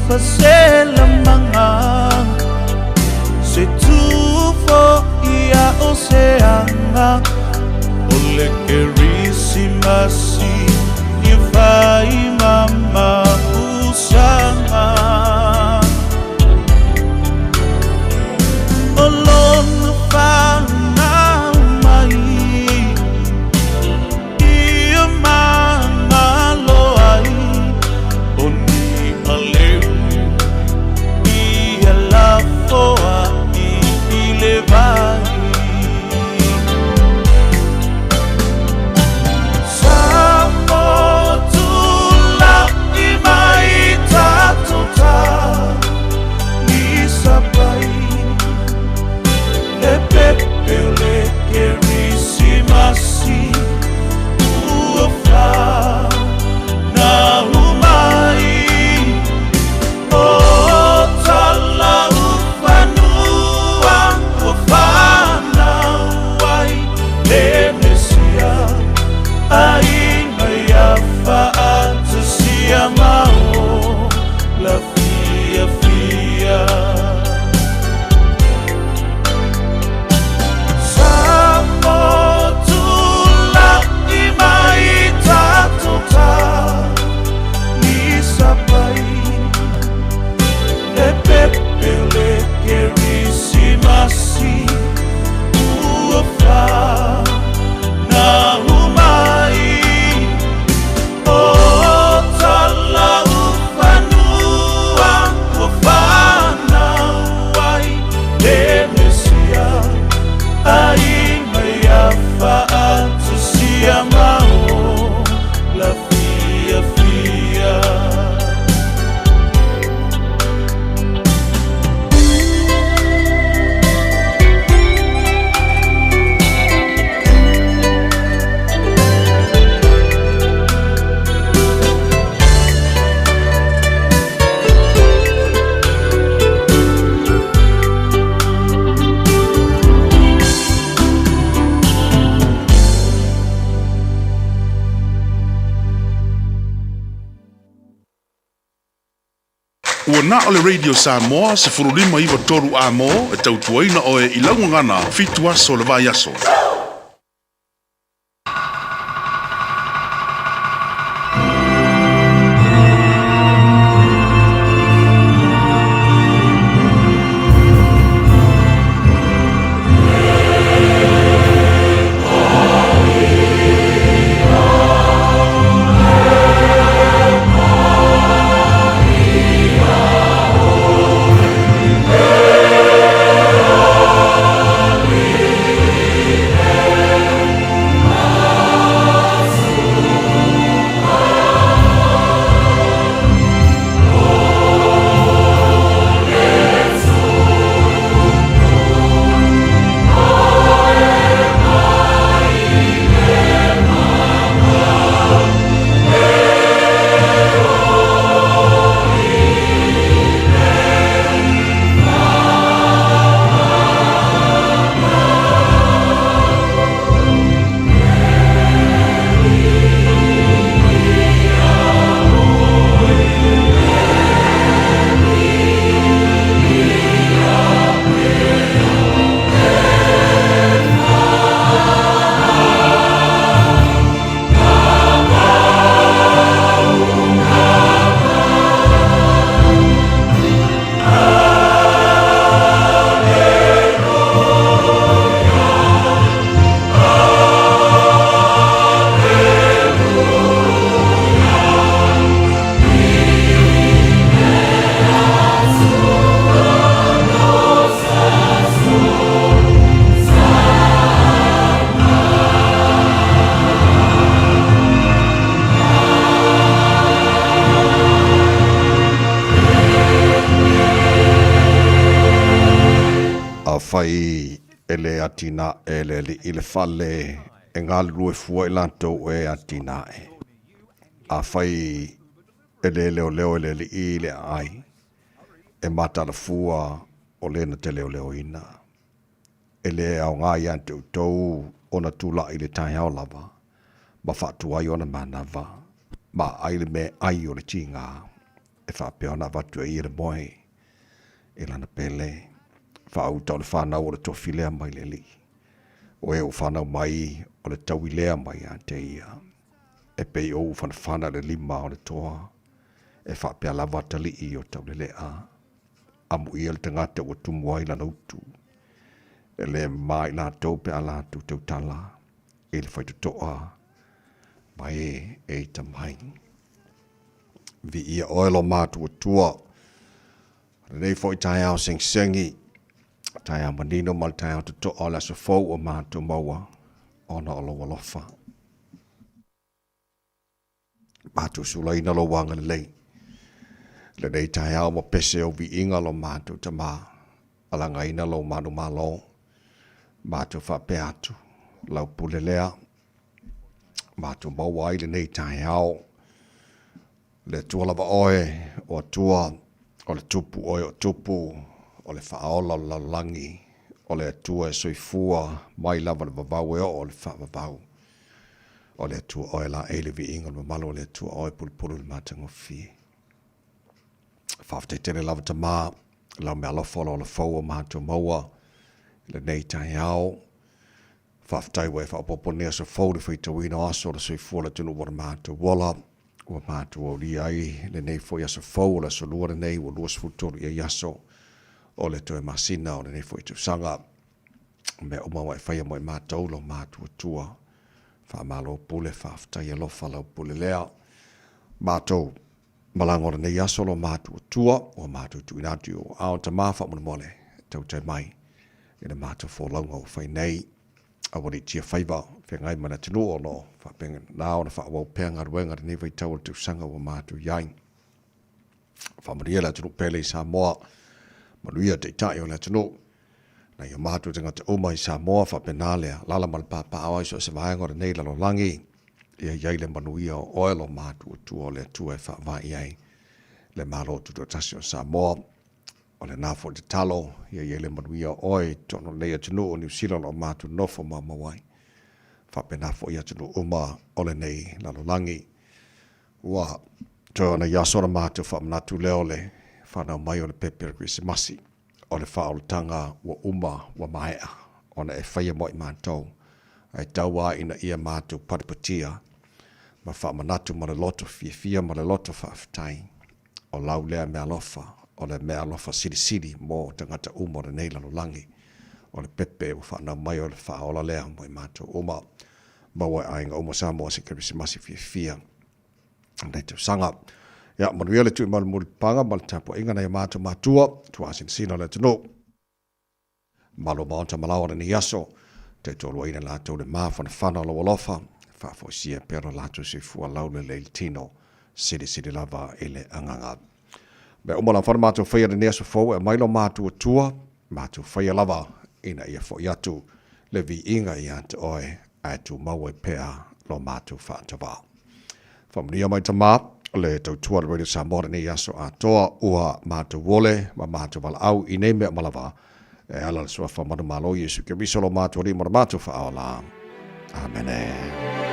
Faselamaga Se tufo ia o se aga O le Kerisimasi Ia fai ma mapusaga O lona fanau mai Ia magalo ai O ni aleu Ia lafoai i le vai Sa mo tulai mai tatou ta ni sapai Le pepe o le Kerisimasi ua fanau mai O Talaufanua ua fanau ai le Mesia Aiga ia faatasia ma ola fiafia. Sa mo tulai mai tatou ta ni sapai Le pepe o le Kerisimasi ua fanau mai O Talaufanua ua fanau ai le Mesia Aiga ia faatasia ma ola fiafia. Ua na o le Radio Samoa 15 93 A-mo e tautuaina oe i lau gagana 7 aso o le vaiaso. Afai e le atinae le alii le fale e galulue fua i latou e atinae. Afai e le leoleo e le alii le aai, e matalafua o le na te leoleoina. E le aoga ia te outou ona tulai i le taeao lava, ma faatuai ona manava, ma ai le meaai o le tiga. e faapea ona avatu e ia le moe i lana pele. Faauta o le fanau o le tofi lea mai le Alii. O e ua fanau mai o le taui lea mai ia te ia. E pei o ufanafana le lima o le toa, e faapea lava atalii o taulelea. Amuia le tagata ua tumu ai lana utu. E le mama i latou pe a latou tautala i le faitotoa ma e e ita mai. Viia oe lo matuatua. Lenei foi taeao segisegi, taeao manino ma le taeao totoa o le aso fou ua matou maua ona o lou alofa. Matou sulaina lou agalelei. Lenei taeao ma pese ou viiga lo matou Tama, alagaina lou manumalo. Matou faapea atu, lau pule lea. Matou maua ai lenei taeao. Le Atua lava oe, o Atua, o le Tupu oe o Tupu, o le Faaola o le lalolagi, o le Atua e soifua mai lava le vavau e oo i le faavavau. O le Atua oe laei le viiga o le mamalu o le Atua oe pulupulu i le matagofie. Faafetai tele lava Tama, lau meaalofa o lo olofou o matou maua i lenei taeao. Faafetai ua e faaopoopo nei aso fou i le faitauina o aso o le soifua o le atunuu ua matou ola, ua matou aulia ai lenei foi aso fou o le aso lua lenei ua 23 i ai aso o le toe masina o lenei foi tausaga. O mea uma ua e faia mo i matou lo matuatua. Faamalo pule, faafetai alofa lau pule lea. Matou malaga o lenei aso lo matuatua, ua matou tuuina atu i ou aao Tama faamolemole, tautai mai i le matou folauga ua fai nei. Aua ne i tia faiva feagai ma le atunuu o lo o faapena ona faaauau pea galuega i lenei vaitau o le tausaga ua matou i ai. Faamanuia le atunuu pele i Samoa, manuia Taitai o le atunuu, nai o matou tagata uma i Samoa faapena le alaala ma le papaaao ai so o se vaega o lenei lalolagi, ia i ai le manuia o oe lo matuatua o le Atua e faavae i ai le Malo Tutoatasi o Samoa. O lena foi tatalo, ia i ai le manuia o oe i totonu o lenei atunuu o Niu Sila o lo o matou nofo maumau ai, faapena foi atunuu uma o lenei lalolagi. Ua toe ona i aso ona matou faamanatu lea o le fanau mai o le pepe o le Kerisimasi, o le faaolataga ua uma ua maea ona e faia mo i matou, ae tau lava ina ia matou patipatia ma faamanatu ma le loto fiafia ma le loto faafetai. O lau lea meaalofa, o le meaalofa silisili mo tagata uma o lenei lalolagi, o le pepe ua faanau mai o le faaola lea mo i matou uma. Maua e aiga uma Samoa se Kerisimasi fiafia i lenei tausaga. Ia, manuia le tuimalimuli paga ma le tapuaiga nai o matou matua, tuasinasina o le atunuu. Malu maota ma laoa lenei aso, taitoaluaina latou le mafanafana o lou alofa, faafoisia pea lo latou soifua laulelei le tino, silisili lava i le agaga. Mea uma lava na matou faia lenei aso fou e aumai lo matou Atua, matou faia lava ina ia foi atu le viiga ia te oe, ae tumau ai pea lo matou faatavā. Faamanuia mai Tama, le tautua le Radio Samoa lenei aso atoa, ua matou ole ma matou valaau i nei mea uma lava, e ala le suafa manumalo Iesu Keriso lo matou Alii ma lo matou Faaola. Amene.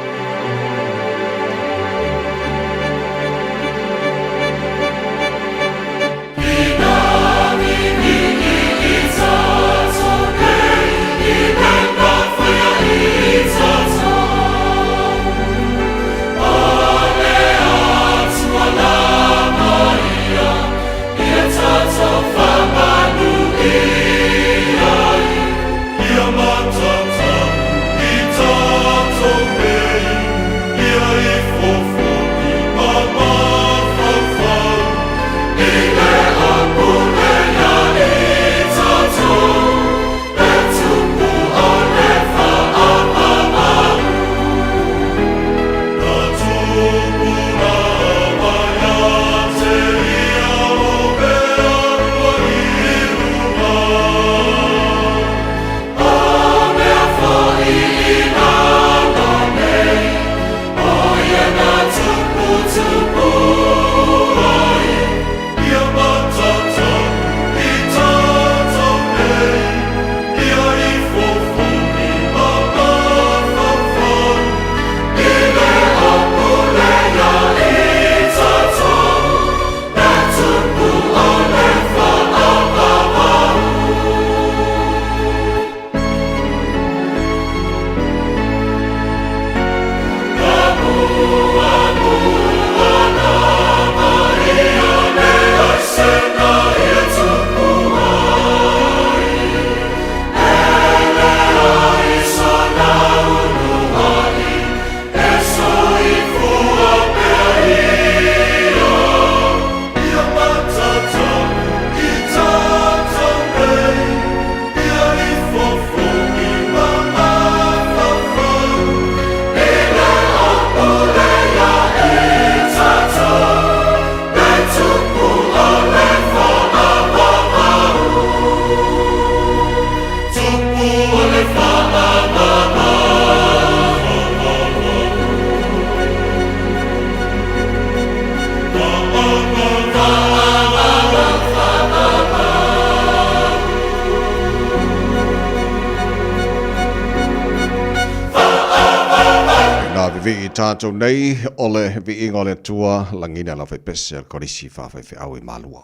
Vivii tātou nei o le viiga o le Atua lagina lau faipese o le Kolisi faafaifeau i Malua.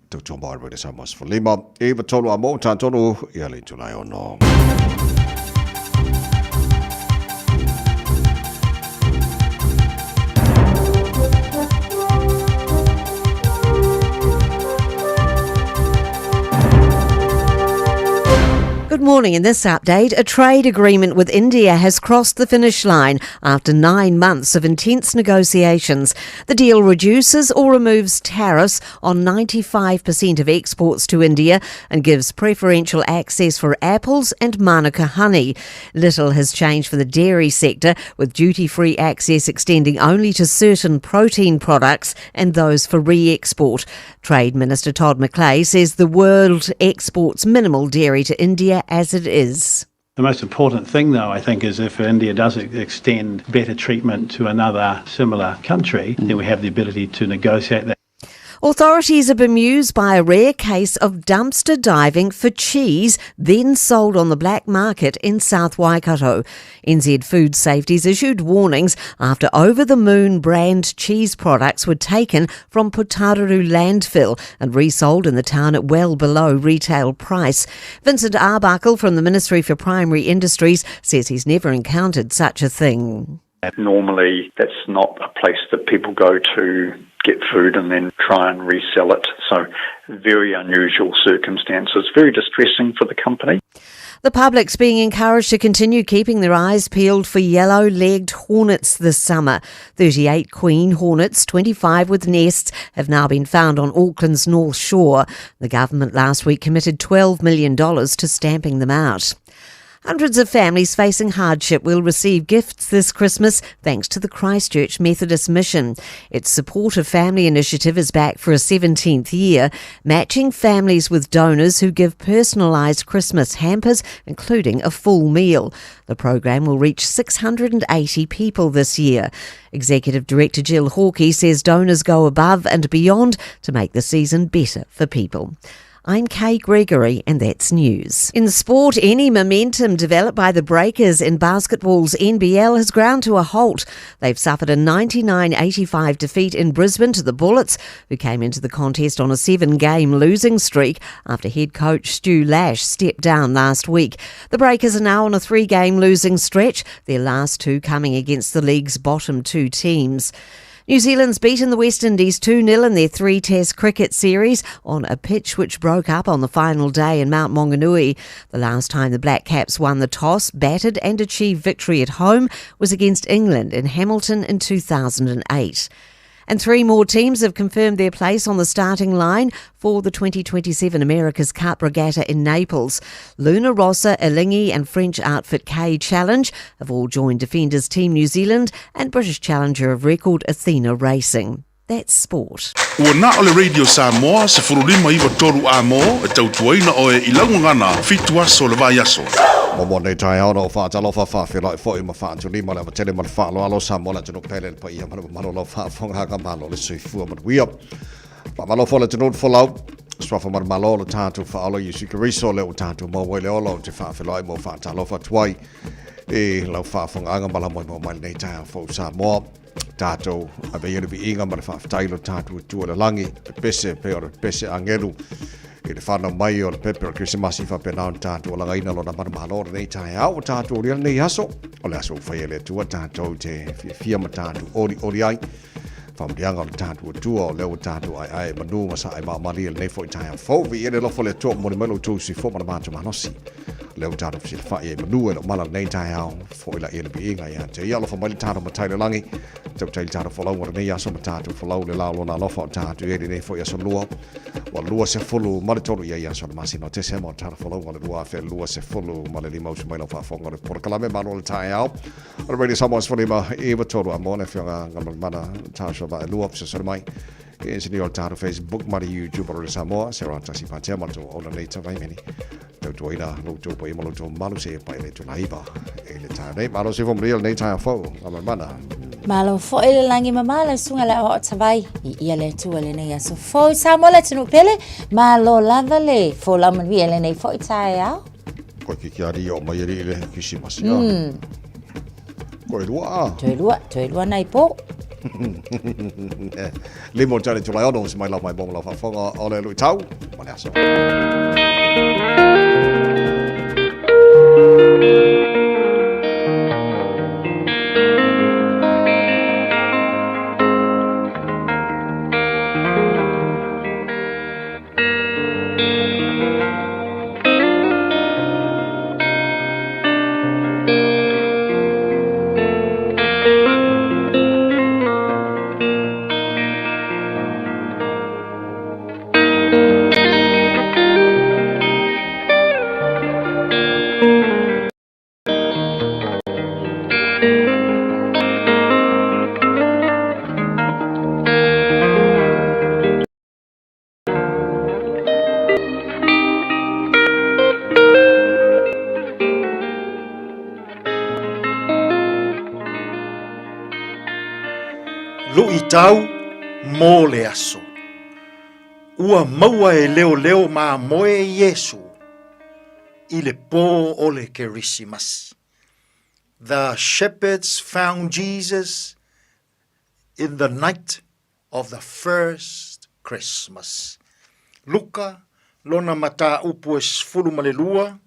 Tautua mo Radio Samoa 15, 9 3 a mo tātonu ia le itula e ono. Good morning. In this update, a trade agreement with India has crossed the finish line after nine months of intense negotiations. The deal reduces or removes tariffs on 95% of exports to India and gives preferential access for apples and manuka honey. Little has changed for the dairy sector, with duty free access extending only to certain protein products and those for re export. Trade Minister Todd McClay says the world exports minimal dairy to India as it is. The most important thing, though, I think, is if India does extend better treatment to another similar country, then we have the ability to negotiate that. Authorities are bemused by a rare case of dumpster diving for cheese then sold on the black market in South Waikato. NZ Food Safety's issued warnings after over the moon brand cheese products were taken from Putaruru landfill and resold in the town at well below retail price. Vincent Arbuckle from the Ministry for Primary Industries says he's never encountered such a thing. Normally, that's not a place that people go to get food and then try and resell it. So, very unusual circumstances, very distressing for the company. The public's being encouraged to continue keeping their eyes peeled for yellow legged hornets this summer. 38 queen hornets, 25 with nests, have now been found on Auckland's North Shore. The government last week committed $12 million to stamping them out. Hundreds of families facing hardship will receive gifts this Christmas thanks to the Christchurch Methodist Mission. Its Support a Family initiative is back for a 17th year, matching families with donors who give personalised Christmas hampers, including a full meal. The program will reach 680 people this year. Executive Director Jill Hawkey says donors go above and beyond to make the season better for people. I'm Kay Gregory, and that's news. In sport, any momentum developed by the Breakers in basketball's NBL has ground to a halt. They've suffered a 99 85 defeat in Brisbane to the Bullets, who came into the contest on a seven game losing streak after head coach Stu Lash stepped down last week. The Breakers are now on a three game losing stretch, their last two coming against the league's bottom two teams. New Zealand's beaten the West Indies 2 0 in their three Test cricket series on a pitch which broke up on the final day in Mount Maunganui. The last time the Black Caps won the toss, batted and achieved victory at home was against England in Hamilton in 2008. And three more teams have confirmed their place on the starting line for the 2027 America's Cup Regatta in Naples. Luna Rossa, Alinghi and French outfit K Challenge have all joined defenders Team New Zealand and British challenger of record Athena Racing. That's sport. Ua na o le Radio Samoa 15 93 a mo e tautuaina oe i lau gagana fitu aso le vaiaso. Mo nei taeao na o whaatalofa whaawhelai foi ma whaatulima le avatele ma le whaaloalo Samoa le atunuu pele le paia ma le mamalu o lau faafofoga malo le soifua manuia. Faamalo foi le atunuu le folau. Suafa ma le malo le tatou faaola Iesu Keriso lea ua tatou maua i le ola ou te faafeiloai ma ou faatalofa atu ai i lau faafofogaaga ma lau moemoe mai lenei taeao fou Samoa. Tatou ave ia le viiga ma le faafetai i lo tatou Atua i le lagi, pepese pei o le pepese agelu i le whanau mai o le pepe o le Kerisimasi faapena ona tatou alagaina lona manumalo lenei taeao ua tatou aulia lenei aso o le aso ua faia e le Atua tatou te fiafia ma tatou olioli ai faamanuiaga o le tatou Atua o lea ua tatou aeae manu ma sae maamalie lenei foi taeao fou viia le alofa o le Atua momoli mai lo outou usufono ma le matou malosi lea ua tatou fesilafai ai manu e lou mala lenei taeao foi laia le viiga ia te ia alofa mai le tatou matai le lagi tautai le tatou folauga lenei aso ma tatou folau le la o lona alofa o tatou i ai lenei foi aso lua ua 23 ia i aso le masina o Tesema o le tatou folauga le 2025 usu mai lau faafofoga o le polokalame malo o le taeao o le Radio Samoa 15 93 a mo le afioga Galumalemana Tasha Vaelua fesoasoani mai e se ni o le tatou Facebook ma le YouTube o le Samoa se ra tasi patea ma le tou ona nei tavaimeni tautuaina lo outou paia ma lo outou mamalu seia paia le itula iva i le taeao nei. Malo se fo manuia lenei taeao fou, Galumalemana. Malo foi le lagi mama le susuga le aoao tavai i ia le Atua lenei aso fou. Samoa le atunuu pele, malo lava le folau manuia lenei foi taeao. Koe ki kia ri o mai ari i le Kirisimasi. Toe lua a. Toe lua, toe lua nai po. Lima o tane tulai ono, se mai lau mai bonga lau faafofoga o le luitau ma le aso. Luitau mo le aso. Ua maua e leoleo mamoe Iesu i le pō o le Kerisimasi. The shepherds found Jesus in the night of the first Christmas. Luka, lona mataupu e 12,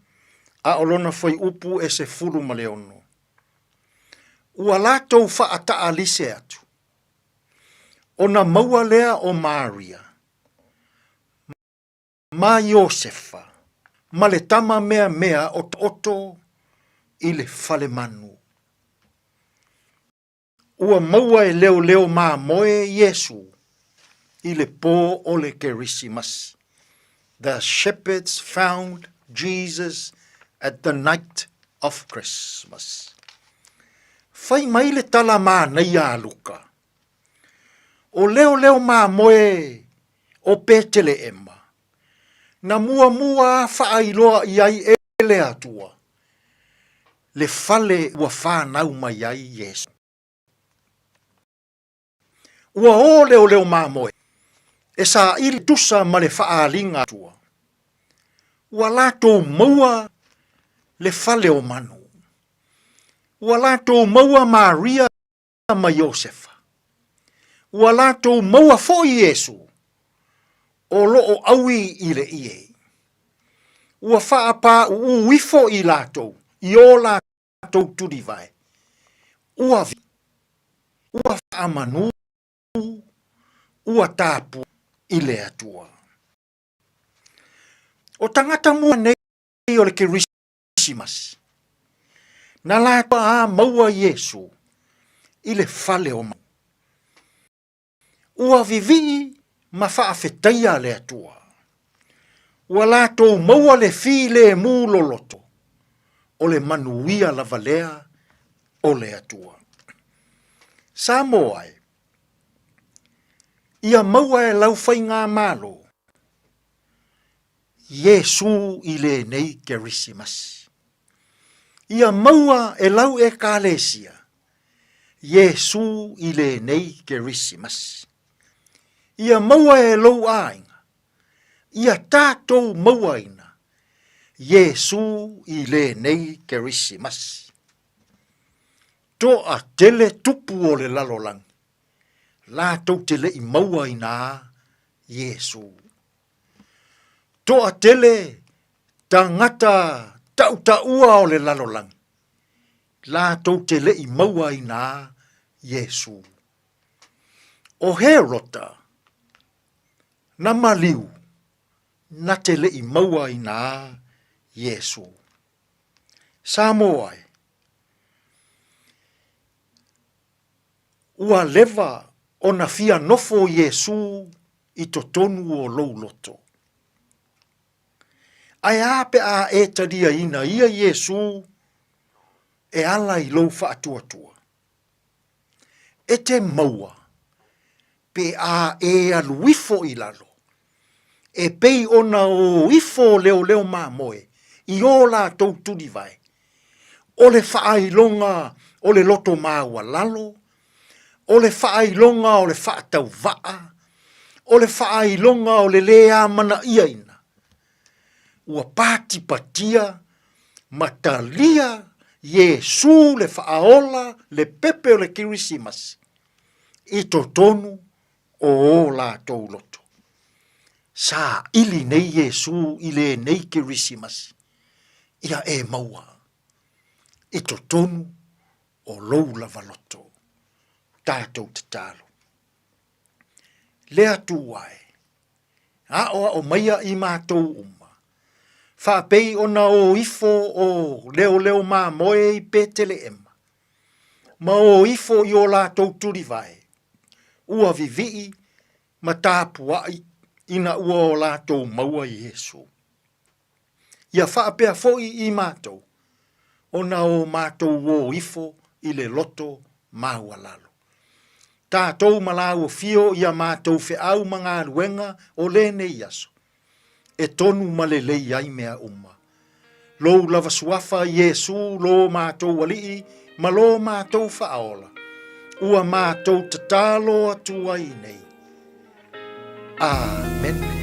a o lona fuaiupu e 16. Ua latou faataalise atu, ona maua lea o Maria, ma Iosefa, ma le tama meamea o taoto i le falemanu. Ua maua e leoleo mamoe Iesu i le pō o le Kerisimasi. The shepherds found Jesus at the night of Christmas. Fai mai le tala manaia a Luka, O leoleo mamoe o Peteleema, na muamua faailoa i ai e le Atua le fale ua fanau mai ai Iesu. Ua o leoleo mamoe e saili tusa ma le faaaliga Atua. Ua latou maua le fale o manu. Ua latou maua Maria ma Iosefa. Ua latou maua foi Iesu o lo o ʻaui i le ʻie. Ua faapāʻuʻū ifo i latou i o latou tulivae. Ua ua faamanū, ua tapu i le Atua. O tagata mua nei o le Kerisimasi, na latou a maua Iesu i le fale o manu. Ua vivii ma faafetaia le Atua. Ua latou maua le filemu loloto, o le manuia lava lea o le Atua. Samoa e, ia maua e lau faigamalo Iesu i lenei Kerisimasi. Ia maua e lau Ekalesia Iesu i lenei Kerisimasi. Ia maua e lou aiga, ia tatou mauaina Iesu i lenei Kerisimasi. Toa tele tupu o le lalolagi, latou te le i mauaina Iesu. Toa tele tagata tautaua o le lalolagi, latou te le i mauaina Iesu. O Herota na maliu na te le i mauaina Iesu. Samoa e, ua leva ona fia nofo Iesu i totonu o lou loto. Ae a pe a e taliaina ia Iesu e ala i lou faatuatua? E te maua pe a e alu ifo i lalo, e pei ona o ifo leoleo mamoe i o latou tulivae, o le faailoga o le loto maualalo, o le faailoga o le faatauvaa, o le faailoga o le lē amanaiaina, ua patipatia ma talia Iesu le Faaola, le pepe o le Kerisimasi, i totonu o ō latou loto. Saili nei Iesu i lenei Kerisimasi, ia e maua i totonu o lou lava loto. Tatou tatalo. Le Atua e, aʻoaʻo maia i matou uma, faapei ona o ifo o leoleo mamoe i Peteleʻema, ma o ifo i o latou tulivae, ua vivii ma tapuaʻi ina ua o latou maua Iesu. Ia faapea foi i matou, ona o matou o ifo i le loto maualalo. Tatou ma lāua fio i a matou feau ma galuega o lenei aso, e tonu ma lelei ai mea uma. Lou lava suafa Iesu lo matou Alii ma lo matou Faaola, ua matou tatalo atu ai nei. Amene.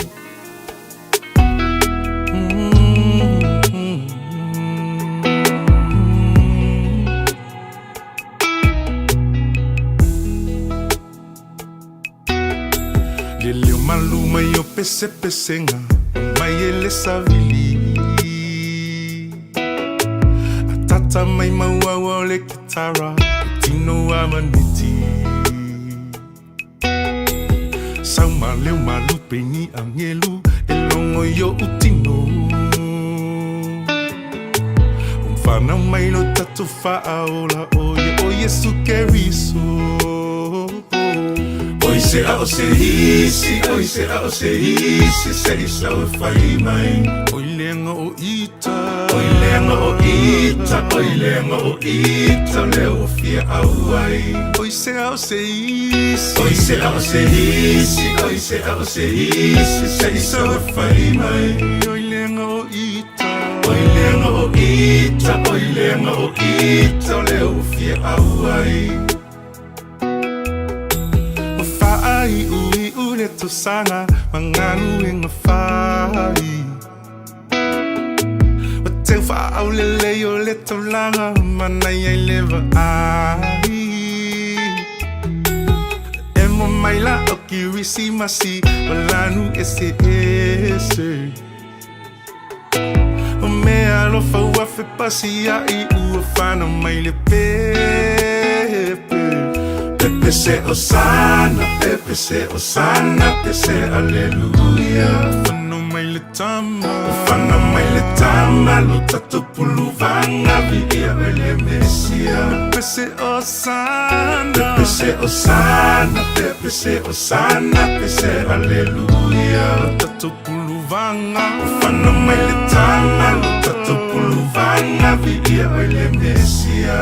Le leo malu mai o pesepesega mai e le savili Atata mai mauaua o le kitara e tino a maneti Sau ma leo malupe ni angelu e logo i oʻu tino Ua whanau mai lo tatou faaola o ia o Iesu Keriso Oi se a o se isi, oi se a o se isi se i sau e whai mai Oi leanga o ita, oi leanga o ita, oi leanga o ita leo o fia au ai Oi se a o se isi, oi se a o se isi, oi se a o se isi se i sau e whai mai Oi leanga o ita, oi leanga o ita, oi leanga o ita leo o fia au ai Ua faaiuiu le tausaga ma galuega fai Ua teu faaulelei o le taulaga manaia i le vaai Emo maila o Kirisimasi ma lanu eseese O mea alofa ua fepasiaʻi ua fanau mai le pepe. Pepe se Osana, pepe se Osana, pe se Aleluia. Fanau mai le tama, fanau mai le tama, lo tatou puluvaga viia oe le Mesia. Pepe se Osana, pepe se Osana, pepe se Osana, pe se Aleluia. Lo tatou Puluvaga Fana mai le tama lo tatou puluvaga Viia oe le Mesia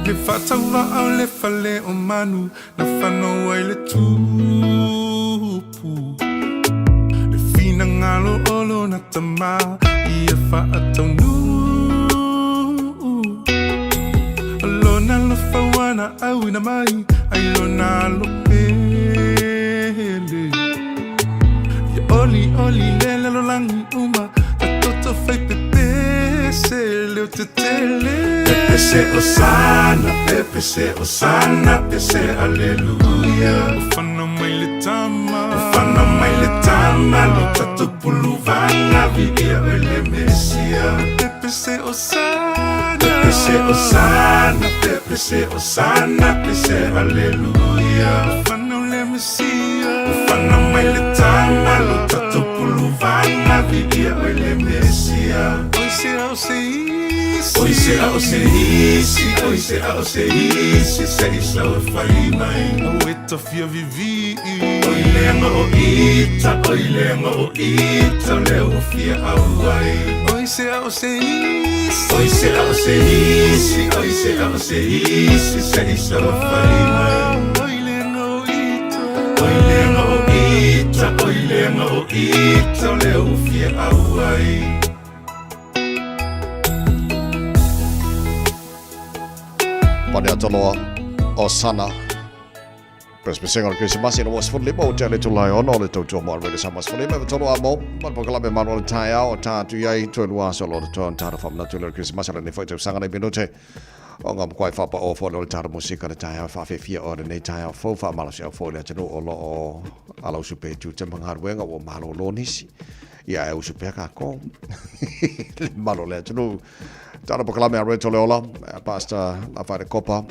Le faatauvaa o le fale o manu Na fanau ai le tupu Le finagalo o lona tama Ia faataunuu O lona alofa ua na auina mai Ai lona alo pele Ia oli oli le lalolagi uma Ta toto fai pepese leo tetele Pepese Osana, pepese Osana, pese Aleluia Ua fanau mai le tama Ua fanau mai le tama Lo tatou puluvaga Viia oe le Mesia Pepese Osana Pepese Osana, pepese Osana, pese Aleluia Ua fanau le Mesia Ua fanau mai le tama Lo tatou puluvaga Viia oe le Mesia Oi se a o se isi Oi se a o se isi Oi se a o se isi Se i sau e fai mai O e tafia vivii Oi leanga o ita Oi leanga o ita Leo o fia au ai Oi se a o se isi Oi se a o se isi Oi se a o se isi Se i sau e fai mai Oi leanga o ita Oi leanga o ita Oi leanga o ita Leo o fia au ai Pane Ataloa, Osana. Pesepesega o le Kerisimasi ina ua 15 o tea le itula e ono o le tautua mo Radio Samoa 15 ma tolu a mo ma le polokalame Malu o le Taeao o tā atu i ai toe lua aso o lo totoe ona tatou faamanatu lea o le Kerisimasi o lenei foi tausaga nei minute o ngā makuai whapa o fo le taro musika le taeao whaawhiwhia o lenei taeao fou whaamalosiau fou i le atunuu o lo o ala usu pe tu te mangaruenga ua malōlō nisi. Ia e usu pea kākou. Le malo le atunuu. Taro polokalame a Reto Leola, Pastor Lawhaere Kopa,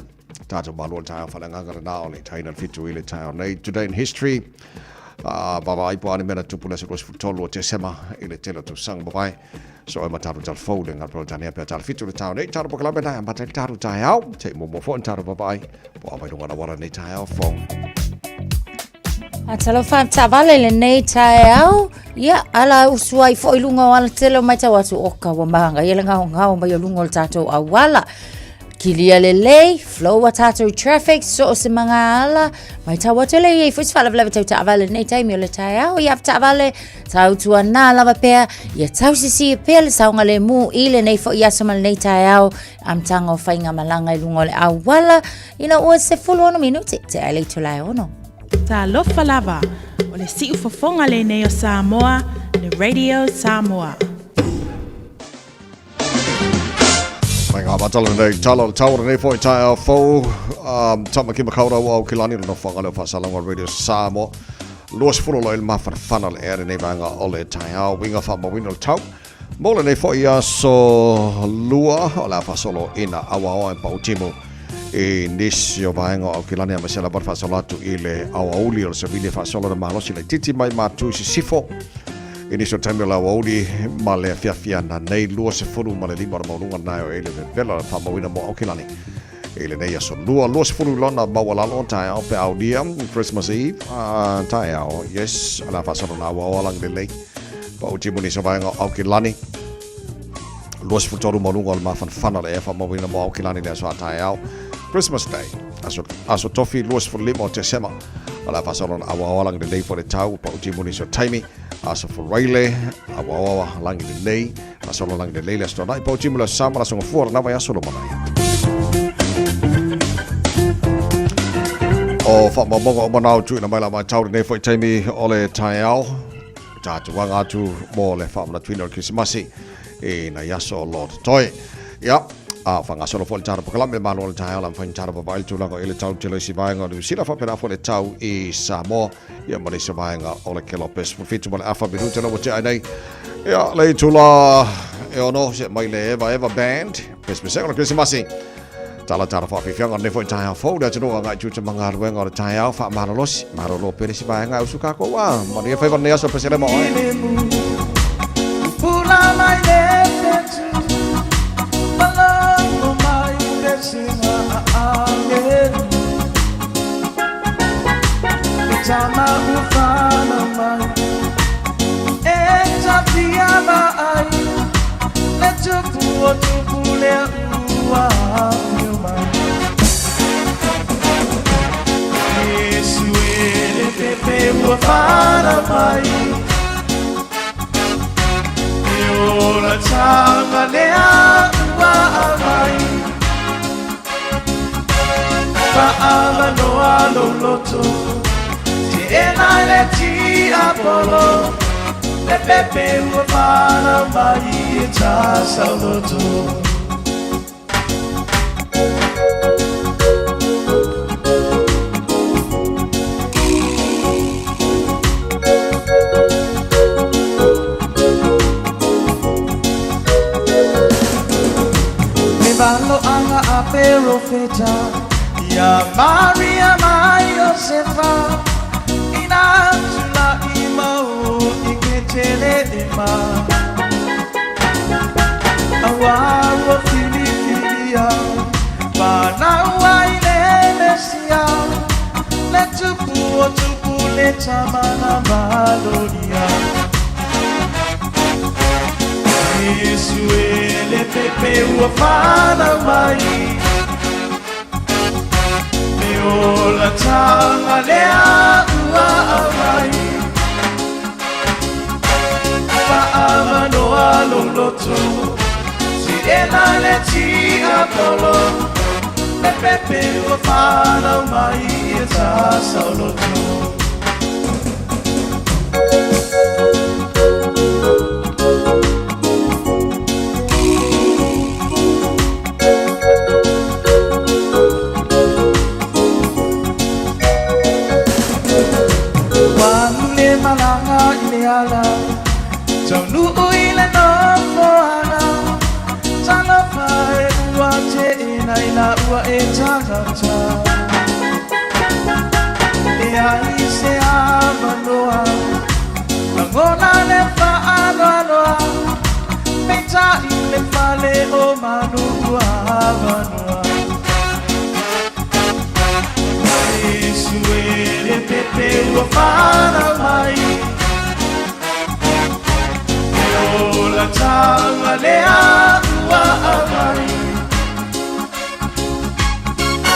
tātou malo le taeao whaleagaga le nā o le taina le whitu i le taeao nei. Today in history, vava ai po ani mena tupu le aso 23 o Tesema i le tele o tausaga mavae. So e ma taru tal fou le ngā Peretania pea tal whitu le taeao nei. Taro polokalame nai a mata i le taru taeao. Te i momo fo taru vava ai. Po a mai runga na wara nei taeao fou. A talofa taavale lenei taeao. Ia, ala usu ai foi luga o alatele o matau atu o ka ua magaia le gaogao mai o luga o le tatou auala. Kilia lelei, flow a tatou traffic, so o se magaala. Matau atu le iai foi se faalavelave tau taavale lenei taimi o le taeao. Ia taavale, tautua nā lava pea, ia tausisi pea le saogalemu i lenei foi aso ma lenei taeao. Amataga o faigamalaga i luga o le auala, ina ua 16 minute, te ai le itula e ono. Talofa lava, o le siufofoga lenei o Samoa, le Radio Samoa. Mai ngā matala nei, tala o le tau o lenei foi taeao fou, Tamaki Makaurau o Aukilani, le nofoaga lea o Faasalauga Radio Samoa. 20 loa i le mafanafana le ea lenei vaega o le taeao, uiga faamauina o le tau. Mo lenei foi aso lua, o le a faasolo ina auaoa e pautimu i nisi o vaega o Aukilani aemaise lava le faasolo atu i le aoauli o le savili e faasolo le malosi laitiiti mai Matu i Sisifo i nisi o taimi o le aoauli ma le afiafi ana nei 25 ma le lima o le maualuga nae o ele vevela le faamauina mo Aukilani i lenei aso lua 20 lona maualalo taeao pe aulia Christmas Eve taeao yes o le a faasolo na auaoa lagi lelei Pautimu nisi o vaega o Aukilani 23 maualuga o le mafanafana o le ea faamauina mo Aukilani le aso a taeao Christmas Day aso, aso tofi 25 o Tesema o le a faasolo na auaoa lagi lelei fo le tau pautimu nisi o taimi aso Faraile auaoa lagi lelei faasolo lagi lelei le aso Toanai pautimu le aso Sa ma le aso Gafua lena vai aso lumanai. O faamaumauga uma na o tuuina mai la matau lenei foi taimi o le taeao tatou aga atu mo le faamanatuina o le Kerisimasi i nai aso o lo totoe. Ia, a faagasolo foi le tatou polokalame le malo o le taeao la mafai ona tatou vaavaai le tulaga i le tau tele o isi vaega o Niu Sila faapena foi le tau i Samoa ia ma le isi vaega o le Kelope 17 ma le afa minute la ua tea ai nei. Ia, le itula e ono se mai le Eva Eva Band, pesepesega o le Kerisimasi. Tala tala whawhiwhianga nei foi taeao fou le atunuu agai tū te mangaluenga o le taeao whaamalolosi. Malolo pere si vaenga e usu kākou a. Manuia whaiwa nei aso pesele mo oe. Pula mai le fetu, malongo mai le singa angelu. E tama ufana mai, e tapia ai, le tupu o tupu le ua whiu mai. Yesu e le pepe ua whana mai, e ola tanga lea ua amai. Whaamanoa lo loto, te ena le tiapolo, le pepe ua whana mai e tā sauloto. Me valo anga a perofeta, ia Maria mai Josefa, ina tula i mau i ke tele e ma. Aua ua filifilia, whanau ai le Mesia, le tupu o tupu le tamana maloria. Yesu e le pepe ua whanau mai, me ola tanga lea ua amai. Whaamanoa lo loto, te ena le tiapolo, Le pepe ua whanau mai i ta sauloto. Ua alu le malaga i le ala, taunuu i le nofoaga. Talofa e ua teena i la ua e tagata. Leai se avanoa, lagona le faanoanoa, peitai le fale o manu ua avanoa. Iesu e le pepe ua whanau mai, E ola tanga lea ua aumai,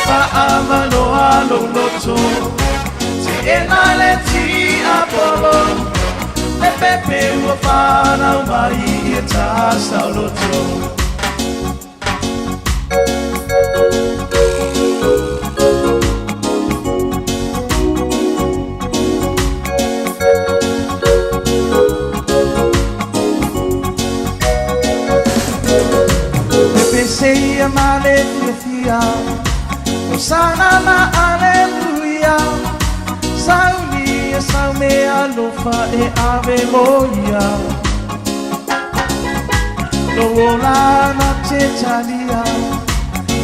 Faamanoa lou loto, Teena le tiapolo, Le pepe ua whanau mai i ta sauloto. Pepese ia ma le fiafia, Hosana ma aleluia, Sauni e sau me alofa e ave mo ia. Lou ola na te talia,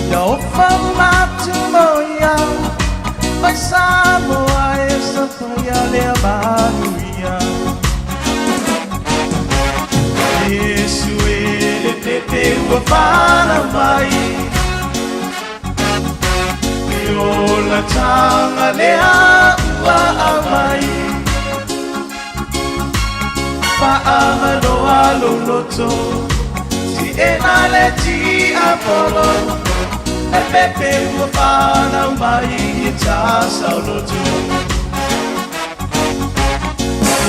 Ia ofa uma atu mo ia, Mai Samoa e sapaia lea manuia. Iesu e le pepe ua whanau mai, Le olatanga lea ua aumai. Faamanoa lou loto, Teena le tiapolo, Le pepe ua whanau mai i ta sauloto.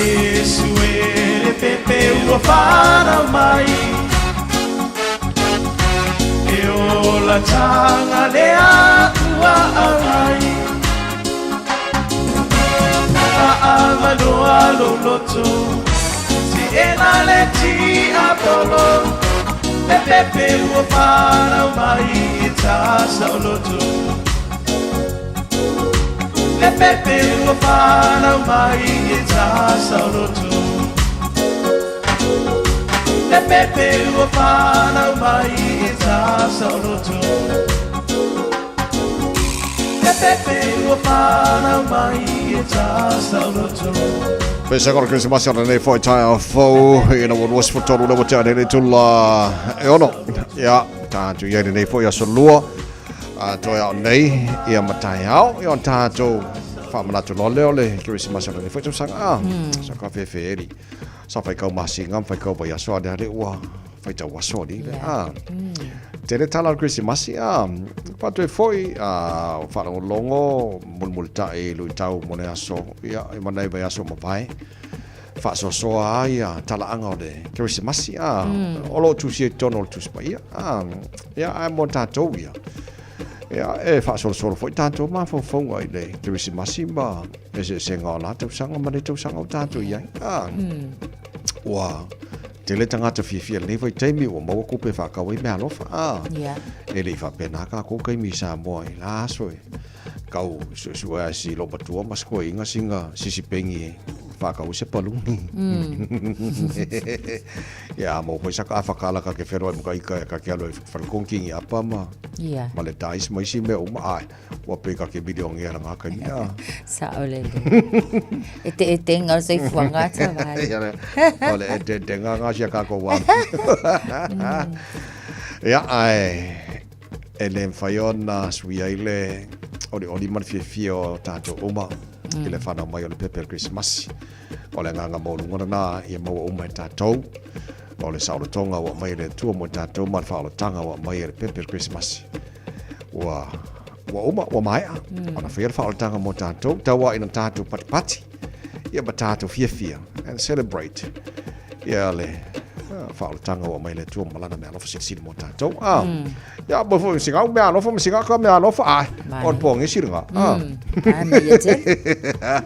Iesu e le pepe ua whanau mai, Le olatanga lea ua aumai. Faamanoa lou loto, Teena le tiapolo, Le pepe ua whanau mai i ta sauloto. Le pepe ua whanau mai i ta sauloto. Le pepe ua whanau mai i ta sauloto. Le pepe ua whanau mai i ta sauloto. Pesa kora Krisimasi o lenei foi taeao fou ina ua 23 le ua tea nei le itula e ono. Ia, tatou i ai lenei foi aso lua. A toe ao nei, ia ma taeao, ia o tatou faamanatu loa lea o le Krisimasi o lenei foi tausaga. A, sa ka fefe eri. Sa whai kau masinga, whai kau vai aso, a le ua whai tau aso ali. A, tele tala o le Krisimasi, a, whātu e foi, a, o whaalongolongo, mulimulitai, luitau mo le aso, ia, i manai vai aso mavae. Faasoasoa ai ia talaaga o le Kerisimasi, a, o lo o tusia i totonu o le Tusi Paia, a, ia, ae mo tatou ia. Ia, e faasolosolo foi tatou mafaufauga i le Kerisimasi ma eseesega o la tausaga ma le tausaga o tatou i ai. A, ua tele tagata fiafia i lenei vaitaimi ua maua kupe e faatau ai meaalofa, a, e le i faapena takou taimi i Samoa i la aso e Kau suesue ai si lou matua ma si koeina sina sisipengi e faatau ai se paluni. Ia, mo foi sa ka whakala ka ke whenua i muka ika ka ke alo i whanakongi i apa ma, ma le dice ma isi mea uma ai. Ua pe ka ke milionea la ngā kaimi a. Sa o le le. E te e te ngā soifuaga ata vale. Ia le, o le e te te ngā ngā sia kako wā. Ia, ai, E le mawhai ona suia i le olioli ma le fiafia o tatou uma i le whanau mai o le pepe o le Krisimasi. O le agaga maualuga lena ia maua uma e tatou. O le saolotoga ua aumai e le Atua mo tatou ma le faaolataga ua aumai e le pepe o le Krisimasi. Ua, ua uma, ua maea ona faia le faaolataga mo tatou, tau lava ina tatou patipati ia ma tatou fiafia and celebrate ia le Faaolataga ua aumai e le Atua ma lana meaalofa silisili mo tatou. A. Ia, mo foi singa u meaalofa ma singa ka meaalofa ai. O le pogisi lena.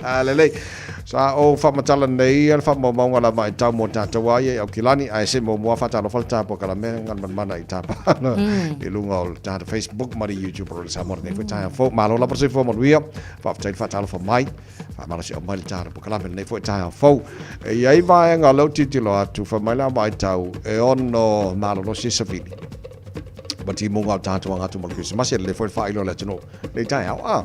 A. Lelei. Sa ou faamatala nei le faamaumauga lava i tau mo tatou a ia i Aukilani, ae se muamua faatalofa le tapo kalame ngan manmana i tapa i luga o le tatou Facebook ma le YouTube o le Samoa lenei foi taeao fou. Malo lava le soifua manuia, faafetai le faatalofa mai, faamalosi mai le tatou polokalame lenei foi taeao fou. E i ai vaega o lea ou tilotilo atu, fai mai le vaitau e ono malolosi e savili ma timuga o tatou aga atu mo le Kerisimasi, e lelei foi le faailo i le atunuu lenei taeao. Ah.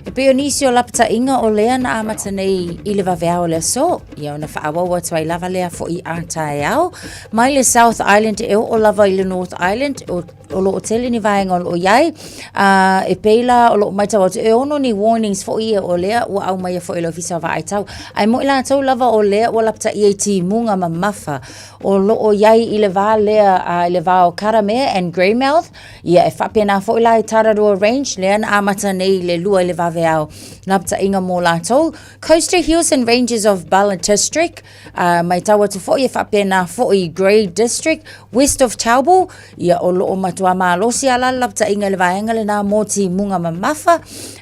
E pei o nisi o lapataiga o lea na amata nei i le vaveao o le aso, ia ona faaauau atu ai lava lea foi a taeao. Mai le South Island e oo lava i le North Island, o, o lo o tele ni vaega o lo o i ai. Uh, e pei la o lo o matau atu, e ono ni warnings foi ia o lea ua aumaia foi e le Ofisa o Vaai Tau. Ae mo i latou lava o lea ua lapataia i timuga mamafa o lo o i ai i le va lea, uh, i le va o Karamea and Greymouth, Ia, e faapena foi la i Tararua Range, lea na amata nei i le 2 i le vaveao lapataiga mō lātou. Coastal Hills and Ranges of Bala District, uh, matau atu foi e faapena foi i Grey District, West of Taupo, ia o loo matua malosi a la le lapataiga i le vaega lena mō timuga mamafa.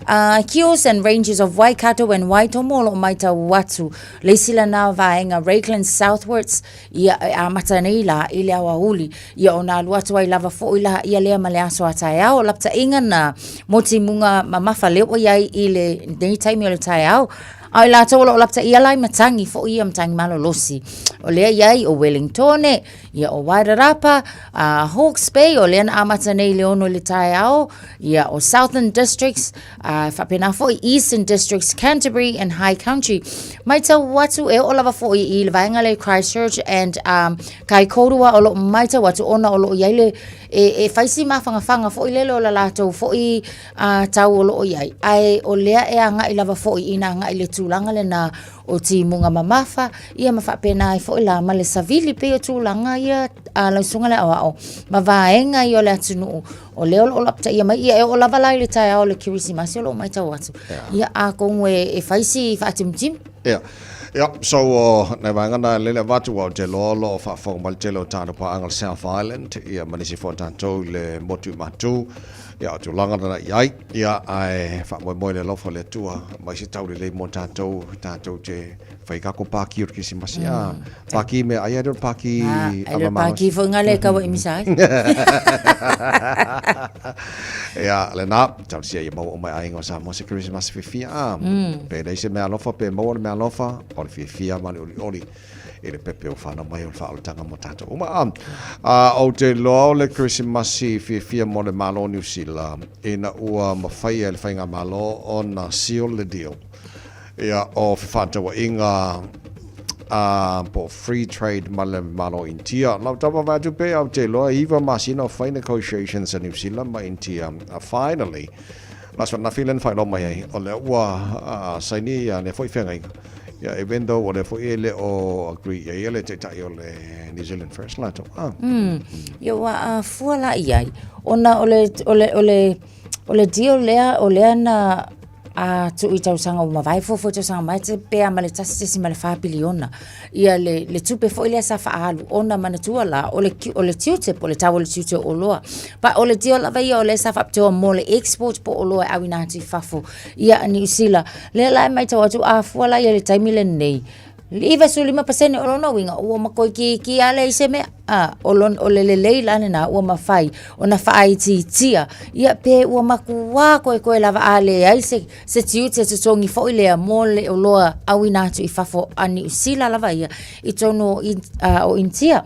Uh, Hills and Ranges of Waikato and Waitomo o loo matau atu le isi lena vaega Raglan Southwards, Ia, e amata nei la i le aoauli, ia ona alu atu ai lava foi la ia lea ma le aso a taeao, o lapataiga na mo timuga mamafa lea ua i ai i lenei taimi o le taeao. A o i latou o lo o lapataia la i matagi foi ia matagi malolosi. O lea i ai o Wellingtone, ia o Wairarapa, a Hawke's Bay, o lea na amata nei i le 6 i le taeao, ia o Southern Districts, A faapena foi Eastern Districts, Canterbury and High Country. Maitau atu e oo lava foi i le vaega lea Christchurch and um, Kaikōrua o loo maitau atu ona o loo i ai le e, e fai si mafangafanga foi lele o la latou foi uh, tau o loo i ai. Ae o lea e agai lava foi ina agai le tulaga lena o timuga mamafa, ia ma faapena ai foi la ma le savili pei o tulaga ia a lau susuga le aoao ma vaega ia o le atunuu o lea o lo o lapataia mai ia e oo lava la i le taeao o le Kerisimasi o lo o matau atu ia atonu e, e fai si faatimutimu. Ia. Ia, so uh, nai vaega na lele avatu ua o te loa o lo o faafofoga mai le tele o tātou paaga o le South Island, ia ma nisi foi o tātou i le motu i Matu, ia o tulaga na i ai, ia ae faamoemoe le alofa o le Atua mai se tau lelei mo tātou, tātou te whai kako pāki o te Kerisimasi, mm. Pākī mea ai ai pākī ah, ai pākī foi ngā le kaua i misa ai. Ia, le nā, tau sia ia maua o mai ainga o Samoa se Christmas fiafia a. Mm. Pe lei se mea alofa, pe maua le mea alofa, o le fiafia ma le olioli i le pepe o whanau mai o le whaolitanga mo tātou uma. A, a o te loa o le Christmas fiafia mo le Malo New Zealand, ina ua mawhai e le whainga Malo o na seal le deal. Ia, o fefaatauaiga a po o free trade ma le Malo o Initia. Lau tau vaavaai atu pea ou te iloa e iva masina o fai negotiations a New Zealand ma Initia. A finally, le aso ananafi lea na faailoa mai ai, o lea ua saini ia lea foi feagaiga. Ia, even though o lea foi e le o agree i ai ia le Taitai o le New Zealand First latou. Ah. Ia, ua afua la i ai, ona o le, o le, o le, o le deal lea, o lea na a tuu i tausaga ua mavae fuafua i tausaga mai te pea ma le 1.4 piliona ia le, le tupe foi lea sa faaalu ona manatua la o le, o le tiute po o le tau o le tiute o oloa pa o le deal lava ia o lea sa faapitoa mo le export po o oloa e auina atu i fafo ia Niu Sila lea la e maitau atu a fua la ia le taimi lenei 95% o lona uiga ua makoikiiki lava leai se mea, a, o lona, o le lelei la lena ua mafai ona faaitiitia, ia pe ua matua koekoe lava a leai se, se tiute totogi foi lea mo le oloa auina atu i fafo a Niu Sila lava ia i totonu o, o Initia.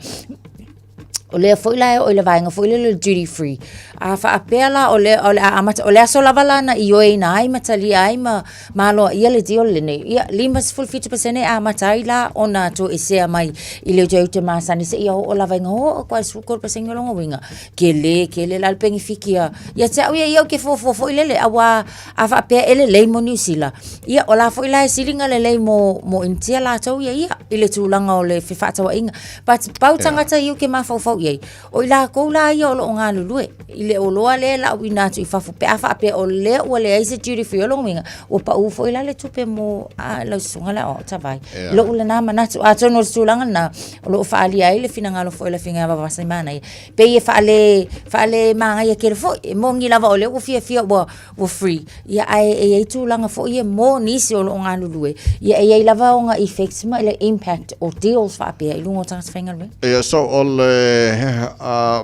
O lea foi la e oo i le vaega foi lea o le duty free. A faapea la o le, o le a amata, o le aso lava la na ioeina ai ma talia ai ma, ma aloaia le deal lenei, ia, 57% e amata ai la ona toesea mai i le tiute masani seia oo lava ina oo atu a le 13% o lona uiga, tele tele la le penefiti a, ia te au ia ia ou te fuafua foi lele, aua a faapea e lelei mo Niu Sila, ia o la foi la e sili ona lelei mo, mo Initia latou ia ia i le tulaga o le fefaatauaiga. But pau tagata ia ou te mafaufau i ai, o i lakou la ia o lo o galulue i le oloa lea e lauina atu i fafo pe a faapea o lea ua leai se duty free. O lona uiga, ua pau foi la le tupe mo lau susuga le aoao Tavai. I lou lena manatu, atonu o le tulaga lena o lo o faaalia ai le finagalo foi o le Afioga ia Vaavasaimanaia, pei e faale, faale manaia tele foi. E moni lava o lea ua fiafia ua, ua free, ia ae e i ai tulaga foi ia mo nisi o lo o galulue, ia e i ai lava ona effects ma le impact o deals faapea i luga o tagata faigaluega. Ia, so o le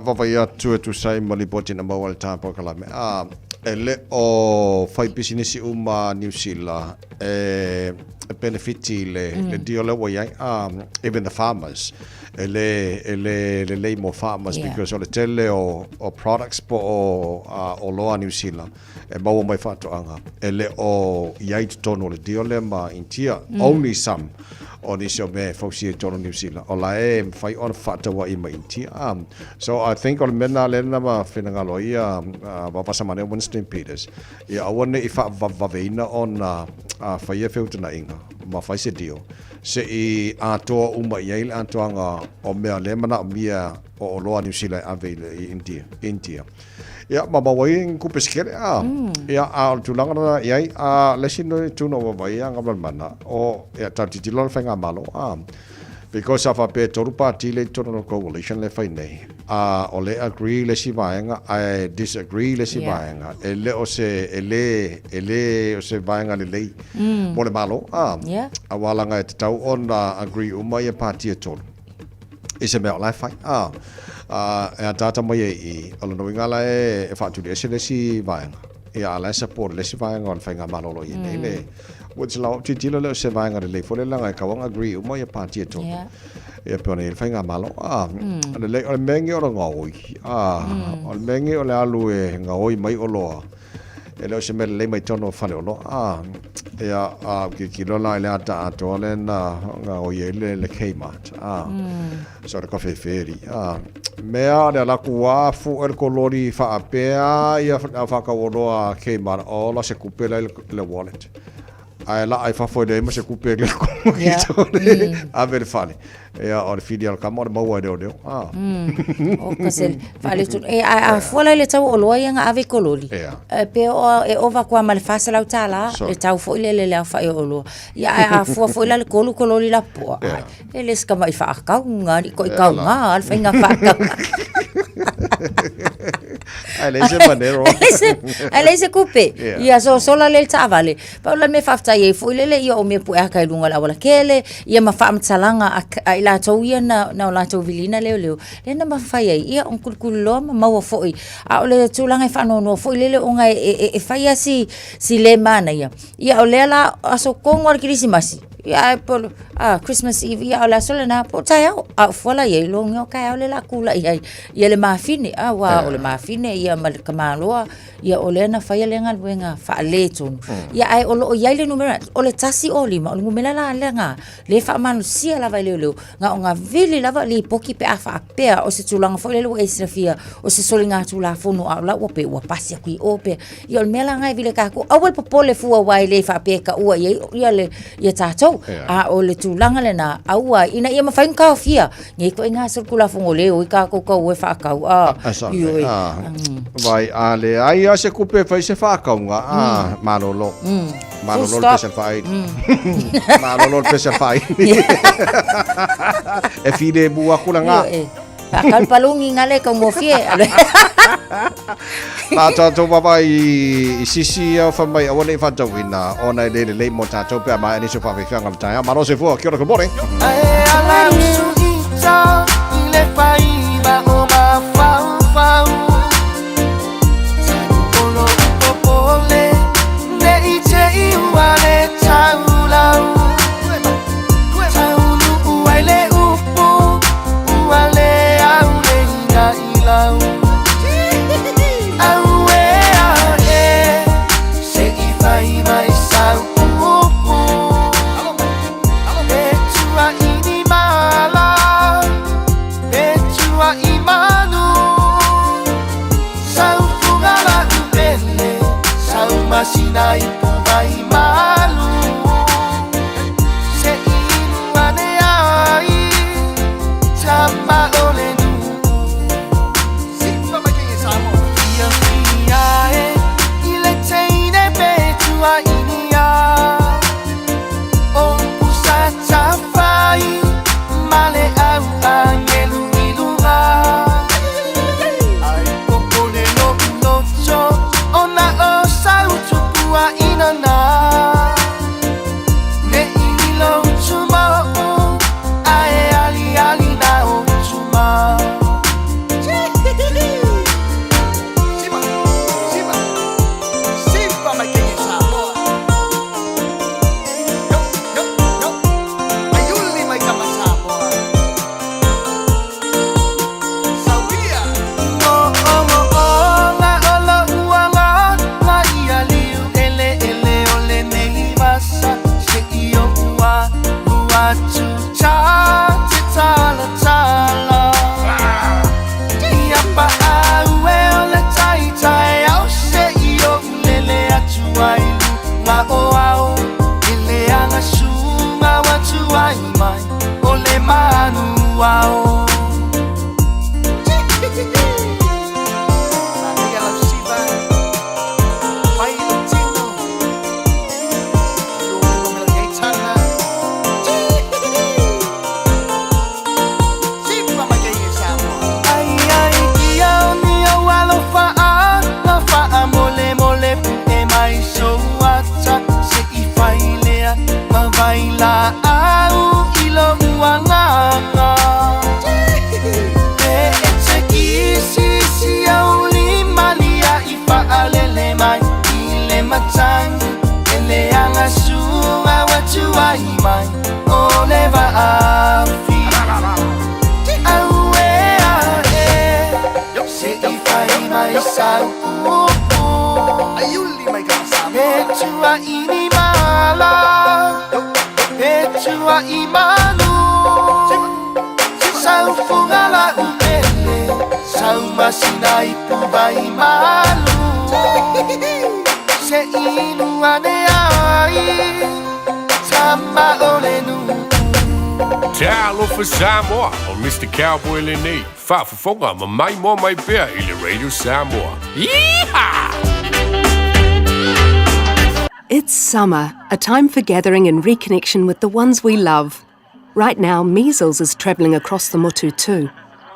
vaavaai atu e tusa ai ma lipoti na maua i le ta polokalame, e le o faipisinisi uma a Niu Sila e penefiti i le deal lea ua i ai, even the farmers. E le, e le lelei mo farmers because o le tele o, o products po o oloa a Niu Sila e maua mai faatoaga e le o i ai i totonu o le deal lea ma Initia. Only some o nisi o mea e fausia i totonu o Niu Sila o la e mafai ona fefaatauai ma Initia. So I think o le mea lena lea na finagalo ai ia Vaavasamane Winston Peters ia aua ne i faavavaveina ona faia feutagaiga ma fai se deal se i atoa uma i ai le atoaga o mea lea e manaomia o oloa a Niu Sila e ave i India, India. Ia, ma maua ai ni tupe se tele, a. Ia, a o le tulaga lena i ai, a le isi itu na ou vaavaai ai Galumalemana, o, ia, tatou tilotilo la i le faigamalo, a. Because a faapea e 3 pati lea i totonu o le coalition lea e fai nei, a o lea e agree le isi vaega ae disagree le isi vaega, e le o se, e le, e le o se vaega lelei mo le Malo, a. Aua leaga e tatau ona agree uma ia pati e 3 i se mea o la e fai, a. E ataata mai ai i i, o lona uiga la e faatuliese le isi vaega, ia a o la e support e le isi vaega o le faigamalo o lo o i ai nei le, which lau tilotilo lea o se vaega lelei foi lea leaga e tatau ona agree uma ia pati e 3. Ia pei ona i ai le faigamalo, a. Lelei, o le mea lenei o le gaoi, a, o le mea lenei o le alu e gaoi mai oloa, E le o se mea lelei mai totonu o faleoloa. A, ia, a ou tilotilo la i le ata atoa lea na gaoi ai le, le Kmart. A, so le kofeferi. A, mea o le ala atu lava fue le kololi faapea ia au faatauoloa a Kmart, ola se tupe la i le wallet. Ae laa i fafo e leai ma se tupe e ave i le fale. Ia, o le fili a le tama o le maua e leoleo. Ah. O ka se faaletonu. E, a, a fua la i le tau o oloa ia na ave i kololi. Ia. E, pe o, e ova atu lava ma le $400 le tau foi lele le aofai o oloa. Ia, ae a fua foi la i le 3 kololi lapopoa, Ia. ai, e le o se tama'i faatauga, alii koʻikauga lava le faiga faatauga. Ae leai se manero. Ae leai se tupe. Ia. Ia sosola lea i le taavale. Pau la le mea faafetai ai foi lele ia o mea pue aka i luga o le aualakele, ia ma faamatalaga a, a i latou ia na, na o latou viliina leoleo, lea na mafai ai, ia ona kulikuliloa ma maua foi. A o le tulaga e faanoanoa foi lele ona e, e, e, e fai lava si, si le manaia. Ia o lea la aso tonu lava o le Kerisimasi, ia ae po o le, a, Christmas Eve, ia o le aso lena po o taeao. A o fua la i ai, logia o taeao lea o le a tulai ai ia le mafine, a, aua o le mafine ia ma le tamaloa, Ia o lea na faia lea galuega faaletonu. Ia ae o lo o i ai le numera, o le 105, o le numera la lena, lea e faamalosia lava e leoleo, na ona vili lava lipoti pe a faapea o se tulaga foi lele ua e silafia, o se soligatulafono a o la ua pei ua pasi atu i o pe. Ia o le mea la lena e vili ai tatou, aua le popole fua aua e le faapea e taua i ai ia le ia tatou. A o le tulaga lena, aua ina ia mafai ona taofia Nei ituaiga solitulafono le o i tatou tau e faatau, a, ioe. Vai, a leai lava se tupe e fai se faatauga, a, malolo. Malolo le pese a le faaili. Malolo le pese a le faaili. E filemu atu lena. Ioe. Faatau le paluni nga le taugofie. La tatou vaavaai i sisi au fai mai aua ne i faatauina ona e le lelei mo tatou pe a maea nisi o faafeafeaga o le taeao. Malo soifua. Kia ora, good morning. Ae ala usu ita i le faiva o mafaufau O lou popole ne i te i ua le taulau Taunuu ai le upu ua le au le ina i lau Auē ae se i fai mai sau upu E tua i ni mala E tua i manu Sau fuga lau pele Sau masina ipu mai malu Se inu ane ai Tama o le nuu. matagi E leaga suga ua tuai mai O le vaafi Auē ae Se i fai mai sau upu E tuai ni mala E tuai malu Sau fuga la upele Sau masina ipu vai malu Se inu ane ai Tama o le nuu Talofa Samoa, o Mr. Cowboy lenei, faafofoga ma maimoa mai pea i le Radio Samoa. Yeehaw! It's summer, a time for gathering and reconnection with the ones we love. Right now, measles is travelling across the motu too.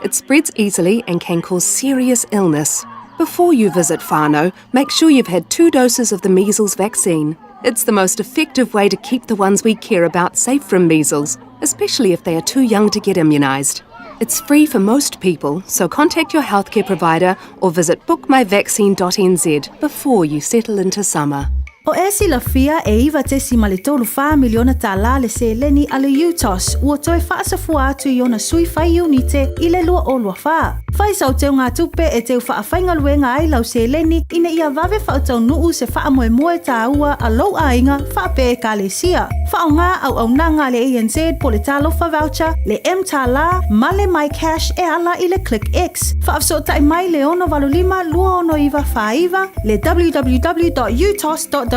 It spreads easily and can cause serious illness. Before you visit whānau, make sure you've had two doses of the measles vaccine. It's the most effective way to keep the ones we care about safe from measles, especially if they are too young to get immunised. It's free for most people, so contact your healthcare provider or visit bookmyvaccine.nz before you settle into summer. O e silafia e 9.34 miliona tālā le seleni a le UTOS ua toe faasafua atu i ona sui fai iunite i le 2024. Fai sau teugatupe e teu faafaigaluega ai lau seleni ina ia vave faataunuu se faamoemoe tāua a lou aiga faapea ekalesia. Faaaoga auaunaga a le ANZ po le Talofa Voucher, le mTālā ma le MyCash e ala i le ClickX. Faafesootai mai le 685 269 49, le www.utos.ws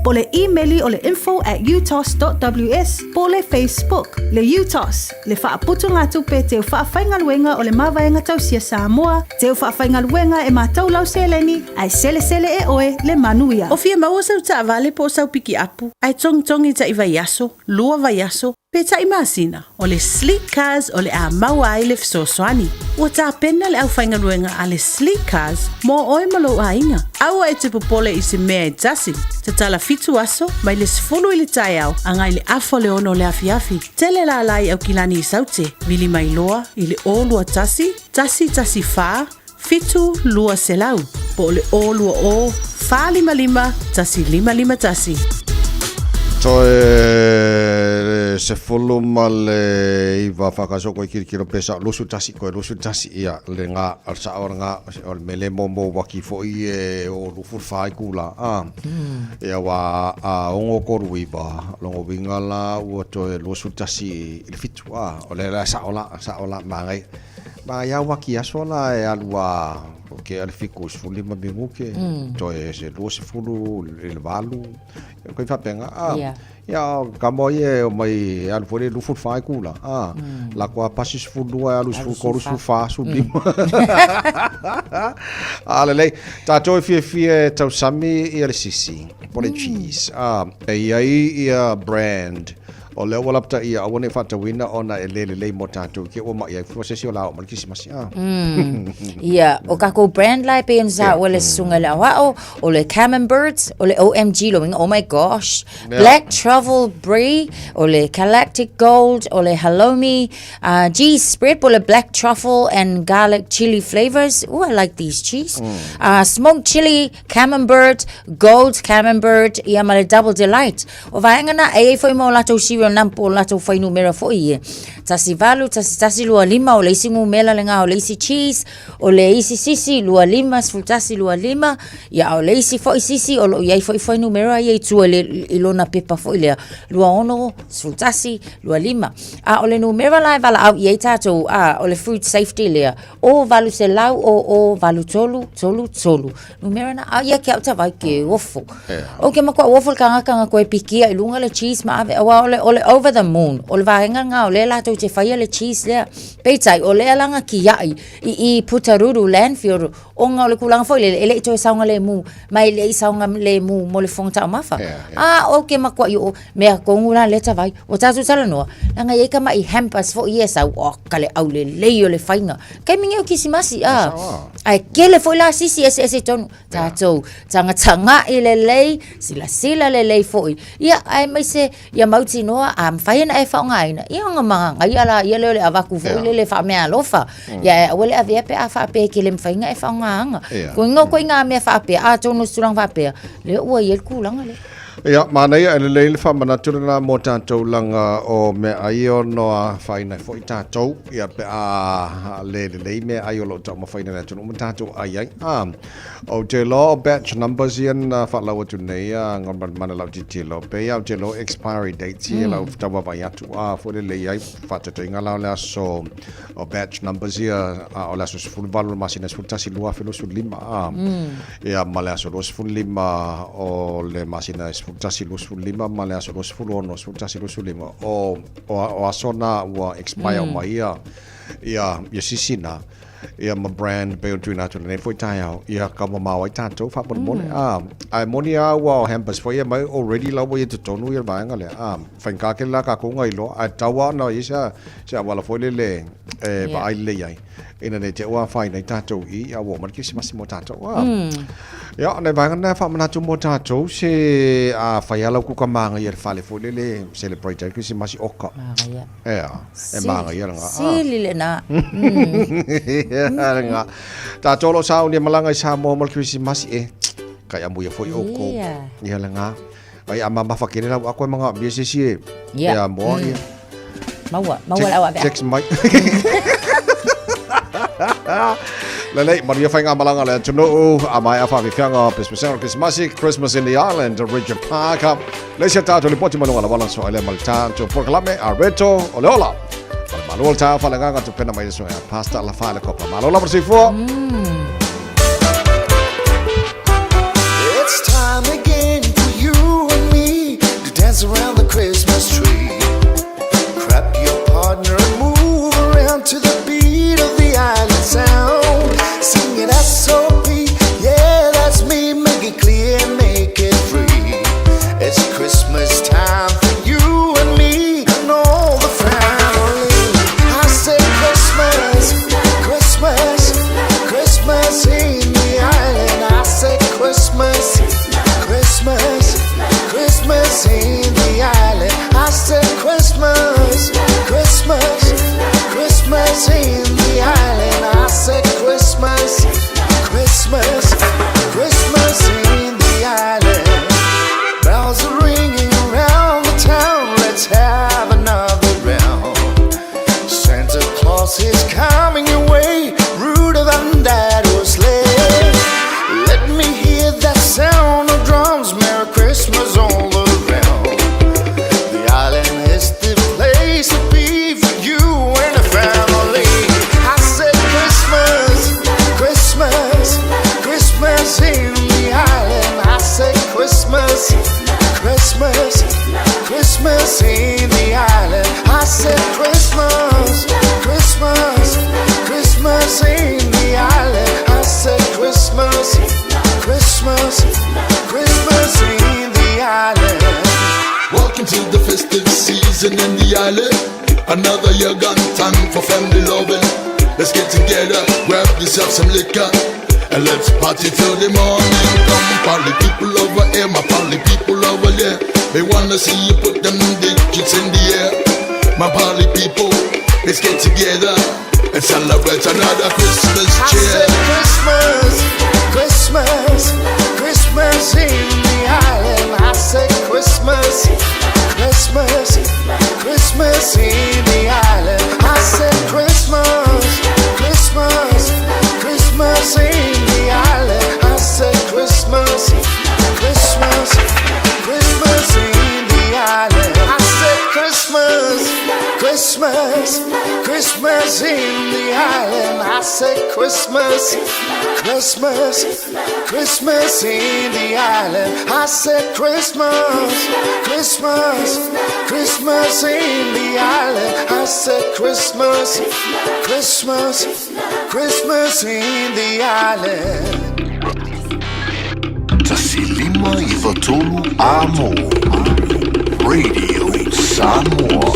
po le imeli o le info at utos.ws po le Facebook. Le UTOS, le faaputugatupe teu faafaigaluega o le Mavaega Tausia Samoa, teu faafaigaluega e matou lau seleni, ae selesele e oe le manuia. O fia maua sau taavale po o sau pikiapu, ae togitogi taʻi vaiaso, lua vaiaso, pe taʻi masina, o le Sleek Cars o le a maua ai le fesoasoani. Ua tapena le aufaigaluega a le Sleek Cars mo oe ma lou aiga. Aua e te popole i se mea e tasi. Tatala fitu aso, mai le 10 i le taeao agai i le afa o le ono o le afiafi. Tele lala i Aukilani i Saute, vili mai loa i le 021 114 7200 po o le 020 455 1551. Toe 19 whakasoko i kirikiro pesa 21 koe 21 ia le ngā al sa o ngā o le mele mo mo waki fo i e o lufu whai kula a ia wa a ongo koru iwa longo winga la ua toe 21 i le fitu a o le la sa o la sa o la mangai Ma ia waki aso la e alu a o ke ale fiku 15 minuke toe se 20 i le valu. Koe whapenga a. Ia ka mo ie o mai alu fo le lufu whai kula a. La koa pasi 12 alu 13 14 15. A lelei tātou e fiafia e tausami ia le sisi po le cheese a. E iai ia brand O lea ua lapata ia aua ne i faatauina ona e le lelei mo tatou ke ua ma'i ai fua se isi o la oo ma le Kisimasi a. Ia, o kakou brand la e pei ona sa ua le susuga i le aoao, o le Camembert, o le OMG lo uiga, oh my gosh, Black Truffle Brie, o le Galactic Gold, o le Halloumi, cheese spread po o le Black Truffle and Garlic Chili flavors, ooh I like these cheese, smoked chili Camembert, Gold Camembert, ia ma le Double Delight. O vaega na, e i ai foi ma o latou serial number po o latou fuainumera foi ia. 18, 11, 25, o le isi numera lena o le isi cheese, o le isi sisi, 25, 11, 25, ia a o le isi foi sisi o lo o i ai foi fuainumera ia i tua i, le, i lona pepa foi lea, 26, 11, 25. A o le numera la e valaau i ai tatou, a, o le food safety lea, o 800 o o 83 33. Numera na, a ia ke au tawai ke ofo. O ke makuaʻu ofo le kagaka nga koe pikia i luga le cheese ma ave, aua o le, o le over the moon. O le vaega nga o lea latou te faia le cheese lea. Peitai, o lea la nga kiaʻi i i Putaruru landfill, ona o le kulaga foi lele, e le i toe saogalemu, ma e le i saogalemu mo le fofoga taumafa. A o ke makuaʻi o mea tonu la lea tawai. Ua tatou talanoa, leaga e i ai kamaʻi hampers foi ia e sau, o ka le aulelei o le faiga. Taimi nei o Kisimasi, a, ae kele foi la sisi eseese tonu. Tatou tagatagaʻi lelei, silasila lelei foi. Ia, aemaise ia mautinoa a mafai ona e faaaogaina, ia ona magaia laia lea o le avatu foi lele faameaalofa. Ia, ae aua le avea pe a faapea e te le mafai ona e faaaogaina. faafogaaga. Ko ingoa koe i ngā mea faapea, atonu o se tulaga faapea, lea ua i ai le tulaga lea. Ia, manaia e lelei le faamanatu lena mo tatou leaga o meaai e ono afaina ai foi tatou, ia pe a le lelei meaai o lo o taumafaina e le atunuu ma tatou ai ai. A, ou te iloa o batch numbers ia na faalau atu nei a Galumalemana lau tilotilo, pei lava ou te iloa o expiry dates ia lau tau vaavaai atu, a foi lele i ai faataitaiga la o le aso o batch numbers ia a o le aso 18 o le masina 11 2025 a ia ma le aso 25 o le masina 11 25 ma le aso 26 11 25 o o, o aso na ua expire uma ia ia ia sisi na ia ma brand pei ona tuuina atu lenei foi taeao ia taumamao ai tatou faamolemole a ae moni a ua o hampers foi ia mai already la ua ia totonu ia le vaega lea a faigata tele la tatou ona iloa ae tatau lava ona i ai se se auala foi lele e vaai lelei ai ina ne i te i ua afaina ai tatou i i a ua oo mai le Kerisimasi mo tatou a ia o nai vaega na e faamanatu mo tatou se afai lava lau kuka manaia i le fale foi lele e celebrate ai le Kerisimasi oka Manaia. Ea, e manaia lena. Sili lena. Ea lena. Tatou o lo o sauni e malaga i Samoa mo le Kerisimasi e kai amuia foi oukou. Ia. Ia lena. Ai a mamafa tele lau ako e manaomia se isi e Ia. e a moa ia. Maua, maua lau avea. Text mai. Lelei, manuia faigamalaga a le atunuu, a maea faafiafiaga o pesepesega o le Kerisimasi, Christmas in the Island, Richard Parker. Le isi a tatou lipoti mai luga o le auala soa lea ma le tatou polokalame a Reto o le Ola. Ma le malo o le taeao faaleagaga tupena mai le susuga ia Pastor Lafa le Kopa. Malo lava le soifua. It's time again for you and me to dance around the Christmas tree. Grab your partner and move around to the beat of the island sound. Sing it SOP, yeah, that's me. Make it clear and make it free. It's Christmas time for you and me and all the family. I said Christmas, Christmas, Christmas in the island. I said Christmas, Christmas, Christmas in the island. I said Christmas, Christmas, Christmas in the island. I said Christmas, Christmas, Christmas in the island. Bells are ringing around the town. Let's have another round. Santa Claus is coming your way, ruder than that old sleigh. Let me hear that sound of drums. Merry Christmas all around. The island is the place to be for you and the family. I said Christmas, Christmas, Christmas in the island. I said Christmas, Christmas, Christmas in the island. I said Christmas, Christmas, Christmas in the island. I said Christmas, Christmas, Christmas in the island. Welcome to the festive season in the island. Another year gone, time for family loving. Let's get together, grab yourself some liquor, and let's party till the morning. Come, party people over here, my party people over there. They wanna see you put them digits in the air. My party people, let's get together and celebrate another Christmas I cheer. said Christmas, Christmas, Christmas in the island. I said Christmas, Christmas, Christmas in the island. I said Christmas, Christmas, Christmas in the island. I said Christmas, Christmas, Christmas in the island. I said Christmas, Christmas, Christmas in the island. I said Christmas, Christmas, Christmas in the island. I said Christmas, Christmas, Christmas in the island. I said Christmas, Christmas, Christmas in the island. 1593 Amo Radio Samoa.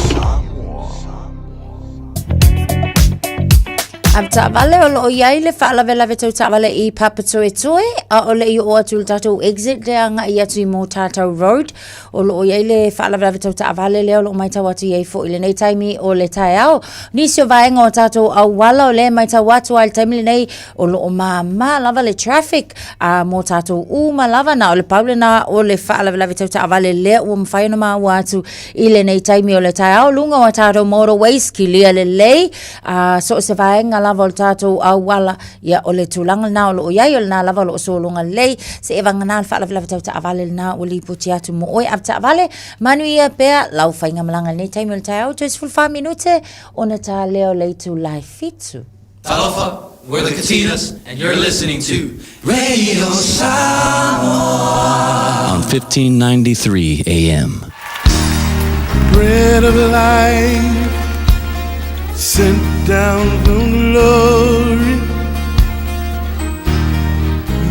Avetaavale o loo iai le faalavelave tau taavale i Papatoetoe, aole i oo atu i le tatou exit lea agai atu i Motatau Road. O loo iai le faalavelave tau taavale lea o loo maitau atu iai foi i lenei taimi o le taeao. Nisi o vaega o tatou auala o lea e maitau atu ai i le taimi lenei o loo māmā lava le traffic a mo tatou uma lava. Na o le pau lena o le faalavelave tau taavale lea ua mafai ona maua atu i lenei taimi o le taeao luga o a tatou motorways kilia lelei a so o se vaega lava o le tatou auala ia o le tulaga lena o loo iai o lena lava o loo sologa lelei se e vagana le faalavelave tau taavale lena ua lipoti atu mo oe avetaavale manuia pea lau faigamalaga i lenei taimi o le taeao toe 14 minute ona ta lea o le itula e 7. Talofa, we're the Katinas, and you're listening to Radio Samoa on 1593 AM. Bread of life sent down from glory.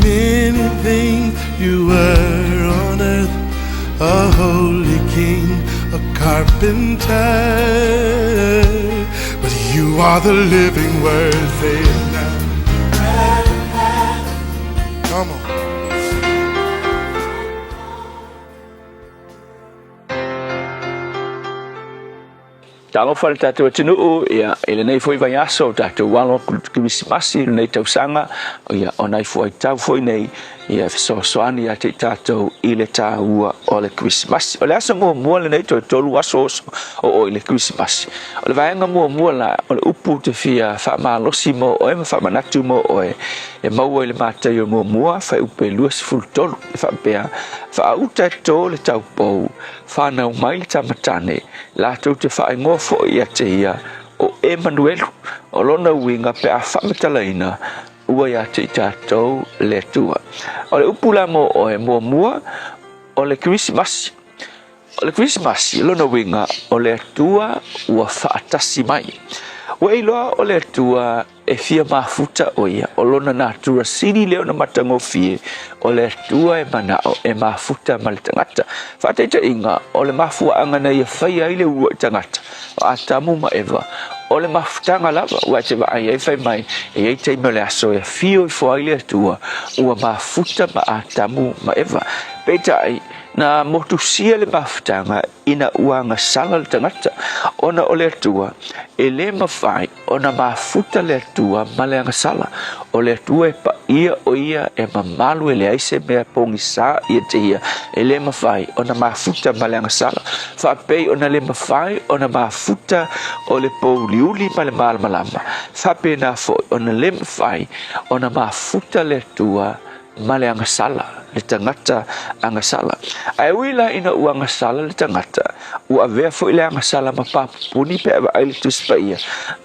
Many things you were on earth, a holy king, a carpenter. But you are the living word, say it now. Come on. Talofa le tatou atunuu, ia, i lenei foi vaiaso o tatou alo atu i le Kerisimasi i lenei tausaga, ia, o nai fuaitau foi nei, ia, e fesoasoani ia te i tatou i le taua o le Kerisimasi. O le aso muamua lenei, toe 3 aso o oo i le Kerisimasi. O le vaega muamua la, o le upu ou te fia faamalosi mo oe ma faamanatu mo oe, e maua i le Mataio muamua, fuaiupe 23, e faapea, Faauta e to le taupou, Whanau mai le tama tane, latou te whaingoa foi ia te ia o Emanuelu, o lona uiga pe a faamatalaina, ua ia te i tatou le Atua. O le upu la mo oe muamua, o le Kerisimasi. O le Kerisimasi, lona uiga, o le Atua ua faatasi mai. Ua e iloa o le Atua E fia mafuta ʻo ia, ʻo lona natura sili lea ona matagofie, o le Atua e manaʻo e mafuta ma le tagata. Faataitaiga, o le mafuaaga na ia faia ai le uluaʻi tagata, o Atamu ma Eva, o le mafutaga lava, ua e te vaai ai fai mai, e i ai taimi o le aso e afio ifo ai le Atua, ua mafuta ma Atamu ma Eva. Peitai, na motusia le mafutaga ina ua agasala le tagata, ona o le Atua, e lē mafai ona mafuta le Atua ma le agasala. O le Atua e paia o ia e mamalu e leai se mea pogisā ia te ia, e lē mafai ona mafuta ma le agasala. Faapei ona lē mafai ona mafuta o le pōuliuli ma le malamalama, faapena foi ona lē mafai ona mafuta le Atua ma le agasala, le tagata agasala. Ae ui la ina ua agasala le tagata, ua avea foi le agasala ma papupuni pe a vaai le Tusi Paia.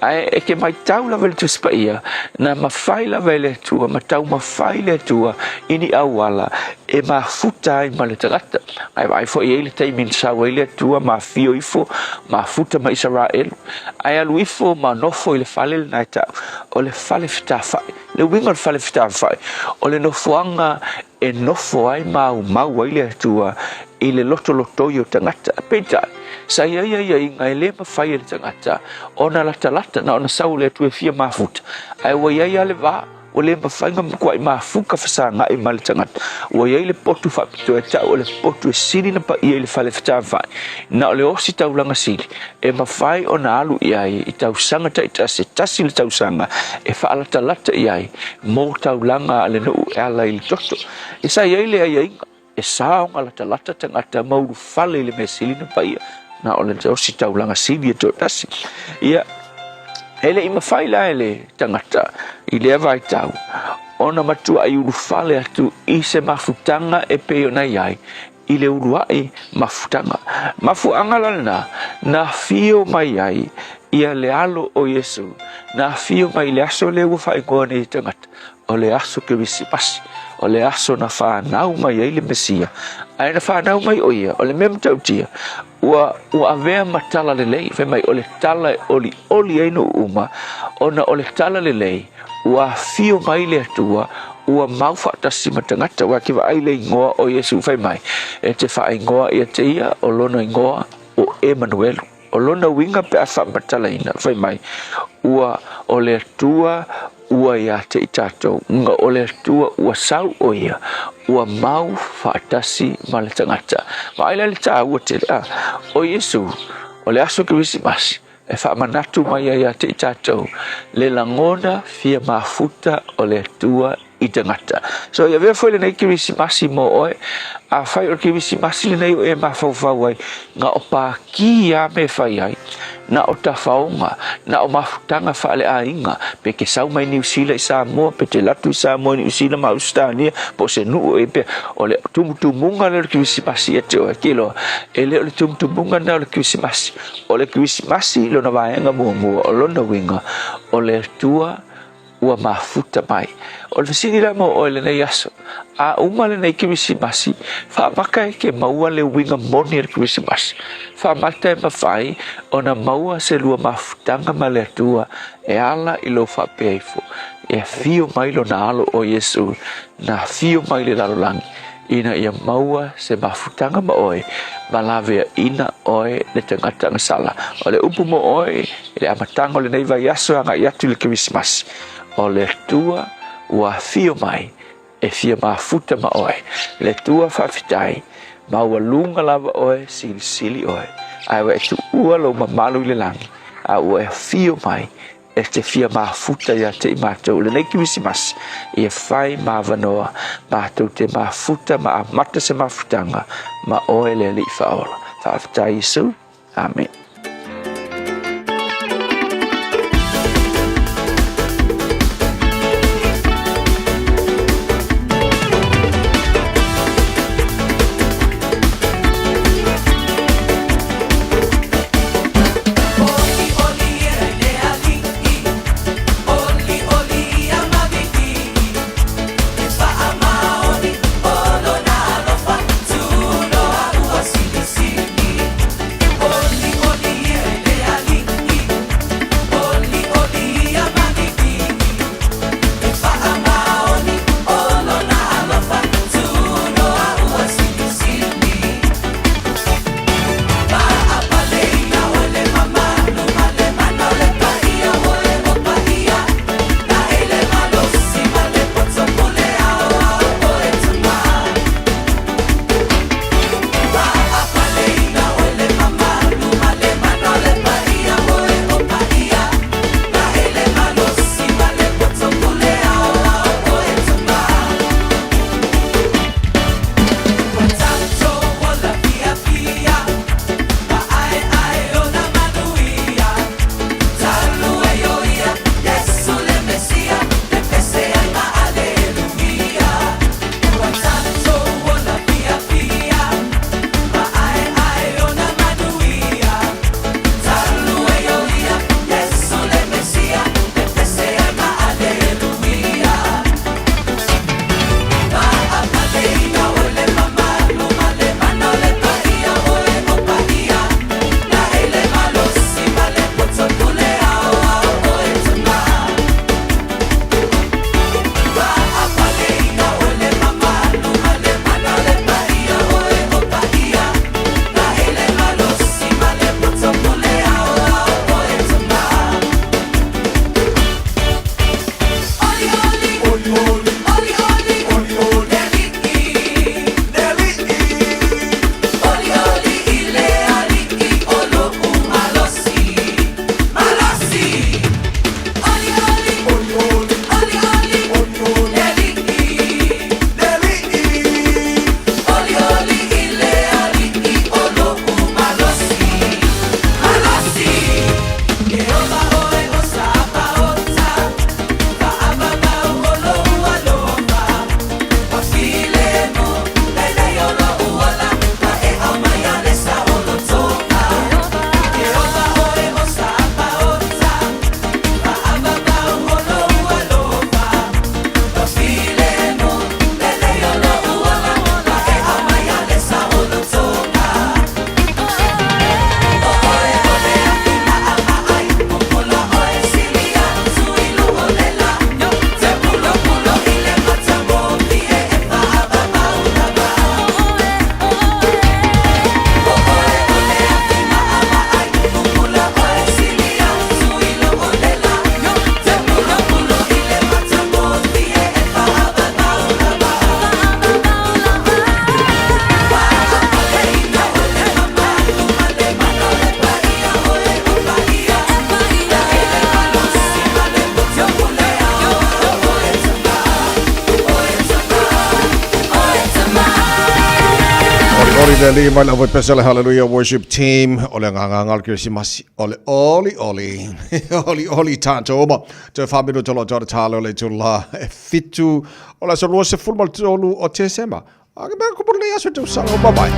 Ae e ke maitau lava i le Tusi Paia, na mafai lava e le Atua ma taumafai le Atua i ni auala e mafuta ai ma le tagata. Ae vaai foi e i ai le taimi na sau ai le Atua ma afio ifo, mafuta ma Isaraelu. Ae alu ifo ma nofo i le fale lena e tau, o le fale fetafai. Le uiga o le fale fetafai, o le nofoaga e nofo ai ma aumau ai le Atua i le lotolotoi o tagata. Peitai, sa i ai aiaiga e le mafai e le tagata ona latalata na ona sau o le Atua e fia mafuta, ae ua i ai lava le va ua le mafai ona matuai mafuta fesagai ma le tagata. Ua i ai le potu faapitoa e tau o le potu e sili ona paia i le fale fetafai, na o le ositaulaga sili e mafai ona alu i ai i tausaga taitasi, e tasi le tausaga e faalatalata i ai mō taulaga a le nuu e ala i le toto. E sa i ai le aiaiga e sa ona latalata tagata ma ulufale i le mea sili na paia, na o le ositaulaga sili e toatasi. Ia, e le i mafai la e le tagata i lea vaitau ona matuai ulufale atu i se mafutaga e pei ona i ai i le uluaʻi mafutaga. Mafuaaga la lena na afio mai ai ia le alo o Iesu, na afio mai i le aso lea ua faaigoa nei e tagata, o le aso Kerisimasi, o le aso na fanau mai ai le Mesia. Ae na fanau mai ʻo ia, o le mea matautia, ua, ua avea ma tala lelei, fai mai o le tala e olioli ai nuu uma, ona o le tala lelei, Ua afio mai le Atua, ua mau faatasi ma tagata, aua ke vaai le igoa o Iesu fai mai, e te faaigoa ia te ia o lona igoa o Emanuelu. O lona uiga pe a faamatalaina fai mai, ua o le Atua ua ia te i tatou, ga o le Atua ua sau o ia, ua mau faatasi ma le tagata. Vaai la i le taua tele, a, o Iesu, o le aso Kerisimasi, e faamanatu mai ai ia te i tatou le lagona fia mafuta o le Atua i tagata. So ia avea foi lenei Kerisimasi mo oe, afai o le Kerisimasi lenei o e mafaufau ai, na o pākī lava me fai ai, na o tafaoga, na o mafutaga faaleaiga, pe te sau mai Niu Sila i Samoa, pe te alu atu i Samoa i Niu Sila ma Ausetalia, po o se nuu e pea, o le tumutumuga lea o le Kerisimasi ia te oe, ke iloa, e le o le tumutumuga lena o le Kerisimasi. O le Kerisimasi lona vaega muamua, o lona uiga, o le Atua ua mafuta mai. O le fesili la mo oe lenei aso, a uma lenei Kerisimasi, faamata e ke maua le uiga moni o le Kerisimasi? Faamata e mafai ona maua se lua mafutaga ma le Atua e ala i lou faapea ifo, e afio mai lona Alo o Iesu, na afio mai i le lalolagi, ina ia maua se mafutaga ma oe, ma laveaina oe le tagata agasala. O le upu mo oe i le amataga o lenei vaiaso e agai atu i le Kerisimasi, o le Atua ua afio mai e fia mafuta ma oe. Le Atua faafetai, maualuga lava oe, silisili oe, ae ua e tuua lou mamalu i le lagi, a ua e afio mai E te fia mafuta ia te i matou i lenei Kerisimasi, ia fai ma avanoa matou te mafuta ma amata se mafutaga ma oe le Alii Faaola. Faafetai Iesu. Amene. Momoli le Alii mai le aufaipese le Hallelujah Worship Team o le agaga o le Kerisimasi o le oli oli oli oli tatou uma toe faaminuta loa toa talo le itula e fitu o le aso 23 o Tesema a ke mea kupu lenei aso tausaga o mamae.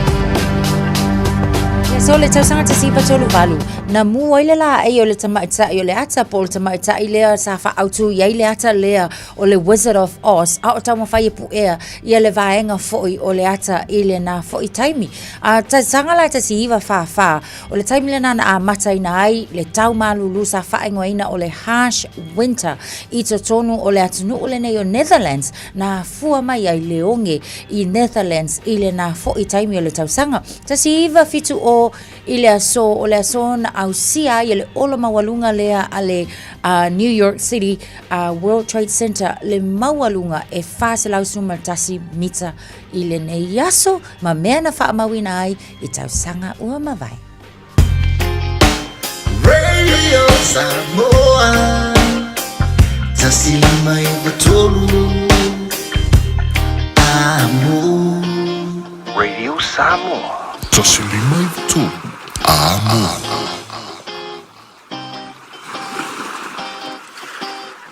Ia, so le tausaga 1938, na mū ai le laei o le tamaitai o le ata po o le tamaitai lea sa faaautu i ai le ata lea o le Wizard of Oz, a o taumafai e puea ia le vaega foi o le ata i lena foi taimi. A tausaga la 1944, o le taimi lena na amataina ai le tau malūlū sa faaigoaina o le Harsh Winter i totonu o le atunuu lenei o Netherlands, na afua mai ai le oge i Netherlands i lena foi taimi o le tausaga 1970 i le aso o le aso na ausia ai e le ola maualuga lea a le uh, New York City uh, World Trade Center le maualuga e 411 mita i lenei aso ma mea na faamauina ai i tausaga ua mavae. Radio Samoa 153 Amo Radio Samoa 153 Amo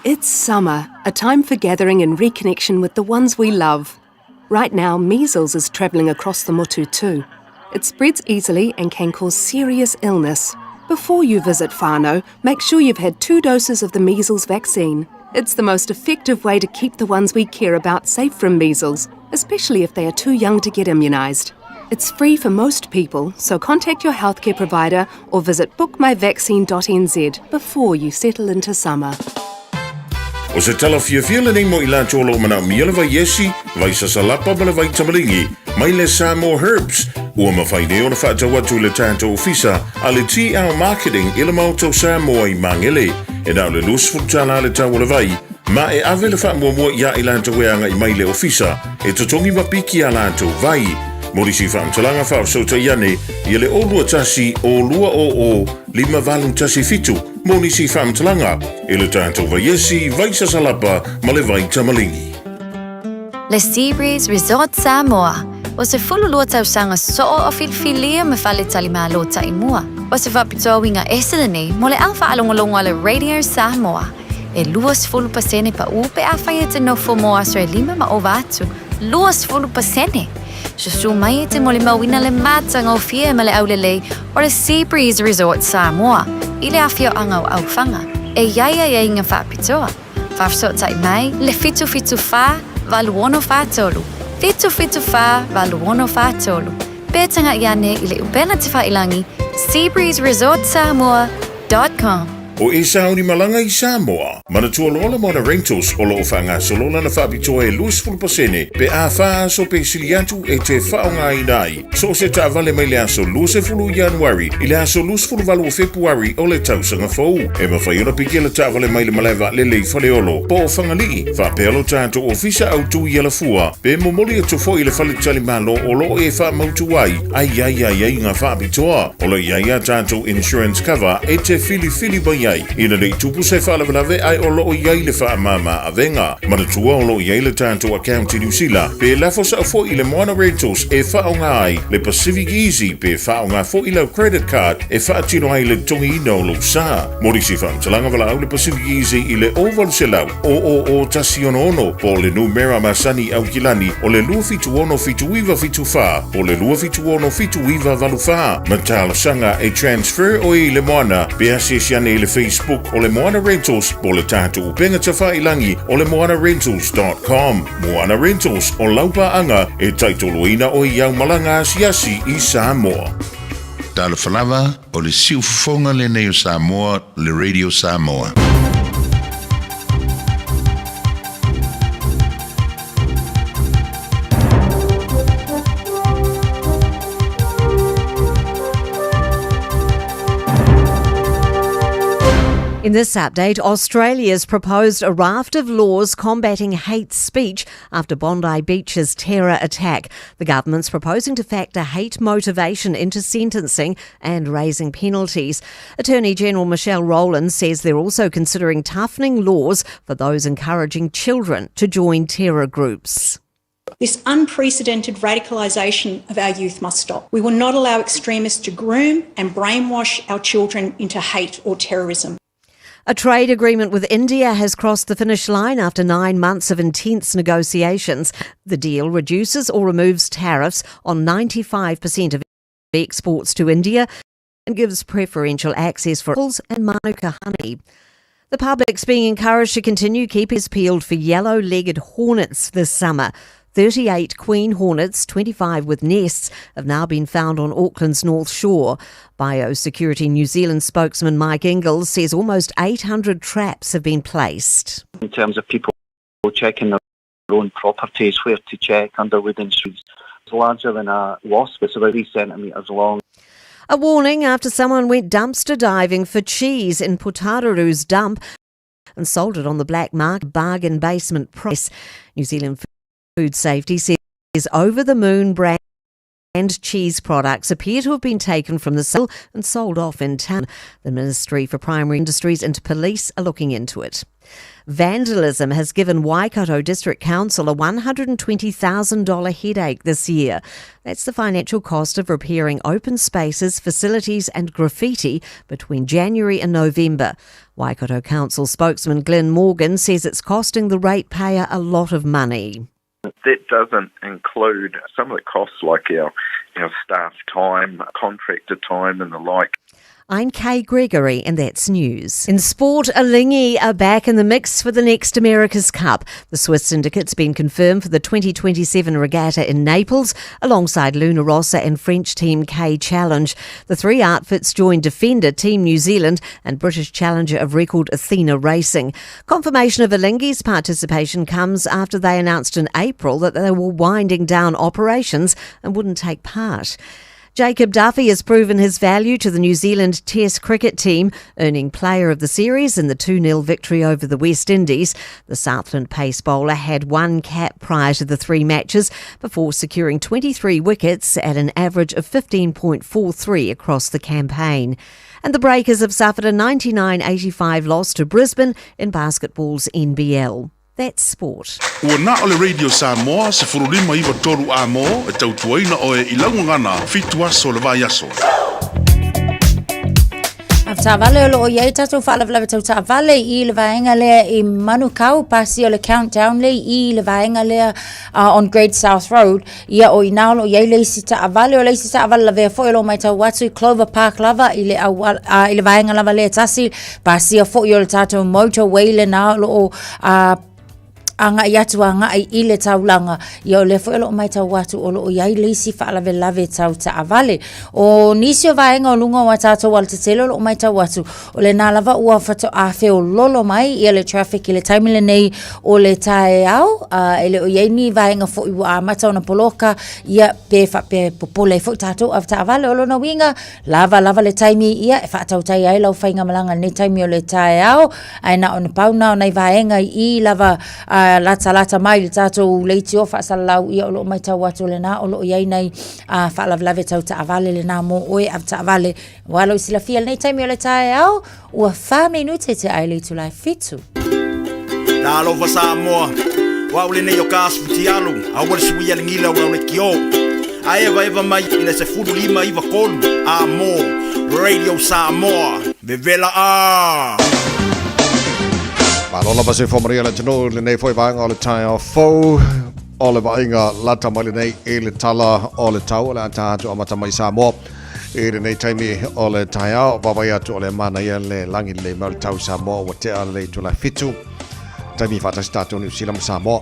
It's summer, a time for gathering and reconnection with the ones we love. Right now, measles is travelling across the motu too. It spreads easily and can cause serious illness. Before you visit whānau, make sure you've had two doses of the measles vaccine. It's the most effective way to keep the ones we care about safe from measles, especially if they are too young to get immunised. It's free for most people, so contact your healthcare provider or visit bookmyvaccine.nz before you settle into summer. O se tala fiafia lenei mo i latou o lo o manaomia le vai esi, vai sasalapa ma le vai tamaligi mai le Samoa Herbs, ua mafai nei ona faatau atu i le tatou ofisa a le TL Marketing i le Maota o Samoa i Magele. E na o le $20 le tau o le vai, ma e ave le faamuamua iā i latou e agai mai i le ofisa e totogi ma piki a latou vai. Mo nisi faamatalaga faafesootai ane ia le 021 200 5817 Mo nisi faamatalaga, i le tatou vaiesi, vai sasalapa ma le vai tamaligi. Le Sea Breeze Resort Samoa, o se 12 tausaga soo o filifilia ma faletalimalo taimua. O se faapitoa uiga ese lenei mo le au faalogologo a le Radio Samoa. E 20% paʻu pe afai e te nofo mo aso e lima ma ova atu. 20%! Susu mai e te molimauina le matagofie ma le aulelei o le Sea Breeze Resort Samoa i le afioaga o Aufaga e i ai aiaiga faapitoa. Faafesootai mai le 774 8643, 774 8643, pe tagai ane i le upega tefailangi seabreezeresortsamoa.com. O Esau ni malaga i Samoa. Manatua loa le Moana Rentals o lo o faagasolo lana faapitoa e 20% pe a fa aso pe sili atu e te faaaogaina ai so o se taavale mai le aso 20 Ianuari i le aso 28 o Fepuari o le tausaga fou. E mafai ona piki le taavale mai le malae vaalele i Faleolo po o Fagalii faapea lo tatou ofisa autu i Alafua pe momoli atu foi i le faletalimalo o lo o e faamautu ai a i ai aiaiga faapitoa. O lo o i ai a tatou insurance cover e te filifili mai ai ina nei tupu se faalavelave ae o lo o i ai le faamama avega. Manatua o lo o i ai le tatou account i Niu Sila pe lafo sao foi i le Moana Rentals e faaaoga ai le Pacific Easy pe faaaoga foi lau credit card e faatino ai le totogiina o lou sa. Mo nisi faamatalaga valaau le Pacific Easy i le 0800 000 166 po o le numera masani i Aukilani o le 276 7974 po o le 276 7984 ma talosaga e transfer oe i le Moana pe asiasi ane i le Facebook o le Moana Rentals po o le tatou upega tafailangi o le moanarentals.com. Moana Rentals o lau paaga e taitoloina oe i au malaga asiasi i Samoa. Talofa lava, o le siufofoga lenei o Samoa, le Radio Samoa. In this update, Australia's proposed a raft of laws combating hate speech after Bondi Beach's terror attack. The government's proposing to factor hate motivation into sentencing and raising penalties. Attorney General Michelle Rowland says they're also considering toughening laws for those encouraging children to join terror groups. This unprecedented radicalisation of our youth must stop. We will not allow extremists to groom and brainwash our children into hate or terrorism. A trade agreement with India has crossed the finish line after nine months of intense negotiations. The deal reduces or removes tariffs on 95% of exports to India and gives preferential access for apples and manuka honey. The public's being encouraged to continue keep his peeled for yellow-legged hornets this summer. 38 queen hornets, 25 with nests, have now been found on Auckland's North Shore. Biosecurity New Zealand spokesman Mike Inglis says almost 800 traps have been placed. In terms of people checking their own properties, where to check underwood and streets. It's larger than a wasp, it's about 3 centimetres long. A warning after someone went dumpster diving for cheese in Putararu's dump and sold it on the black market bargain basement price. New Zealand Food Safety says over the moon brand cheese products appear to have been taken from the sale and sold off in town. The Ministry for Primary Industries and Police are looking into it. Vandalism has given Waikato District Council a $120,000 headache this year. That's the financial cost of repairing open spaces, facilities and graffiti between January and November. Waikato Council spokesman Glenn Morgan says it's costing the ratepayer a lot of money. That doesn't include some of the costs like our, our staff time, contractor time and the like. I'm Kay Gregory, and that's news. In sport, Alinghi are back in the mix for the next America's Cup. The Swiss syndicate's been confirmed for the 2027 regatta in Naples, alongside Luna Rossa and French team K Challenge. The three outfits join defender Team New Zealand and British challenger of record Athena Racing. Confirmation of Alinghi's participation comes after they announced in April that they were winding down operations and wouldn't take part. Jacob Duffy has proven his value to the New Zealand Test cricket team, earning Player of the Series in the 2 0 victory over the West Indies. The Southland pace bowler had one cap prior to the three matches before securing 23 wickets at an average of 15.43 across the campaign. And the Breakers have suffered a 99 85 loss to Brisbane in basketball's NBL. That's sport. Ua na o le Radio Samoa, 159 a mō, e tautuaina oe i laugagana, fitu aso le vai aso. Taavale o loo iai tatou faalavelave tau taavale i le vaega lea i Manukau pasia o le countdown le i le vaega lea uh, on Great South Road ia o inā o loo iai le isi taavale o le isi taavale lavea foi o loo matau atu i Clover Park lava i le auala uh, i le vaega lava lea tasi pasia foi o le tatou motorway lenā o loo uh, agai atu agai i le taulaga ia o lea foi o loo matau atu o loo iai le isi faalavelave tau taavale. O nisi o vaega o luga o a tatou alatetele o loo matau atu o lenā lava ua faatoa feololo mai ia le traffic i le taimi lenei o le taeao uh, e le o iai ni vaega foi ua amata ona poloka ia pe faapea e popole ai foi tatou avetaavale o lona uiga Lava lava le taimi ia e faatautai ai lau faigamalaga i lenei taimi o le taeao, ae na ona pau na o nai vaega i i lava uh, latalata mai i le tatou leitio faasalalau ia o lo o matau atu lenā o lo o i ai nai uh, faalavelave tau taavale lenā mo oe avetaavale. Ua lou silafia i lenei taimi o le taeao, ua wha minute te ai le itula e fitu. Talofa Samoa, o au lenei o ka Asfutialu, aua le suia le gila o lau lekiō. A evaeva mai i le 15 93 a mō Radio Samoa, vevela a! Malo lava se whamaria le atunuu i lenei foi vaega o le taeao fou o le vaaiga lata mai lenei i le tala o le tau o le a ta atu amata mai Samoa i lenei taimi o le taeao vaavaai atu o le manaia le lagi lelei mai o le tau i Samoa ua tea le itula e fitu taimi faatasi tatou Niu Sila ma Samoa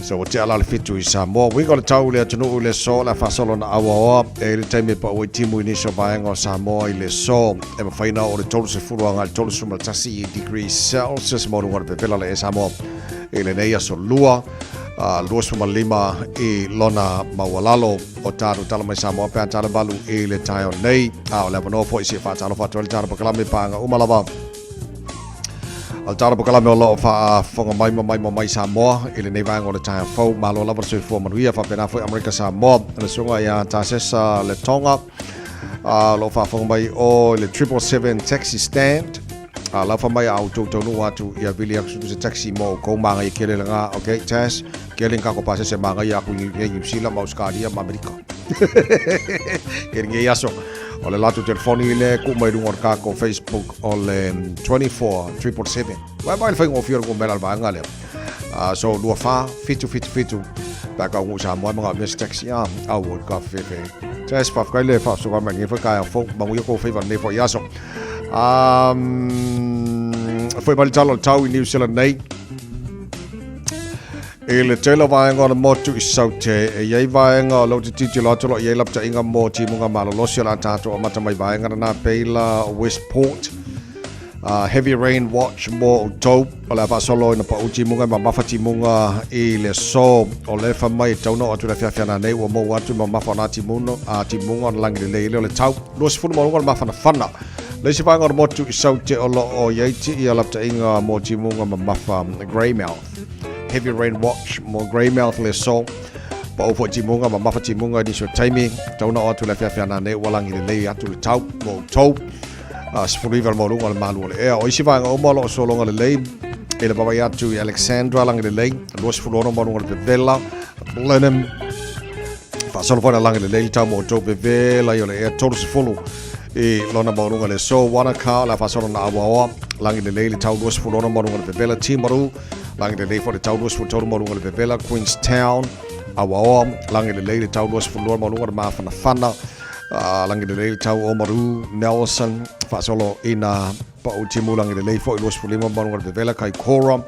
so ua tea la le fitu i Samoa uiga o le tau i le atunuu i le aso o le a faasolo na auaoa e i le taimi e pau ai timu i nisi o vaega o Samoa i le aso e mafai ona oo i le 30 agai i le 31 degrees Celsius maualuga o le vevela le e Samoa i lenei aso lua 25 i lona maualalo o tatou tala mai Samoa pe a tala valu i le taeao nei. A o le avanoa foi se faatalofa atu ai le tala pakalame paaga uma lava. O le tala pakalame o loo faafofoga mai ma mai ma mai Samoa i lenei vaega o le taeao fou. Malo lava le soifua manuia faapena foi Amerika Samoa. Le susuga ia Tasesa le Tonga o loo faafofoga mai o le 777 Taxi Stand. A lau fa mai a outou taunuu atu ia vili atu se taxi mo oukou magaia kele lena. Okay, Tess. Kele ni kako pasese magaia aku i Niu Sila ma Auskalia ma Amerika. I lenei aso, o le latou telefoni le kuu mai luga o le kako Facebook o le 24 777. Vai vai le faigofie o le kumela le vaega lea. So 24 7 7 7 pe a kaunuu i Samoa e manaomia se taxi a au o le kafefefe. Tess, faafetai le faasoa mai lenei foi taeao fou. Manuia kou faiva i lenei foi aso. Foi mai le tala o le tau i New Zealand nei. I le tele o vaega o le motu i Saute, e i ai vaega o lou te tilotilo atu o lo o i ai lapataiga mo timuga malolosi o le a tatou amata mai vaega lena peila Westport. Heavy rain watch mo outou o le a faasolo ina pau timuga e mamafa timuga i le aso o le fa mai e tau na oo atu i le afiafi ana nei ua maua atu mamafa o na timuga a timuga ona lagi lelei ai lea o le tau 20 maualuga o le mafanafana. Le isi vaega o le motu i Saute o lo o i ai ia lapataiga mo timuga mamafa Greymouth. Heavy rain watch mo Greymouth le aso. Pau foi timuga mamafa timuga i nisi o taimi tau na oo atu i le afiafi ana nei ua lagi lelei atu le tau mo outou. 19 le maualuga o le malu o le ea. O isi vaega uma o lo o sologa lelei i le vaavaai atu i Alexandra lagi lelei, 26 maualuga o le vevela, Blenheim, faasolo foi na lagi lelei le tau mo outou vevela i o le ea 30 i lona maualuga le aso. Wanaka o le a faasolo na auaoa, lagi lelei le tau 26 maualuga o le vevela, Timaru, lagi lelei foi le tau 23 maualuga o le vevela, Queenstown, auaoa, lagi lelei le tau 22 maualuga o le mafanafana, Lagi lelei le tau Oamaru, Nelson, faasolo ina pau timu lagi lelei foi 25 maualuga le vevela, Kaikoura,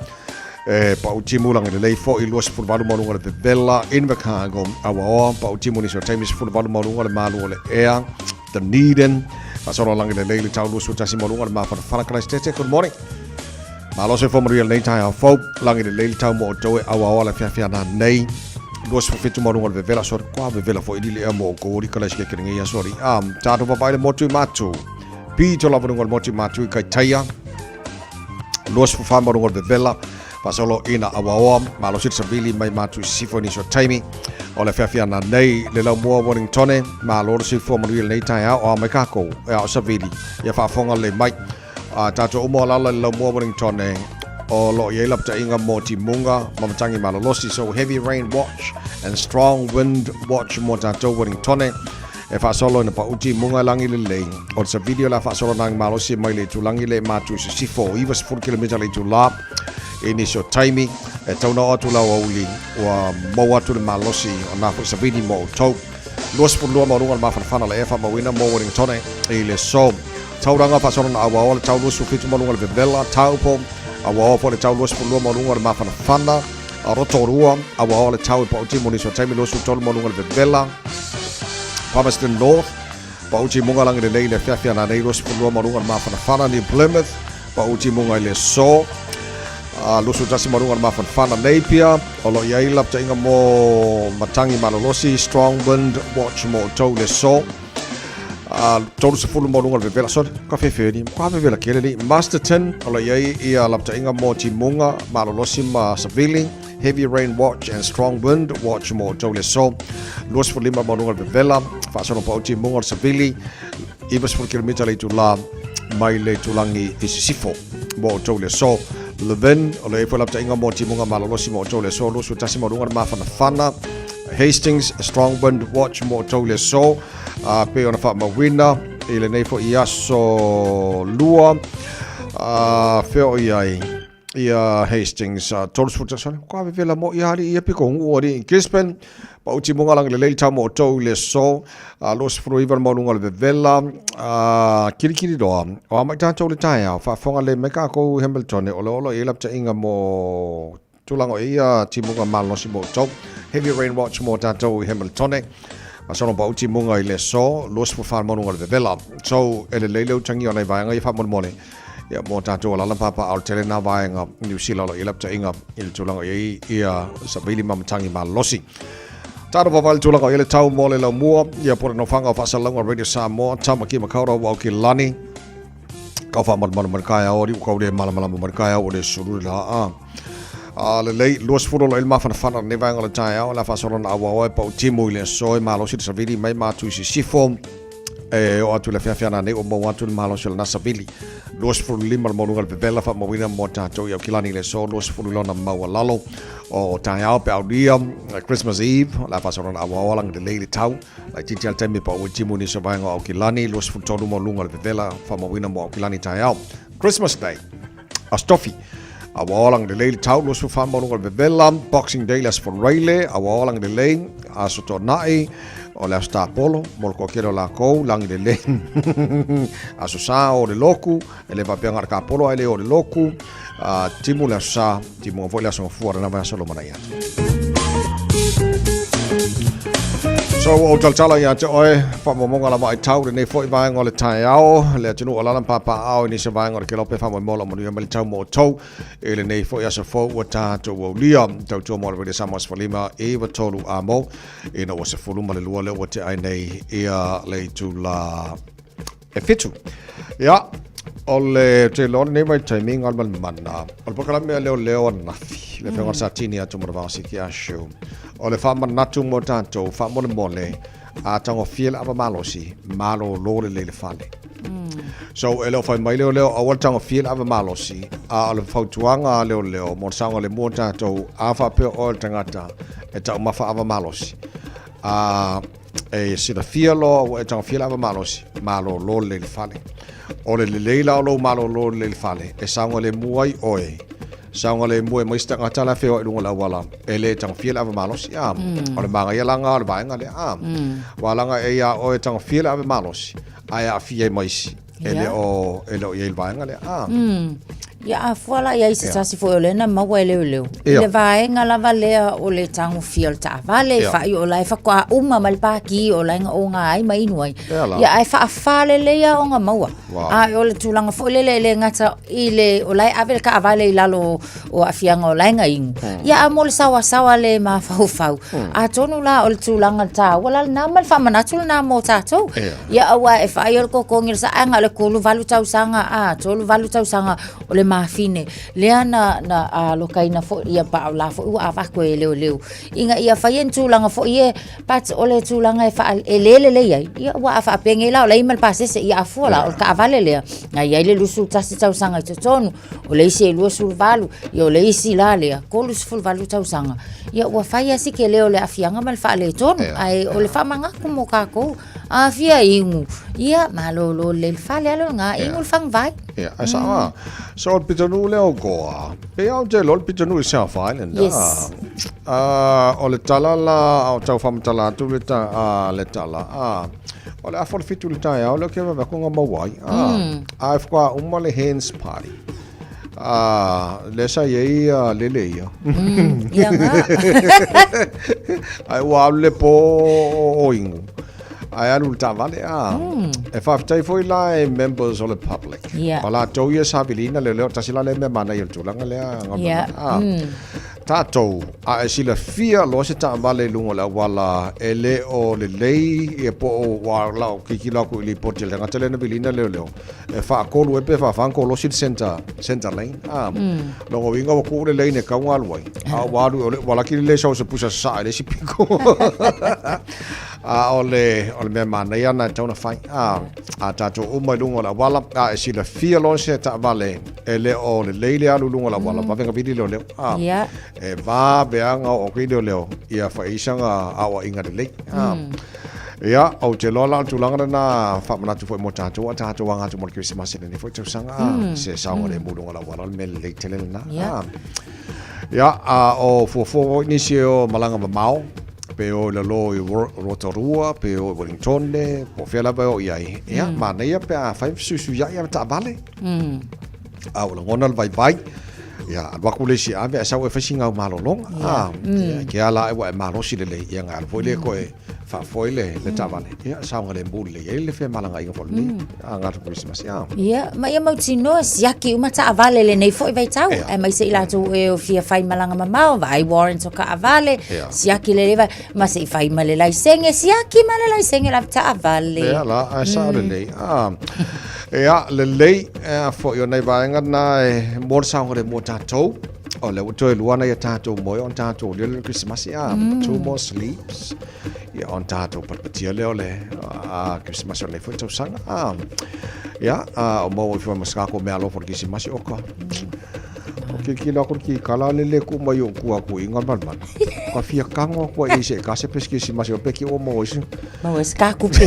e pau timu lagi lelei foi 28 maualuga le vevela, Invercargill, Awaoa, pau timu nisi o taimi 18 maualuga le malu o le ea, Dunedin, faasolo lagi lelei le tau 21 maualuga le mafanafana, Christchurch, good morning. Malo soifua manuia lenei taeao fou, lagi lelei le tau mo outou e auaoa le afiafi ana nei. 27 maualuga o le vevela, sorry, kua vevela foi lile ea mo oukou ali kala sike lenei aso ali. Tatou papai le motu i Matu. Pito lava luga o le motu i Matu i Kaitaia. 24 maualuga o le vevela, faasolo ina auaoa, malosi le savili mai Matu i sisifo i nisi o taimi. O le afiafi ana nei, le laumua Wellingtone, malo le soifua manuia lenei taeao, o a mai kākou, e ao savili, ia faafofoga lelei mai. A tatou uma o lala i le laumua Wellington e o lo o i ai lapataiga mo timuga ma matagi malolosi. So heavy rain watch and strong wind watch mo tatou Wellington e faasolo ina pau timuga e lagi lelei. O le savili o le a faasolo nagi malosi mai le itulagi le matu i sisifo 90 kilomita le itula i nisi o taimi e tau na oo atu lau auli ua maua atu le malosi o na foi savili mo outou. 22 maualuga le mafanafana le e faamauina mo Wellington i le aso. Tauranga faasolona auaoa le tau 27 maualuga le vevela, Taupo, auaoa foi le tau 22 maualuga le mafanafana, Rotorua, auaoa le tau i Pauti mo nisi o taimi 23 maualuga le vevela, Palmerston North, Pauti munga lagi lelei i le afiafi ana nei 22 maualuga le mafanafana, New Plymouth, Pauti munga i le aso, 21 maualuga le mafanafana, Napier, o lo o i ai lapataiga mo matagi malolosi, Strong Wind Watch mo outou i le aso. 30 maualuga le vevela, sorry, ka fefe ni, ka vevela kele ni. Masterton, o lo i ai ia lapataiga mo timuga, malolosi ma savili, heavy rain watch and strong wind watch mo outou le aso. 25 maualuga le vevela, faasolo pau timuga o le savili, 90 kilomita le itula mai le itulagi i sisifo mo outou le aso. Levin, o lo i ai foi lapataiga mo timuga malolosi mo outou le aso, 21 maualuga le mafanafana. Hastings, Strong Wind Watch mo outou le aso, a pei ona faamauina i lenei foi aso lua, a fea o i ai ia Hastings, 30 tausaga, ka vevela mo ia ali ia piko ngu ali Gisborne, pa uti munga lagi lelei tau mo outou i le aso, 29 le maualuga o le vevela, kilikili loa, o a mai tatou le taeao, faafofoga lelei mai kākou Hamilton, o le olo i ai lapataiga mo Tulaga o ia timuga malosi mo outou. Heavy rain watch mo tatou i Hamiltone. Ma sono pau timuga i le aso, 24 maualuga o le vevela. So, e lelei le utagia o nai vaega ia faamolemole. Ia, mo tatou alala papa ao tele nā vaega New Zealand o lo i lapataiga i le tulaga o i ai ia savili ma matagi malosi. Tāna vavae le tulaga o i le tau mo le laumua, ia po le nofoaga o faasalalauga Radio Samoa, Tamaki Makaurau au ki lani. Kau whaamalumalu mai le kaeao, ali ua kau le malamalama mai le kaeao o le sulu le la a. A lelei, 20 o lo ele mafanafana lenei vaega o le taeao, le a faasolo na auaoa e pau timu i le aso e malosi le savili mai matu i sisifo. E oo atu i le afiafi a nanei ua maua atu le malosi o lena savili. 25 le maualuga o le vevela faamauina mo tatou i Aukilani i le aso 20 lona maualalo o taeao pe aulia Christmas Eve o le a faasaolana auaoa lagi lelei le tau laitiiti lava le taimi e pauu ai timu i nisi o vaega o Aukilani 23 maualuga o le vevela faamauina mo Aukilani taeao Christmas Day Aso Tofi auaoa lagi lelei le tau 24 maualuga o le vevela Boxing Day le Aso Faraile auaoa lagi lelei Aso Toonai o le Aso Tapolo mo le toatele o lakou lagi lelei Aso Sa o le loku e le faapea na o le Kapolo ae le o le loku timu le Aso Sa timuga foi le Aso Gafua lena vaiaso lumanai atu. So ua ou talatala ia te oe, faamaumauga lava ai tau lenei foi vaega o le taeao, le atunuu o alaala ma papaaao i nisi o vaega o le Kelope faamoemoe o lo o manuia mai le tau mo outou i lenei foi aso fou ua tatou aulia. Tautua mo le Radio Samoa 15 93 a mo ina ua 12 lea ua tea ai nei ia le itula e fitu. Ia, o le te loa lenei vaitaimi galumalemana, o le polokalame a leoleo ananafi, le afioga sa tini atu mo le vao siki ashu. O le faamanatu mo tatou, faamolemole, a tagofia le ava malosi, malolo lelei le fale. So, e le o fai mai leoleo, aua le tagofia le ava malosi, a o le fautuaga a leoleo mo le saogalemu o tatou, a faapea oe o le tagata e taumafa ava malosi, a E silafia loa ua e tagofia le ava malosi, malolo lelei le fale. O le lelei la o lou malolo lelei le fale, e saogalemu ai oe, saogalemu ai ma isi tagata la e feoai i luga o le auala, e le tagofia le ava malosi. A, o le manaia la lena o le vaega lea. A, aua leaga e iā oe e tagofia le ava malosi, ae aafia ai ma isi. E le o e le o i ai le vaega lea. Ah. Ia a fua la i ai se tasi foi o lea na maua e leoleo. I le vaega lava lea o le tagofia o le taavale, faai o la e faatoa uma mai le paki o la e oga ai ma inu ai. Ia ae faafalelei lava ona maua. A o le tulaga foi lele e le gata i le o la e ave le taavale i lalo o aafiaga o la e na inu. Ia a mo le saoasaoa le mafaufau. Atonu la o le tulaga taua la lena ma le faamanatu lena mo tatou. Ia aua e whai o le kokongi le saaga o le kolu valu tausaga a tolu valu tausaga o le mafine. Lea na, na a lokaina fo ia pa o la fo ua avako e leo leo. Inga ia whai en tūlanga fo ie but o le tūlanga e wha e lele le iai. Ia ua a whaapenge la o le ima le pasese ia afua la o le kaavale lea. Na iai le lusu tasi tausaga i totonu o le isi e 28 ia o le isi la lea 38 tausaga. Ia ua whai asi ke leo le afianga ma le whaaletonu. Ae o le whaamangako mo kākou. Afia inu. Ia, malolo le le fale alo ngā inu le whangwai. Ia, ai sa mm. So o le pitonuu lea o Goa, pe au te loa le pitonuu i South Island. Yes. Ah, o le tala la, o tau whamatala atu le, ta, le tala. Ah, o le afa o le fitu le taeao lea ke vave aku ngā mau ai. Ah, mm. A e whakua uma le hands party. Ah, lea sa i ai a lele ia. Ia ngā. Ai ua alu le pō o Ingu. Ai alu le taavale a. E faafetai foi la e members o le public. Ia. O latou ia sa viliina le leo tasi la lea mea manaia o le tulaga lea. Ia. A. Tatou, a e silafia loa se taavale i luga o le auala e le o lelei ia po o ua la o kikilo atu i lipoti a le tagata lea na viliina leoleo. E faatolu ai pe faafa ona kolosi le center, center lane. Ah, mm. Lona uiga ua tuu le lane e tatau ona alu ai. A ua alu, o le, ua laki le le sau o se pusa sasaa i le isi piko. A o le, o le mea manaia na e tatau ona fai. A, a tatou uma i luga o le auala, a e silafia loa se taavale e le o lelei le alu i luga o le auala, mm. vave ona vili leoleo. A, yeah. E vave lava ona oo atu i leoleo, ia fai ai sana aoaiga lelei. A, mm. Ia, ou te iloa la o le tulaga lena faamanatu foi mo tatou, a tatou aga atu mo le Kerisimasi i lenei foi tausaga, mm. se saogalemu i luga o le auala, o le mea lelei tele lena. Yeah. Ia, a o fuafua foi nisi e o malaga mamao, pe o i lalo i Rotorua, pe o i Wellingtone, po o fea lava e o i ai. Ia, manaia pe a fai fesuisuiai a taavale. A ua lagona le vaivai, ia, alu atu le isi e ave ae sau e fai sina au malologa. Yeah. A, ia, ke ala ae ua e malosi lelei, ia ona alu foi lea toe faafoe le, le taavale. Ia, saogalemu lelei ai le femalagaiga foi lenei. Aga atu Kerisimasi, a. Ia, ma ia mautinoa, siaki uma taavale lenei foi vaitau. Ia. Aemaise i latou e o fia fai malaga mamao, vaai warrant o taavale, Ia. siaki lelei vai, ma se i fai ma le laisenge, siaki ma le laisenge la taavale. Ia la, ae sao lelei. A. Ia, lelei, e a foi o nai vaega na e mo le saogalemu o tatou. O lea ua toe lua nai a tātou moe ona tātou lele le Kerisimasi, a. Two more sleeps. Ia, ona tātou patipatia lea o le Kerisimasi o lenei foi tausaga, a. Ia, a, o maua ifo ai ma se kākou meaalofa o le Kerisimasi, oka. O kilikili aku le kikala le le ku mai o ku aku i ngā malumalu. Ka fia kango aku ai se ka se pes Kerisimasi o peki o maua isi. Maua isi ka kupe.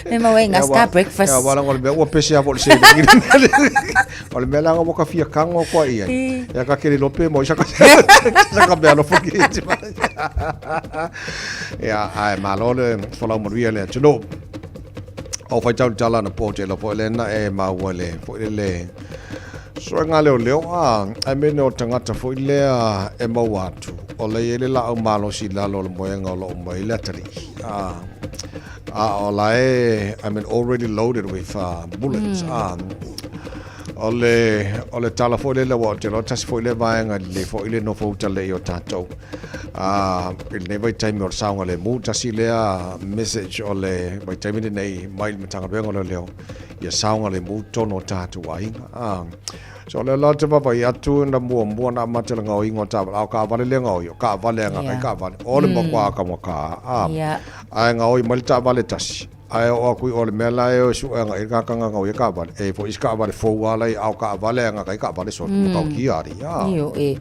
Me maua i ngā ska breakfast. Ia, wala ngol mea ua pese a fo le se. O le mea langa ua ka fia kango aku ai ai. Ia ka kere lope mo isa ka sa ka mea alofa ki te Ia, ai malo le folau manuia le atunuu. O whai tau tala na pō te lopo le na e maua le foi le soenga leo leo a ai mene o tangata foi lea e maua atu o le i le laau malosi i lalo o le moenga o loo mai le atalii a a o la e I mean already loaded with bullets a o le o le tala foi lele ua o te loa tasi foi le vaega le foi le nofo uta le i o tātou a i lenei vaitaimi o le saogalemu tasi lea message o le vaitaimi lenei mai le Matagaluega o Leoleo ia saogalemu tonu o tātou aiga a so lea la te vaavaai atu na muamua na amata le gaoiga o taavale a o kaavale le gaoi o kaavale a ngakai kaavale o le makuā kaugata a ae gaoi mai le taavale tasi Ae oo aku i o le mea la e o e suʻe agai le kakanga ngau ia kaavale. E foi isi kaavale fou a lai a o kaavale anga kai kaavale so mm. kau ki ari. A. Io e.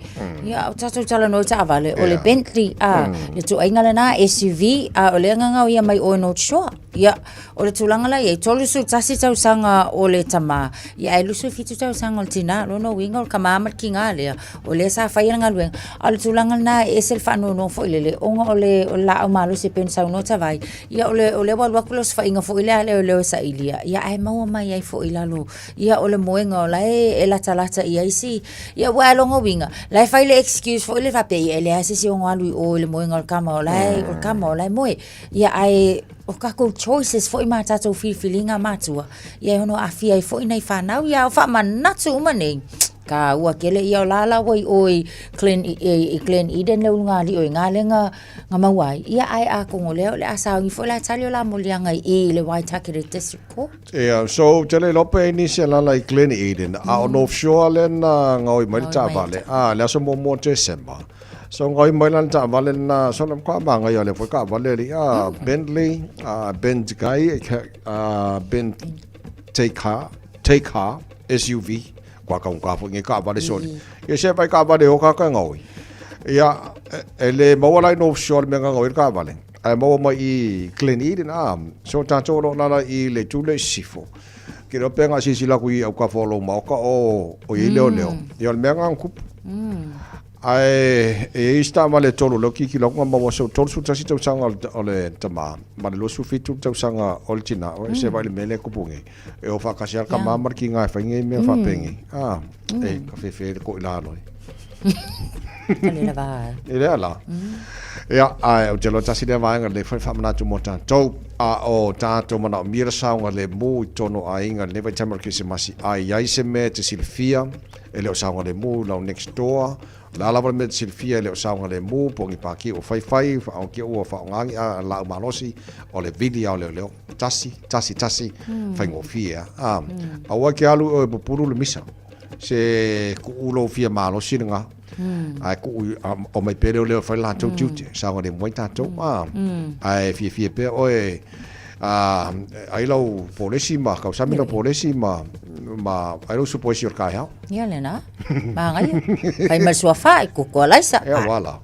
Ia o tatou talanoa i taavale o le Bentley a le tuaiga lena SUV a o le ngangau ia mai oe North Shore. Ia o le tulaga la iai 31 tausaga o le tama ia ae 27 tausaga o le tina lona uiga o le kama ma le kiga lea o lea sa faia le galuega a o le tulaga lena e ese le faanoanoa foi lele ona o le o le laau malosi e pei ona saunoa Tavai Ia o le, o lea ua alu atu le osofaiga foi lea a leoleo e sailia, ia ae maua mai ai foi i lalo, ia o le moega o la e, e latalata i ai si, ia ua e lona uiga, la e fai le excuse foi lea faapea, ia e leai se isi e ono alu i o i le moega o le kama o la e, o le kama o la e moe. Ia ae o tatou choices foi ma tatou filifiliga matua, ia e ono aafia ai foi nai fanau, ia o faamanatu uma nei, taua tele ia o la la ua i o i Glen, i Glen Eden le ulugalii o i ina lea na, na maua ai. Ia, ae atonu o lea o le a sauni foi la e tali o la moliaga i i le Waitakere District Court. Ia, so ou te le iloa pe ai nisi e alaala i Glen Eden, a o North Shore lea na gaoi mai le taavale, a, le aso muamua o Tesema. So gaoi mai la le taavale lena, so le matua magaia o lea foi taavale alii, a, Bentley, a, Bentayga, a, Bentayga, Tayga, SUV, Kua kaugata foi nei taavale soli. Ia se vai taavale o ka gaoi. Ia e le maua la i North Shore le mea na gaoi ai le taavale. Ae maua mai i Glen Eden a. So tatou o lo o lala i le itu lea i sisifo. Ke iloa pe na silasila atu i autafa o lou maota o i ai leoleo. Ia o le mea na na tupu. Ae e i ai isi taavale e tolu lea ou te tilotilo atu na maua so 31 tausaga o le tama ma le 27 tausaga o le tina. Oi se vaai i le mea lea e tupu nei. E o whaakasi ala ka māmara ki ngā e whai ngei mea whaapengi. Ah, e, ka whewhe le ko i lalo. Ka le lava. E lea la. Ia, ai, o te loa tasi lea vaenga le whai whaamanatu mō tātou, a o tātou mana o mira saonga le mū i tono aiga le vai taima o le Kerisimasi, ai ai se mea te silafia, e le o saonga le mū lau next door, O le a lava le mea e te silafia e le o saogalemu, po o ni pākia ua whaiwhai, whaongia ua whaongangi a laau malosi, o le vili a o leoleo, tasi, tasi, tasi, whaingofie a. A, aua ke alu oe pupuru le misa, se kuu lou fia malosi le nga, ae kuu o mai pea leoleo e whai latou tiute, saogalemu ai tatou, a, ae fiafia pea oe, A, ai lau polesi ma kausami lau polesi ma, ma ai lau supoesi o le kaeao. Ia lena. Magaia. Fai ma le suafa i koko a Laisa. Ia wala.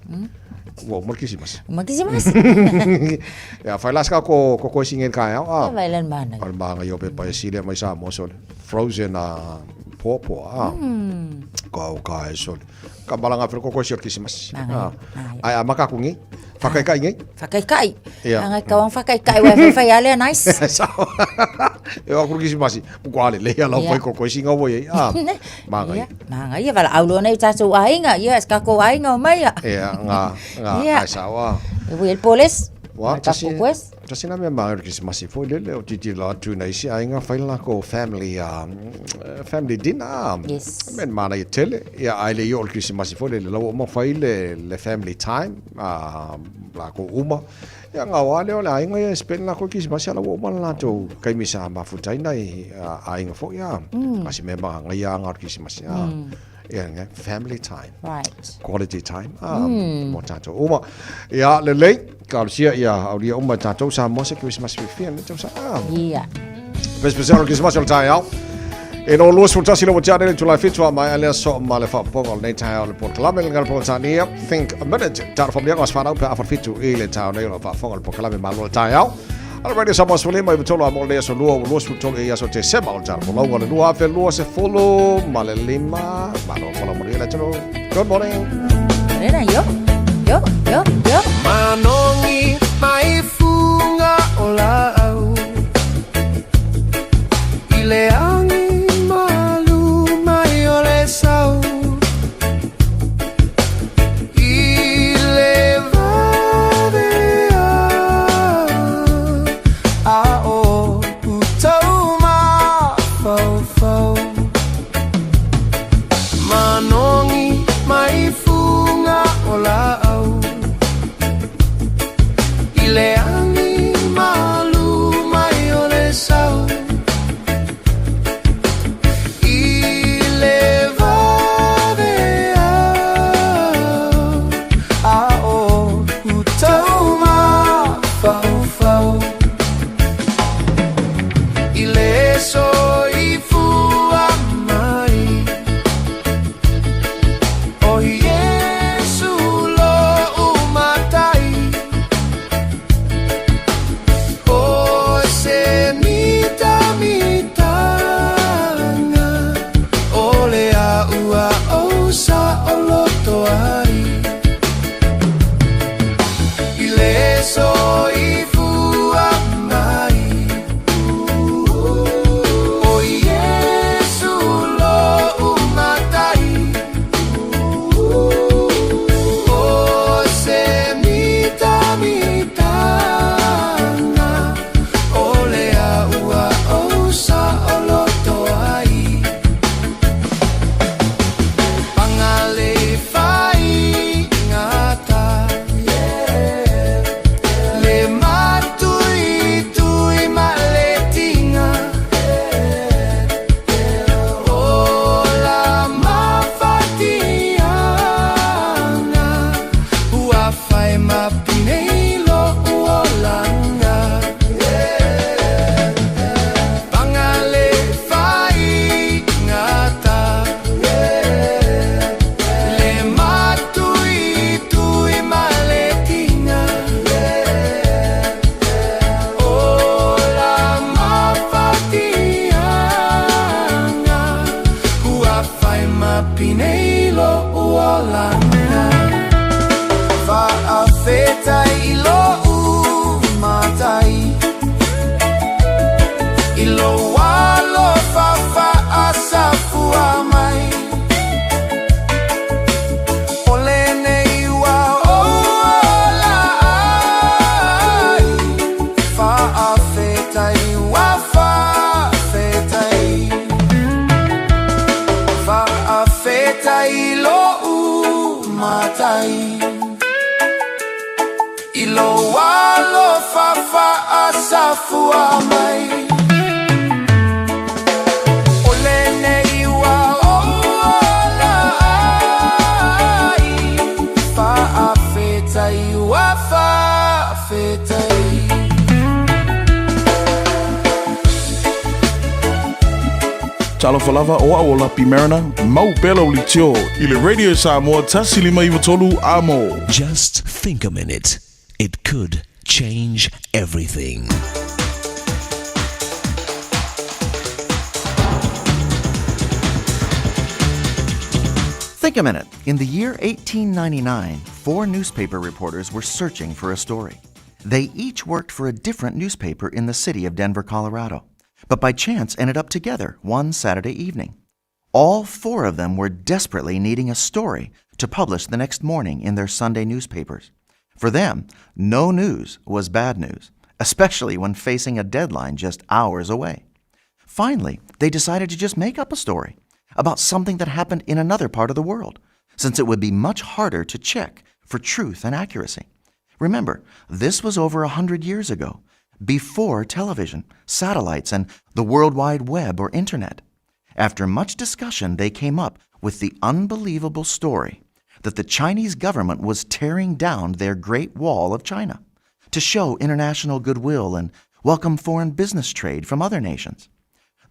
Ua uma le kerisimasi. Uma le kerisimasi. Ia fai la sika ko ko esi ngai le kaeao. A. Ia vai le manaia. O le magaia o pepa e sile mai Samoa sole. Frozen a puapua a. Ka o ka e sole. Ka malanga fere koko esi o le kerisimasi. Ai a maka aku ngai. Whakaikai ngai. Whakaikai. Yeah. Ngai kawang whakaikai wai whai whai ale nice. Sao. E o kuru kerisimasi. Ko ale le ala whai koko esi ngau wai. Ah. Mangai. Yeah. Mangai ia wala aulo nei tātou aiga. Yes, kako aiga o mai. Ia, ngā ngā ai sao. E ui el poles. Wa, tasi, tasi na mea māori o Kerisimasi foi lele o titilo atu na isi aiga whai la ko family, family dinner. Yes. Men mana i tele, ia ai le i o le Kerisimasi foi lele lau uma whai le, le family time, la ko uma. Ia ngā wā leo le aiga ia spend la ko Kerisimasi ala ua uma la lātou kaimisa mafutai nei aiga foi a. Kasi mea maa ngai a ngā o Kerisimasi a. Ia, nga, family time. Right. Quality time. Ah, mo tātou uma. Ia, lelei, talosia ia aulia uma tātou Samoa se Kerisimasi fiafia lenei tausaga. Ah. Ia. Pesepesea o le Kerisimasi o le taeao. E no 21 le ua nei Tulai 7 a mai alea so ma le faapopoga o lenei taeao le polokalame le ngala polotania Think a Minute. Taro familia o aswhanau pe awhar fitu i le tao nei o le faafofoga o le polokalame malo le taeao. Ala Radio Samoa Swalima i matolo a mo le aso lua ua 23 i aso Tesema o le tala molauga o le 2025. Malo fola mo le talo. Good morning. Rena, yo, yo, yo, yo. Manongi mai funga o laau I le agi malu mai o le sau I le vave a o utou mafaufau Manogi mai fuga o laau I le agi malu mai o le sau I le vave a o utou mafaufau I le soifua mai o Iesu lo'u Matai O se mitamitaga o le a'u a'ou saʻoloto ai I le soifua mai o Iesu lo'u Matai O se mitamitaga o le a'u a'ou saʻoloto ai Paga le faigata Le matuitui ma le tiga O la mafatiaga Ua fai ma penei lo'u olaga Paga le faigata Le matuitui ma le tiga O la mafatiaga Ua fai ma penei lo'u olaga Faafetai i lo'u Matai I lou alofa faasafua mai O lenei ua ou ola ai Faafetai ua faafetai Faafetai i lo'u Matai I lou alofa faasafua mai O lenei ua ou ola ai Faafetai ua faafetai. Talofa lava o a'u o Lapi Mariner, mau pea lau leitio i le Radio Samoa 1 5 9 3 amo. Just think a minute. It could change everything. Think a minute. In the year 1899, four newspaper reporters were searching for a story. They each worked for a different newspaper in the city of Denver, Colorado, but by chance ended up together one Saturday evening. All four of them were desperately needing a story to publish the next morning in their Sunday newspapers. For them, no news was bad news, especially when facing a deadline just hours away. Finally, they decided to just make up a story about something that happened in another part of the world, since it would be much harder to check for truth and accuracy. Remember, this was over 100 years ago, before television, satellites, and the World Wide Web or Internet. After much discussion, they came up with the unbelievable story that the Chinese government was tearing down their Great Wall of China to show international goodwill and welcome foreign business trade from other nations.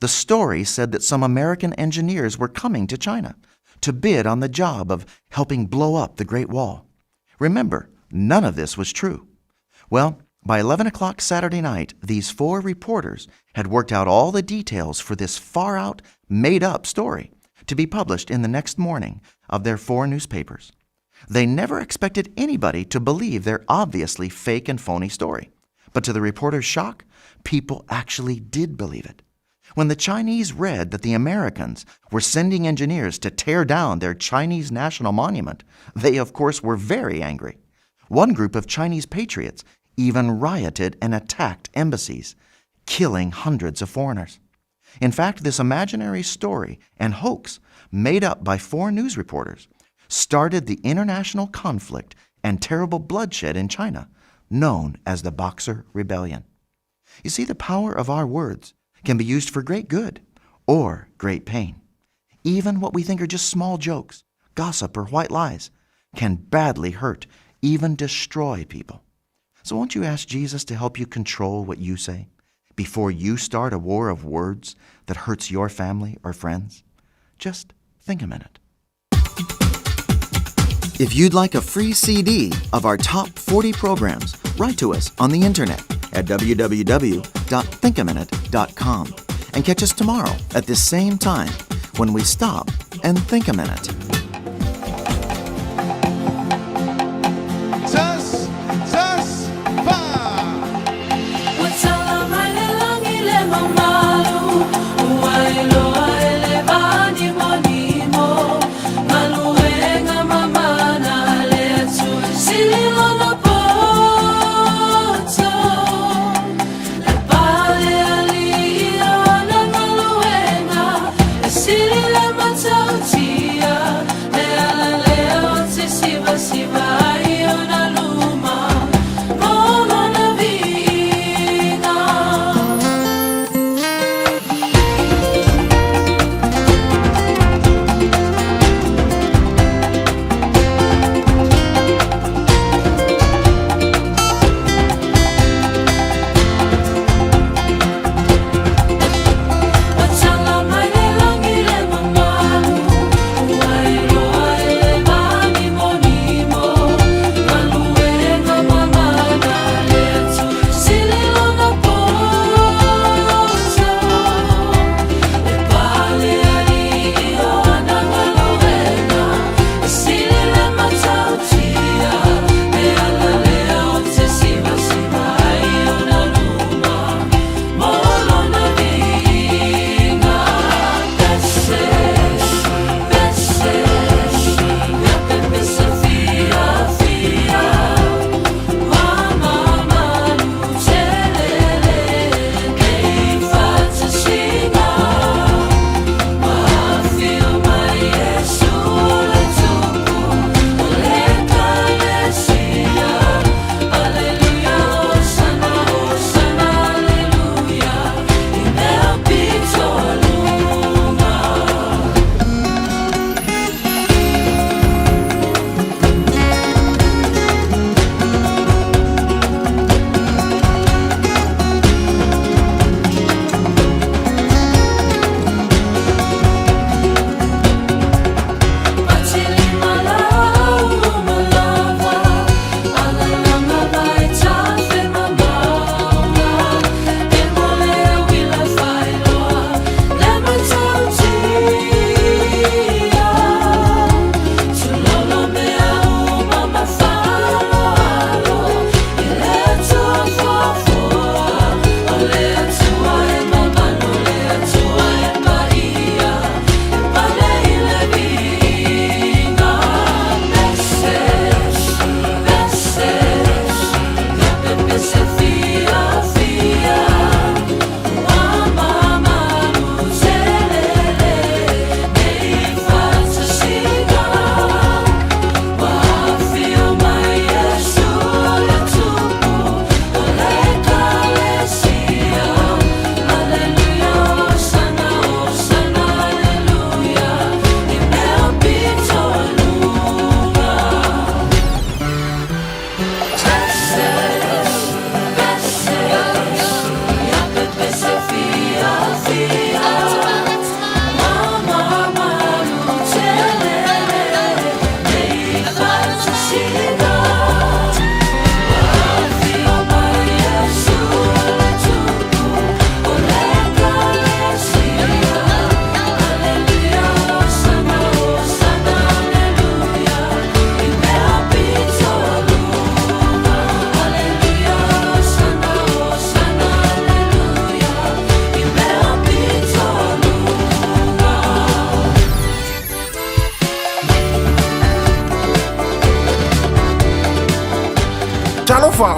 The story said that some American engineers were coming to China to bid on the job of helping blow up the Great Wall. Remember, none of this was true. Well, by 11 o'clock Saturday night, these four reporters had worked out all the details for this far out, made up story to be published in the next morning of their four newspapers. They never expected anybody to believe their obviously fake and phony story. But to the reporter's shock, people actually did believe it. When the Chinese read that the Americans were sending engineers to tear down their Chinese national monument, they, of course, were very angry. One group of Chinese patriots even rioted and attacked embassies, killing hundreds of foreigners. In fact, this imaginary story and hoax made up by four news reporters started the international conflict and terrible bloodshed in China, known as the Boxer Rebellion. You see, the power of our words can be used for great good or great pain. Even what we think are just small jokes, gossip, or white lies can badly hurt, even destroy people. So won't you ask Jesus to help you control what you say before you start a war of words that hurts your family or friends? Just think a minute. If you'd like a free CD of our top 40 programs, write to us on the internet at www.thinkaminute.com and catch us tomorrow at this same time when we stop and think a minute. Tas, tas, fa. Siva ai ona luma, mo lona viiga.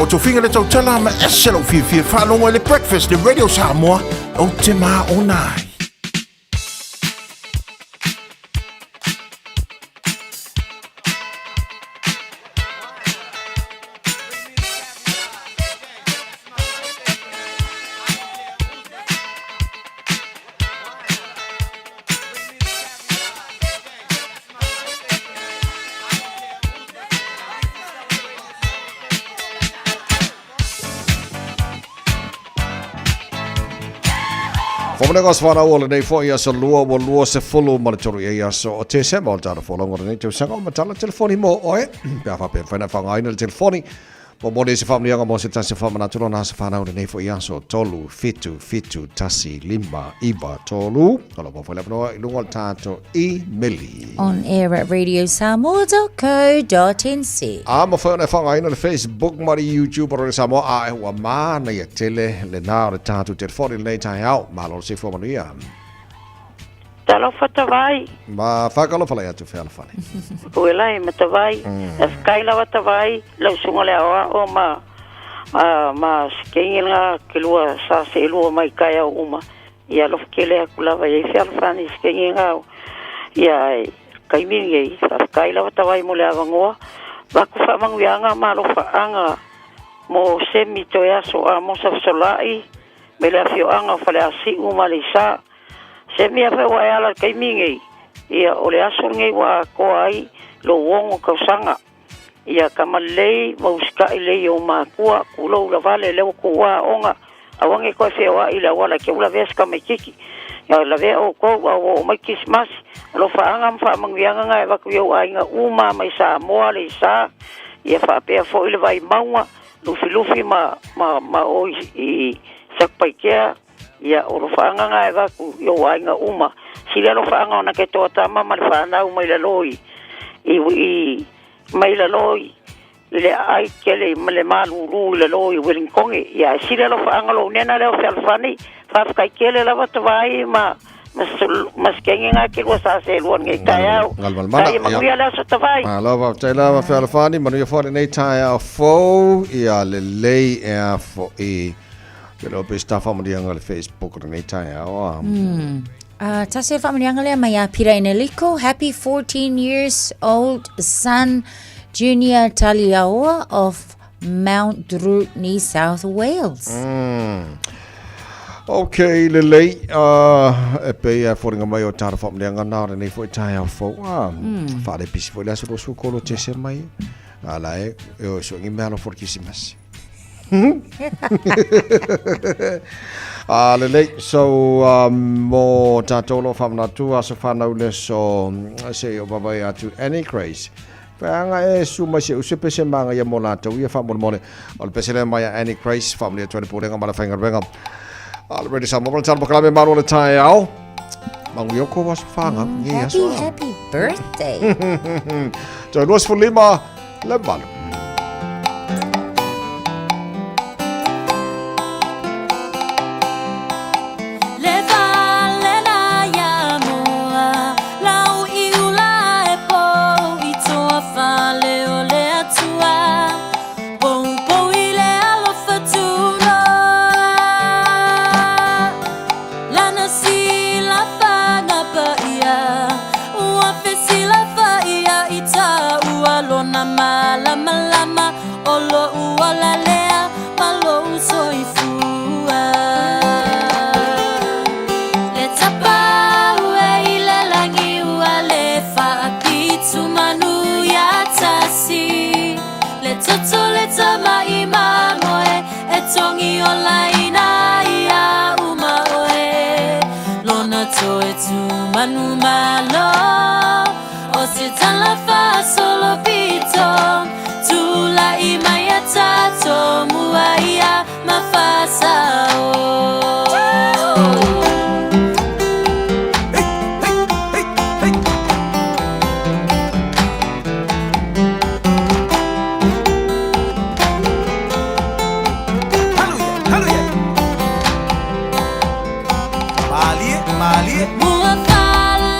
o tofiga le tautala ma ese lou fiafia faalogo ai le Breakfast le Radio Samoa ou te maona ai. Whamanenga o whanau o lenei foi aso lua ua 23 i aso o Tesema o le tala folongo lenei tausaga o matala telefoni mo oe pe a faapea mafai ona faaaogaina le telefoni Momoli se faamanuiaga mo se tasi o faamanatu lona aso fanau lenei foi aso 3 7 7 1 5 9 3. O lo o foi le avanoa i luga o le tatou imeli. On air at radiosamoa.co.nz. A mafai ona e faaaogaina le Facebook ma le YouTube o Radio Samoa a e ua manaia tele lena o le tatou telefoni lenei taeao. Malo le soifua manuia. Talofa Tavai. Ma whakalofa lai atu fealofani. Ue lai ma Tavai. E whakai lawa Tavai, lau sunga le ao ma ma sikeingi nga ke lua sa se lua mai kai au uma. Ia alofa kele aku lava ia fealofani sikeingi nga ia kaimi ngai whakai lawa Tavai mo le avangoa. Vaku whamanguianga ma alofa anga mo semi toe aso a mo sa solai me le afioaga o Faleasiu ma Aleisa. Se mea foi ua e ala i le taimi lenei, ia, o le aso lenei ua atoa ai lou ono tausaga. Ia tama lelei ma usitai lelei i ou matua, tulou lavale, lea ua tuua aoga, aua ne i toe feoai i le auala e te u lavea se tamaititi. Ia lavea outou a ua oo mai Kerisimasi. Alofaaga ma faamanuiaga na e avatu i ou aiga uma mai Samoa, Aleisa, ia faapea foi le Vaimauga, Lufilufi ma, ma, ma o i, i Satupaitea, ia o alofaaga na e avatu i ou aiga uma. Sili alofaaga ona ke toa tama ma le fanau mai lalo i, i, i mai lalo i, i le aai tele ma le malūlū i lalo i Wellingtone. Ia, e sili alofaaga lou nena lea o fealofani, faafetai tele lava tavai ma, ma, ma sikenge nga ke lua sa se lua nei taeao. Galumalemana. Tai manuia le aso tavai. Malo faafetai lava fealofani, manuia foi lenei taeao fou, ia lelei ea foi. Ke leo pe sta whaamanianga le Facebook o lenei taeao a. Tasi e whaamanianga lea mai a Pira Eneliko. Happy 14 years old son Junior Taliaoa of Mount Druitt, New South Wales. Ok, lelei, e pei e fōringa mai o tāra whaamanianga nā o lenei foi taeao fou. Whaare pisi foi le aso 23 o Tesema mai. A la e, e o so ngi mea alo for Kisimasi. A lelei, so mo tātou lo whamanatu aso whanau le so se o vavai atu Annie Grace. Peanga e su mai se use pese manga ia mo lātou ia whamolemole. O le pese lea mai a Annie Grace, whaamuli atu ai le pōrenga ma le whaingaruenga. A le ready sa mo le talo makalame malo le tae ao. Mangu ioko wa so whanga. Happy, happy birthday. Toe 25 le 8. Le fale na ia moa, lau i ula e pou i toa fale o le Atua. Poupou i le alofa tunoa, lana silafaga paia, ua fesilafaia i taua lona malamalama o lou ola lea ma lou soifua. Le tapau e i le lagi ua le faapitu manu ia tasi. Le toto le tama i mamoe e tongi ola ina ia uma oe. Lona toe tu manu malo o se tala faasolo pito. Tula'i mai a tatou mua ia ma fasao. Malie, malie. Mua fale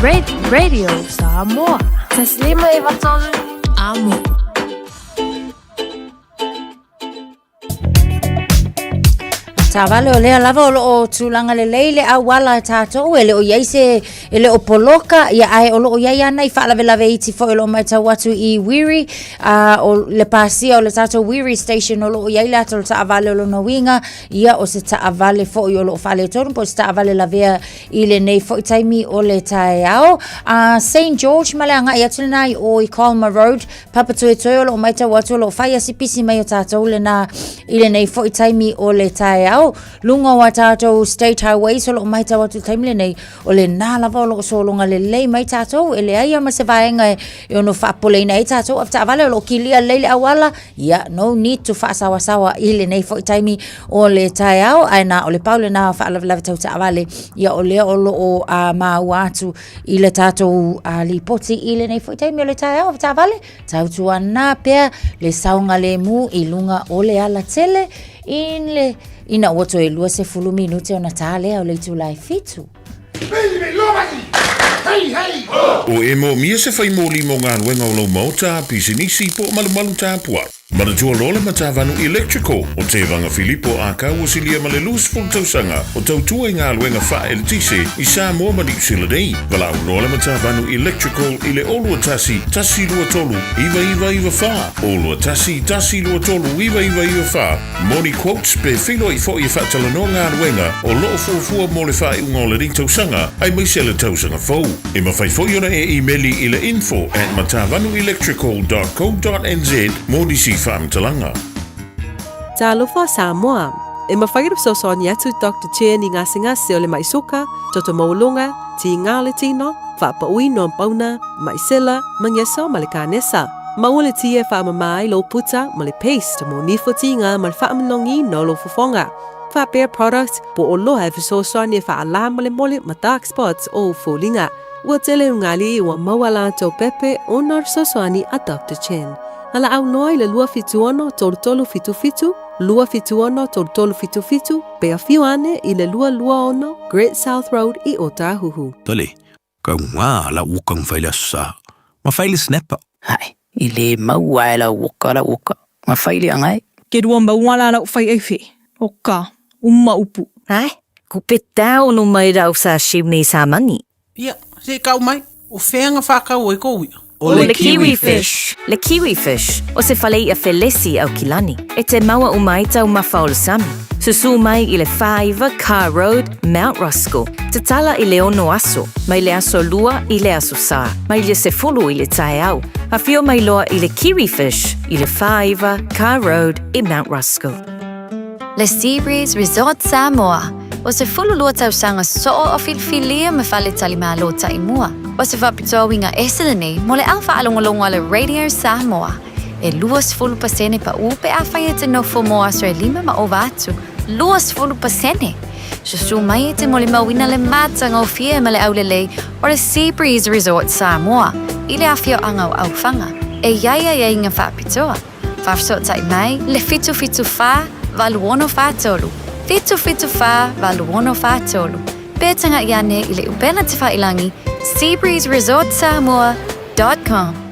Radio Samoa. 105 3 Amo. Taavale o lea lava o loo tulaga lelei le auala e tatou e le o iai se e le o poloka ia ae o loo iai ana i faalavelave iti foi o loo matau atu i Wiri a o le pasia o le tatou Wiri station o loo iai le ata o le taavale o lona uiga ia o se taavale foi o loo faaletonu po o se taavale lavea i lenei foi taimi o le taeao a St George ma le agai atu lena i o i Colma Road Papatoetoe o loo matau atu o loo fai asi pisi mai o tatou lena i lenei foi taimi o le taeao. Luga o a tatou state highways o loo matau atu i le taimi lenei o lena lava o loo sologa lelei mai tatou e leai lava ma se vaega e, e ono faapopoleina ai tatou avetaavale o loo kilia lelei le auala. Ia, no need to faasawasawa i lenei foi taimi o le taeao ae na o le pau lena o faalavelave tau taavale ia o lea o loo maua atu i le tatou lipoti i lenei foi taimi o le taeao avetaavale, tautuana pea le saogalemu i luga o le alatele i le ina ua toe 20 minute ona tā lea o le itula e 7. O e moomia se fai moli mo galuega o lou maota, pisinisi po o malumalu tapuai. Manatua loa le Matavanu Electrical o Tevaga Filipo Akau ua silia ma le 20 tausaga o tautua i galuega faaeletise i Samoa ma Niu Sila nei. Valaau loa le Matavanu Electrical i le 021 123 9994, 021 123 9994 mo ni quotes pe feiloai foi e faatalanoa galuega o lo o fuafua mo le faaiuga o lenei tausaga aemaise le tausaga fou. E mafai foi ona e imeli i le info at matavanuelectrical.co.nz mo nisi faamatalaga. Talofa Samoa! E mafai ona fesoasoani atu Doctor Chen i gasegase o le mai suka, toto maualuga, tiga o le tino, faapauina o pauna, mai sela, magesa ma le kanesa. Maua le ti e faamama ai lou puta ma le paste mo nifo tiga ma le faamanogiina o lou fofoga. Faapea product po o loa e fesoasoani e faalā molemole ma dark spots o ou foliga. Ua tele ugali ua maua latou pepe ona o le fesoasoani a Doctor Chen. Valaau loa i le 276 3377, 276 3377, pe afio ane i le 226 Great South Road i Ōtāhuhu. Tole, kau ngā la uka ngwhai le aso sa. Ma whai le snapper. Hai, i le maua e lau oka lau oka, ma whai le angai. Ke rua maua la lau whai eiwhi, o ka, uma upu. Hai, ko pe tau no mai rau sa shimni sa mani. Ia, se i kau mai, o whea nga whakau ai ko uia? O le kiwi fish. Le kiwi fish, o se fale i'a felesi Aukilani. E te maua uma ai taumafa o le sami. Susū mai i le 49 Carr Road, Mount Roskill. Tatala i le ono aso, mai le aso lua i le aso sā, mai le sefulu i le taeao. Afio mai loa i le Kiwi Fish i le 49 Carr Road i Mount Roskill. Le Seabreeze Resort Samoa, o se 12 tausaga soo o filifilia ma faletalimalo taimua. O se faapitoa uiga ese lenei mo le au faalogologo a le Radio Samoa. E 20% paʻu pe afai e te nofo mo aso e lima ma ova atu. 20%! Susū mai e te molimauina le matagofie ma le aulelei o le Seabreeze Resort Samoa i le afioaga o Aufaga e i ai aiaiga faapitoa. Faafesootai mai le 774 8643, 774 8643, pe tagaʻi ane i le upega tafailagi seabreezeresortsamoa.com.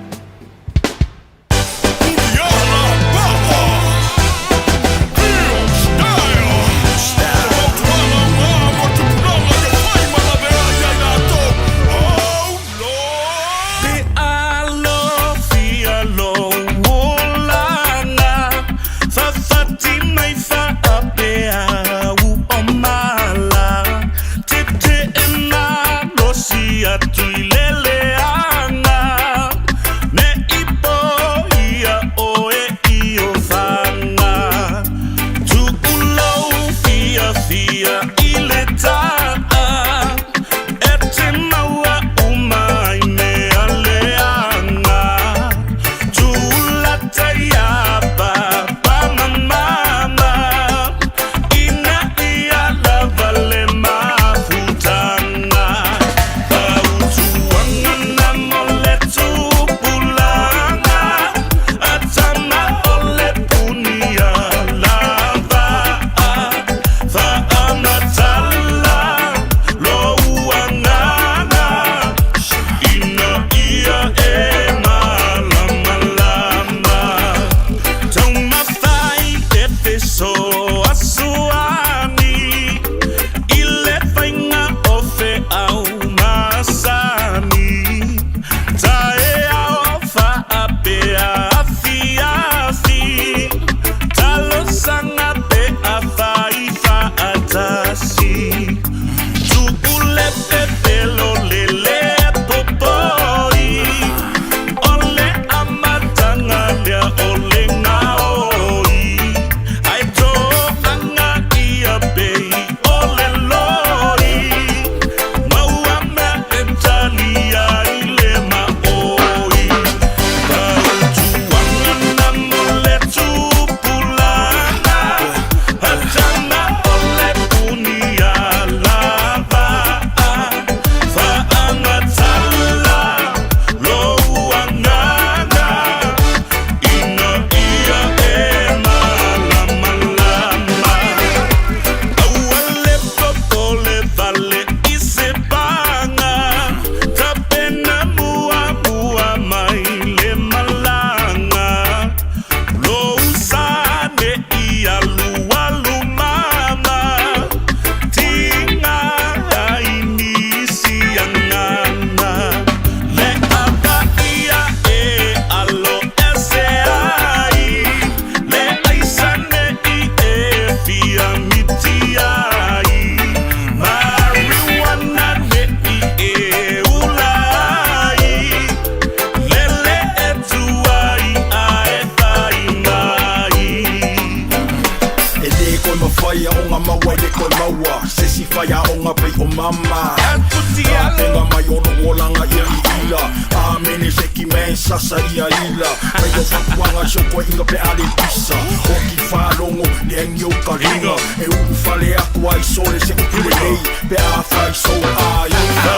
longa pei o mama Tapenga mai o lou olaga ia i ila Amene seki man sasa ia ila Pei o fatuaga si o koeʻiga pe a le pisa Oki faalogo le agi o ka luga E ulufale atu ai sole se upu lelei Pe a fai sou aiga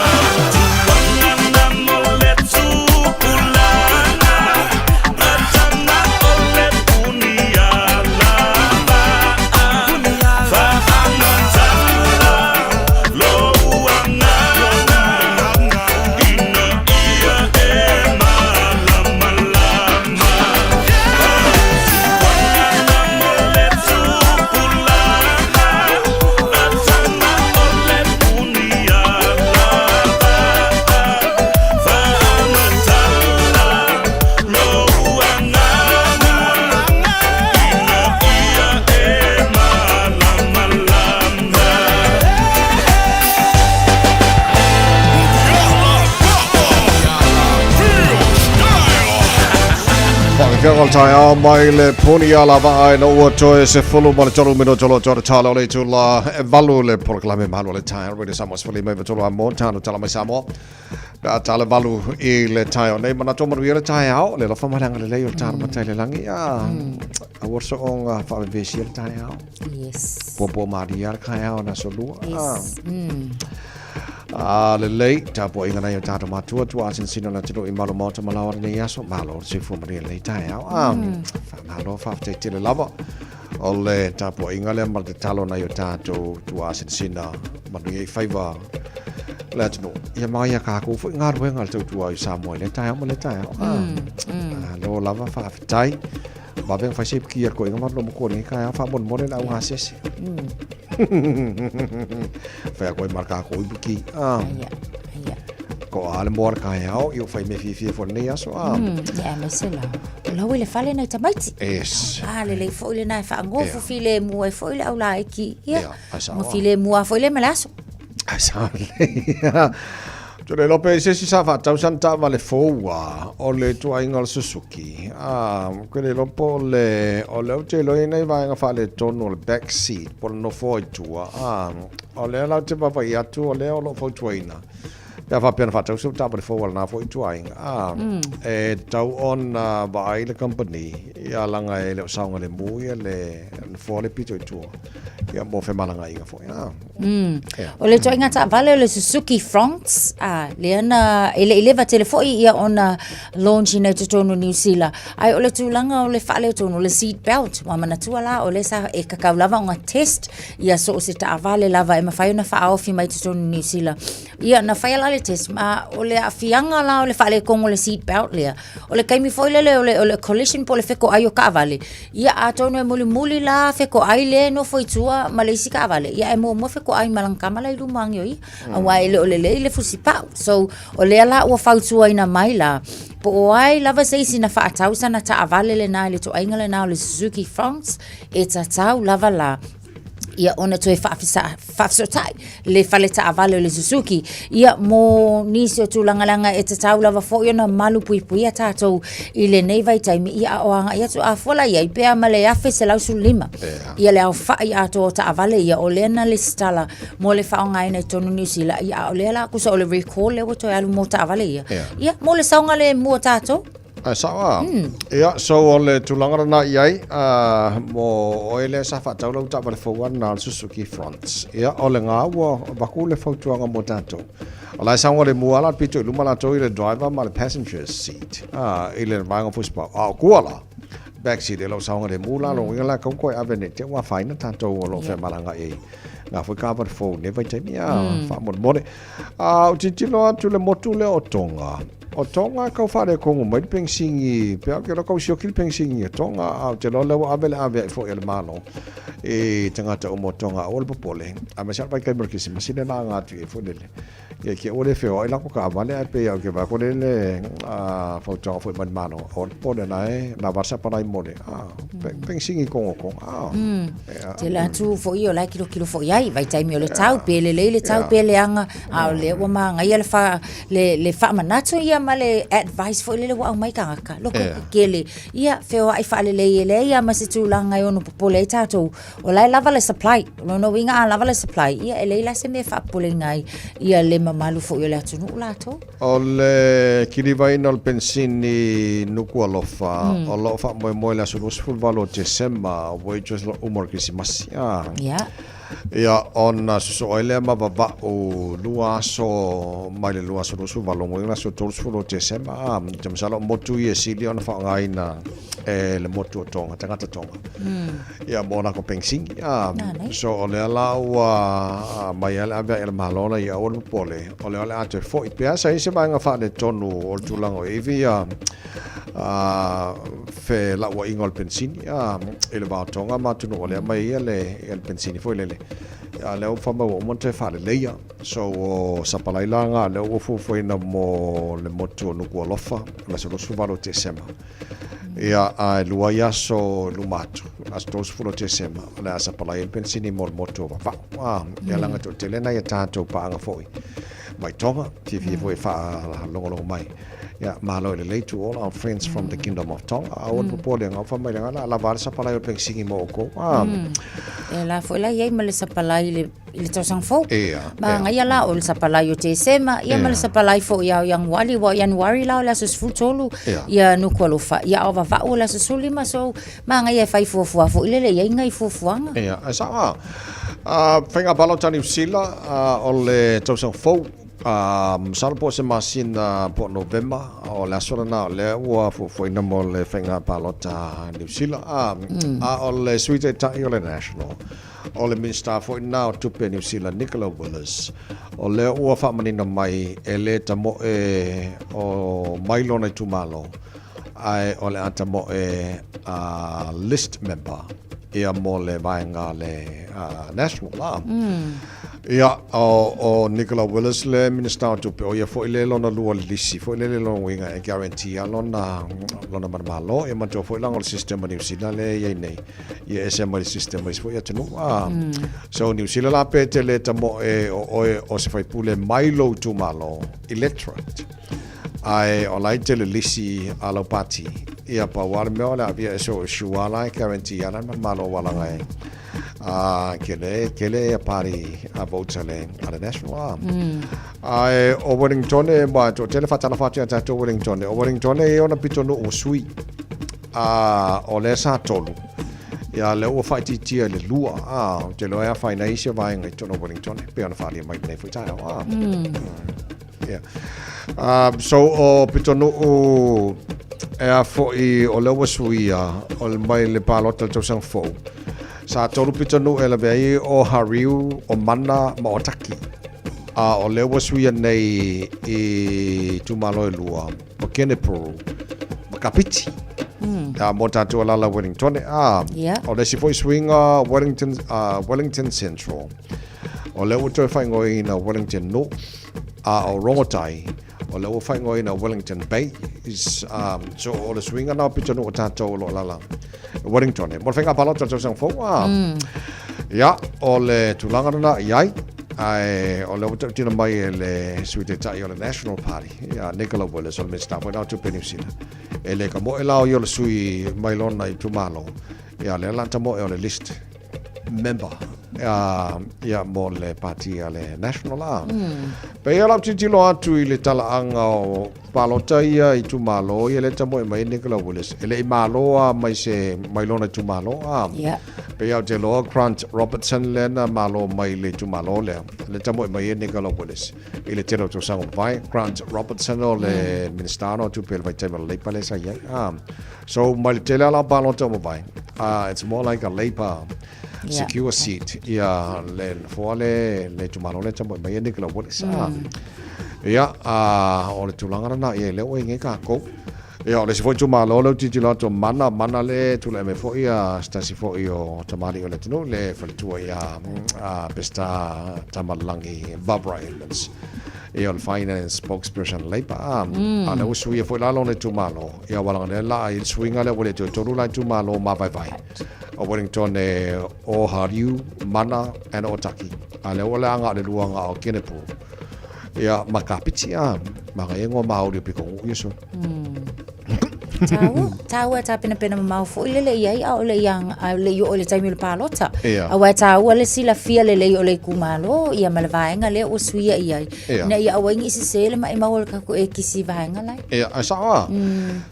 Whakakeka o le taeao mai le puni a la vaa ina ua toe se fulu ma le tolu minuto lo tore tala o le itula e valu le polokalame mahalo le taeao Radio Samoa sefulu lima iva tolu a mo tano tala mai Samoa. Pe a tala valu i le taeao nei manatu o manuia le taeao le alofa ma le agalelei o le tala matai le langi a aua le soonga faavevesi le taeao. Yes. Puapua malie le taeao na aso lua. Yes. A lelei, tapuaiga nai o tatou matua, tua asinosino le atunuu i malu maota ma laoa lenei aso, malo le soifua manuia lenei taeao. A, faamalo, faafetai tele lava. O le tapuaiga lea ma le tatalo nai o tatou tua asinosina manuia i faiva le atunuu. Ia ma ia kākou foi galuega le tautua i Samoa i lea taeao ma lea taeao. A, malo lava, faafetai. Vave ona fai se ipuki ia le koiga ma lo matua lenei taeao, faamolemole le augasese. Fai atu ai ma le kākou ipuki. Aia, aia. Ko a le moa le taeao, i o fai mea fiafia foi lenei aso. Ia, aemaise la. O lau i le fale nai tamaiti. Yes. A, lelei foi lena e faagofo filemu ai foi le au laiti. Ia, Ia, ai sao ma a. filemu lava foi le ma le aso. Ai sao lelei. Ou te le iloa pe i se isi sa faatau sana taavale fou a o le ituaiga o le Suzuki. A, ou te le iloa po o le, o lea ou te iloa e i ai nai vaega faaletonu o le back seat po o le nofoa i tua. A, o lea la ou te vaavaai atu o lea o lo o fautuaina pe a faapea na faatau sau taavale fou a lena foi ituaiga. A, e tatau ona vaai le kamupani, ia leaga e le o saogalemu ia le nofoa lea pito i tua, ia mo femalagaaiga foi. A. O le ituaiga taavale o le Suzuki Fronx, a, lea na, e le i leva tele foi ia ona launch ina i totonu o Niu Sila. Ae o le tulaga o le faaletonu, o le seat belt, ua manatua la, o lea sa e kakau lava ona test ia so o se taavale lava e mafai ona faaofi mai i totonu o Niu Sila. Ia, na faia la le test, ma o le aafiaga la o le faaletonu o le seat belt lea, o le taimi foi lele o le, o le collision po o le fetoai o taavale, Ia, atonu e mulimuli la fetoai lea e nofo i tua ma le isi taavale, ia ae muamua fetoai ma lana tama la i luma ane o ia, aua e le o lelei le fusipau. So, o lea la ua fautuaina mai la, po o ai lava se isi na faatau sana taavale lena i le ituaiga lena o le Suzuki Fronx, e tatau lava la ia ona toe faafesootai le fale taavale o le Suzuki ia mo nisi o tulaga leaga e tatau lava foi ona malu puipuia tatou i lenei vaitaimi ia a o agai atu a fua la i ai pea ma le 1115 ia le aofai atoa o taavale ia o lea na lesitala mo le faaaogaina i totonu o Niu Sila ia a o lea la tusa o le recall lea ua toe alu mo taavale ia ia mo le saogalemu o tatou. Ae sao a? Ia, so o le tulaga lena i ai, mo oe lea sa faatau lau taavale fou a lena o le Suzuki Fronx. Ia, o lena ua avatu le fautuaga mo tatou. O la e saogalemu lava la le pito i luma latou i le driver ma le passenger seat, i le vaega fusipau. A o tua la, back seat e le o saogalemu la, lona uiga la e tatau ona toe ave nei te i ua afaina tatou o lo o femalagaai ai ngā foi taavale fou i lenei vaitaimi, a, faamolemole. A, ou tilotilo atu i le motu lea o Tonga, O Tonga e tau faaletonu mai le penisini, pe au ke iloa tau sioki le penisini a Tonga, a ou te iloa lea ua ave le avea'i foi a le Malo i tagata uma o Tonga aua le popole, aemaise lava le vaitaimi o le Kerisimasi lea na aga atu i ai foi lele. Ia ki ua le feoai latou taavale ae pei au ke vaai atu lea i le fautuaga foi mai le Malo, aua le popole la e lava le sapalai mo le penisini i totonu o Tonga. Tele atu foi o la e kilokilo foi ai, vaitaimi o le tau, pe lelei le tau pe leaga, a o lea ua manaia le, fa, le, le faamanatu ia ma le advice foi lele ua aumai tagata, loto tetele, ia feoai faalelei e leai lava ma se tulaga e ono popole ai tatou, o la e lava le supply. O lona uiga a lava le supply, ia e leai la se mea e faapopoleina ai ia le mamalu foi o le atunuu latou. O le kilivaina o le penisini Nukuʻalofa, o lo o faamoemoe i le aso 28 o Tesema, ua i uma o le Kerisimasi. Ia, ona sosoo ai lea ma vava'u lua aso mai le 2028 lona uiga le aso 30 o Tesema. Ou te masalo o motu ia e sili ona faaaogaina e le motu o Tonga, tagata Tonga. Ia, mo latou penisini. So, o lea la ua aumai ai le ave ai a le Malo la ia aua le popole, o lea o le a toe fo'i pea. Sa i ai se vaega faaletonu o le tulaga o ivi ia felauaiga o le penisini i le va o Tonga ma atunuu o lea aumai ai le penisini foi lele. A o lea ua fai mai ua uma ona toe faaleleia. So o sapalai la na o lea ua fuafuaina mo le motu o Nukuʻalofa i le aso 28 o Tesema. Ia, a e lua ai aso i luma atu, aso 30 o Tesema, o le a sapalai ai le penisini mo le motu o Vava'u. Ia leaga e toatele nai a tatou paaga foi mai Tonga, fiafia foi e faalogologo mai. Ia, malo i lelei to all our friends from the Kingdom of Tonga. Aua le popole, ngau fai mai le ngala, lava le sapalai o le penisini mo oukou. E la foi la i ai ma le sapalai i le, i le tausaga fou. Ia, Ma ia. ngaia la o le sapalai o Tesema, ia ma le sapalai foi ia o Ianuari, ua o Ianuari la o le aso 13, Ia. ia Nukuʻalofa, ia a o Vava'u o le aso 15, so manaia e fai fuafua foi lele i ai nai fuafuaga. Ia, e sao lava. Faiga palota a Niu Sila o le tausaga fou, masalo po o se masina po o Novema, o le aso lena o lea ua fuafuaina mo le faiga palota a Niu Sila. A o le Sui Taitai o le National, o le Minisita foi lena o Tupe a Niu Sila, Nicola Willis, o lea ua faamanino mai e le tamoe o mai lona itumalo, ae o le a tamoe a list member ia mo le vaega a le National la. Ia, o Nicola Willis le Minista o Tupe, o ia foi le lona lua le lisi foi lele lona uiga e guarantee a lona, lona manumalo. Ia manatua foi leaga o le system a Niu Sila lea e i ai nei, ia e ese mai le system a isi foi atunuu. So Niu Sila la pe te le tamoe o oe o se faipule mai lou itumalo, electorate. Ae o la e tele lisi a lau pati. Ia pau lava le mea o le avia e so sure la e guarantee ala ma malo walaga e a kele kele a party a votes ale ale national a. Ae o Wellington e ma to tele fatala fatu ia tatou Wellington. O Wellington e ona pito no o sui. A o le sa tolu. Ia le ua whaititia le lua. A te loa e whaina isi o vaenga i tonu Wellington. Pe ona whalia mai nei foi taeao. A. Yeah. So o Pitonuu e a foi o lea ua suia o le mai le palota le tausaga fou. Sa tolu Pitonuu e lawe ai o Hariu, o Mana ma o Taki. A o lea ua suia nei i itumalo e lua, o Kenepuru ma Kapiti. A mo tātou alala Wellington. A, o le isi foi suiga Wellington, Wellington Central. O lea ua toe faaigoaina Wellington North, a o Rongotai, o lea ua faaigoaina Wellington Bay. Is, so o le suiga na o pitonuu o tātou o lo o lala Wellington. E mo le whainga palota o tausaga fou. Ia, o le tulaga lena i ai, ae o lea ua tautino mai e le Sui Taitai o le National Party, ia Nicola Willis, o le Minista foi na o Tupe Niu Sila. E le ka moe la o ia o le sui mai lona itumalo, ia lea la ta moe o le list member ia mo le pati a le National la. Pei o lau tilotilo atu i le talaaga o palota ia itumalo ia lea tamoe mai ai Nicola Willis e le i malo a mai se mai lona itumalo a. Pei ou te iloa Grant Robertson lea na malo mai le itumalo lea lea tamoe mai ai Nicola Willis i le tele o tausaga ua mavae. Grant Robertson o le Minista o Tupe i le vaitaimi o le Labour lea sa i ai. So mai le tele ala o palota ua mavae, it's more like a Labour secure seat ia le nofoa le le itumalo lea tamoe mai ai Nicola Willis. Ia, o le tulaga lena ia lea ua i nei kākou. Ia, o le isi foi itumalo lea ou tilotilo atu o Mana, Mana le tulai mai foi ia se tasi foi o tamalii o le atunuu le faletua ia Peseta Tamalagi Barbara Edmonds. Ia o le finance spokesperson Labour a lea ua suia foi la lona itumalo. Ia ua laga lea la i le suiga lea ua le toe tolu la itumalo mavaevae o Wellington e o Hariu, Mana and Otaki. A lea ua leaga o le lua ga o Kenepuru. Ia ma Kapiti a. Manaia igoa Māori o pitonuu ia solo. Tāua, tāua e tāpenapena mamao foi lele i ai, ʻaʻole i anga, ʻaʻole i oo i le taimi o le palota. Ia. Auā e tāua le silafia lelei o le itumālō, ia ma le vaega lea ua suia i ai. Ia. Ina ia aua ai ne i sesē le maʻimau o le tatou ekisi i vaega lai. Ia, ae sao a.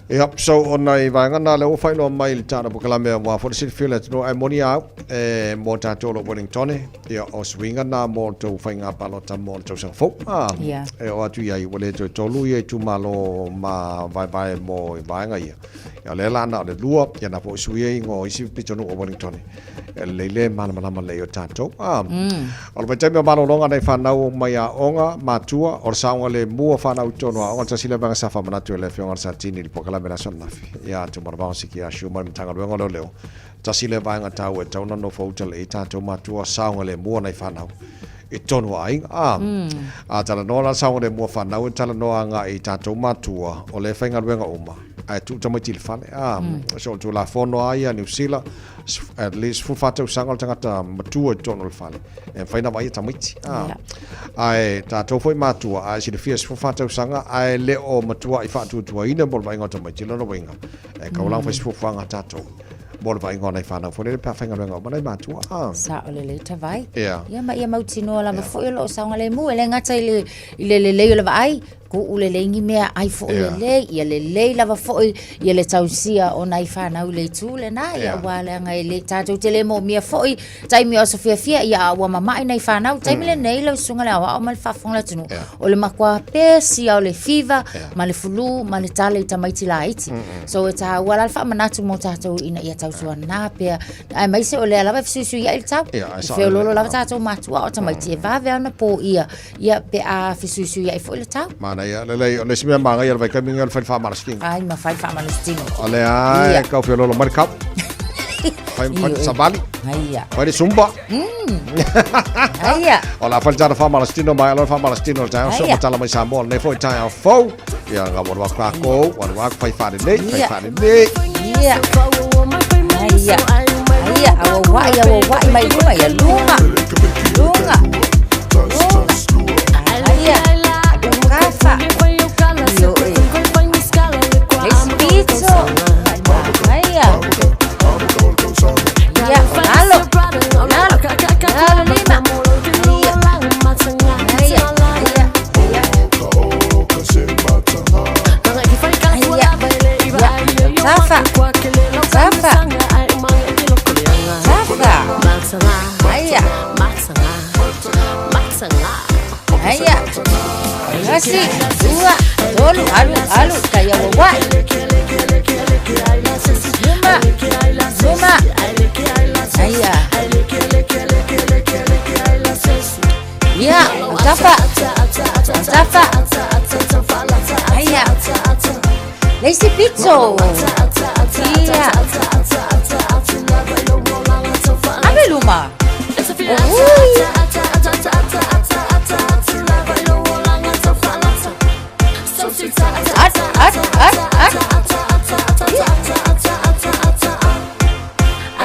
Ia, so o nai vaega na lea ua faailoa mai i le tala polokalame aua foi le silafia o le atunuu, ae moni a au, e mo tatou o lo o Wellingtone, ia o suiga na mo le tou faiga palota mo le tausaga fou. A, Ia. e oo atu i ai, ua le toe tolu ia itumalo ma vaevae mo vaega ia. Ia, o lea la na o le lua, ia na foi suia igoa o isi pitonuu o Wellingtone. E lelei le malamalama lelei o tatou. A, o le vaitaimi o malologa nai fanau mai aoga, matua, o le saogalemu o fanau i totonu o aoga, le tasi lea vaega sa faamanatu e le Afioga i le Satini i le polokalame i le aso ananafi. Ia, Tumanavao Siki Ashu ma le Matagaluega o Leoleo. Tasi lea vaega taua e tatau ona nofo uta lelei ai tatou matua, saogalemu o nai fanau i totonu o aiga. A, a talanoa la le saogalemu o fanau e talanoa agai i tatou matua o lea e faigaluega uma ae tuu tamaiti i le fale. A, so o le Tulafono lava ia a Niu Sila, at least 14 tausaga o le tagata matua i totonu o le fale e mafai ona vaaia tamaiti. A, ae tatou foi matua, a e silafia 14 tausaga ae le o matuai faatuatuaina mo le vaaiga o tamaiti, lona uiga e tatau la ona fai se fuafuaga a tatou mo le vaaiga o nai fanau foi lele pe a faigaluega uma nai matua. A. Sao lelei Tavai. Ia. Ia ma ia mautinoa lava foi o lo o saogalemu e le gata i le, i le lelei o le vaai, tuu lelei ni meaai foi lelei, ia lelei lava foi ia le tausia o nai fanau i le itu lena, ia aua leaga e le, tatou te le moomia foi taimi o aso fiafia, ia a ua mama'i nai fanau. Taimi lenei lau susuga i le aoao ma le faafofoga a le atunuu, o le matua pesi lava o le fiva ma le flu ma le tale i tamaiti laiti. So e taua la le faamanatu mo tatou ina ia tautuana pea, aemaise o lea lava e fesuisuia'i le tau. Ia, ae E sao feoloolo lelei, lava tatou matua o tamaiti e vave lava ona poia, ia pe a fesuisuia'i foi le tau. Manaia, lelei, o le isi mea manaia o le vaitaimi lenei o le fai le faamalositino. Ai, ma fai le faamalositino. O lea lava Ia. e tau feoloolo mai le kau. Fai fai le savali. Aia. Fai le zumba. Aia. O le a fai le tala faamalositino mai aloa le faamalositino o le taeao so Aia. ma tala mai Samoa lenei foi taeao fou. Ia, nga ua alu atu kākou, ua alu atu fai faalelei, fai Ia. faalelei. Ia. Aia. Aia, auauai, auauai mai luma, ia luma. Luga. Luga. Aia. Kafa. Io e. Espitso. Aia. Ia, lalo. Lalo. Lalo lima. Aia. Aia. Aia. Aia. Ia. Tafa. Tafa. Tafa. Aia. Aia. Tasi, dua, tolu, alu, alu, tai auauai. Luma, luma. Aia. Ia, tafa. Tafa. Aia. Le isi pito. Ia. Ave luma. Ui. At, at, at, at.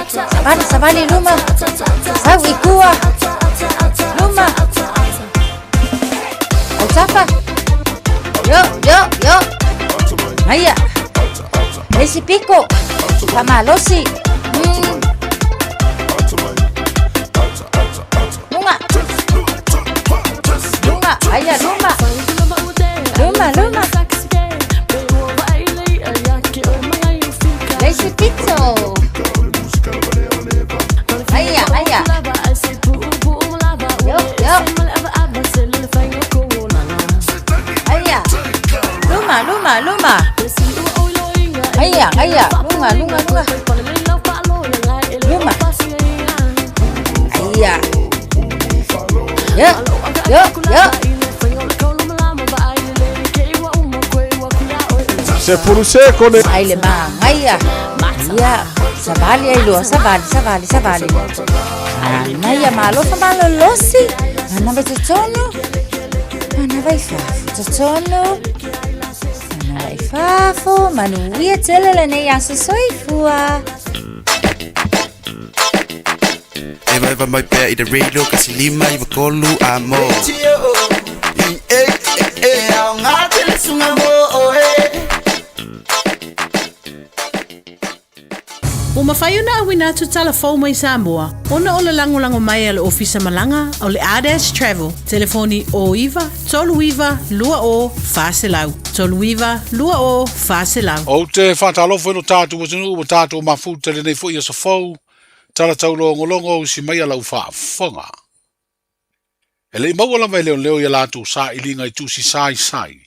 Savali, savali luma. Sau i tua. Luma. Autafa. Yo, yo, yo. Aia. Le isi piko. Faamalosi. Luga. Luga. Aia, luma. Luma, luma. Le isi pito. Aia, aia. Yo, yo. Aia. Luma, luma, luma. Aia, aia. Luga, luga, luga. Luma. Aia. Yo, yo, yo. Se fulu sekone. Ai le magaia. Ia, savali ai loa, savali, savali, savali. Manaia malofa malolosi. Manava i totonu. Manava i fafo. Totonu. Manava i fafo. Manuia tele lenei aso soifua. Evaeva mai pea i le radio 1 5 9 3 a mo. E aoga tele mafai ona auina atu tala fou mai Samoa ona o le lagolago mai a le Ofisa Malaga o le Ardash Travel. Telefoni 09 39 20 400, 39 20 400. Ou te faatalofa i lo tatou atunuu ua tatou mafuta i lenei foi aso fou, tala taulogologo usi mai a lau faafofoga. E le i maua lava e leoleo i a latou sailiga i tusi saisai,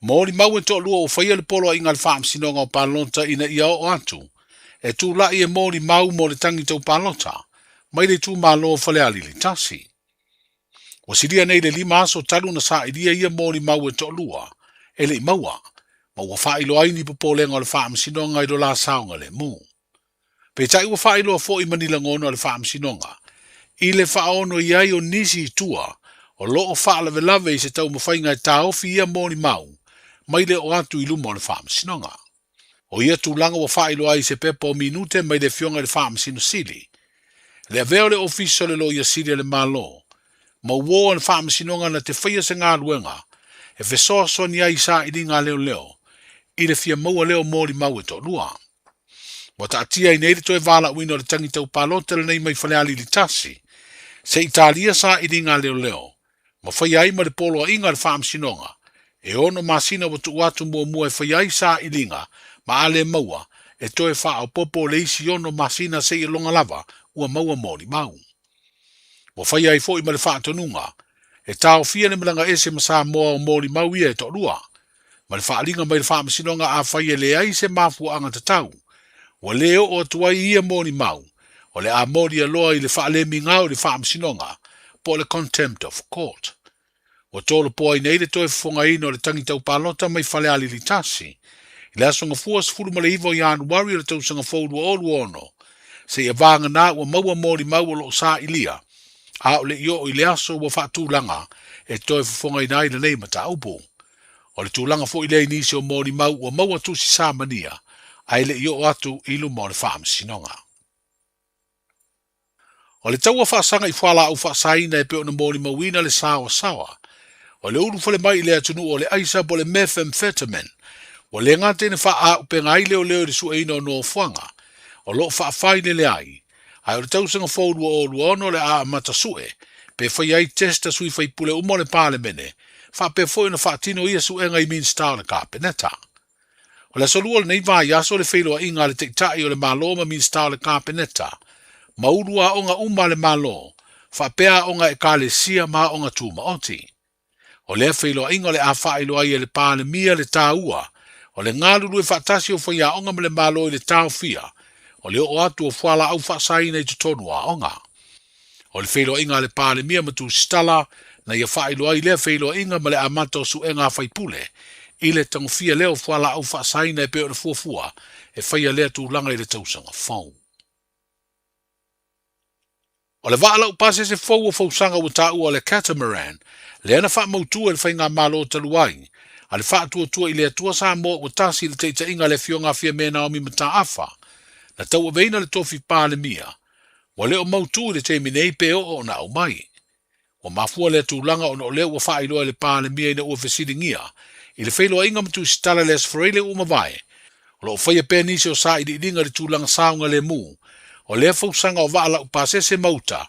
molimau e toalua ua faia le poloaiga a le Faamasinoga o Palota ina ia oo atu e tulai e molimau mo le tagi tau palota mai le itumalo o Falealili 1. Ua silia nei le 5 aso talu ona sailia ia molimau e toalua e le i maua, ma ua faailoa ai ni popolega o le Faamasinoga i lo la saogalemu. Peitai ua faailoa foi ma ni lagona o le Faamasinoga i le faaono i ai o nisi i tua o lo o faalavelave i se taumafaiga e taofi ia molimau mai le oo atu i luma o le Faamasinoga. O ia tulaga ua faailoa ai i se pepa o minute mai le Afioga i le Faamasino Sili, le avea o le Ofisa o le Loia Sili a le Malo ma uo a le Faamasinoga na te faia se galuega e fesoasoani ai i sailiga a leoleo i le fia maua lea o molimau e toalua. Ua taatia ai nei le toe valaauina o le tagi tau palota lenei mai Falealili 1, se i talia sailiga a leoleo, ma faia ai ma le poloaiga a le Faamasinoga, e 6 masina ua tuu atu muamua e faia ai sailiga ma a le maua, e toe faaopoopo le isi 6 masina seia loga lava ua maua molimau. Ua faia ai foi ma le faatonuga, e taofia le malaga ese ma Samoa o molimau ia e toalua, ma le faaaliga mai le Faamasinoga afai e leai se mafuaaga tatau, ua le oo atu ai ia molimau, o le a molia loa i le faalemigao i le Faamasinoga, po o le Contempt of Court. Ua tolopo ai nei le toe fofogaina o le tagi tau palota mai Falealili 1, i le aso Gafua 19 o Ianuari o le tausaga fou 2026, seia vagana ua maua molimau o lo o sailia, a o le i oo i le aso ua faatulaga e toe fofogaina ai lenei mataupu. O le tulaga foi lea i nisi o molimau ua maua tusi samania ae le i oo atu i luma o le Faamasinoga. O le taua faasaga i fualaau faasaina e pei ona molimauina le saoasaoa o le ulufale mai i le atunuu o le aisa po o le methamphetamine ua le gata ina faaauupega ai leoleo i le sueina o nofoaga o lo o faafailele ai, ae o le tausaga fou 2026 o le a amata sue pe faia ai test a sui faipule uma o le Palemene faapea foi ona faatino ia suega i Minisita o le Kapeneta. O le aso Lua o lenei vaiaso le feiloaiga a le Taitai o le Malo ma Minisita o le Kapeneta, ma ulu aoga uma a le Malo, faapea aoga a Ekalesia ma aoga tumaoti. O lea feiloaiga o le a faailoa ai e le Palemia le taua o le galulue faatasi o faiaoga ma le Malo i le taofia o le oo atu o fualaau faasaina i totonu o aoga. O le feiloaiga a le Palemia ma Tusitala na ia faailoa ai lea feiloaiga ma le amata o suega a faipule i le tagofia lea o fualaau faasaina e pei ona fuafua e faia lea tulaga i le tausaga fou. O le vaa laupasese fou o fausaga ua taua o le Catamaran, lea na faamautu e le Faigamalo talu ai, a le Faatuatua i le Atua Samoa ua tasi i le taitaiga a le Afioga a Fiame Naomi Mataafa, na tauaveina le tofi Palemia, ua le o mautu i le taimi nei pe oo ona aumai. Ua mafua lea tulaga ona o lea ua faailoa e le Palemia ina ua fesiligia i le feiloaiga ma tusitala i le Aso Faraile ua mavae, o lo o faia pea nisi o sailiiliga i le tulaga saogalemu o lea fausaga o vaa laupasese ma uta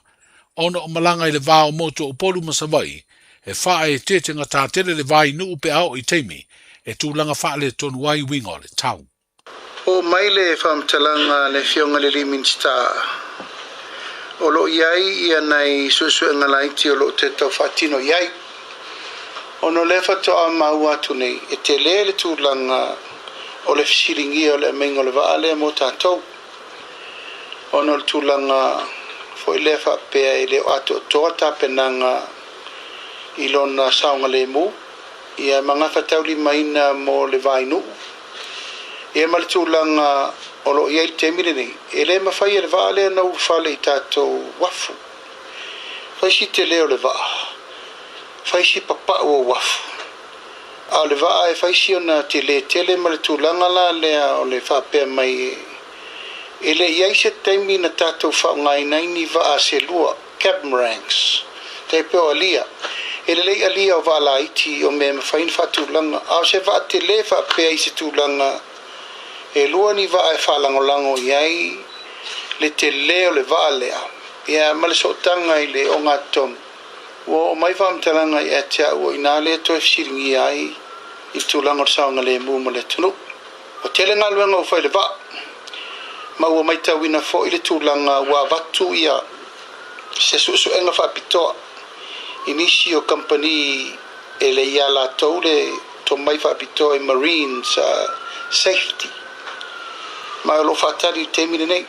ona o malaga i le va o motu o Upolu ma Savaii e faaeteetegatā tele le va i Nuu pe a oo i taimi e tulaga faaletonu ai uiga o le tau. Oo mai le faamatalaga a le Afioga i le alii Minisita, o lo o i ai ia nai suesuega laiti o lo o toe tau faatino i ai. Ona o lea faatoa maua atu nei, e tele le tulaga o le fesiligia o le aumaiga o le vaa lea mo tatou. Ona o le tulaga foi lea faapea e le o atoatoa tapenaga i lona saogalemu, ia ma gafataulimaina mo le vainuu. Ia ma le tulaga o lo o i ai i le taimi lenei, e le mafai e le vaa lea ona ulufale i tatou uafu. Fai si tele o le vaa, fai si papau o uafu, a o le vaa e fai si ona tele tele ma le tulaga la lea o le faapea mai e le i ai se taimi na tatou faaaogaina ai ni vaa se lua, catamarans, tai pei o alia. E lelei alia o vaa laiti o mea e mafai ona faatulaga, a o se vaa tele faapea i se tulaga e lua ni vaa e faalagolago i ai Le telē o le vaa lea, ia ma le sootaga i le ogatotonu, ua oo mai faamatalaga ia te au o i ina lea e toe fesiligia ai i le tulaga o le saogalemu mo le atunuu. Ua tele galuega ua fai i le vaa, ma ua matauina foi le tulaga ua avatu ia se suesuega faapitoa i nisi o kamupani e le iā latou le tomai faapitoa i marine safety, ma o lo o faatali i le taimi lenei.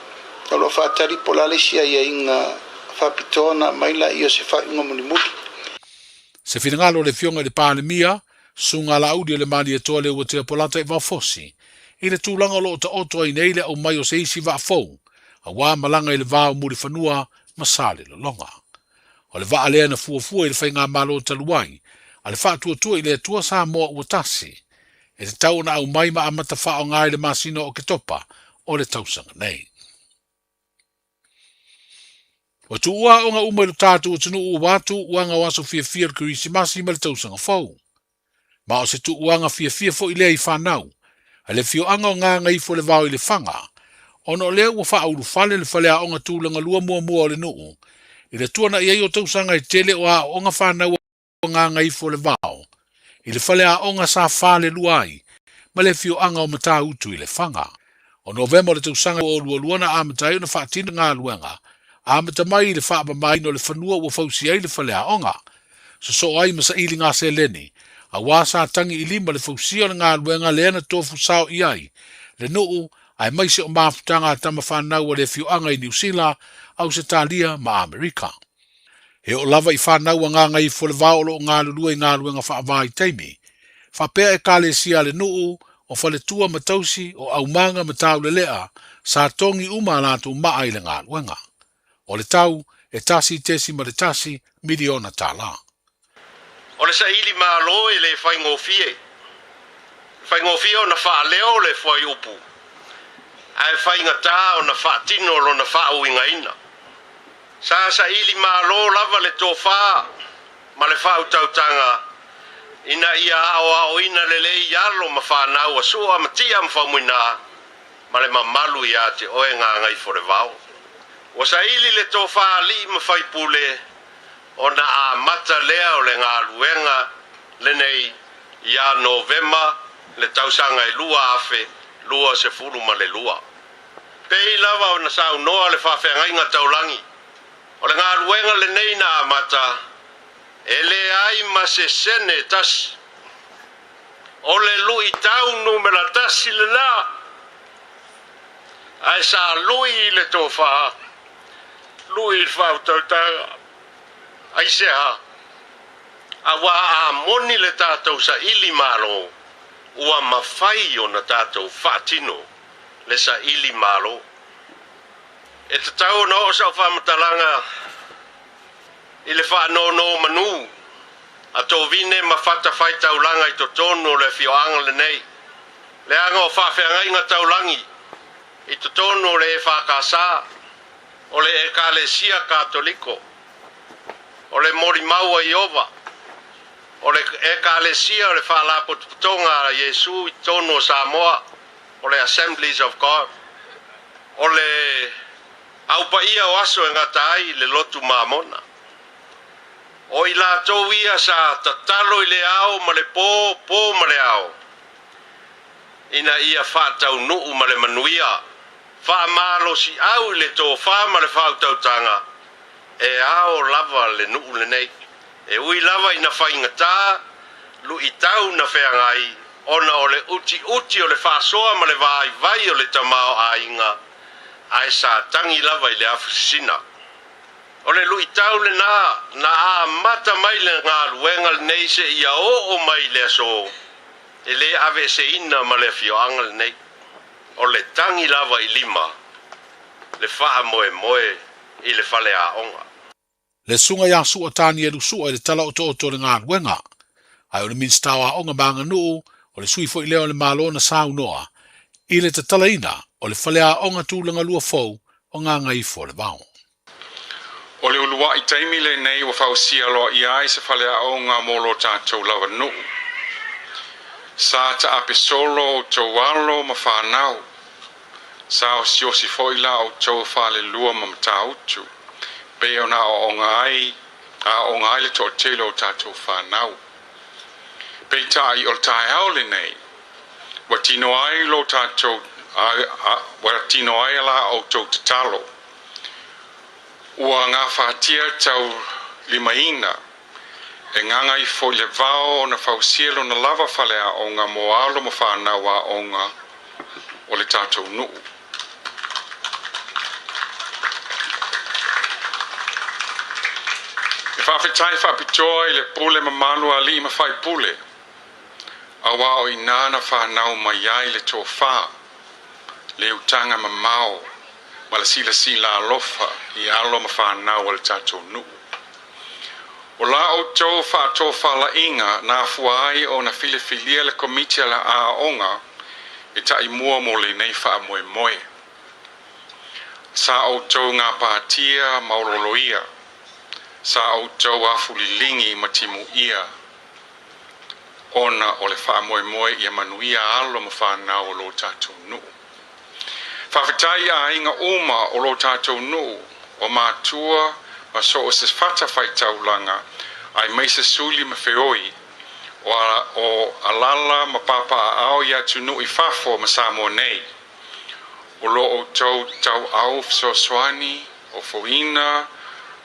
O lo o faatali po o le a le isi aiaiga faapitoa ona aumai laia o se faaiuga mulimuli. Se finagalo o le Afioga i le Palemia, Susuga Laauli o le Malietoa Leuatea Polata i Vaofosi, i le tulaga o lo o taoto ai nei le aumai o se isi vaa fou, aua malaga i le va o Mulifanua ma Salelologa. O le vaa lea na fuafua i le faigamalo talu ai a le Faatuatua i le Atua Samoa ua tasi, e tatau ona aumai ma amata faaaoga i le masina o Oketopa o le tausaga nei. Ua tuua aoga uma i lo tatou atunuu ua atu uaga o aso fiafia o le Kerisimasi ma le tausaga fou. Ma o se tuuaga fiafia foi lea i fanau, a le afioaga o Gagaifo-le-vao i Lefaga, ona o lea ua faaulufale le faleaoga tulaga lua muamua o le nuu, i le tuanai ai o tausaga e tele o aoaoga fanau a Gagaifo-le-vao, i le faleaoga sa falelua ai ma le afioaga o Matautu i Lefaga. O Novema o le tausaga 2022 na amata ai ona faatino galuega, amata mai i le faamamaina o le fanua ua fausia ai le faleaoga, sosoo ai ma sailiga seleni, aua sa tagi i lima le fausia o le galuega lea na tofu sao i ai le nuu aemaise o mafutaga a tama fanau a le afioaga i Niu Sila, Ausetalia ma Amerika. E oo lava i fanau a Gagaifo-le-vao o lo o galulue i galuega faavaitaimi, faapea ekalesia a le nuu, o faletua ma tausi, o aumaga ma taulelea, sa togi uma a latou maa i le galuega. O le tau, e $1.1 miliona. O le saili malo e le faigofie. E faigofie ona faaleo le fuaiupu, ae faigata ona faatino lona faauigaina. Sa saili malo lava le tofa ma le faautautaga ina ia aoaoina lelei alo ma fanau a Sua ma Tia ma Faumuina ma le mamalu ia te oe Gagaifo-le-vao. Ua saili le tofa alii ma faipule ona amata lea o le galuega lenei ia Novema le tausaga e 2022. Pei lava ona saunoa le faafeagaiga taulagi, o le galuega lenei na amata, e leai ma se sene e tasi. O le luitau numera tasi lena, ae sa lui i le tofa, lui i le faautautaga. Aisea? Aua a moni le tatou saili malo, ua mafai ona tatou faatino le saili malo. E tatau ona oo sau faamatalaga i le faanonomanu a Tovine ma fatafaitaulaga i totonu o le afioaga lenei, leaga o faafeagaiga taulagi i totonu o le EFKS, o le Ekalesia Katoliko, o le Molimau a Ieova, o le Ekalesia o le Faalapotopotoga a Iesu i totonu o Samoa, o le Assemblies of God, o le Au paia o aso e gata ai le lotu mamona. O i latou ia sa tatalo i le ao ma le po, po ma le ao, ina ia faataunuu ma le manuia, faamalosiau i le tofa ma le faautautaga, e ao lava le nuu lenei. E ui lava ina faigata, luitau na feagai, ona o le utiuti o le faasoa ma le vaivai o le tamaoaiga, ae sa tagi lava i le afu sisina. O le luitau lena na amata mai le galuega lenei seia oo mai i le aso e le aveeseina ma le afioaga lenei. O le tagi lava i lima le faamoemoe i le faleaoga. Le Susuga ia Sua Tanielu Sua i le tala otooto o le galuega. Ae o le Minisita o Aoga ma Aganuu, o le sui foi lea o le Malo na saunoa i le tatalaina o le faleaoga tulaga lua fou o Gagaifo-le-vao. O le uluai taimi lenei ua fausia loa i ai se faleaoga mo lo tatou lava nuu. Sa taape solo outou alo ma fanau. Sa osiosi foi la outou falelua ma Matautu, pei ona aoaoga ai, aooga ai le toatele o tatou fanau. Peitai, o le taeao lenei, ua tino ai lo tatou, ua tino ai la outou tatalo. Ua gafatia taulimaina e Gagaifoilevao ona fausia lona lava faleaoga mo alo ma fanau aoga o le tatou nuu. E faafetai faapitoa i le pule mamalu a alii ma faipule, auā o i ina na fanau mai ai le tofa, le utaga mamao ma le silasila alofa i alo ma fanau a le tatou nuu. O la outou faatofalaiga na afua ai ona filifilia le Komiti a Aoga e taimua mo lenei faamoemoe. Sa outou gapatia ma ololoia, sa outou afuliligi ma timuia ona o le faamoemoe ia manuia alo ma fanau o lo tatou nuu. Faafetai i aiga uma o lo tatou nuu, o matua ma so o se fatafaitaulaga, aemaise suli ma feoi, o alala ma papaaao i atunuu i fafo ma Samoa nei. O lo outou tauau fesoasoani ofoina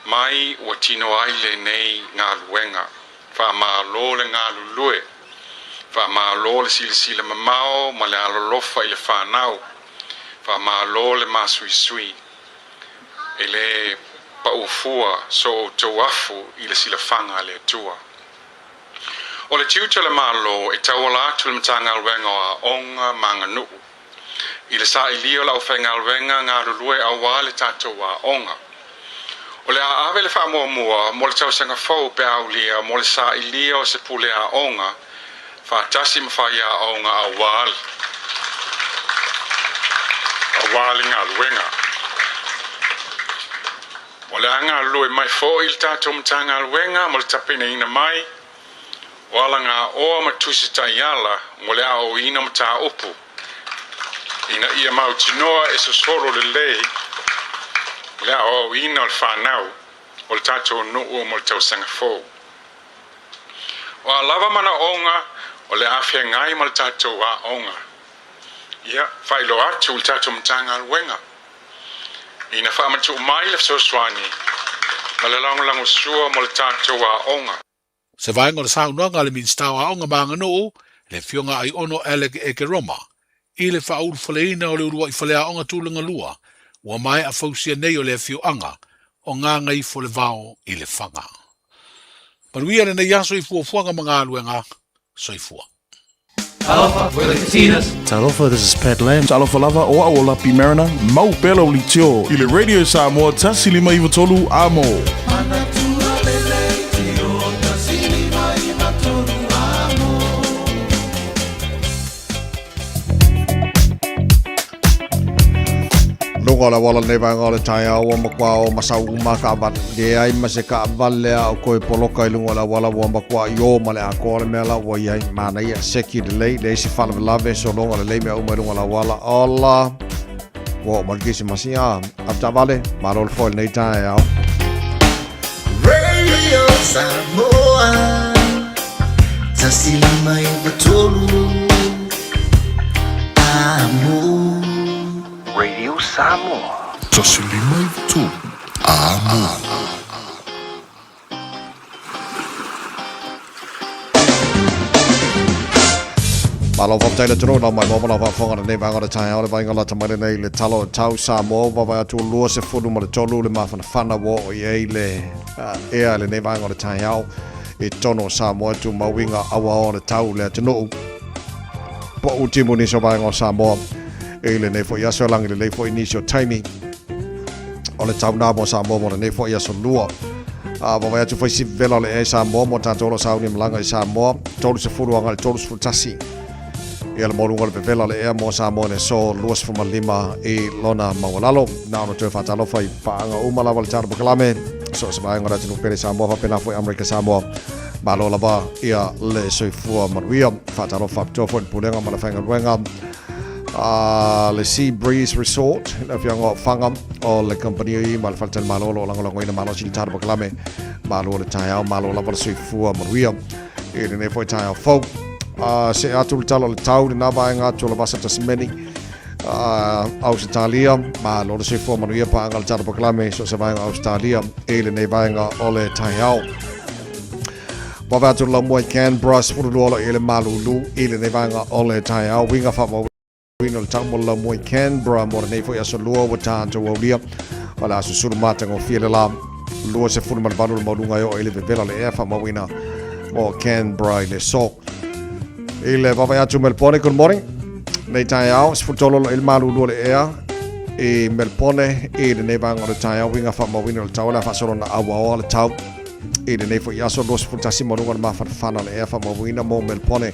mai ua tino ai lenei galuega. Faamalo le galulue. Faamalo le silasila mamao ma le alolofa i le fanau. Faamalo le masuisui. E le paufua so outou afu i le silafaga a le Atua. O le tiute o le Malo e tauala atu i le Matagaluega o Aoga ma Aganuu i le sailia o le aufaigaluega galulue aua le tatou aoga. O le a ave le faamuamua mo le tausaga fou pe a aulia mo le sailia o se pule aoga faatasi ma faiaoga aua aua le galuega. O le a galulue mai foi le tatou Matagaluega mo le tapenaina mai o alagaoa ma tusi taiala mo le aoaoina o mataupu ina ia mautinoa e sosolo lelei le aoaoina o le fanau o le tatou nuu mo le tausaga fou. O a lava manaoga o le a feagai ma le tatou aoga, ia faailoa atu i le tatou Matagaluega ina faamatuu mai le fesoasoani ma le lagolagosua mo le tatou aoga. Se vaega o le saunoaga a le Minisita o Aoga ma Aganuu, le Afioga Aiono Alec Ekeroma, i le faaulufaleina o le uluai faleaoga tulaga lua ua maea fausia nei o le afioaga o Gagaifolevao i Lefaga. Manuia lenei aso i fuafuaga ma galuega. Soifua. Talofa, we're the Katinas. Talofa, this is Pat Lam. Talofa lava, o au o Lapi Mariner, mau pea lau leitio i le Radio Samoa 153 Amo. Manatua le leitio 153 Amo. Luga o le auala lenei vaega o le taeao ua matua o masau uma taavale. Leai ma se taavale a o toe poloka i luga o le auala ua matua i o ma le atoa le mea la ua i ai. Manaia, seki lelei, leai se faalavelave, sologa lelei mea uma i luga o le auala. Ola! Ua oo mai le Kerisimasi, a, avetaavale, malo le foe i lenei taeao. Radio Samoa 153 Amo. Radio Samoa. 153 Amo. Malo faafetai le atunuu nau mai moa ma lau faafofoga lenei vaega o le taeao le vaaiga lata mai lenei i le tala o le tau Samoa ua vaavaai atu 23 le mafanafana ua oo i ai le ea i lenei vaega o le taeao i totonu o Samoa e tumau i ngā awa o le tau le atunuu po timu nisi o vaega o Samoa i lenei foi aso e lagi lelei foi nisi o taimi o le tau nā mo Samoa mo lenei foi aso lua. A vaavaai atu foi si vela o le ea i Samoa mo tatou o lo o sauni malaga i Samoa, 30 agai i le 31. Ia le maualuga o le vevela o le ea mo Samoa i le aso 25 i lona maualalo. Na ona toe faatalofa i paaga uma lava o le tatou polokalame, so o se vaega o le atunuu pele Samoa faapena foi Amerika Samoa. Malo lava ia le soifua manuia. Faatalofa faapitoa foi i le Pulega ma le Faigaluega. Le Sea Breeze Resort, le afioaga o Faga o le kamupani ma le faletalimalo o lo o lagolagoina malosi le tatou pakalame. Malo le taeao, malo lava le soifua manuia i lenei foi taeao fou. See atu le tala o le tau lena vaega atu o le Vasa Tasimeni. Ausetalia, malo le soifua manuia paaga le tatou pakalame so o se vaega o Ausetalia i lenei vaega o le taeao. Vave atu le laumua i Canberra, 12 o lo o i ai le malulu i lenei vaega o le taeao. Uiga faamauina o le tau mo le laumua i Canberra mo lenei foi aso lua ua tatou aulia. O le a susulu matagofie le la 28 le maualuga e oo i le vevela o le ea faamauina mo Canberra i le aso. I le vaavaai atu Melbourne, good morning. Nei taeao, 13 o lo o i le malulu o le ea i Melbourne i lenei vaega o le taeao, uiga faamauina o le tau o le a faasolo na auaoa le tau i lenei foi aso 21 maualuga le mafanafana o le ea faamauina mo Melbourne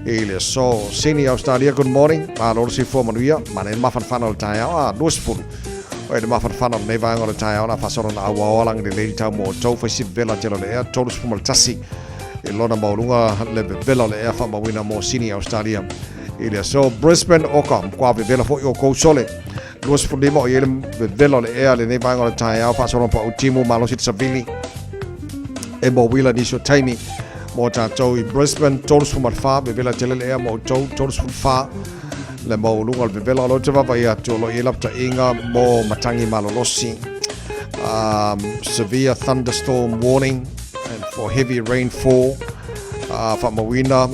i le aso. Sydney, Australia, good morning. Malo le soifua manuia. Manaia le mafanafana o le taeao a 20 o le mafanafana o lenei vaega o le taeao o le a faasolo na auaoa lagi lelei le tau mo outou fai si vevela tele o le ea 31 i lona maualuga le vevela o le ea faamauina mo Sydney, Australia i le aso. Brisbane, oka, matua vevela foi oukou sole. 25 o i ai le vevela o le ea lenei vaega o le taeao faasolo pau timu malosi te savili e mo wila nisi o taimi mo tatou i Brisbane 34 vevela tele le ea mo outou 34 le maualuga o le vevela o lo te vaavaai atu o lo o i ai lapataiga mo matagi malolosi severe thunderstorm warning and for heavy rainfall faamauina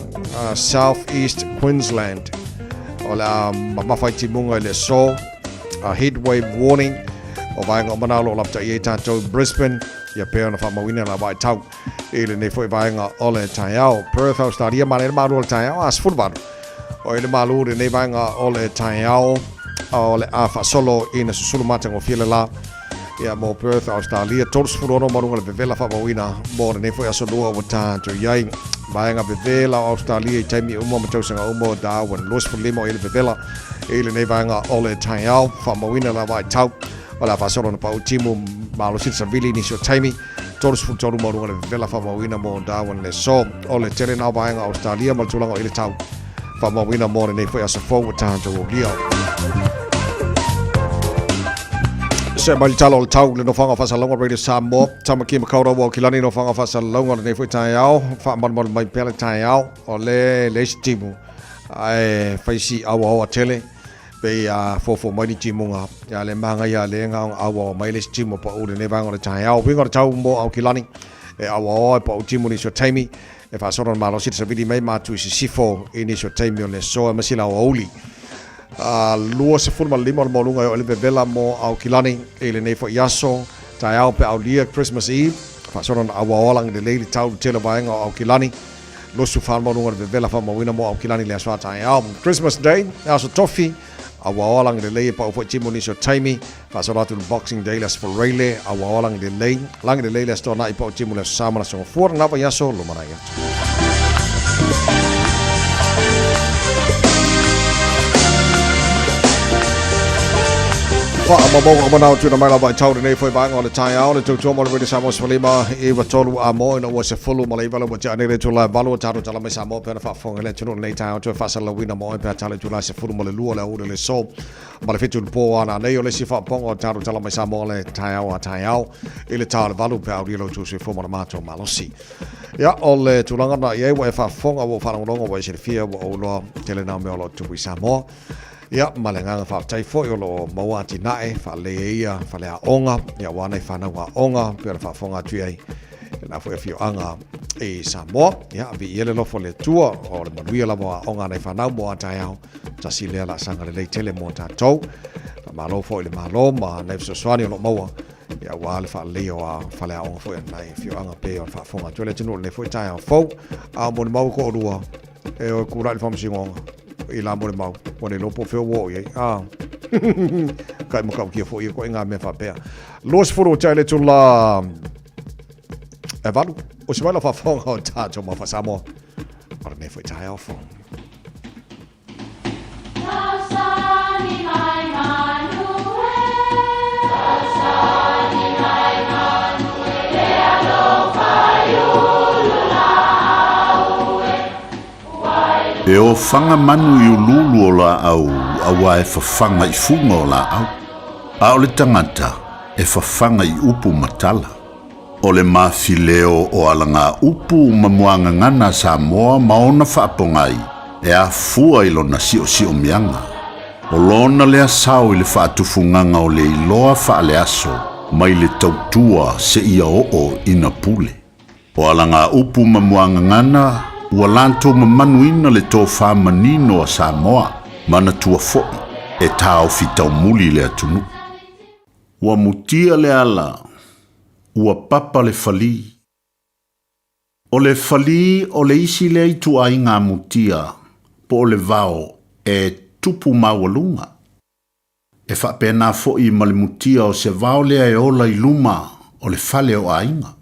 South East Queensland o le a mamafa i timuga i le aso a heat wave warning o vaega uma na o lo o lapatai ai tatou Brisbane ia pei ona faamauina la vaitau i lenei foi vaega o le taeao. Perth, Australia, manaia le malu o le taeao a 18 o i le malu lenei vaega o le taeao o le a faasolo ina susulu matagofie le la ia mo Perth, Australia, 36 maluga le vevela faamauina mo lenei foi aso lua ua tatou i ai. Vaega vevela o Australia i taimi uma ma tausaga uma o Darwin, 25 o i le vevela i lenei vaega o le taeao faamauina la vaitau o le a faasolo na pau timu malosi le savili nisi o taimi 33 maualuga le vevela faamauina mo Darwin le aso. O le tele na o vaega o Australia ma le tulaga o i le tau faamauina mo lenei foi aso fou ua tatou aulia. Se mai le tala o le tau le nofoaga o faasalalauga Radio Samoa. Tamaki Makaurau o Aukilani nofoaga o faasalalauga o lenei foi taeao. Faamalumalu mai pea le taeao o le le isi timu ae fai si auaoa tele pei a fofo mai ni timuga ia le magaia le gaoga auaoa mai le isi timu pa'u lenei vaega o le taeao. Uiga o le tau mo Aukilani e auaoa e pa'u timu nisi o taimi e faasolo le malosi le savili mai ma atu i sisifo i nisi o taimi o le aso e masila aoauli. 25 o le maualuga e oo i le vevela mo Aukilani i lenei foi aso taeao pe aulia Christmas Eve faasolo na auaoa lagi lelei le tau le tele o vaega o Aukilani. 24 maualuga le vevela faamauina mo Aukilani le aso a taeao. Christmas Day, aso tofi, auaoa lagi lelei e pau foi timu nisi o taimi, faasolo atu le Boxing Day le aso Faraile, auaoa lagi lelei, lagi lelei le aso Toanai pau timu le aso Sa ma le aso Gafua lena vaiaso lumanai atu. Faamaumauga o manao tuuina mai lava i tau lenei foi vaega o le taeao le tautua mo le Radio Samoa 15 i tolu a mo ina ua se fulu ma le iva le ua tea nei le itula e valu o tatou tala mai Samoa pe ona faafofoga i le atunuu lenei taeao toe faasalalauina mo oe pe a tala itula e 12 le aoauli o le aso ma le 7 i le po a nanei o le isi faapopoga o tatou tala mai Samoa le taeao a taeao i le ta o le valu pe a aulia lo outou soifua ma le matou malosi. Ia, o le tulaga na i ai ua e faafofoga ua ou faalogologo ua e silafia ua ou iloa tele nā mea o lo o tupu i Samoa. Ia, ma le agaga faafetai foi o lo o maua atinae faalelei ai ia faleaoga, ia aua nai fanau aoga pei ona faafofoga atu i ai i lena foi afioaga i Samoa. Ia, viia le alofa o le Atua, o le manuia lava o aoga a nai fanau mo a taeao, tasi lea laasaga lelei tele mo tatou. Faamalo foi i le Malo ma nai fesoasoani o lo o maua ia aua le faaleleia o faleaoga foi a nai afioaga pei ona faafofoga atu ai le atunuu i lenei foi taeao fou. A o molimau e toalua e o e kula'i i le faamasinoga i la molimau ua le iloa po o fea ua oo i ai. A kai matautia foi ia ituaiga mea faapea. 20 o tea i le itula e valu. O se mai lau faafofoga o tatou mau faa-Samoa o lenei foi taeao fou. E ofaga manu i uluulu o laau auā e fafaga i fuga o laau, a o le tagata e fafaga i upu ma tala. O le mafileo o alagaupu ma muagagana a Samoa ma ona faapogai e afua i lona siosiomiaga. O lona lea sao i le faatufugaga o le iloa faaleaso mai le tautua seia oo ina pule. O alagaupu ma muagagana ua latou mamanuina le tofa manino a Samoa, manatua foi e taofi taumuli le atunuu. Ua mutia le ala, ua papa le falī. O le falī o le isi lea ituaiga mutia po o le vao e tupu maualuga. E faapena foi ma le mutia o se vao lea e ola i luma o le fale o aiga.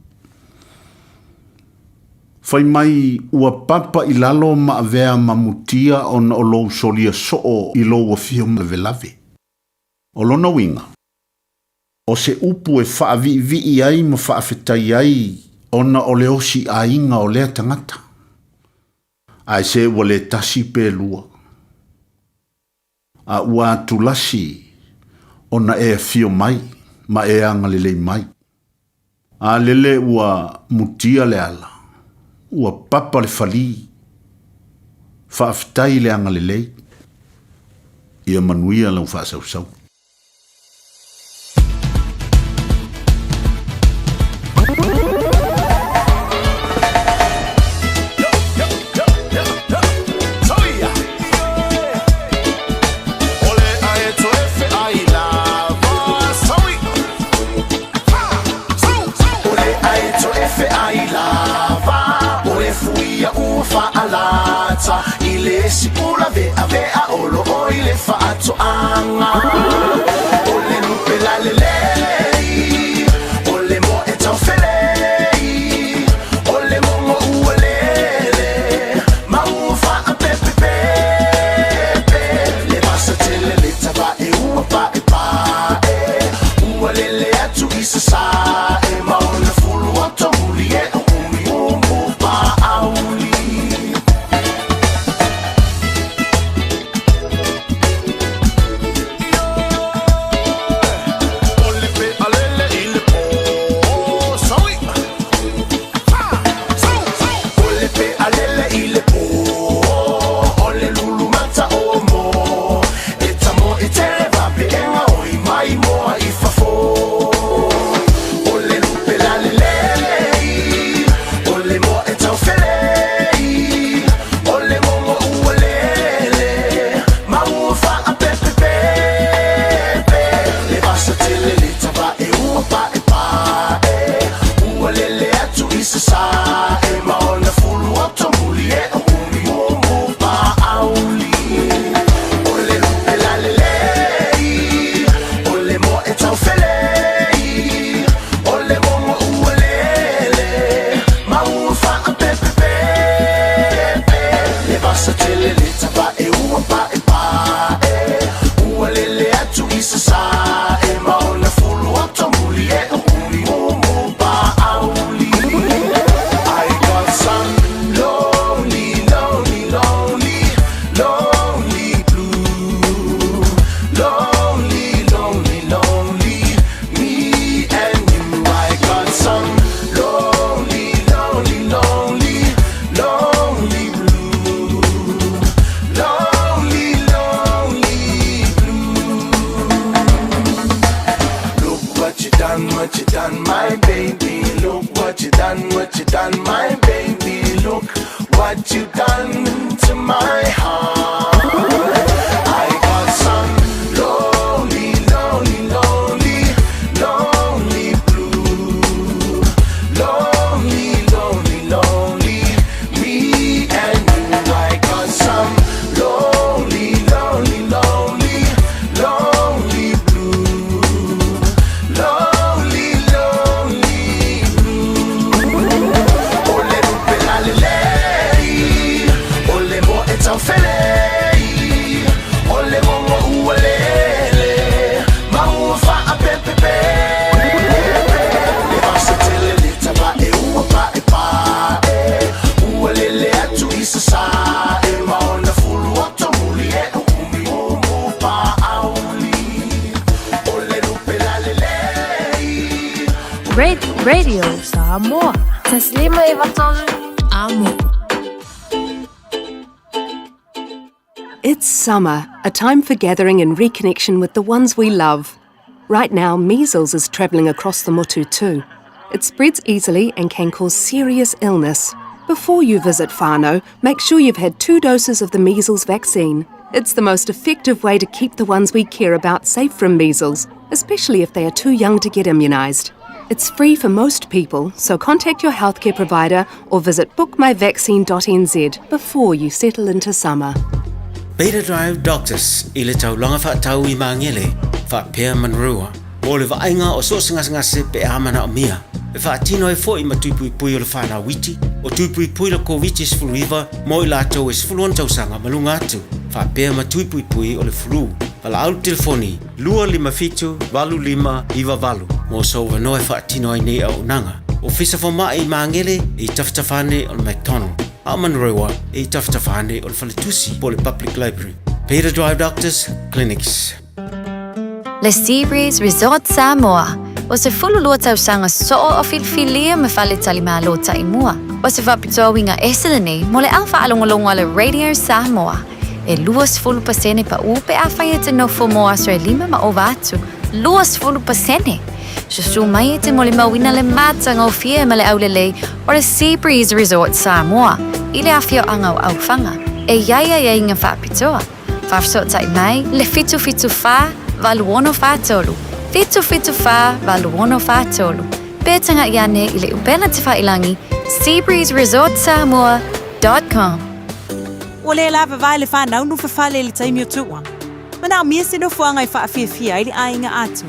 Fai mai ua papa i lalo ma avea ma mutia ona o lou solia soo i lou afio lavelave. O lona uiga, o se upu e faaviivii ai ma faafetai ai ona o le osi aiga o lea tagata. Ae se ua le tasi pe lua. A ua atulasi ona e afio mai ma e agalelei mai. A lele ua mutia le ala, ua papa le falī. Faafetai le agalelei. Ia manuia lau faasausau. Radio Samoa. 153 Amo. It's summer, a time for gathering and reconnection with the ones we love. Right now, measles is travelling across the motu too. It spreads easily and can cause serious illness. Before you visit whānau, make sure you've had two doses of the measles vaccine. It's the most effective way to keep the ones we care about safe from measles, especially if they are too young to get immunised. It's free for most people, so contact your healthcare provider or visit bookmyvaccine.nz before you settle into summer. Beta Drive Doctors i le taulaga faatau i Magele faapea Manurewa mo le vaaiga o so o se gasegase pe a manaomia e faatino ai foi ma tui puipui o le fanau iti o tui puipui le Koviti-19 mo i latou e 16 tausaga ma luga atu faapea ma tui puipui o le flu. Valaau i le telefoni 257 8598 mo sou avanoa e faatino ai nei auaunaga. Ofisa Fomai i Magele e i tafatafa ane o le McDonald. A o Manurewa e i tafatafa ane o le faletusi po o le Public Library. Peter Drive Doctors Clinics. Le Seabreeze Resort Samoa, o se 12 tausaga soo o filifilia ma faletalimalo taimua. O se faapitoa uiga ese lenei mo le au faalogologo a le Radio Samoa. E 20% paʻu pe afai e te nofo mo aso e lima ma ova atu. 20%! Susu mai e te molimauina le matagofie ma le aulelei o le Seabreeze Resort Samoa i le afioaga o Aufaga. E i ai aiaiga faapitoa. Faafesootai mai le 774 8643, 774 8643. Pe taga'i ane i le upega tafailagi seabreezeresortsamoa.com. Ua le lavavae le fanau nofofale i le taimi o tuuaga. Manaomia se nofoaga e faafiafia ai le aiga atoa.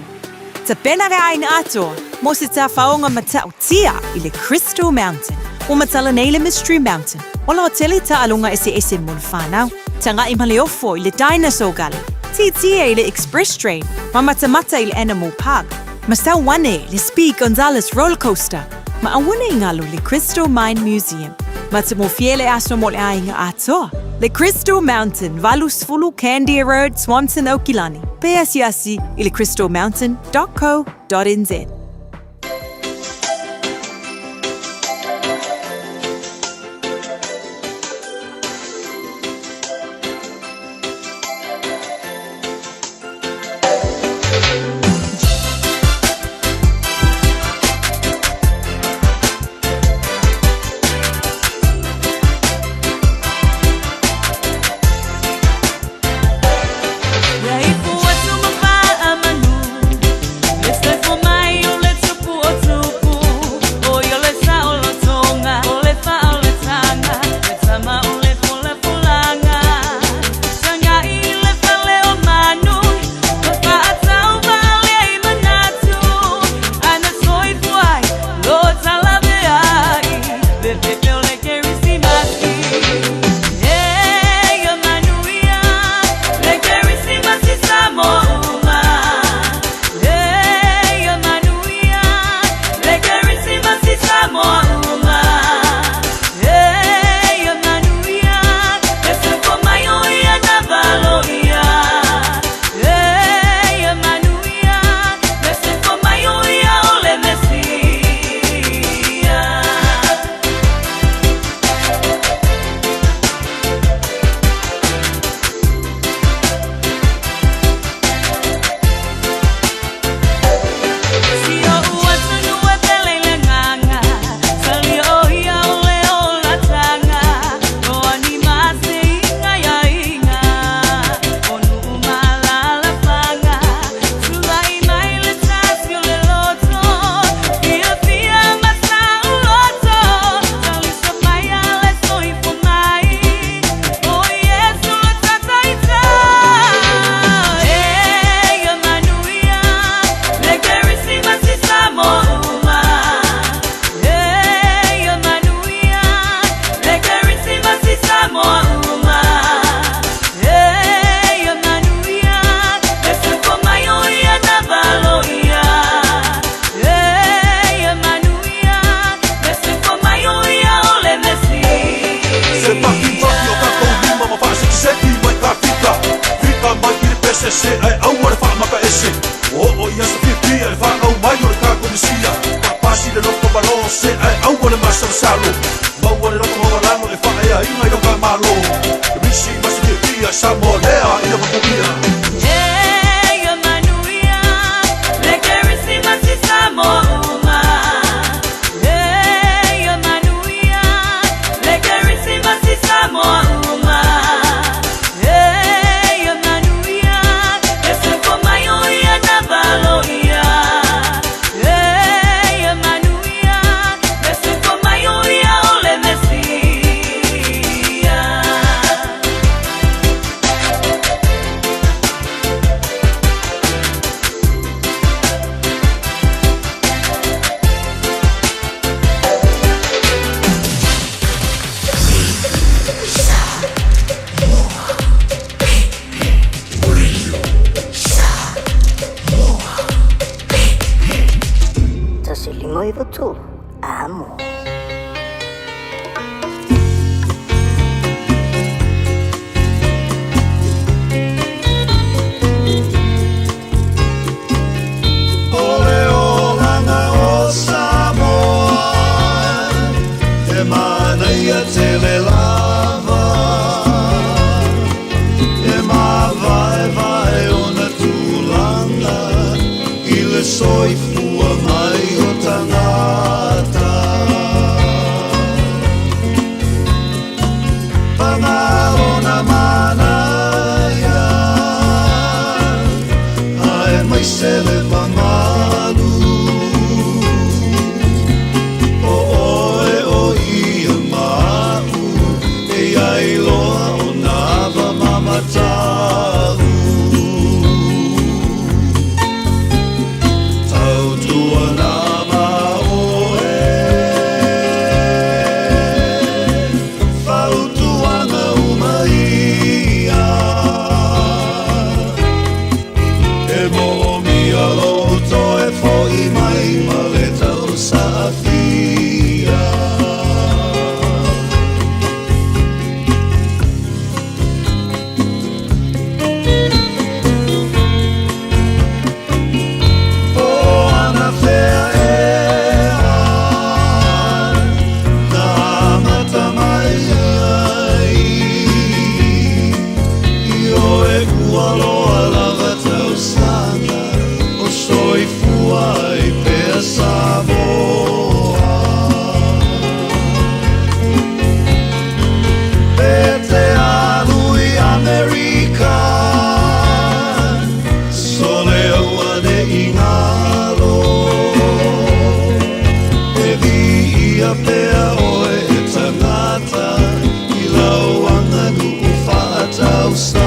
Tapena le aiga atoa mo se tafaoga matautia i le Crystal Mountain. Ua matala nei le Mystery Mountain o le hotele taaloga eseese mo le fanau. Taga'i ma le ofo i le Dinosaur Gully, tietie i le Express Train, ma matamata i le Animal Park, ma sau ane le Speed Gonzales Roller Coaster, ma aua ne i galo le Crystal Mine Museum. Matagofie le aso mo le aiga atoa. Le Crystal Mountain, 80 Candia Road, Swanson, Aukilani. Pe asiasi i le crystalmountain.co.nz. Ia ifo atu ma faamanu, le soifua mai o Samoa lea ia mapuia. Ia manuia, le Kerisimasi Samoa uma. Ia manuia, le Kerisimasi Samoa uma. Ia manuia, le soifua mai o ia na valoia. Ia manuia, le soifua mai o ia o le Mesia. Tasi lima iwa tolu. Amo. O le olaga o Samoa E manaia tele lava E mavaevae ona tulaga I le soifua mai o tagata Pagalona manaia Ae mai se le mamalu O oe o ia ma'u E iai loa o nava mamatau Tautua nā ma oe Fautuaga uma ia E moomia lou toe fo'i mai ma le tausaafia. Po o anafea ea Na amata mai ai Ioe ua loa lava tausaga O soifua ai pea Samoa. E te alu i Amerika Sole aua ne'i galo E viia pea oe e tagata I lau aganuu faatausala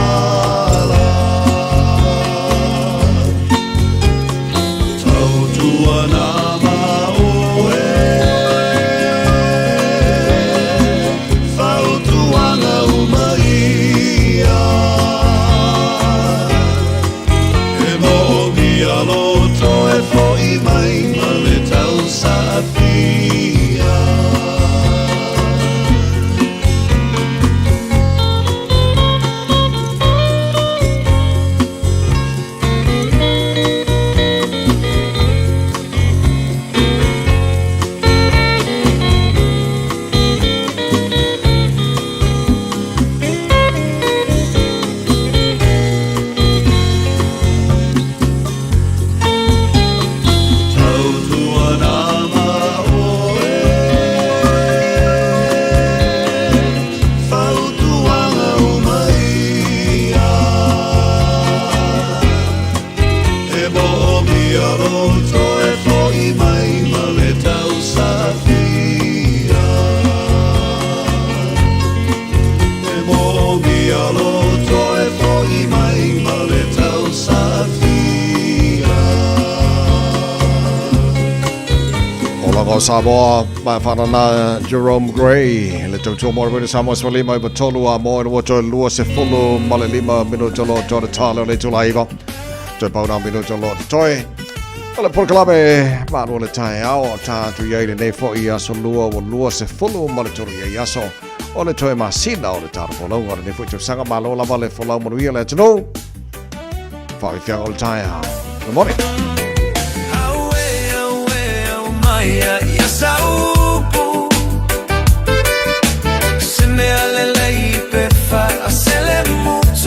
Tautua nā ma oe Fautuaga uma ia E moomia lou toe fo'i mai ma le tausaafia. Tautua nā ma oe Fautuaga uma ia E moomia lou toe fo'i mai ma le tausaafia. E moomia lou toe fo'i mai ma le tausaafia. Olaga o Samoa, ma whanana Jerome Gray, le tautua mo le Samoa sefululima iwa tolu a mo e toe 25 minuta lo toe tale o le tula iwa. Toe pauna minuta lo toe. O le polokalame malu le taeao o tātu iai lenei fo'i aso lua ua 23 iai aso o le toe masina o le tatou folauga o lenei fo'i tausaga malo lava le folau manuia le atunuu. Faafiafiaga o le taeao. Good morning. Aue, aue, au mai a ia saupu Se mea lelei pe wha a sele mutu.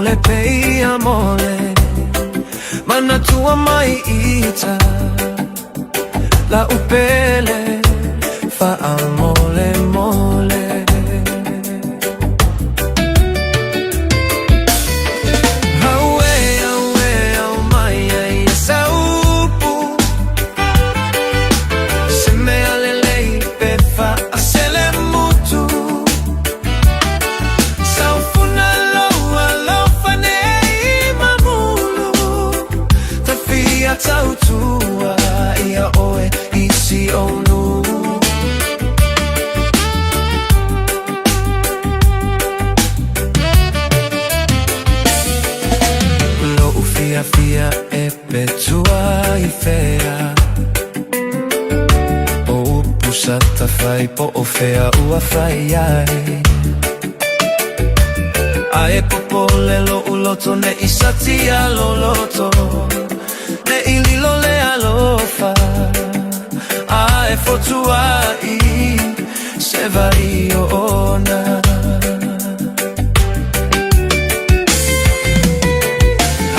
le peia mole Manatua mai ita La upele Wha mole mole. Aue, aue, au mai ai e saupu. Se mea lelei pe whaasele mutu. Saufuna loa lofa nei mamulu. Tawhia tautua ia oe isi onu. Lo fia fia e petua i fea. O upu sa tawhai po o fea ua whai ai. Ae popole lo uloto ne i satia lo loto. Ne i lilo le alofa. Ae fotua i se vai o ona.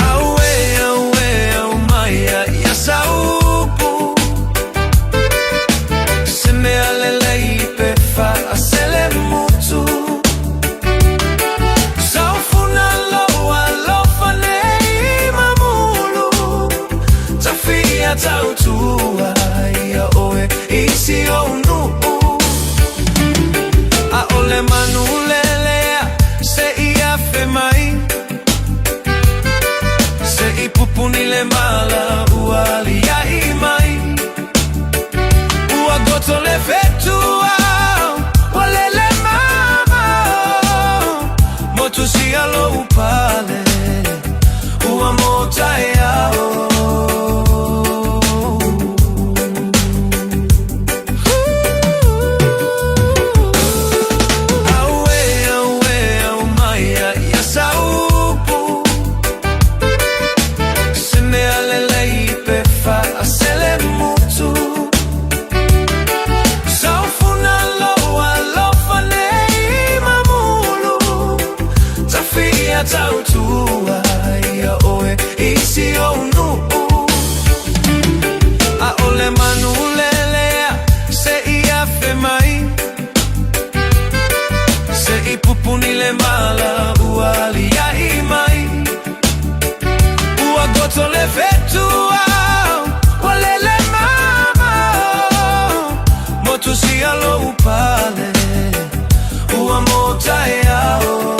Aue, aue, au mai a ia saupu. Se mea lelei pe whaasele mutu. Saufuna loa lofa nei mamulu. Tawhia tautua ia oe isi o nuu. A ole manu lelea se i afe mai. Se i pupuni le mala ua ali ai mai. Ua goto le fetua ua lele mama. Motu si alo upale ua mota e ao. Aue, aue, au mai a ia saupu. Se mea lelei pe whaasele mutu. Saufuna loa lofa nei mamulu. Tawhia tautua ia oe isi o nuu. A ole manu lelea se i afe mai. Se i pupuni le mala ua ali ai mai. Ua goto le fetua ua lele mama. Motu si alo upale ua mota e ao.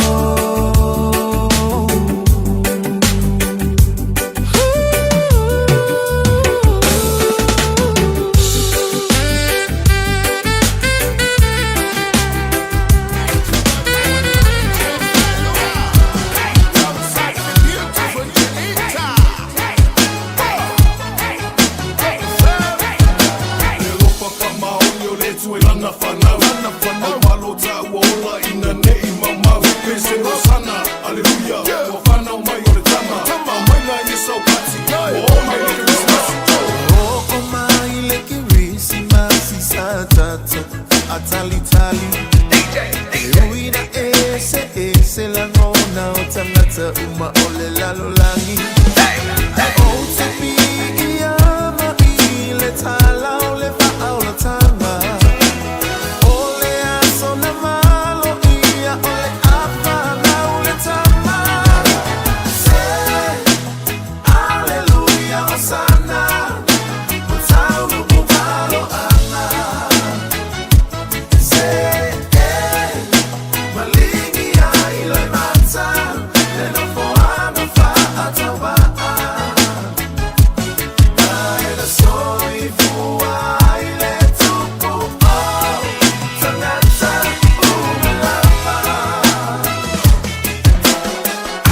O mai le Kirisimasi sa tatou atalitali. E ui na ese ese lagona o tagata uma o le lalolagi. O te piia ma i le tala o le faaolataga. O le aso na malo ia o le afanau le tama. Se Aleluia, Osana, o taunu malo anga. Se e maligi ai le mata, le nofoaga faatauvaa. Ae na soifua ai le tupu o tagata uma lava.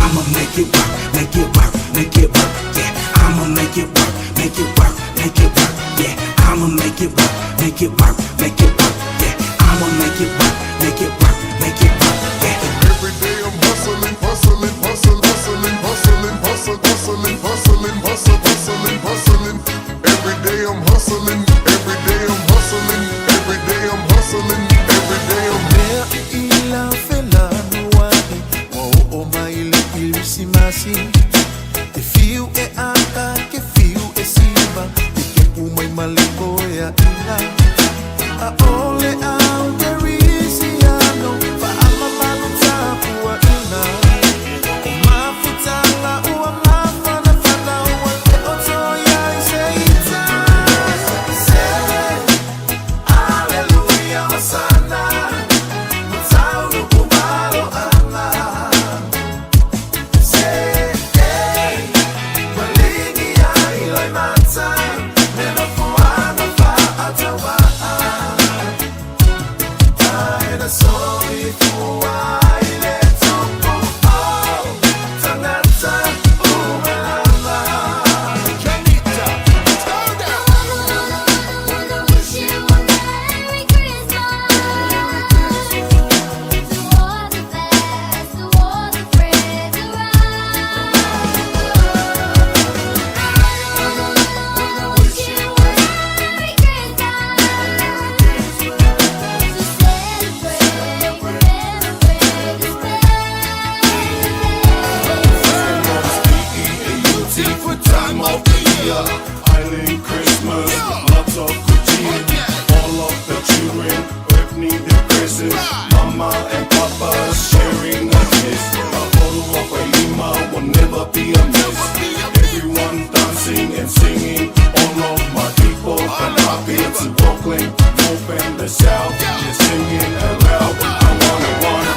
I'ma make it work, make it work, make it work, yeah. I'ma make it work, make it work, make it work, yeah. I'ma make it work, make it work, make it work, yeah. I'ma make it work, make it work, make it work, yeah. Every day I'm hustling, hustling, hustling, hustling, hustling, hustling, hustling, hustling, hustling, hustling, hustling. Every day I'm hustling, every day I'm hustling, every day I'm hustling, every day I'm Mea i la felanu ai, ua oo mai le Kirisimasi Ke fiu e aka, ke fiu e siva Ke kepu mai maliko e a ina A ole au kerisiano Fa'amamalu tapua ina O mafutanga ua mafanafana Ua le o toia i se ita Se Aleluia Osana Mataunu umalo anga Se e Maligi ai loi mata Le nofoaga fa'ataua'a Ae na soifua ai le tupu o tagata uma lava. Beautiful time of the year. Island Christmas, lots of good cheer. All of the children opening their presents. Mama and Papa sharing a kiss. A bottle of Lima will never be a miss. Everyone dancing and singing. All of my people from Apia to Auckland, North and the South, just singing aloud. I wanna, wanna.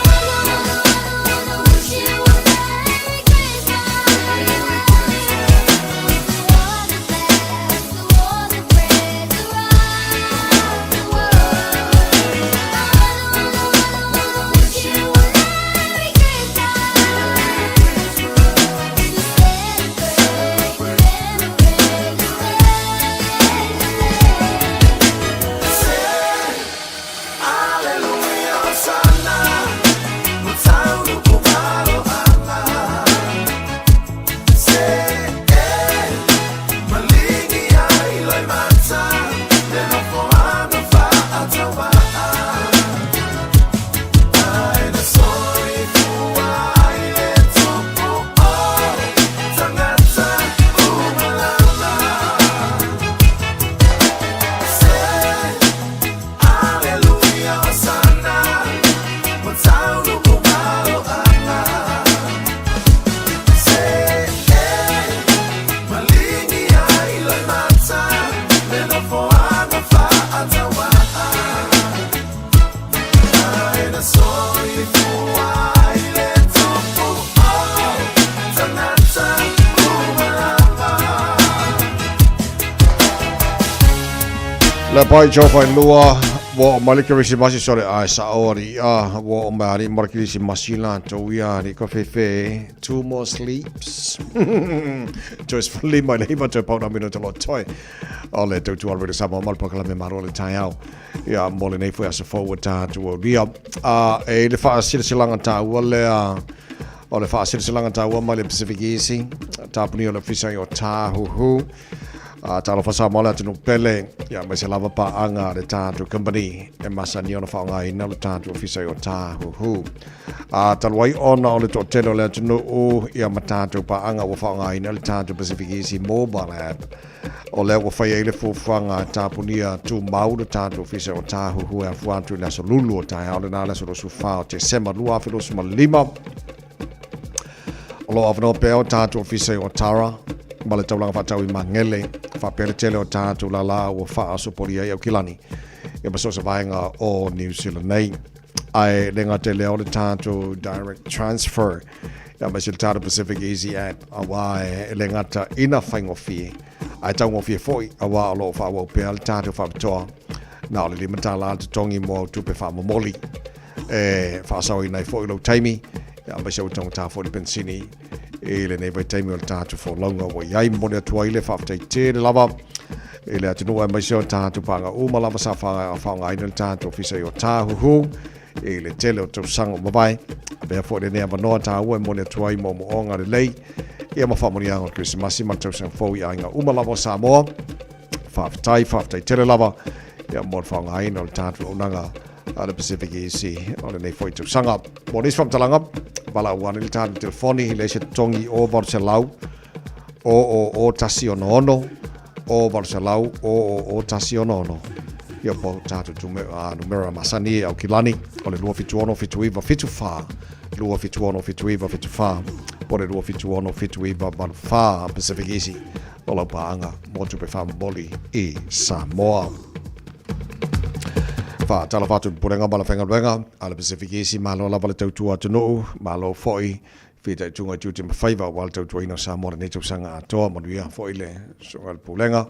Aleluia, Hosanna, Mataunu umalo anga Se e Maligi ai loi mata Le nofoaga fa'ataua'a Ae na soifua ai le tupu o Tagata uma lava Se Aleluia, Hosanna, Mataunu umalo anga Se e Maligi ai loi mata Le nofoaga fa'ataua'a Ae na soifua ai le tupu o Tagata uma lava Le pai jo fai lua ua o mai le kerisimasi sole ae sa'o alii a ua oo mai alii mo le kerisimasi latou ia alii ka fefe two more sleeps toe 15 i le 9 toe pauna minute o lo toe o le tautua le Radio Samoa ma le polokalame malo o le taeao ia mo lenei foi aso fou ua tatou aulia a e i le faasilasilaga taua lea o le faasilasilaga taua mai le Pacific Easy tapunia o le ofisa i o Tāhuhu A talofa Samoa le atunuu pele, ia aemaise lava paaga a le tatou company e masani ona faaaogaina le tatou ofisa i o Tāhuhu. A talu ai ona o le toatele o le atunuu ia ma tatou paaga ua faaaogaina le tatou Pacific Easy Mobile App, o lea ua fai ai le fuafuaga e tapunia tumau le tatou ofisa o Tāhuhu e afua atu i le aso Lulu o taeao lena le aso 24 o Tesema 2025. O lo o avanoa pea o tatou ofisa i Otara ma le taulaga faatau i Magele, faapea le tele o tatou lala ua faasopolia ai Aukilani ia ma so o se vaega o New Zealand nei. Ae le gata i lea o le tatou direct transfer ia aemaise le tatou Pacific Easy App auā e le gata ina faigofie ae taugofie foi auā o lo o faaauau pea le tatou faapitoa na o le $5 le totogi mo au tupe faamomoli e faasaoina ai foi lou taimi aemaise ua taugata foi le penisini i lenei vaitaimi o le tatou folauga ua i ai. Momoli atu ai le faafetai tele lava i le atunuu aemaise o tatou paaga uma lava sa faaaogaina le tatou ofisa i Otāhuhu i le tele o tausaga ua mavae. Avea foi lenei avanoa taua e momoli atu ai moomooga lelei ia ma faamanuiaga o le Kerisimasi ma le tausaga fou i aiga uma lava o Samoa. Faafetai, faafetai tele lava ia mo le faaaogaina o le tatou auaunaga a le Pacific EC o lenei foi tausaga. Mo nisi faamatalaga, valaau ane i le tatou telefoni i le se totogi o 800 o o o 166 o 800 o o o 166. Ia po tatou numera masani e Aukilani o le 276 79 74 276 79 74 po le 276 79 84 Pacific Easy o lau paaga mo tupe faamomoli i Samoa. Faatalofa atu i le Pulega ma le Faigaluega a le Pacific Easy, malo lava le tautua atunuu, malo foi fitaituga i tiute ma faiva aua le tautuaina o Samoa lenei tausaga atoa. Manuia foi le susuga i le Pulega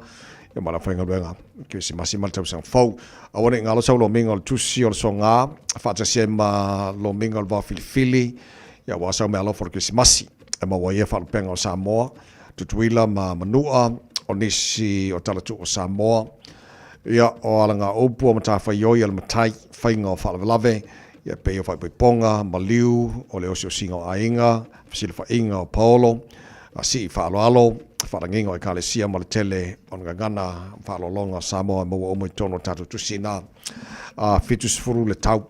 ia ma le aufaigaluega Kerisimasi ma le tausaga fou. Aua ne i galo sau lomiga o le tusi o le soga faatasi ai ma lomiga o le vaofilifili ia aua sau meaalofa o le Kerisimasi e maua ai ia faalupega o Samoa, Tutuila ma Manua, o nisi o talatuu o Samoa, ia o alagaupu o matafaioi a le matai, faiga o faalavelave, ia pei o faaipoipoga, maliu, o le osiosiga o aiga, fesilafaiga o paolo, sii faaaloalo, faalagiga o ekalesia ma le tele o le gagana ma faaaloaloga o Samoa e maua uma i totonu o le tatou tusi ina. 70 le tau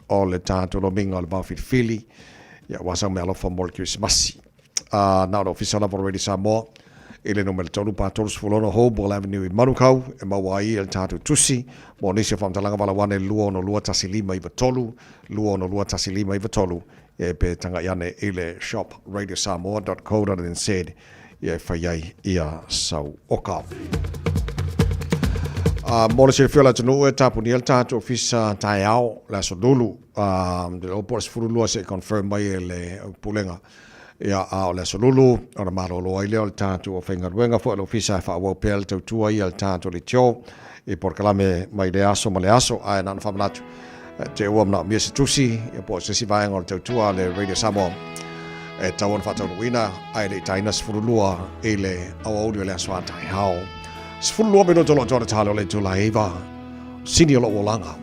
o le tatou lomiga o le vaofilifili, ia aua sau meaalofa mo le Kerisimasi. Na o le Ofisa lava o Radio Samoa i le numera 3 pa 36 Hobwell Avenue i Manukau e maua ai le tatou tusi mo nisi o faamatalaga valaau ane 262 1593 262 1593 e pe tagai ane i le shop radiosamoa.co.nz ia e fai ai ia sau oka. Mo le silafia o le atunuu e tapunia le tatou ofisa taeao le aso Lulu le opo o le 12 se i confirm mai e le pulega ia a o le aso Lulu ona malolo ai lea o le tatou aufaigaluega foi a le ofisa e faaauau pea le tautua ia le tatou leitio i polokalame mai le aso ma le aso ae na ona faamanatu te ua manaomia se tusi ia po o se isi vaega o le tautua a le Radio Samoa e tatau ona faataunuuina ae le i taina 12 i le aoauli o le aso a taeao. 12 minuto o lo o toa le tale o le itula e 9 sini o lou olaga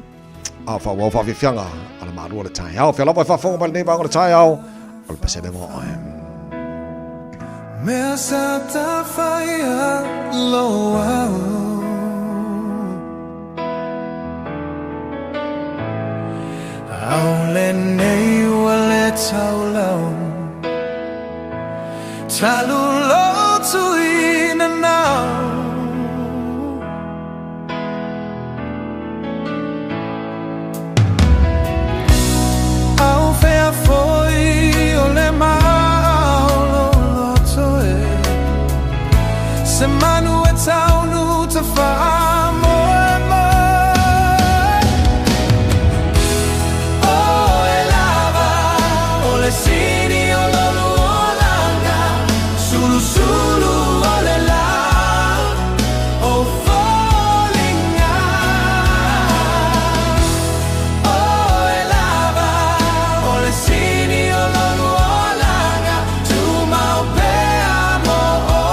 a o faaauau faafiafiaga a le malua le taeao. Fea lava e faafofoga mai lenei vaega o le taeao o le pasene mo oe. Mea sa tafaia lo au. Au le nei ua le taulau. Talu lo tuina nau. Au fea foi o le maolo loto e. Se manu e taunu ta whaamoe moe. O e lava, o le sini o lolu olanga. Sulu sulu o le la, o folinga. O e lava, o le sini o lolu olanga. Tumau pea mo o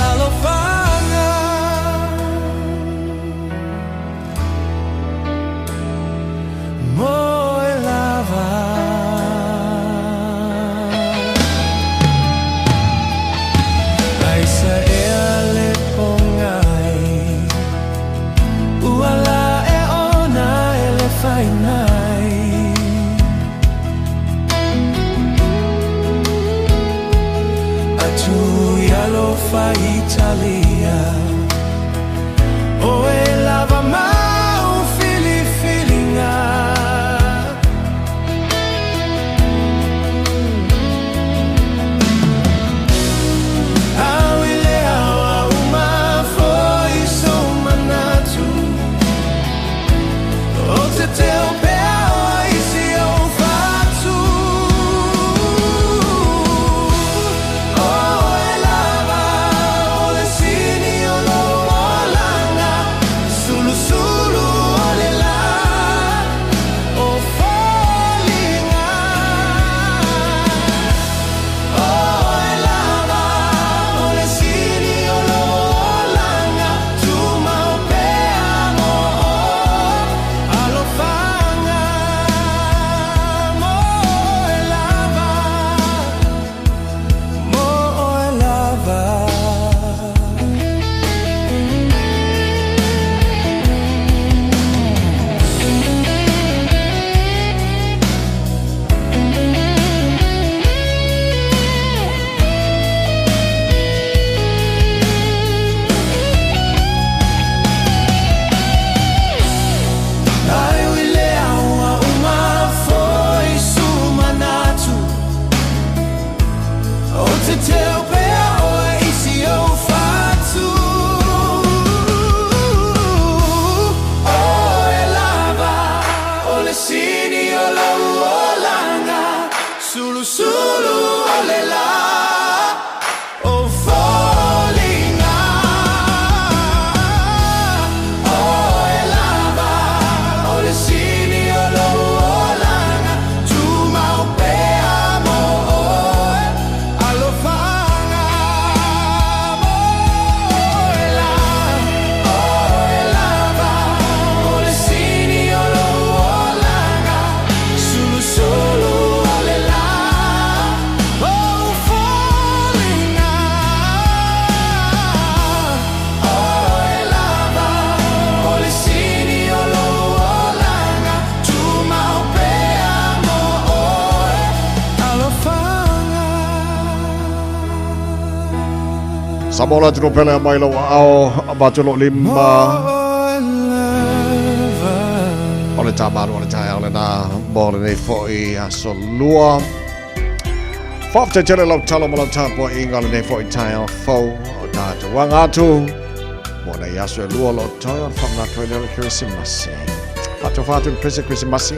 alofanga. Mo e lava. Ai sa ea le pongai. Ua la e ona e le whainai. Atu i alofa Italia. O e lava mau filifilinga. Au i le ao au ma foi so manatu. O te teo pea o isi o fatu. O e lava, o le sini o lo olanga. Sulu sulu te teu pea oe i si ou fatu. Oe lava o le sini o lou olaga, Sulusulu o le la o foliga. Oe lava o le sini o lou olaga, Tumau pea mo oe, alofaga mo oe la. Oe lava o le sini o lou olaga, Sulusulu o le la o foliga. Oe lava o le sini o lou olaga, Tumau pea mo oe, alofaga. Samoa le atunuu pele mai lou aao avatu lou lima o le tāmalu o le taeao lenā mo lenei fo'i aso lua. Faafetai tele lau talo ma lau tapua'iga o lenei fo'i taeao fou o tatou aga atu mo nai aso e lua o loo totoe ona faamanatu ai lea o le Kerisimasi. Faatofa atu le pese Kerisimasi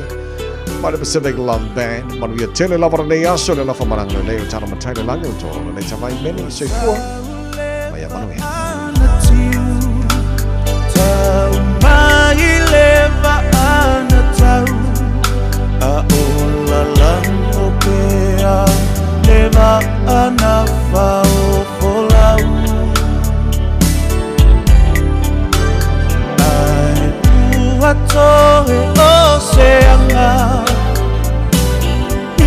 mai le Pacific Love Band. Manuia tele lava lenei aso le alofa ma le agalelei o talo matai le lagi o tō lenei tavaimene. Soifua ma ia manuia. Tau mai le vaana tau, a o lalango pea le vaana faofolau. Ai ua toe o se anga i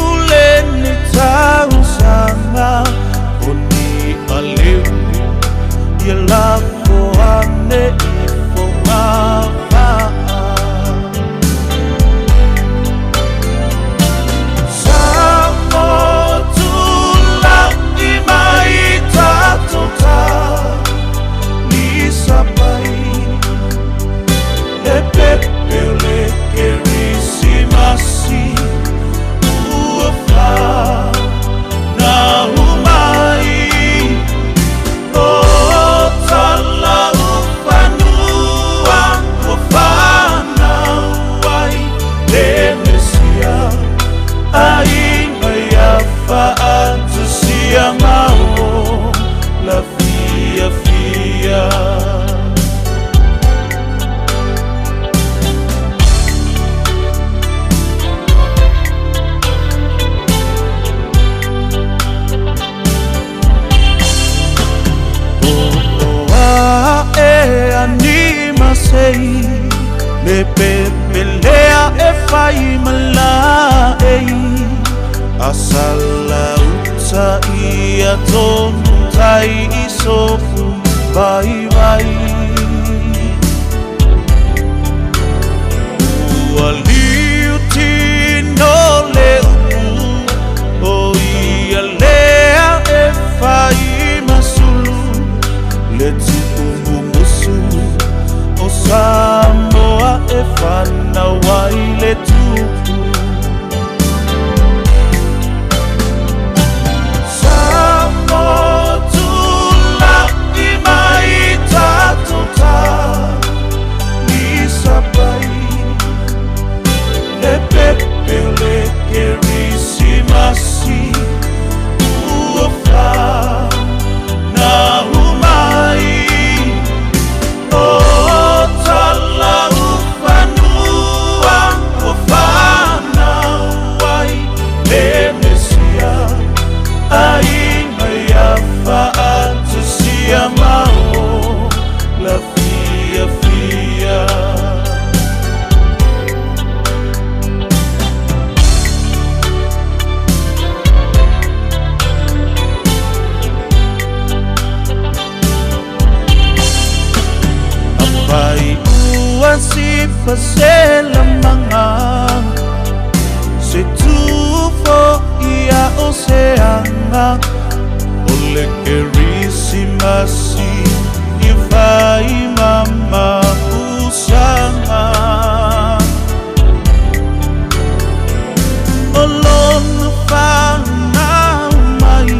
uleni tausaga, o ni aleu ia lafo ane i fogavaa. Samoa tula'i mai tatou ta ni sapai le pepe o le Kerisimasi ua fanau mai. O Talaufanua ua fanau ai le Mesia, aiga ia faatasia ma ola fiafia. Oa e ani masei le pepelea e fai malaei, asala uta ia tonu tai i sofu vai vai. Ua liu tino le upu o ia lea e fai masulu, le tuumumusu o Samoa e fanau ai le tupu. Samoa tula'i mai tatou ta ni sapai le pepe o le Kerisimasi ua fanau mai. O Talaufanua ua fanau ai le Mesia, aiga ia faatasia ma ola fiafia. Apai ua sifa se lamanga, se tufo ia o se anga, o le Kerisimasi i fai mama usanga. O lona fanau mai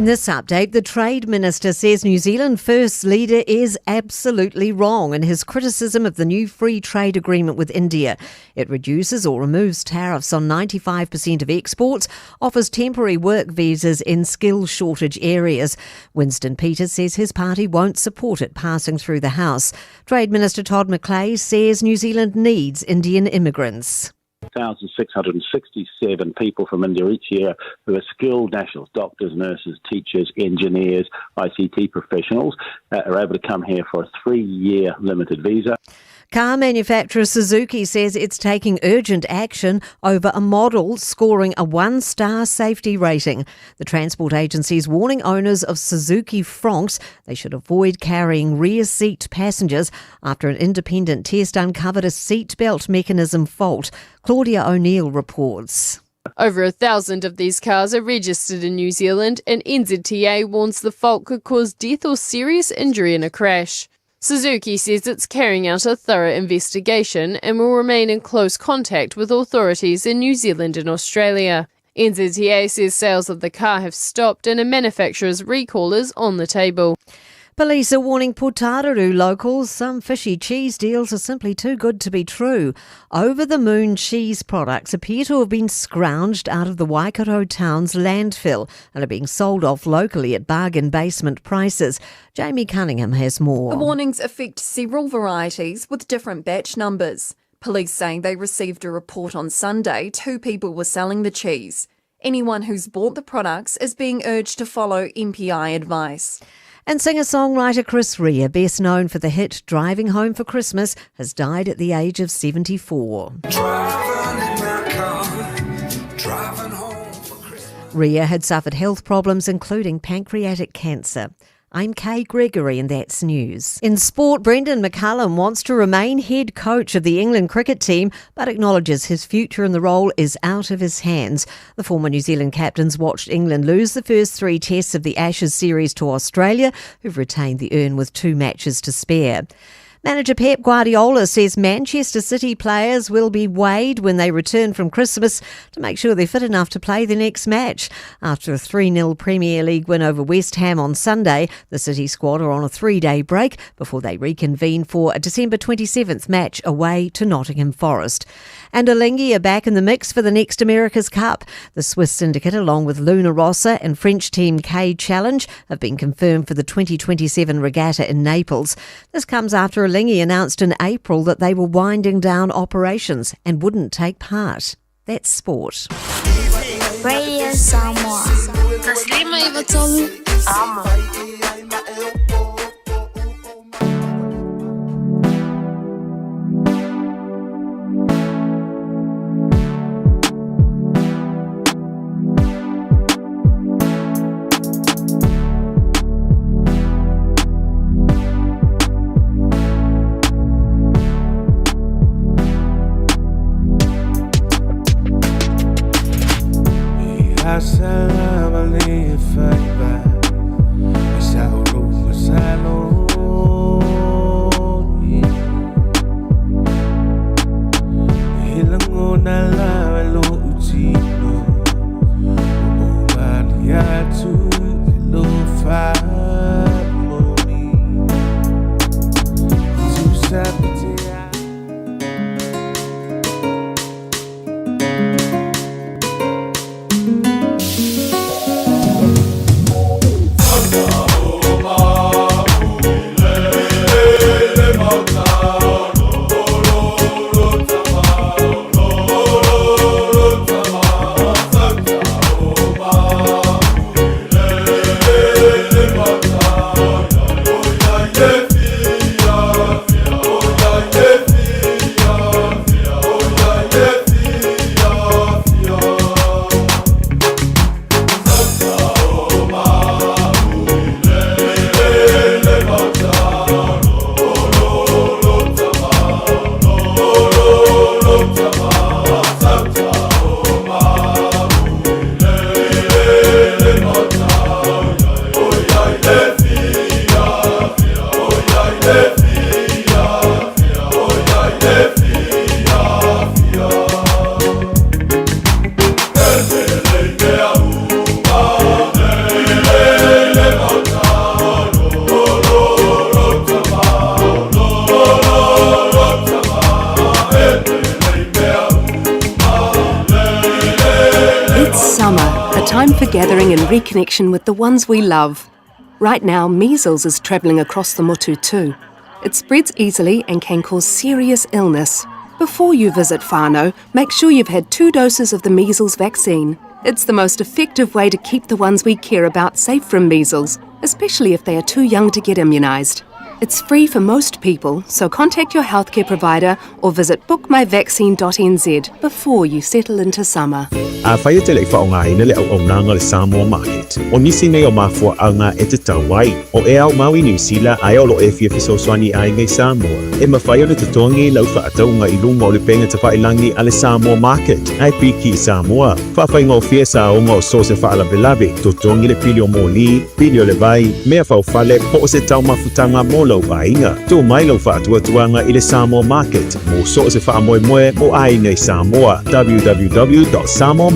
In this update, the Trade Minister says New Zealand First leader is absolutely wrong in his criticism of the new free trade agreement with India. It reduces or removes tariffs on 95% of exports, offers temporary work visas in skill shortage areas. Winston Peters says his party won't support it passing through the House. Trade Minister Todd McClay says New Zealand needs Indian immigrants. 1,667 people from India each year who are skilled nationals, doctors, nurses, teachers, engineers, ICT professionals, are able to come here for a 3-year limited visa. Car manufacturer Suzuki says it's taking urgent action over a model scoring a 1-star safety rating. The transport agency is warning owners of Suzuki Fronx they should avoid carrying rear seat passengers after an independent test uncovered a seatbelt mechanism fault. Claudia O'Neill reports. Over 1,000 of these cars are registered in New Zealand, and NZTA warns the fault could cause death or serious injury in a crash. Suzuki says it's carrying out a thorough investigation and will remain in close contact with authorities in New Zealand and Australia. NZTA says sales of the car have stopped and a manufacturer's recall is on the table. Police are warning Putaruru locals some fishy cheese deals are simply too good to be true. Over-the-moon cheese products appear to have been scrounged out of the Waikato town's landfill and are being sold off locally at bargain basement prices. Jamie Cunningham has more. The warnings affect several varieties with different batch numbers. Police saying they received a report on Sunday 2 people were selling the cheese. Anyone who's bought the products is being urged to follow MPI advice. And singer-songwriter Chris Rea, best known for the hit Driving Home for Christmas, has died at the age of 74. Rea had suffered health problems including pancreatic cancer. I'm Kay Gregory and that's news. In sport, Brendan McCullum wants to remain head coach of the England cricket team but acknowledges his future in the role is out of his hands. The former New Zealand captains watched England lose the first 3 tests of the Ashes series to Australia, who've retained the urn with 2 matches to spare. Manager Pep Guardiola says Manchester City players will be weighed when they return from Christmas to make sure they're fit enough to play the next match. After a 3-0 Premier League win over West Ham on Sunday, the City squad are on a 3-day break before they reconvene for a December 27th match away to Nottingham Forest. And Alinghi are back in the mix for the next America's Cup. The Swiss syndicate, along with Luna Rossa and French team K Challenge, have been confirmed for the 2027 regatta in Naples. This comes after Alinghi announced in April that they were winding down operations and wouldn't take part. That's sport. Radio Samoa. Amo. time for gathering and reconnection with the ones we love. Right now, measles is travelling across the motu too. It spreads easily and can cause serious illness. Before you visit whānau, make sure you've had two doses of the measles vaccine. It's the most effective way to keep the ones we care about safe from measles, especially if they are too young to get immunised. It's free for most people, so contact your healthcare provider or visit bookmyvaccine.nz before you settle into summer. Afai e te le i faaaogaina le auaunaga o le Samoa Market, o nisi nei o mafuaaga e tatau ai, o e ao mau i Niu Sila ae o lo o e fia fesoasoani i aiga i Samoa, e mafai ona totogi lau faatauga i luga o le pega tafailagi a le Samoa Market, ae piki i Samoa. Faafaigofie saoga o so o se faalavelave, totogi le pili o moli, pili o le vai, mea faufale, po o se taumafutaga mo lou aiga. Tuu mai lau faatuatuaga i le Samoa Market mo so o se faamoemoe mo aiga i Samoa. www.samoamarket.com.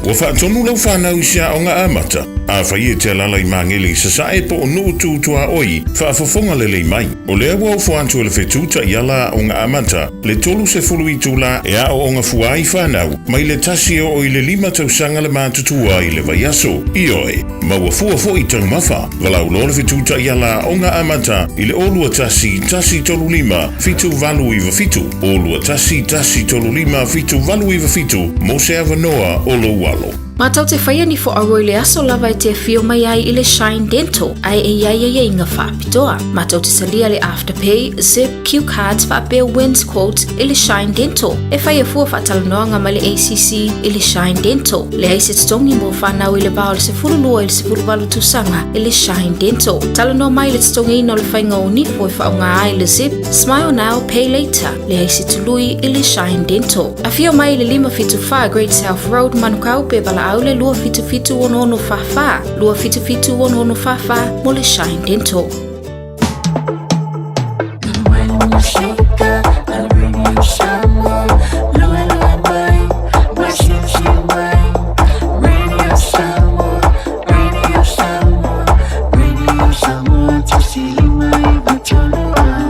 Ua faatonu lau fanau i se aoga amata, afai e te alaala i Magele i Sasae po o Nuu Tu Tuaoi, faafofoga lelei mai. O lea ua ofo atu e le fetu taiala aoga amata, le 30 itula e aooga fua ai fanau, mai le 1 e oo i le 5 tausaga le matutua i le vaiaso. Ioe, maua fua foi taumafa. Valaau loa le fetu taiala aoga amata i le 0 21 135 7897, 0 21 135 7897 mo se avanoa o lou alo. Matou te faia ni fo'auo i le aso lava e te afio mai ai i le Shine Dental ae e i ai aiaiga faapitoa. Matou te talia le Afterpay, Zip, Q Cards faapea Wins Quotes i le Shine Dental. E faia fua faatalanoaga ma le ACC i le Shine Dental. Leai se totogi mo fanau i le va o le 12 i le 18 tausaga i le Shine Dental. Talanoa mai i le totogiina o le faiga o nifo e faaaoga ai le Zip, Smile Now, Pay Later. Leai se tului i le Shine Dental. Afio mai i le 574 Great South Road, Manukau, pe valaau le 277 6644, 277 6644 mo le Shine Dental.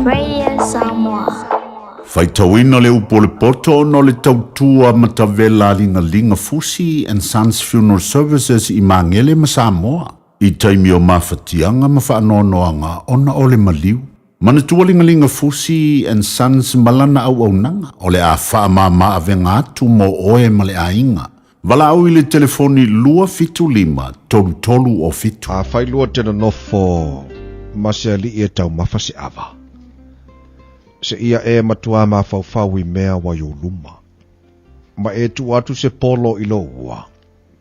Radio Samoa. Faitauina le upu o le poto ona o le tautua matavela a Ligalinga Fusi and Sons Funeral Services i Magele ma Samoa i taimi o mafatiaga ma faanoanoaga ona o le maliu. Manatua Ligalinga Fusi and Sons ma lana auaunaga o le a faamama avega atu mo oe ma le aiga. Valaau i le telefoni 275 33 o 7. Afai lua te nonofo ma se alii e taumafa se ava, seia e matuā mafaufau i mea ua i ou luma, ma e tuu atu se polo i lou ua,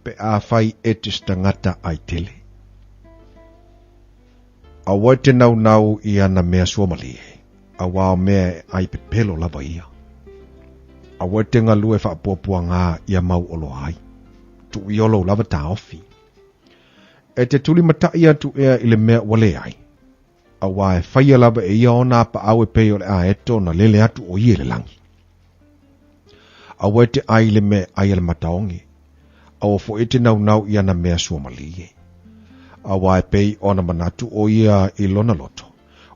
pe afai e te se tagata ai tele. Aua e te naunau i ana mea suamalie, auā o mea e ai pepelo lava ia. Aua e te galue faapuapuagā ia mau oloa ai. Tuu ia o lou lava taofi. E te tulimataʻi atu ea i le mea ua leai, auā e faia lava e ia ona apaau e pei o le aeto ona lele atu o ia i le lagi. Aua e te ʻai i le mea e ʻai a le mataoge, aua foi e te naunau i ana mea suamalie. Auā e pei ona manatu ʻo ia i lona loto,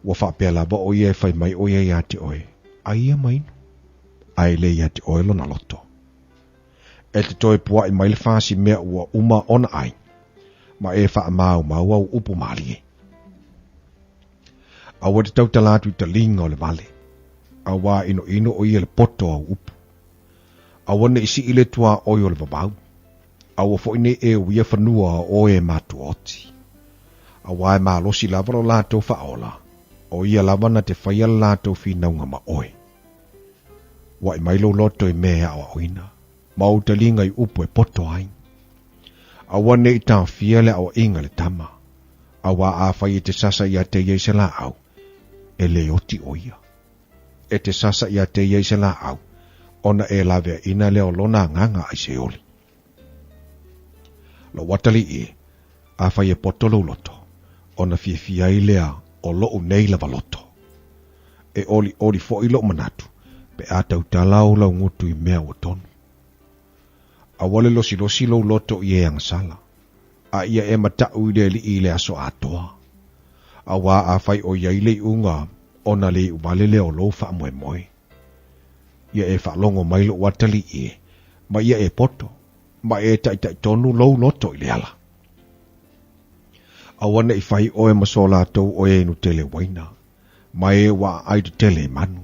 ua faapea lava ʻo ia e fai mai ʻo ia iā te ʻoe, ʻAia ma inu, a e le iā te ʻoe lona loto. E te toe puaʻi mai le fasi mea ua uma ona ʻai, ma e faamaumau au upu mālie. Aua te tautala atu i taliga o le vale, auā ʻinoʻino ʻo ia le poto au upu. Aua ne i siʻi le tuaoi o le vavau, aua foi ne i e uia fanua o e matuaoti. Auā e malosi lava lo latou faaola, o ia lava na te faia le latou finauga ma oe. Uaʻi mai lou loto i mea e aʻoaʻoina, ma ou taliga i upu e poto ai. Aua ne i taofia le aʻoaʻiga a le tama, auā afai e te sasa iā te ia i se lāʻau, e lē oti ʻo ia. E te sasa iā te ia i se lāʻau, ona e laweaʻina lea o lona agaga a i se oli. Lou atalii e, afai e poto lou loto, ona fiafia ai lea o loʻu nei lava loto. E ʻoliʻoli foi loʻu manatu, pe a tautala ou laugutu i mea ua tonu. Aua le losilosi lou loto i e agasala, a ia e mataʻu i le alii i le aso atoa. Auā afai ʻo ia i le iʻuga, ona le iʻu wale lea o lou faamoemoe. Ia e faalogo mai loʻu atalii e, ma ia e poto. ma e taʻitaʻitonu lou loto i le ala. Aua ne i fai ʻoe ma so latou o e inu tele uaina, ma e ua aʻai tetele i manu.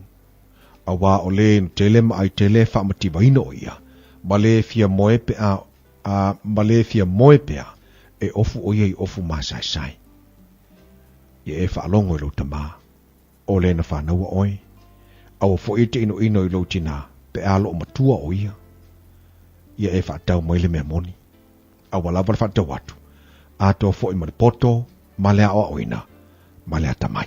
Auā o le inu tele ma ʻai tele e faamativaina o ia, ma le fia moe pe a, a ma le fia moe pea e ofu ʻo ia i ofu māsaesae. Ia e faalogo i lou tamā, o le na fānaua ʻoe, aua foʻi e te ʻinoʻino i lou tinā pe a loʻo matua ʻo ia. Ia e faatau mai le mea moni, a ua lava le faatau atu, atoa foʻi ma le poto, ma le aʻoaʻoina, ma le atamai.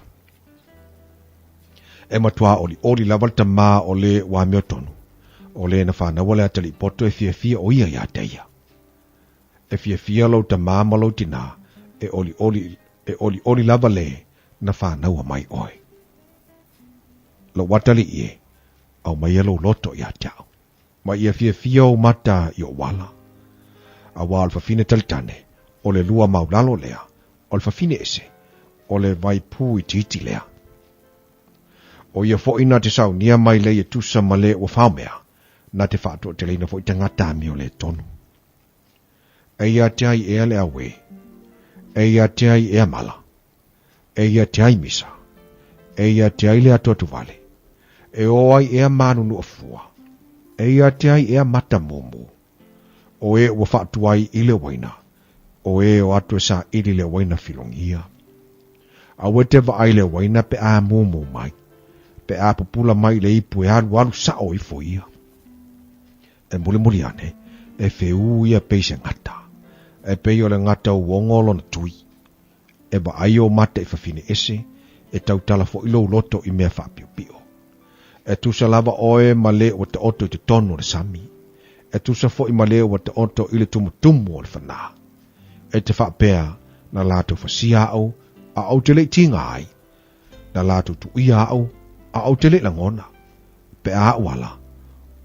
E matuā ʻoliʻoli lava le tamā o le ua amiotonu, o le na fānaua le atalii poto e fiafia ʻo ia iā te ia. E fiafia lou tamā ma lou tinā, e ʻoliʻoli, e ʻoliʻoli lava le na fānaua mai ʻoe. Lou atalii e, aumaia lou loto iā te aʻu. Ma ia fiafia ou mata i oʻu ala. Auā o le fafine talitane, o le lua maulalo lea, o le fafine ese, o le waipū itiiti lea. ʻO ia foʻi na te saunia mai lei e tusa ma le ua faomea, na te faatoateleina foʻi tagata amio le tonu. Eia te ai ea le auē, eia te ai ea mala, eia te ai misa, eia te ai le atuatuvale, e ō ai ea mānunuʻa fua, eia te ai ea mata mumu, o e ua faatuai i le waina, o e o atu e saʻili le waina filogia. Aua e te vaai le waina pe a mumu mai, pe a pupula mai le ipu e alualu saʻo ifo ia. E mulimuli ane, e feū ia pei se gata, e pei o le gata uogo o lona tui. E vaai ou mata i fafine ese, e tautala foʻi lou loto i mea faapiopio. E tusa lava ʻoe ma le ua taoto i totonu o le sami, e tusa foʻi ma le ua taoto i le tumutumu o le fanā. E te faapea, na latou fasia aʻu, a ou te le i tiga ai, na latou tuuia aʻu, a ou te le i lagona, pe a aʻu ala,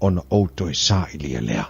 ona ou toe sailia lea.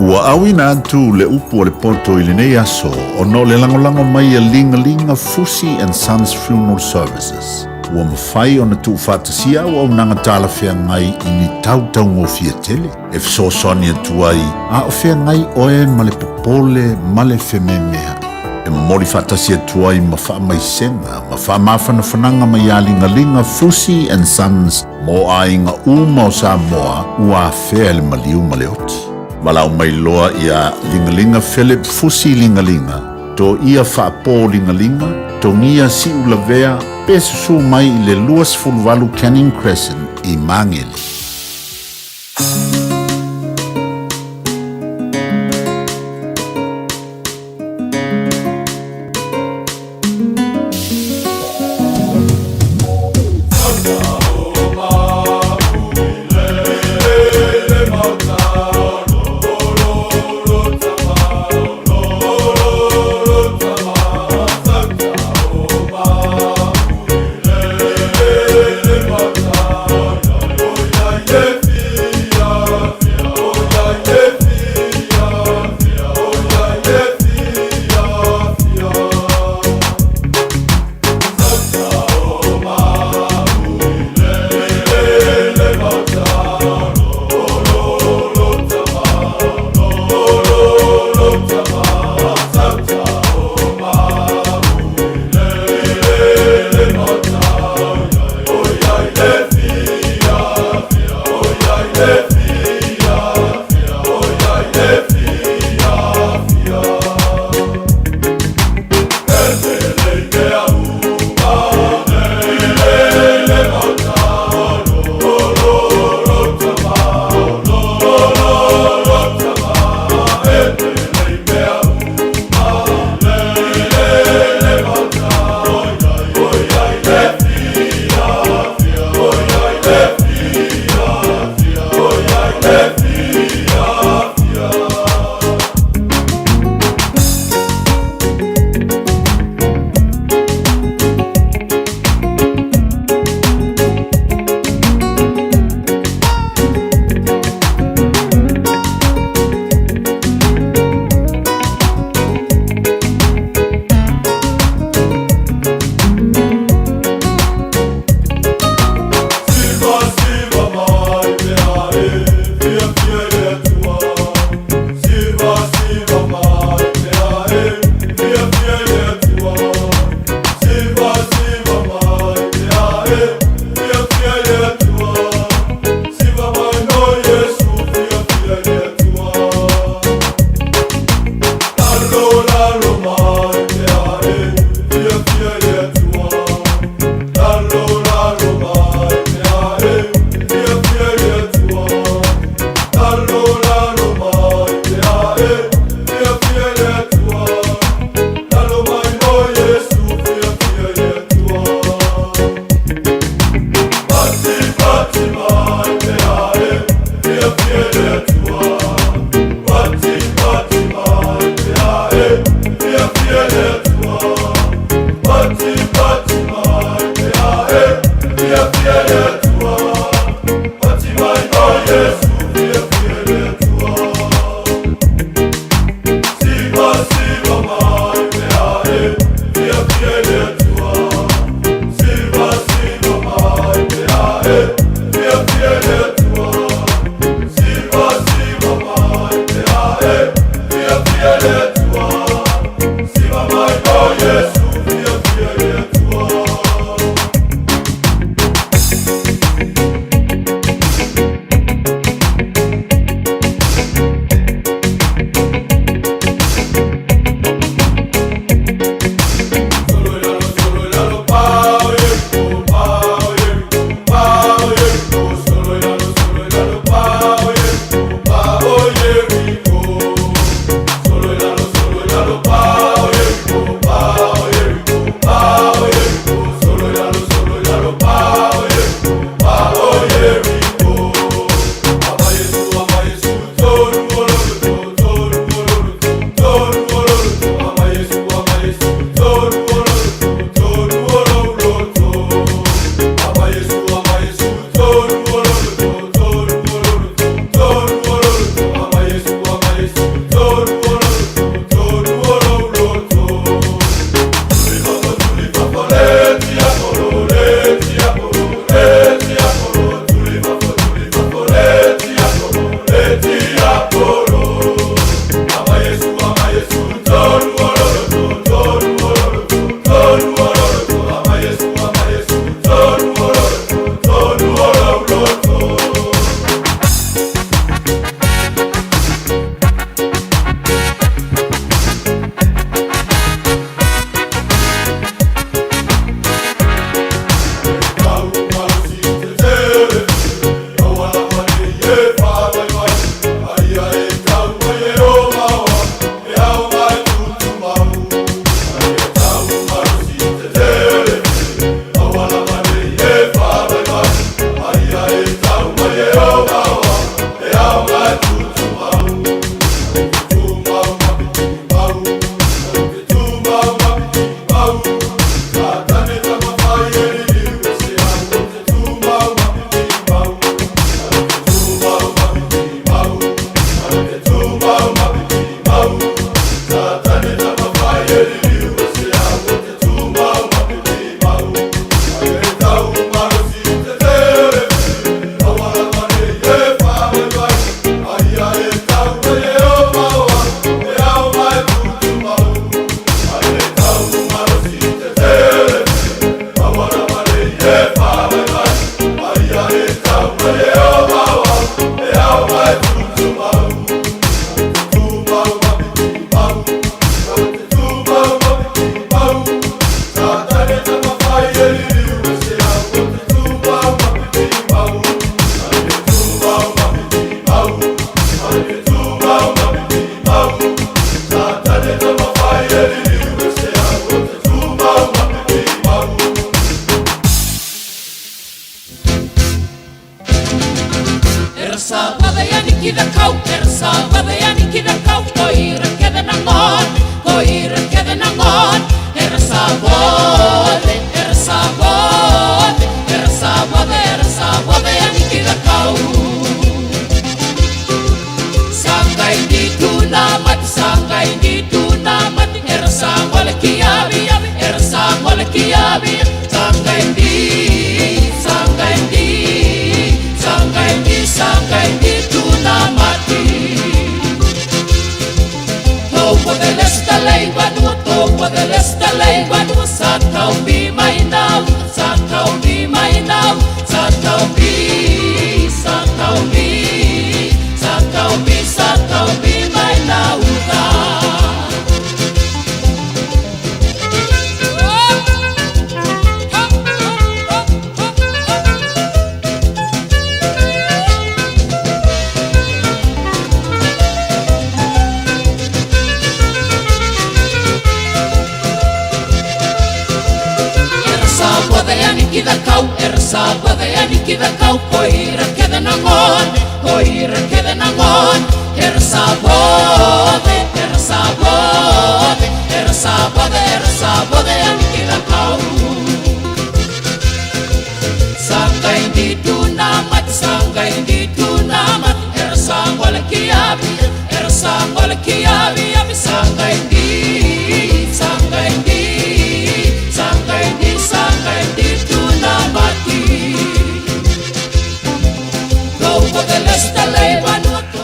Ua auina atu le upu o le poto i lenei aso ona o le lagolago mai a Ligalinga Fusi and Sons Funeral Services. Ua mafai ona tuufaatasia auaunaga talafeagai i ni tautaugofie tele e fesoasoani atu ai a o feagai oe ma le popole ma le fememeaʻi. E momoli faatasi atu ai ma faamaisega ma faamafanafanaga mai iā Ligalinga Fusi and Sons mo aiga uma o Samoa ua afea e le maliu ma le oti. Valaau mai loa iā Ligalinga Philip Fusi Ligalinga, Toia Faapō Ligalinga, Togia Siulavea pe susū mai i le 28 Canning Crescent i Māngere.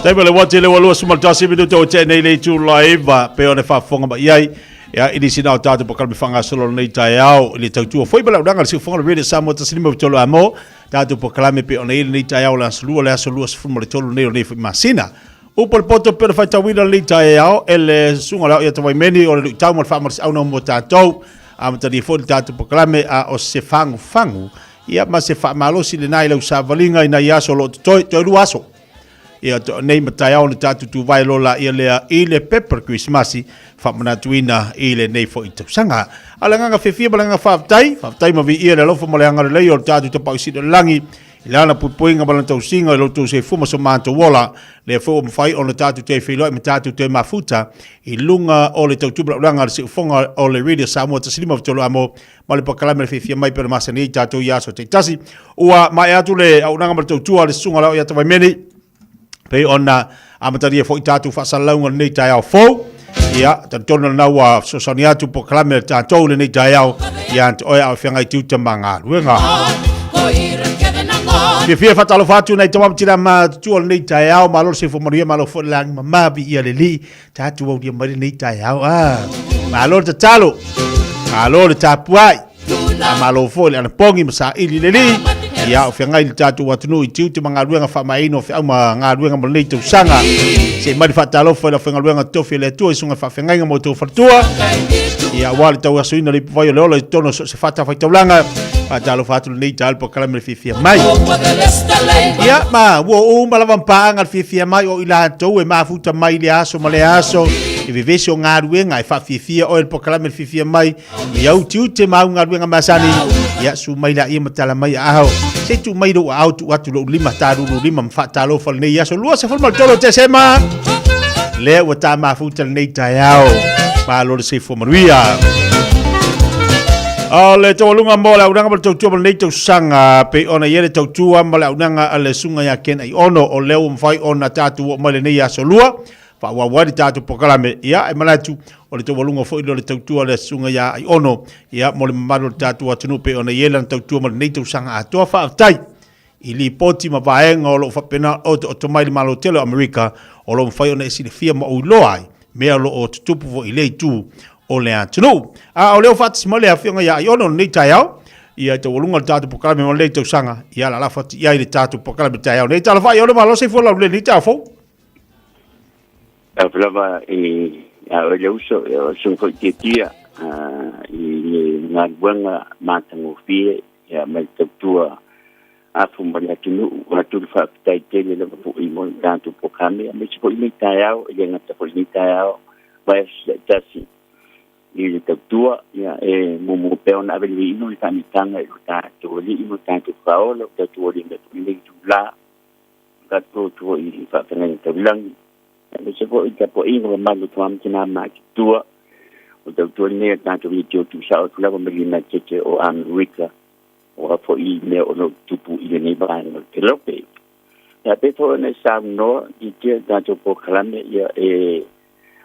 Taimi o le uati le ua 21 minute o tea nei le itu live pe o le faafofoga mai ai ia i nisi na o tatou polokalame faagasolo lenei taeao i le tautua foi ma le auaunaga a le Siufofoga o le Radio Samoa 153 amo tatou polokalame pe ona i lenei taeao le aso lua le aso 23 nei o lenei foi masina. Upu a le poto pe o le faitauina lenei taeao e le susuga o le ao ia Tawaimeni o le luitau ma le faamalosiauna mo tatou amatalia foi le tatou polokalame a o se fagufagu ia ma se faamalosi lena i lau savaliga i nai aso o lo o totoe toe lua aso. Ia to nei ma taeao na tatou tuvae loa laia lea i le pepa Kerisimasi faamanatuina i lenei foi tausaga. A o le agaga fiafia ma le agaga faafetai, faafetai ma viia le alofa ma le agalelei o le tatou Tapaau Sili o le Lagi I lana puipuiga ma lana tausiga i lo outou soifua ma so matou ola, lea foi ua mafai ona tatou toe feiloai ma tatou toe mafuta i luga o le tautupe laulaga a le siufofoga o le Radio Samoa 153 amo ma le pakalame le fiafia mai pena masani ai tatou i aso taitasi. Ua maea atu le auaunaga ma le tautua a le susuga o le Ao ia Tavaimeni, pei ona amatalia foi tatou faasalalauga lenei taeao fou. Ia, talitonu lena ua fesoasoani atu polokalame a tatou lenei taeao ia te oe a o feagai tiute ma galuega. Fiafia faatalofa atu nai tama ma tina matutua o lenei taeao, malo le soifua manuia, malo foi le lagi mama, viia le Alii, tatou aulia mai lenei taeao. Ah, malo le tatalo, malo le tapuai. Malo foi le anapogi ma saili le Alii. Ia o feagai le tatou atunuu i tiute ma galuega faamaeaina o feau ma galuega mo lenei tausaga. Se i mai le faatalofa i le aufaigaluega totofi a le Atua i susuga faafeagaiga ma outou faletua. Ia aua le tauasoina o le ipuvai o le ola i totonu o so o se fatafaitaulaga. Faatalofa atu lenei taeao i le polokalame le fiafia mai. Ia ma ua uma lava paaga le fiafia mai o i latou e mafuta mai le aso ma le aso i vevesi o galuega e faafiafia oe le polokalame le fiafia mai i au tiute ma au galuega masani. Ia su mai laia ma tala mai aao. Se i tuu mai lou aao tuu atu lou lima talulu lima ma faatalofa lenei aso 23 Tesema. Lea ua tā mafuta lenei taeao. Malo le soifua manuia. O le taualuga mo le auaunaga ma le tautua mo lenei tausaga, pei ona i ai le tautua ma le auaunaga a le susuga ia Ken Aiono, o lea ua mafai ona tatou oo mai lenei aso lua, faaauau ai le tatou polokalame. Ia, e manatu, o le taualuga foi lea o le tautua a le susuga ia Aiono, ia, mo le mamalu o le tatou atunuu pei ona i ai lana tautua mo lenei tausaga atoa. Faafetai i lipoti ma vaega o lo o faapena ona otooto mai le Malo tele o Amerika, o lo o mafai ona e silafia ma ou iloa ai mea o lo o tutupu foi i lea itu o le atunuu. A o lea ua faatasi mai le afioga ia Aiono i lenei taeao, ia i taualuga o le tatou polokalame mo lenei tausaga, ia lalafo atu i ai le tatou polokalame taeao nei. Talofa Aiono, malo soifua laulelei i lenei taeao fou. Talofa lava i a oe le uso, o le susuga foi Tiatia i le galuega matagofie ia ma le tautua afu ma le atunuu. O atu le faafetai tele lava foi mo le tatou polokalame, aemaise foi lenei taeao, e le gata foi i lenei taeao, vaiaso taitasi i le tautua, ia e muamua pea ona ave le viiga ma le faaneetaga i lo tatou Alii ma lo tatou Faaola, o tatou Alii mai foi i lenei itula, tatou atu foi i faafeagaiga taulagi, aemaise foi le tapuaiga mamalu o tama ma tina matutua, o tautua lenei a tatou leitio tuusao atu lava mai le United o Amerika, aua foi mea o lo o tutupu i lenei vaega o le kelope. Ia pei foi ona e saunoa i le tatou polokalame, ia e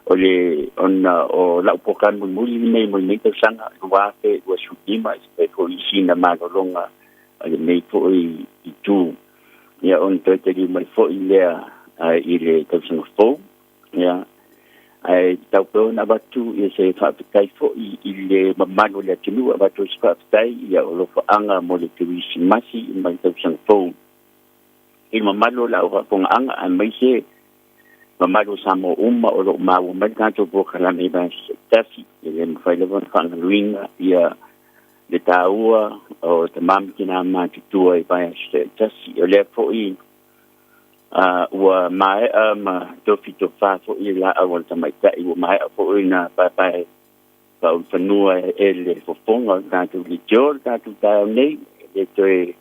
o le ona o lau polokalame mulimuli lenei mo lenei tausaga 2025, e pei foi i sina malologa a lenei foi itu, ia ona toe taliu mai foi lea i le tausaga fou. Ia, ae tatau pea ona avatu ia se faafetai foi i le mamalu o le atunuu, avatu se faafetai ia o alofaaga mo le Kerisimasi ma le tausaga fou i le mamalu o le au faafofogaaga, aemaise mamalu o Samoa uma o lo o maua mai le tatou polokalame i vaiaso taitasi. E le mafai lava ona faagaluina ia le taua o tama ma tina matutua i vaiaso taitasi. O lea foi ua maea ma tofi tofa foi laau a le tamaitai, ua maea foi na paepae faaulufanua e le fofoga o le tatou leitio o le tatou taeao nei. E le toe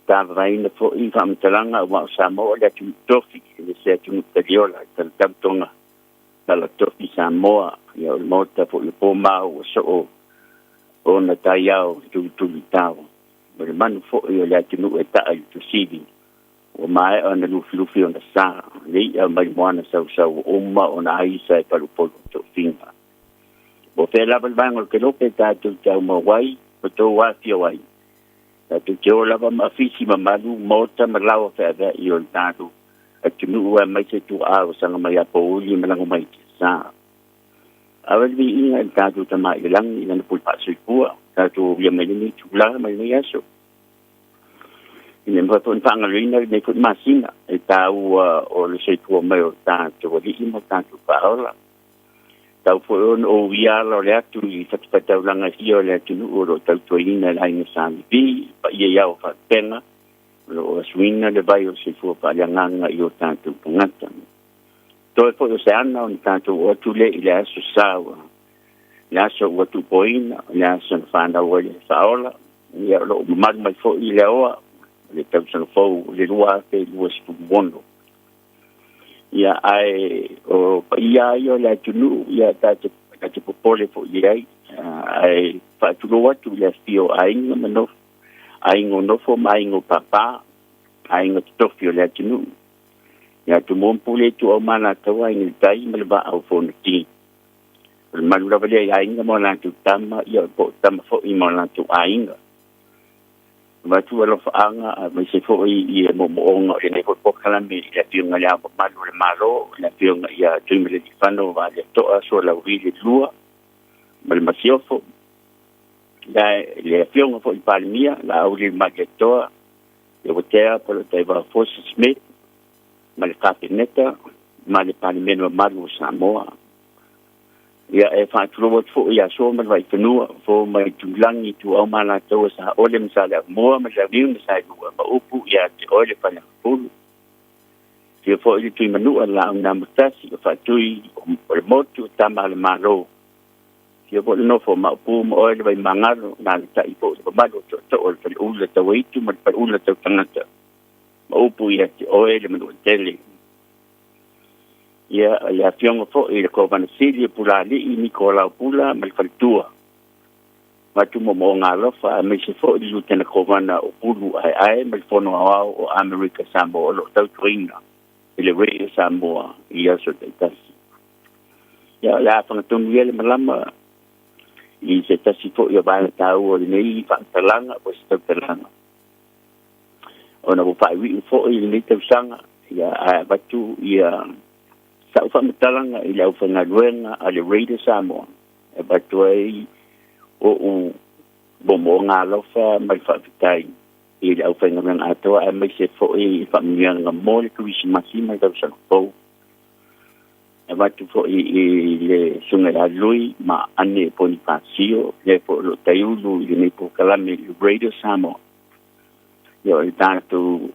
tavavaina foi faamatalaga, aua o Samoa o le atunuu tofi, e le se atunuu taliola, e talatautoga tala tofi Samoa. Ia o le maota foi o Pomao ua soo ona taiao tulutulutao, o le manu foi o le atunuu e taa i le tusivi, ua maea ona lufilufi ona sa, le i'a mai le moana sausau ua uma ona aisa e palupolu o tofiga. Ua fea lava le vaega o le kelope tatou te aumau ai, ma tou afio ai. Tatou te o lava ma afisi mamalu, maota ma laoa feaveai o le tatou atunuu aemaise tuaa ua saga mai a pouli ma lago mai i tiasa. Ave le viiga i le tatou Tama i le lagi i lana pule faasoifua, tatou aulia mai lenei itula ma lenei aso. Ina mafai foi ona faagaloina lenei foi masina e taua o le soifua mai o tatou alii ma tatou faaola. Tau foi ona ou ia ala o le atu i fatafaitaulaga e fia o le atunuu o lo o tautuaina e le aiga Sa Levi, paia i ao faapenga, o lo o asuina le vai o le soifua faaleagaga i o tatou tagata. Toe foi o se ana ona tatou o atu lea i le aso saua, le aso ua tupoina, le aso na fanau ai le faaola, ia o lo o mamalu mai foi i le aoa, le tausaga fou o le 2026. Ia ae o paia ia o le atunuu, ia ta te popole fo'i i ai, ae faatulou atu i le afifio o aiga ma nofo, aiga o nofo ma aiga o pāpā, aiga totofi o le atunuu. Ia Tumua ma Pule, Ituau ma Alataua, Aiga i le Tai ma le Vaa o Fonoti. O le malu lava lea i aiga ma o latou tama, ia po o tama foi ma o latou aiga. Avatu alofaaga aemaise foi i moomooga o lenei foi polokalame i le Afioga i Le Ao Mamalu o le Malo, le Afioga ia Tuimalealiifano Vaaleto'a Sualauvi le II ma le Masiofo, le Afioga foi i le Palemia, Laaulialemalietoa Leuatea Polataivao Fosi Smith ma le Kapeneta ma le Palemene mamalu o Samoa. Ia e faatulou atu foi ia Sua ma le Vaifanua, Fofo ma Aitulagi, Ituau ma Alataua, Saole ma Saleaaumua ma le Launiu na Saelua ma upu ia te oe le Faleagafulu. Afio foi le Tuimanua, le Laau na Amotasi, o Faatui o le Motu, o Tama a le Malo. Afio foi le nofo a Maopu ma oe le Vaimagalo, alaalatai foi le mamalu o Tootoo o le Faleula Tauaitu ma le Faleula Tautagata ma upu ia te oe le Manuatele. Ia, le afioga foi i le Kovana Sili o Pulalii Nikolau Pula ma le faletua. Avatu moomooga alofa aemaise foi le Lutena Kovana o Pulu Aeae ma le Fono Aoao o Amerika Samoa o lo o tautuaina i le Radio Samoa i aso taitasi. Ia, o le a fagatonu ia le malama i se tasi foi o vaega taua o lenei faamatalaga po o se tautalaga. Ona ua faaiuiu foi lenei tausaga, ia, ae avatu ia sa'u faamatalaga i le aufaigaluega a le Radio Samoa e avatu ai o'u moomooga alofa ma le faafetai i le aufaigaluega atoa aemaise foi i faamanuiaga mo le Kerisimasi ma le tausaga fou. E avatu foi i le Susuga ia Lui ma Ane Ponifasio, le foi o lo o taiulu i lenei polokalame i le Radio Samoa. Ia o le tatou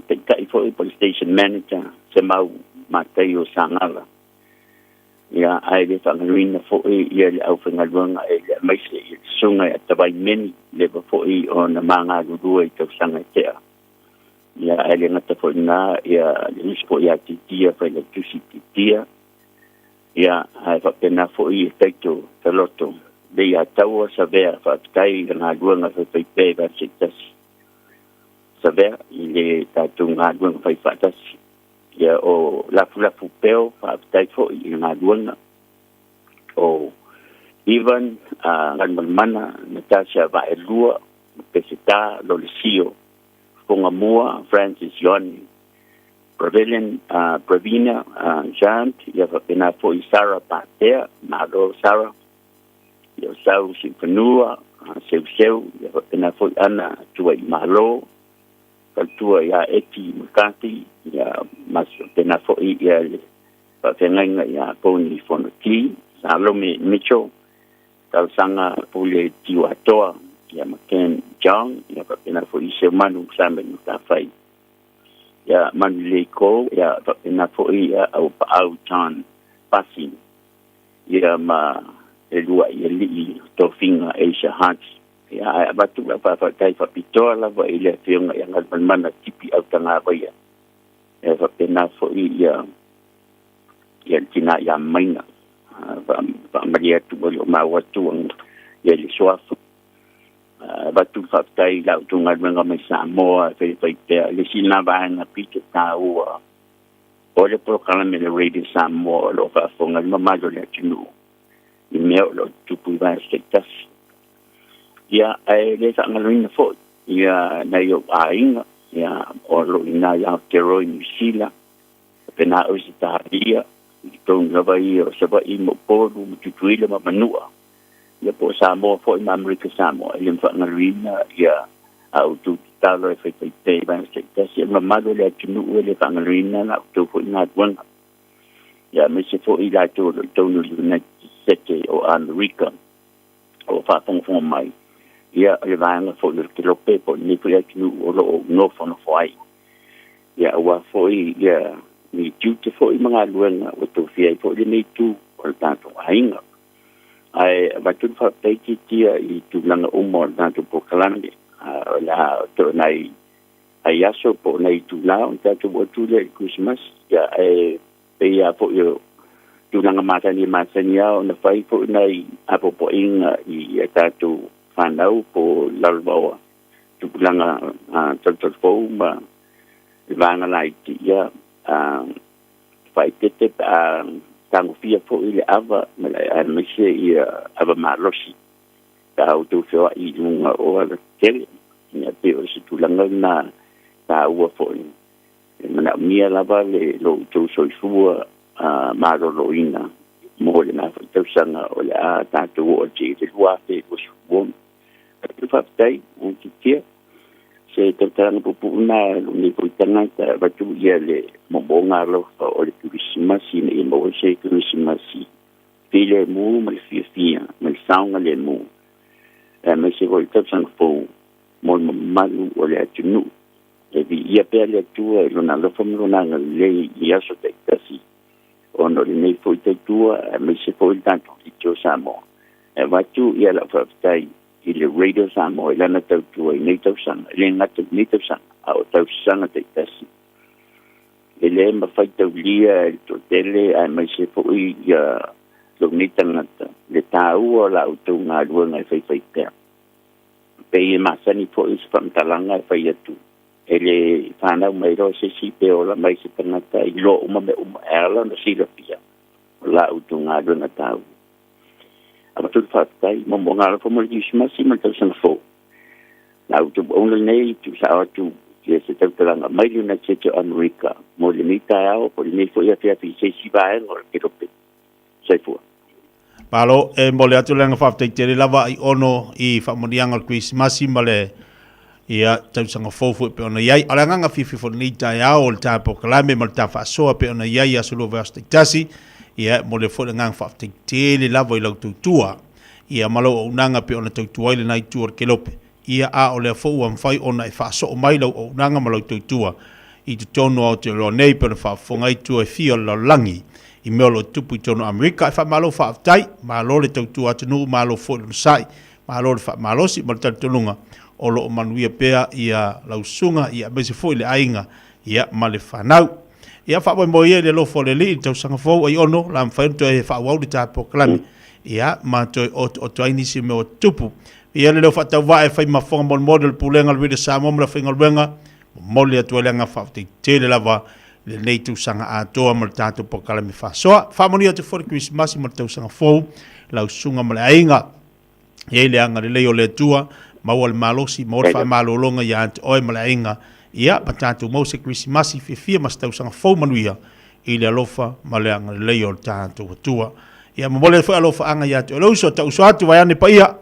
taitai foi po o le station manager Semau Mataio Sagala. Ia ae le faagaloina foi ia le aufaigaluega e le aemaise i le Susuga ia Tavai Meni, leva foi ona ma galulue i tausaga e tea. Ia ae le gata foi i lena ia le uso foi ia Titia Failautusi Titia. Ia ae faapena foi i Taito Taloto le ia Taua Savea, faafetai i le galuega faifaipea i Vaseitasi. Savea i le tatou galuega fai faatasi. Ia o Lafulafu Peo, faafetai foi i le galuega. O Ivan Galumalemana, Natasha Vaelua, Peseta Lolesio, Fogamua, Francis Ioane, Prevelin, Pravina Jant, ia faapena foi Sarah Patea, malo Sarah, ia o Sau Siufanua, Seuseu, ia faapena foi Ana Tuaimalo, faletua ia Eti McCarthy, ia ma faapena foi ia le faafeagaiga ia Poni Fonoti, Salome Mitchell, Talosaga Pule Tiuatoa, ia ma Ken John, ia faapena foi Seumanu Simon Matafai. Ia Manulei Ko, ia faapena foi ia Aupaau John Pasi, ia ma le lua'i alii o tofiga Asia Hearts. Ia ae avatu lau faafetai faapitoa lava i le Afioga ia Galumalemana Tipi Autagavaia, ia faapena foi ia le tina ia Maina. Faamalie atu ua le o maua atu ia le suafa. Avatu le faafetai i la outou galuega mai Samoa e faifai pea. Le isi lena vaega pito taua o le polokalame le Radio Samoa o lo o faafofoga le mamalu o le atunuu i mea o lo o tutupu i vaega taitasi. Ia, ae le faagaloina foi ia nai ou aiga, ia, o lo o i ina i Aotearoa i Niu Sila, faapena Ausetalia, i totonu lava ia o Savaii ma Upolu ma Tutuila ma Manua. Ia po o Samoa foi ma Amerika Samoa, e le faagaloina ia a outou tatalo e faifaipea i vaega taitasi. O le mamalu o le atunuu e le faagaloina la outou foi galuega. Ia aemaise foi i latou o lo o i totonu o le United Sete o Amerika o lo o faafogafoga mai, ia o le vaega foi o le kelope po o lenei foi atunuu o lo o nofonofo ai. Ia aua foi ia ni tiute foi ma galuega ua tofia ai foi lenei itu o le tatou aiga. Ae avatu le faafetai tiatia i tulaga uma o le tatou polokalame, o le a toe nai Ai aso po o nai itulā ona tatou oo atu lea i le Kerisimasi. Ia ae pei a fo'i o tulaga masani e masani a ona fai fo'i nai apoapoaiga i a tatou fanau po o lalovaoa tupulaga talutalufou ma le vaga laiti ia faaeteete pe a tagofia fo'i le ava ma le aemaise ia ava malosi pe a outou feoa'i i luga o alatetele. Ia pei o se tulaga lenā taua fo'i e manaomia lava le lo outou soifua malōlōina mo lenā fo'i tausaga o le a tatou oo atu i le 2026. Atu faafetai titia se tautalaga puupuu na lou nei foi tagata avatu ia le moomooga alofa o le Kerisimasi ina ia maua se Kerisimasi filemu ma le fiafia ma le saogalemu aemaise foi le tausaga fou mo le mamalu o le atunuu. E viia pea le Atua i Lona alofa ma Lona agalelei i aso taitasi ona o lenei foi tautua aemaise foi le tatou Leitio Samoa. E avatu ia lau faafetai i le Radio Samoa i lana tautua i nei tausaga, e le gata i lenei tausaga, a o tausaga taitasi. E le mafai taulia e le toatele aemaise foi ia lou nei tagata le taua o la outou galuega e faifai pea. Pei e masani foi se faamatalaga e fai atu, e le fanau mai loa se isi pe ola mai se tagata i iloa uma mea uma, e ala ona silafia o la outou galuega taua. Avatu le faafetai moomooga alofa mo le Kerisimasi ma le tausaga fou. La outou auauna lenei tuusao atu ia se tautalaga mai le United States o Amerika mo lenei taeao po o lenei foi afiafi i se isi vaega o le Kelope. Soifua. Malo, e momoli atu le agaga faafetai tele lava i Ono i faamanuiaga o le Kerisimasi ma le ia tausaga fou foi pei ona i ai. A o le agaga fiafia foi i lenei taeao o le ta polokalame ma le ta faasoa pei ona i ai i aso lua vaiaso taitasi, ia e momoli atu foi le agaga faafetai tele lava i lau tautua ia ma lau auaunaga pei ona tautua ai lena itu o le kelope. Ia a o lea foi ua mafai ona e faasoo mai lau auaunaga ma lau tautua i totonu o Aotearoa nei pei ona faafofoga ai tua e fia o le lalolagi i mea o lo o tupu i totonu o Amerika. E faamalo faafetai, malo le tautua atunuu, malo foi le onosai, malo le faamalosi ma le talitonuga o lo o manuia pea ia lau susuga ia aemaise foi le aiga ia ma le fanau. Ia faamoemoe ia i le alofa o le Alii i le tausaga fou Aiono la mafai ona toe faaauau le ta polokalame ia ma toe otooto ai nisi o mea ua tutupu. Ia le leo faatauvaa e fai ma fofoga molimoli o le Pulega o le Radio Samoa ma le aufaigaluega, momoli atu ai le agaga faafetai tele lava i lenei tausaga atoa ma le tatou polokalame faasoa. Faamanuia atu foi le Kerisimasi ma le tausaga fou i lau susuga ma le aiga. E i ai le agalelei o le Atua, maua le malosi, maua le faamalologa ia te oe ma le aiga, ia ma tatou maua se Kerisimasi fiafia ma se tausaga fou manuia i le alofa ma le agalelei o le tatou Atua. Ia momoli ai foi alofaaga ia te oe le uso, tau uso atu vaeane paia.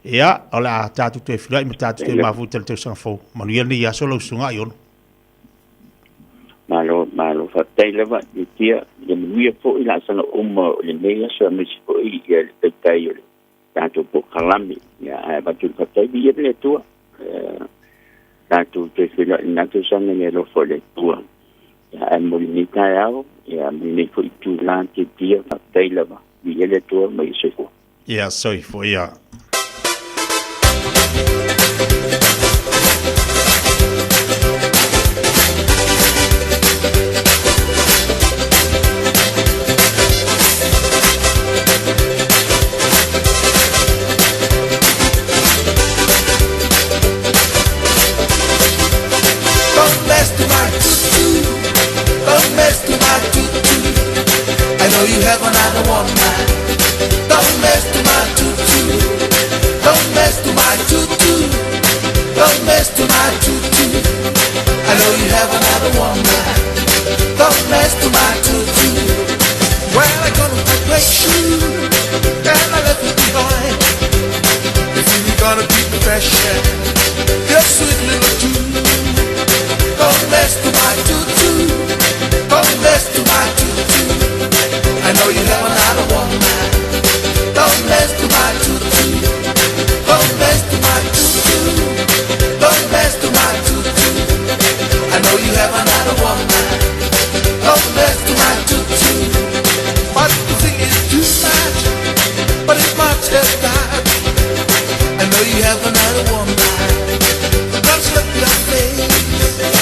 Ia, o le a tatou toe feiloai ma tatou toe mafuta i le tausaga fou. Manuia lenei aso lau susuga Aiono. Malo, malo, faafetai lava Lutia, ia manuia foi laasaga uma o lenei aso aemaise foi ia le taitai o le tatou polokalame. Ia ae avatu le faafetai viia le Atua. Tatou toe feiloai i lena tausaga i le alofa o le Atua. Ia ae mo lenei taeao, ia ma lenei foi itula tiatia, faafetai lava, viia le Atua ma ia soifua. Ia soifua ia. Don't mess to my tutu. Don't mess to my tutu. I know you have another woman. Don't mess to my tutu. Don't mess to my tutu. Don't mess to my tutu. I know you have another woman. Don't mess to my tutu. Well, I gonna pack my shoe and I left it behind. If you gonna keep the fashion, your sweet little tune. Don't mess to my tutu. Don't mess to my tutu. I know you have another woman. Don't mess to my tutu. Don't mess to my tutu. Don't mess to my tutu. I know you have another woman. Don't mess to my tutu. But the thing is too much. But it's much as that. I know you have another woman. Don't slip your face.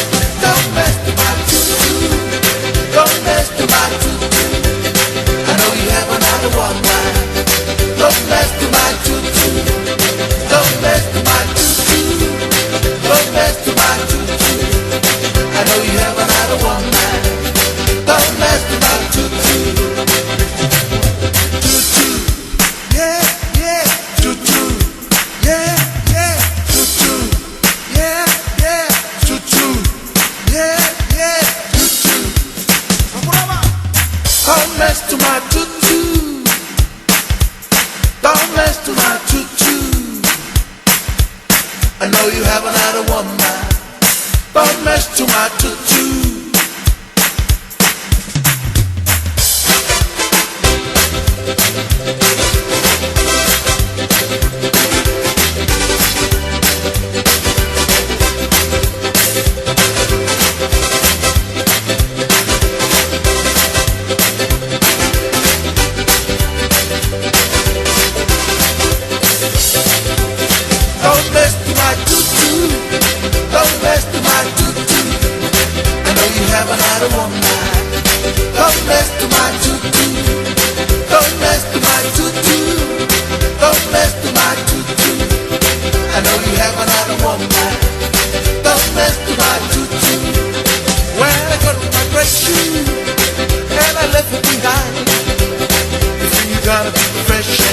I know you haven't had a woman. Don't mess to my tutu. Don't mess to my tutu. Don't mess to my tutu. I know you haven't had a woman. Don't mess to my tutu. Don't mess to my tutu. Don't mess to my tutu. I know you haven't had a woman. Don't mess to my tutu. When I got my great shoe and I left it behind. You think you gotta be fresh?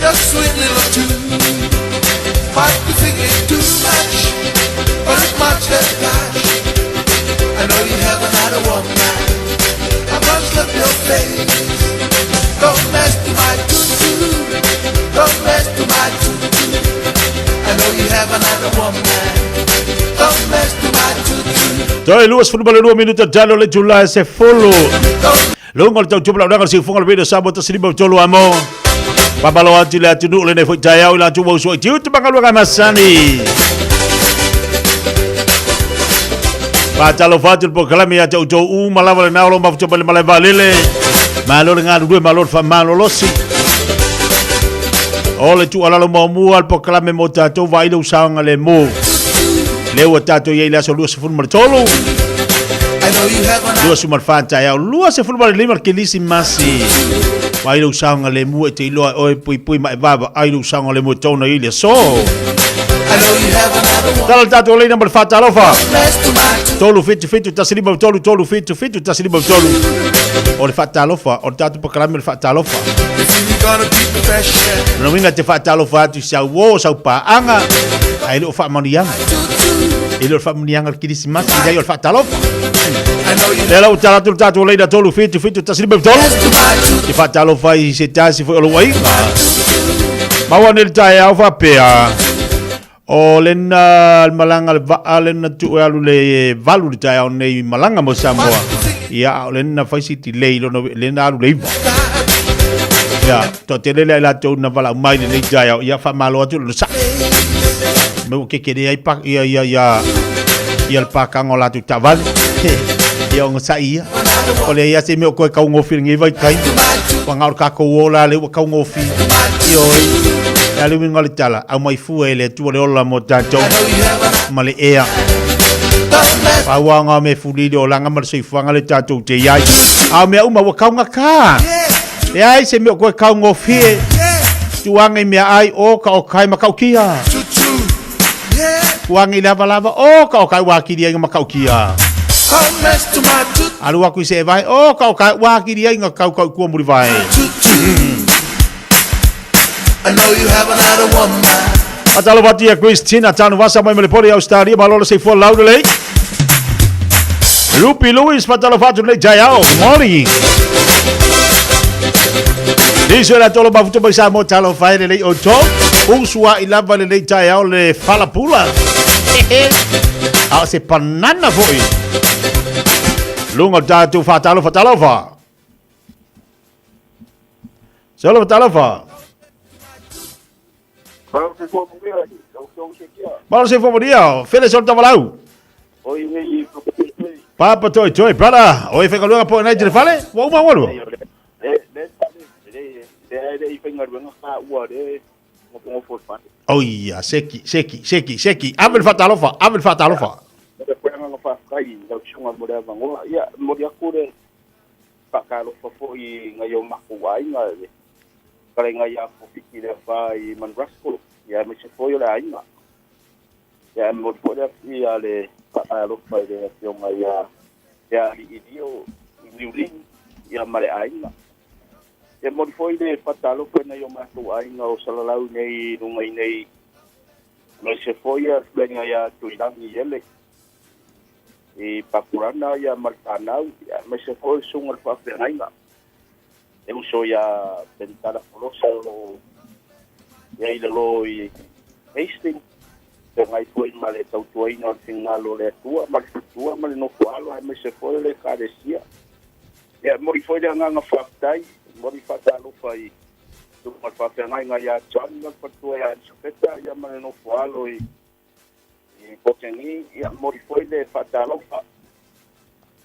Your sweet little tune. Might be thinking too much, but it's much less cash. I know you haven't had a woman. I must love your face. Don't mess to my tutu. Don't mess to my tutu. I know you haven't had a woman. Don't mess to my tutu. Toe lua sefulu ma le lua minuta talo le itula e sefulu. Luga o le tautupa launaga o le siufoga o le Radio Samoa 153 amo. Faamalo atu i le atunuu lenei foi taeao i latou ua usu ai tiute ma galuega masani. Faatalofa atu i le polokalame ia te outou uma lava lena o lo o mafuta mai le malae vaalele. Malo le galulue, malo le faamalolosi. O le tuualalo muamua le polokalame mo tatou vaai lou saogalemu. Lea ua tatou i ai i le aso 23. 24 taeao, 25 le Kerisimasi. Vaai lou saogalemu e te iloa e oe puipui ma e vaavaai lou saogalemu e tona i le aso. Tala le tatou leina ma le faatalofa. 377 153 377 153. O le faatalofa, o le tatou polokalame o le faatalofa. Lona uiga e te faatalofa atu i sau uo, sau paaga, ae le o faamanuiaga. E le o le faamanuiaga o le Kerisimasi, leai o le faatalofa. Lea la ua tala atu le tatou leina 377 153. Te faatalofa i se tasi foi o lou aiga. Maua nei le taeao faapea, o lena le malaga le vaa lena tuu e alu le valu le taeao nei malaga mo Samoa. Ia, a o lena fai si delay lona lena alu le iva. Ia, toatele lea i latou na valaau mai lenei taeao, ia faamalo atu le onosai. Me ua kekele ai pa, ia, ia, ia, ia le pakaga o latou taavale. Ia onosai ia. O le ia se mea o koe kaugofie i lenei vaitaimi. Ua na o le tatou ola lea ua kaugofie. Ioe. E a le uiga o le tala, aumai fua e le Atua le ola mo tatou ma le ea. Pau lava o ngā mea fuli i le olaga ma le soifuaga le tatou te i ai. A o mea uma ua kaugata. Leai se mea o koe kaugofie. Tuaga i mea ai, o ka o kai matautia. Tuaga i le avalava, o ka o kai ua akili ai nga matautia. Alu aku i se evae, o ka o kai ua akili ai nga kaukau kua mulivae. Faatalofa atu ia Christina Tanuvasa mai Malepole i Australia, malo le soifua lau lelei. Rupi Lewis, faatalofa atu lenei taeao. Good morning. Nisi o le atolo mafuta mai Samoa, talofa e lelei outou. Usua'i lava lenei taeao le falapula. A o se panana foi. Luga o tatou faatalofa, talofa. Solo talofa. Malo se fua Fele sol tavalau. Papa toi toi brother. Oi whakaluanga po nei te fale. Wa uma walu. Oh ia, seki, seki, seki, seki. Ave le faatalofa, ave le faatalofa. Faatalofa foi i ngai o matou aiga i le fetalaiga ia Kofiti Leafa i Manraskolo, ia aemaise foi o le aiga. Ia e momoli foi le ia le faatalofa i le afioga ia ia Alii Lio i Niulii ia ma le aiga. Ia momoli foi le faatalofa i nai o matou aiga o Salalau nei i luga i nei, aemaise foi ia le fetalaiga ia Tuilagi Ele i Pakurana ia ma le fanau, aemaise foi o le susuga i le faafeagaiga, le uso ia Penitala Folosa o lo o i ai i lalo i Hastings. Feagai foi ma le tautuaina o le finagalo o le Atua ma le faletua ma le nofoalo aemaise foi o le Ekalesia. Ia, e momoli foi le agaga faafetai, e momoli faatalofa i susuga i le faafeagaiga ia John ma le faletua ia Elisapeta ia ma le nofoalo i i Pokeni, ia momoli foi le faatalofa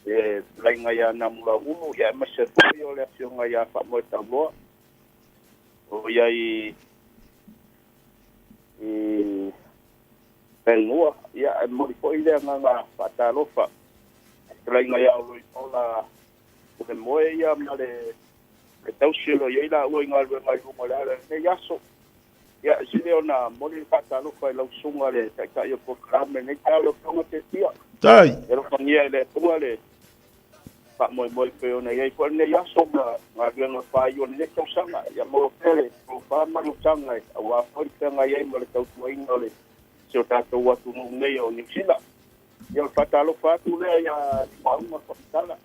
i le fetalaiga ia Namulauulu ia aemaise foi o le afioga ia Faamoetauloa o i ai i Fanua, ia e momoli foi le agaga faatalofa i le fetalaiga ia Oloipaola Pulemoe ia ma le tausi o lo o i ai laua i galuega i luga o le ala i lenei aso. Ia, e sili ona momoli le faatalofa i lau susuga i le Taitai o le Polokalame i lenei taeao lau Afioga Tetia. Tai. Ia alofagia e le Atua le faamoemoe e pei ona i ai foi lenei aso ma galuega faaiu o lenei tausaga. Ia maua pea le tofa ma le utaga aua foi le feagai ai ma le tautuaina o le si o tatou atunuu nei o Niu Sila. Ia o le faatalofa atu lea ia Maauga Faamatala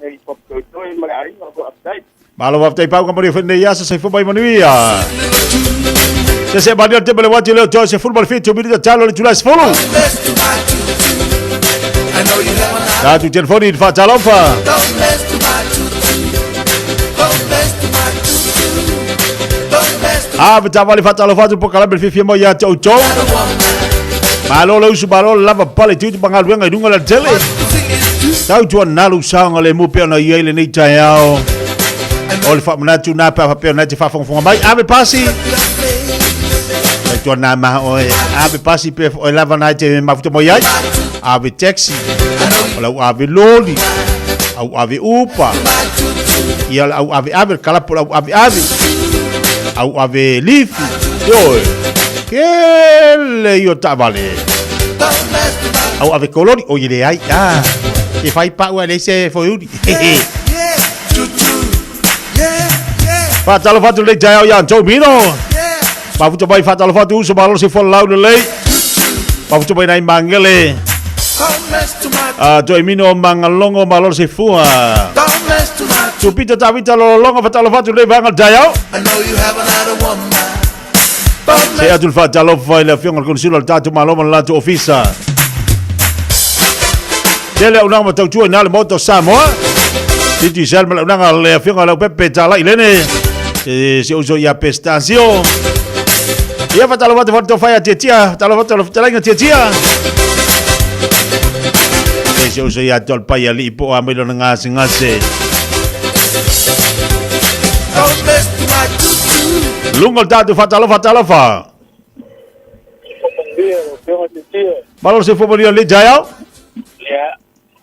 nei Papatoetoe ma le aiga faafetai. Malo faafetai pau ka manuia foi lenei aso soifua mai manuia. Se se manuia te mele wati leo toi se fulu ma le 7 minita talo le tulai 10. Tatu telefoni i le faatalofa. A ve tavale faatalofa atu polokalame le fiafia mai ia te outou. Malo le usu malo le lava pale tiute ma galuega i luga o le tele. Tautua nalu saoga le mu pea ona i ai lenei taeao. O le faamanatu na pe a faapea ona e te faafogafoga mai. Ave pasi. Tautua na maha oe. Ave pasi pe oe lava na e te mafuta mai ai. Ave taxi. O lau ave loli. Au ave upa. Ia le au ave ave, le kalapu o le au ave ave. Au ave lifi. Ioe. Kele ia o taavale. Au ave kololi, oi e leai. Ah, ke whai pau a leai se foiuri. Whātalofa atu lelei taeao ia Antou Mino. Mafuta mai whātalofa atu uso malo se folau lelei. Mafuta mai nai mangele. Toi Mino mangalongo malo se fua. Tupita Tavita lololongo whātalofa atu lelei vanga taeao. Se atu le faatalofa i le afioga i le Konisula o le tatou Malo ma le latou Ofisa. Tele auaunaga ma tautua i na le Maota o Samoa. Digicel ma le auaunaga a le afioga i Leaupepe Talai Lene. Se si uso ia Pestasio. Ia faatalofa atu faatofai a Tiatia, faatalofa atu le fetalaiga Tiatia. Se si uso ia Tolpai alii po a mai lona gasegase. Luga o le tatou faatalofa talofa. Malo se fua manuia le taeao. Ia,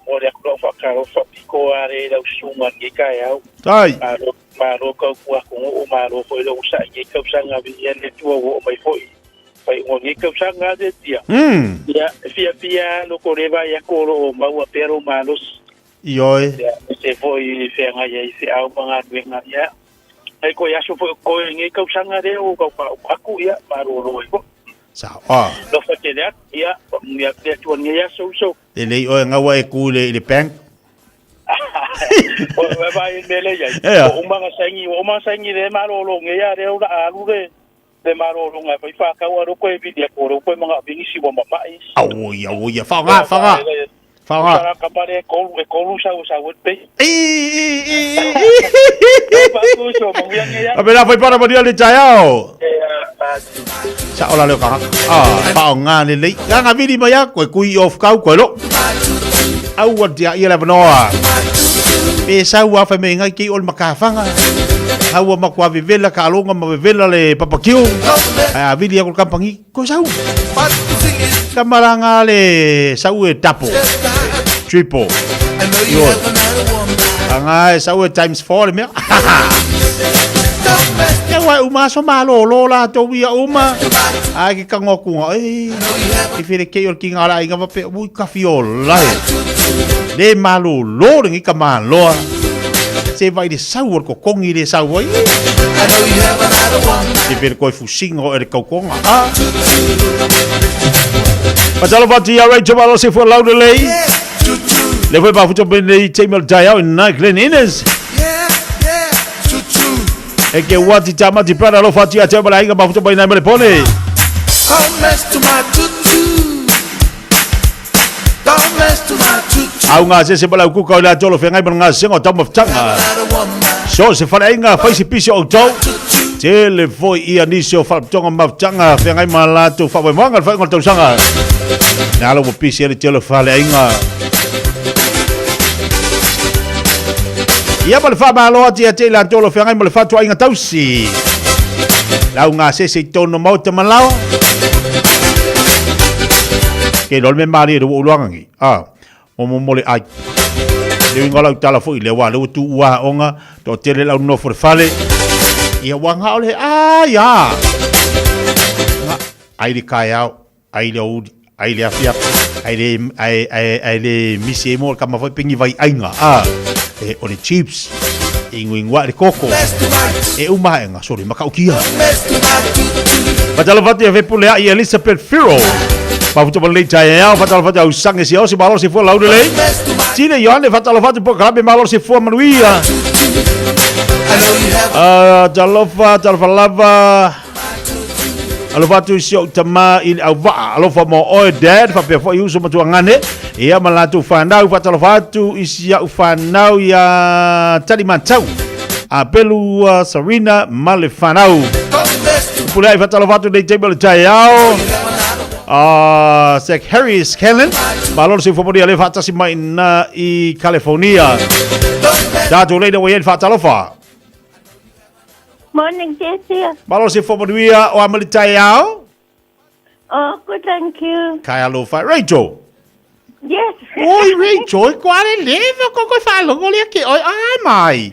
momoli atu lau faatalofa pito are i lau susuga i lenei taeao. Tai. Malo, malo tautua atunuu, malo foi lou usa'i i lenei tausaga viia le Atua ua oo mai foi i faaiuga o lenei tausaga a Tia. Ia, e fiafia lava loto le vaai atu o lo o maua pea lou malosi. Ioe. Ia, aemaise foi i feagai ai feau ma galuega. Ia, nai toe aso foi o totoe o lenei tausaga lea ua tau faauma atu, ia, malolo ai foi. Sao. Ah. Alofa tele atu, ia, faamanuia atu le Atua i lenei aso, uso. Lelei oe gaua e ku i le bank. O e vaai i le mea lea e i ai, Ea. ua uma ona saini, ua uma ona saini le malolo nei a lea o le a alu le le malologa e fai faatau a o lea ua toe vili atu o lea ua toe manaomia nisi ua mamai isi. Auoi, auoi, faoga, faoga. Faoga. Tusa la kapa lea e tolu, e tolu sau e sau ai le pay. A pela fai para manuia le taeao. Sao la leo kangaka. Ah, faoga lelei. Ganga vili mai a koe kui off kau koe lo. Aua tia ia le avanoa. Pe sau a whai me ngai kei o le makawhanga. Haua makua vevela ka alonga ma vevela le papakiu. Ai a vili aku le kampangi. Ko sau. Kamaranga le sau e tapo. Triple. Ioe. Anga e sau e times 4 le mea. Ia ua uma aso malōlō lātou ia uma. Ai ke kango aku nga, e, i whire kei o le ki ngā rā i ngā wape, ui kawhi o lai. Le malōlō le ngi ka māloa. Se vai le sau o le kokongi le sau ai. Te whire koe fusinga o e le kaukonga. Ah. Fatalofa atu ia Rachel Malo se fua launa lei. Le foi mafuta mai nei taimi o le taeao i nā Glen Innes. E ke wati tamati prana alofa atu ia te au ma le aiga mafuta mai nai ma le pone. Au ngā sese ma le au kuka o le atoa o lo feagai ma le gasesega o taumafataga. So o se faleaiga fai se pisi o outou. Tele foi ia nisi o faalapotopotoga ma mafutaga feagai ma latou faamoemoega i le faaiuga o le tausaga. Lea la ua pisi ai le tele o faleaiga. Ia ma le faamalo atu ia te i latou o lo feagai ma le fatuaiga tausi. Lau gasese i totonu o maota ma laoa. Ke iloa le mea malie le ua ou iloaga nei. Ah, mo mo le ai. Le uiga o lau tala foi lea, aua o lea ua tuua aoga, toatele lau nofo i le fale. Ia ua na o le ai a. Nga ai le taeao, ai le aoauli, ai le afiafi, ai le ai ai ai le misi ai mo le kama foi pengi vai aiga. A e o le chips, e ingoingoa i le koko. E uma ae nga sole matautia. Fatalofa atu ia Fepuleai Elizabeth Firo. Mafuta mo lenei taeao, fatalofa atu au sange siaosi malo se fua laulu lelei. Tine Ioane fatalofa atu polokalame malo se fua manuia. Talofa, talofa lava. Alofa atu i si ou tama i le auvaa. Alofa mo oe dad, faapea foi uso ma tuagane. Ia ma latou fanau, faatalofa atu i si au fanau ia Talimatau. Apelu Sarina ma le fanau. Pule ai faatalofa atu nei taimi o le taeao. Sec Harry Scanlon, malo le soifua manuia le faatasi mai na i California. Tātou leina ua i ai le faatalofa. Morning, Jessie. Malo le soifua manuia o Amali taeao. Oh, good, thank you. Kai alofa. Rachel. Yes. Oi, Rachel, koa le leva ko koe whaalongo lea ke oi ai mai.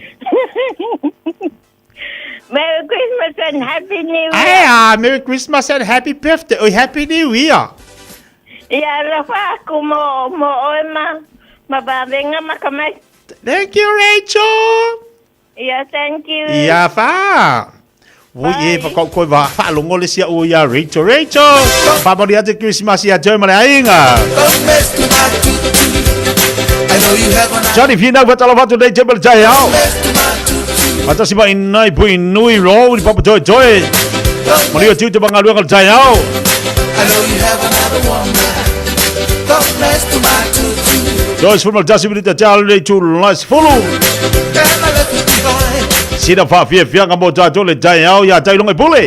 Merry Christmas and Happy New Year. Ai ah, Merry Christmas and Happy Birthday. Oi, Happy New Year. Ia alofa aku mo, mo oe ma, ma vavenga ma ka mai. Thank you, Rachel. Ia, thank you. Ia, fa. Ui e whakau koe wa whaalongo le sia ua ia Rachel. Rachel! Whamori atu Christmas ia Joe ma le aiga. Johnny Whina whatalofa atu nei Jebel Tai Ao. Matasi mai nai pui nui ro ni papa toi toi. Mani o tiu te mangaluenga le tai ao. Joyce Fulu tasi minute te alu nei tū lai sefulu. Sina whaafiafianga mō tātou le tai ao ia Tailonga i Pule.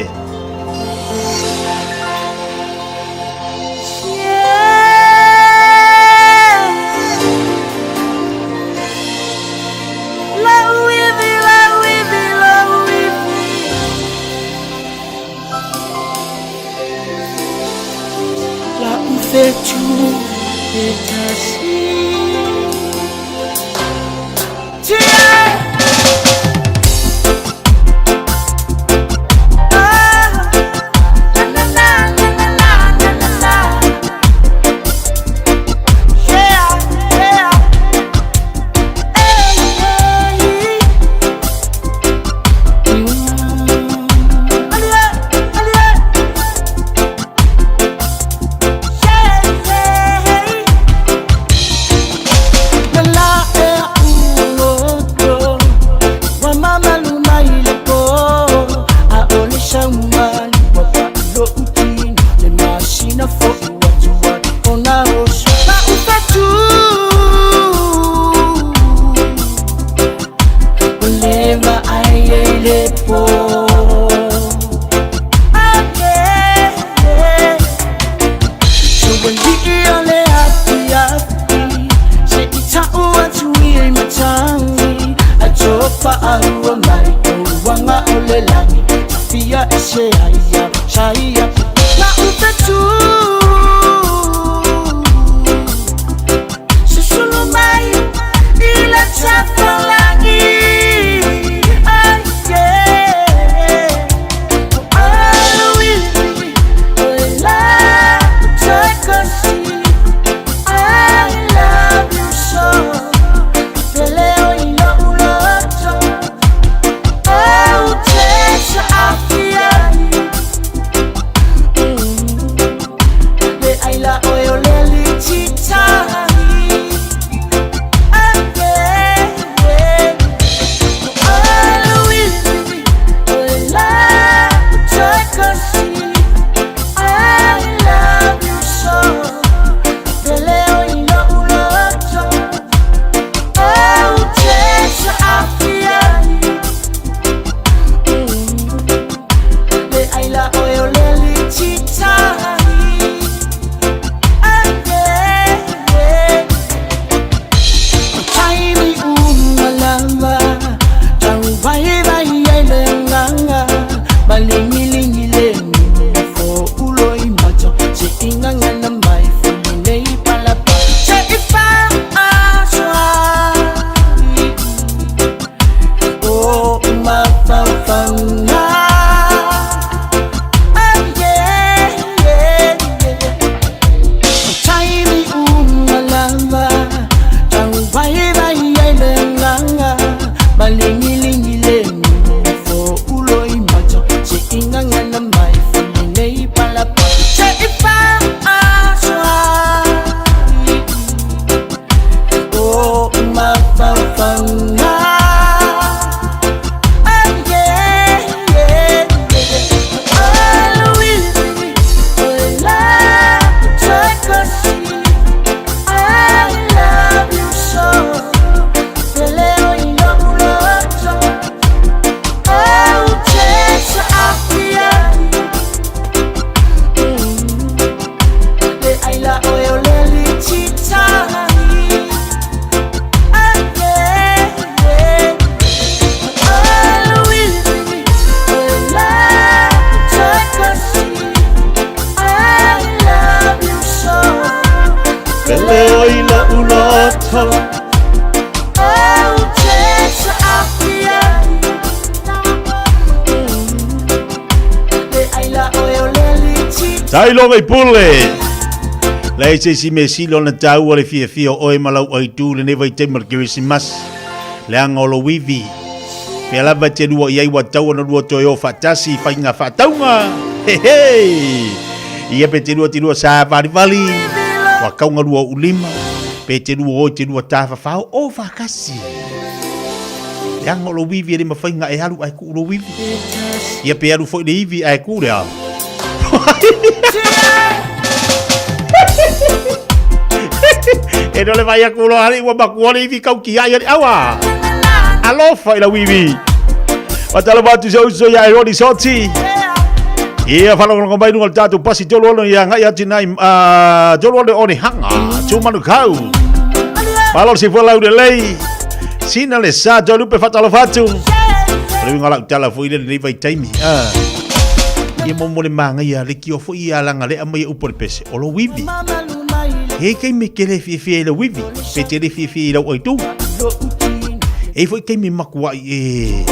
Tailoga i pule. Lei se si me sili ona taua le fiafia o oe ma lau aitu lenei vaitaimi o le Kerisimasi. Leaga o lou ivi. Pea lava e te lua i ai ua tatau ona lua toe o faatasi i faiga faatauga. He he! Ia pe te lua te lua sa valivali, ua kauga lua ou lima, pe te lua o i te lua tafafao o faakasi. Leaga o lou ivi e le mafai ona e alu ae kuu lou ivi. Ia pe alu foi le ivi ae kuu le ao. E no le vai aku loa ali ua makua le ivi kau ki ai ali awa. Alofa i lau ivi. Fatalofa atu si ou uso ia Eroni Soti. Ia whalongolongo mai lunga o le tātou pasi tolu ono ia ngai atu nai tolu ono o hanga tū manu kau. Malo si fua lau le lei. Sina le sa tolu pe whatalofa atu. O le winga lau tala fo i le nei vai taimi. Ia mo mo le manga ia le kio fo ia langa le ama ia upo le pese. O lo wivi. He kei me kele fie fie i le wivi. Pe te le fie fie i lau aitu. E foi kei me makua i e.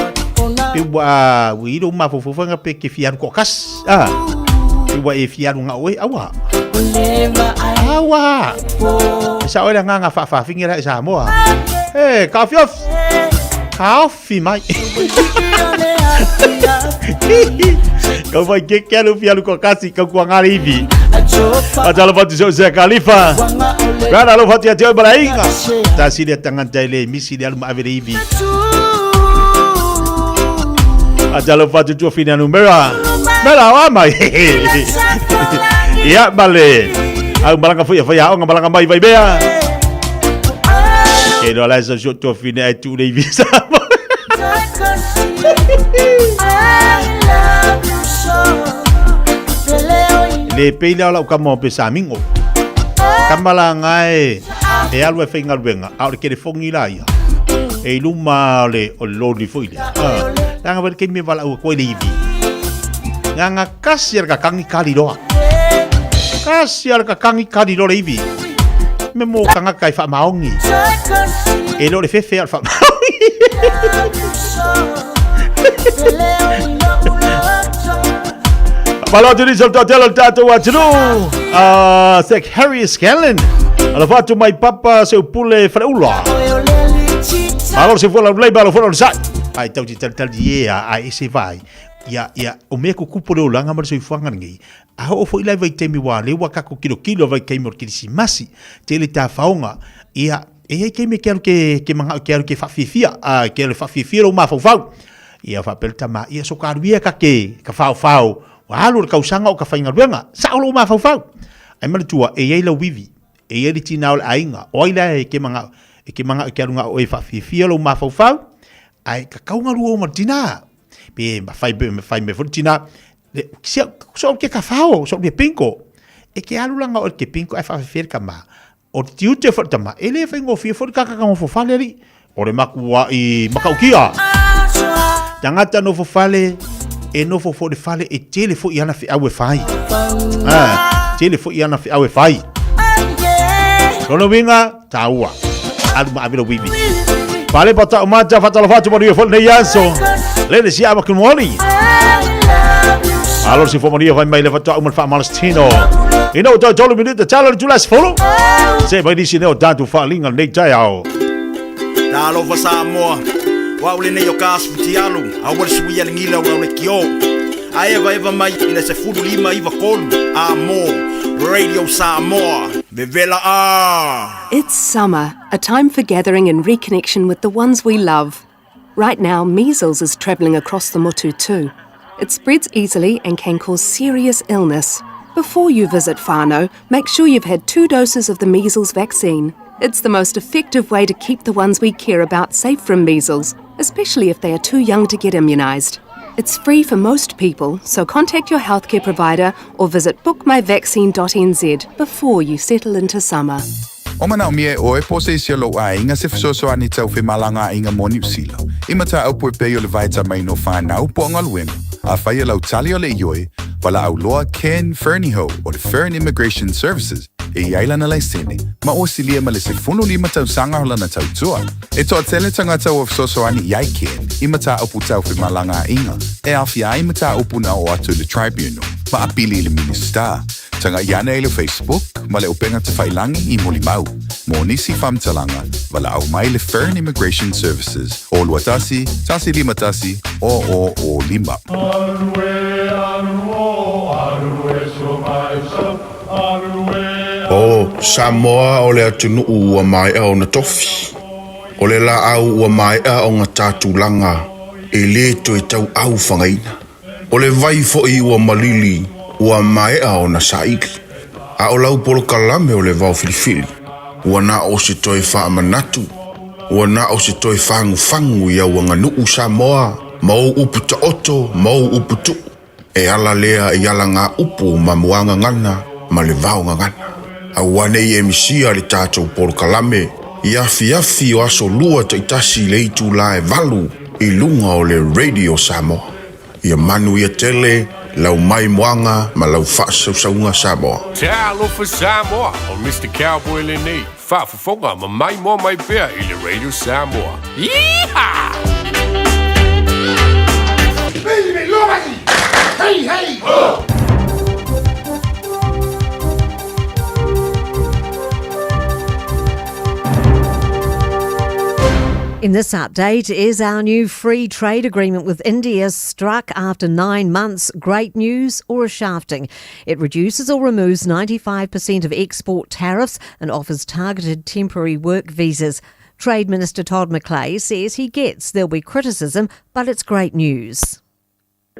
Pe ua ui ro mafofofanga pe ke fia alu kokas. Ah. Pe ua e fia alu nga oe aua. Aua. E sa oe la nganga whawhawhingi la e Samoa. E, ka ofi ofi. Ka ofi mai. Kau vai ke ke alu fia alu kokasi kau kua ngā ivi. Atalo fatu so se Khalifa. Rana alo fatu ia te oi balainga. Ta sili tangata ile misi le alu ma ave le ivi. Atalo fatu tua fina numera. Mera wa mai. Ia male. Au malanga fui fai aonga malanga mai vai bea. Ke no la sa so tua fina e tu le ivi sa. Le peila o lau kama o pe samingo. Kama la ngai e alu e whaingaluenga, a o le kelefongi la ia. E i luma o le, o le loli foi lea. Ah. Langa wale kei me wala ua koe le ivi. Nganga kasi ala kakangi kari roa. Kasi ala kakangi kari roa le ivi. Me mō kangaka i whaamaongi. E lo le whewhe al whaamaongi. Malo atu nisi o le toatele o le tātou atunuu. Sek Harry Scanlon. Ala fatu mai papa se upule whaleula. Malo se fua lau malo fua lau sai. Ai tau ti tali tali e a ai se vai. Ia ia o mea kukupo le olanga ma le soifuaga lenei. A oo foi la i vaitaimi ua lea ua kako kilokilo vaitaimi o le Kerisimasi, tele tafaoga, ia, e i ai taimi e ke alu ke, ke manao ke alu ke faafiafia, a, ke alu e faafiafia lou mafaufau. Ia faapea le tama, ia so ka alu ia ka ke, ka faofao, ua alu le kausaga o ka faigaluega, sao lou mafaufau. Ae manatua, e i ai lau ivi, e i ai le tina o le aiga, o ai la e ke manao, e ke manao e ke alu gao e faafiafia lou mafaufau, ae ka kaugalua uma le tina. Pe fai, fai me foi le tina, Le, se, so ke ka whao, so ke pinko. E ke alu langa o ke pinko e whawhewhia ka ma. O te tiute wha tama, e le whai ngōwhia wha kaka ka ngōwha whale ri. O le makua i makaukia. Tangata no whale, E nofo foi i le fale e tele foi ana feau e fai. Ah, tele foi ana feau e fai. Lona uiga, tāua. Alu ma ave lou ivi. Fale pa ta'u mata faatalofa atu manuia foi lenei aso. Lele si ama good morning. Alo si fo manuia fai mai le faatoa uma le faamalositino. Ina ua toe tolu minute tala le itula e 10. Se mai nisi nei o tatou faaaliga lenei taeao. Talofa Samoa, o au lenei o ka asu fitialu, aua le suia le gila o le kio. A evaeva mai i le 15 93 a mo Radio Samoa, vevela a! It's summer, a time for gathering and reconnection with the ones we love. Right now, measles is travelling across the motu too. It spreads easily and can cause serious illness. Before you visit whānau, make sure you've had two doses of the measles vaccine. It's the most effective way to keep the ones we care about safe from measles, especially if they are too young to get immunised. It's free for most people, so contact your healthcare provider or visit bookmyvaccine.nz before you settle into summer. O manaomia e ʻoe po o se isi o lou ʻaiga se fesoasoani tau femalagaaiga mo Niu Sila, i mataupu e pei o le vaetamaina o fanau po o galuega, afai o lau tali o le ioe, valaau loa Ken Fernihough o le Fern Immigration Services e i ai lana laisene, ma ua silia ma le 15 tausaga o lana tautua. E toatele tagata ua fesoasoani i ai Ken i mataupu tau femalagaaiga e aofia ai mataupu na oo atu i le Tribunal ma apili i le Minisita. Tagai ane i le Facebook ma le upega tafailagi i Molimau. Mo nisi faamatalaga, valaau mai le Fern Immigration Services o 21 151 00 05. O Samoa o le atunuu ua maea ona tofi. O le laau ua maea ona ta tulaga e lē toe tauau fagaina. O le vai foi ua malili ua maea ona saili. A o lau polokalame o le vaofilifili, ua na o se toe faamanatu, ua na o se toe fagufagu i au aganuu Samoa, ma ou upu taoto ma ou upu tuu. E ala lea i alagaupu ma muagagana ma le vaogagana. Aua nei e misia le tatou polokalame i afiafi o aso lua taitasi i le itulā e 8 i luga o le Radio Samoa. Ia manuia tele lau maimoaga ma lau faasausauga Samoa. Talofa Samoa, o Mr. Cowboy lenei, faafofoga ma maimoa mai pea i le Radio Samoa. Yeehaw! Hey, hey! Oh! In this update is our new free trade agreement with India struck after 9 months great news or a shafting? It reduces or removes 95% of export tariffs and offers targeted temporary work visas. Trade Minister Todd McClay says he gets there'll be criticism, but it's great news.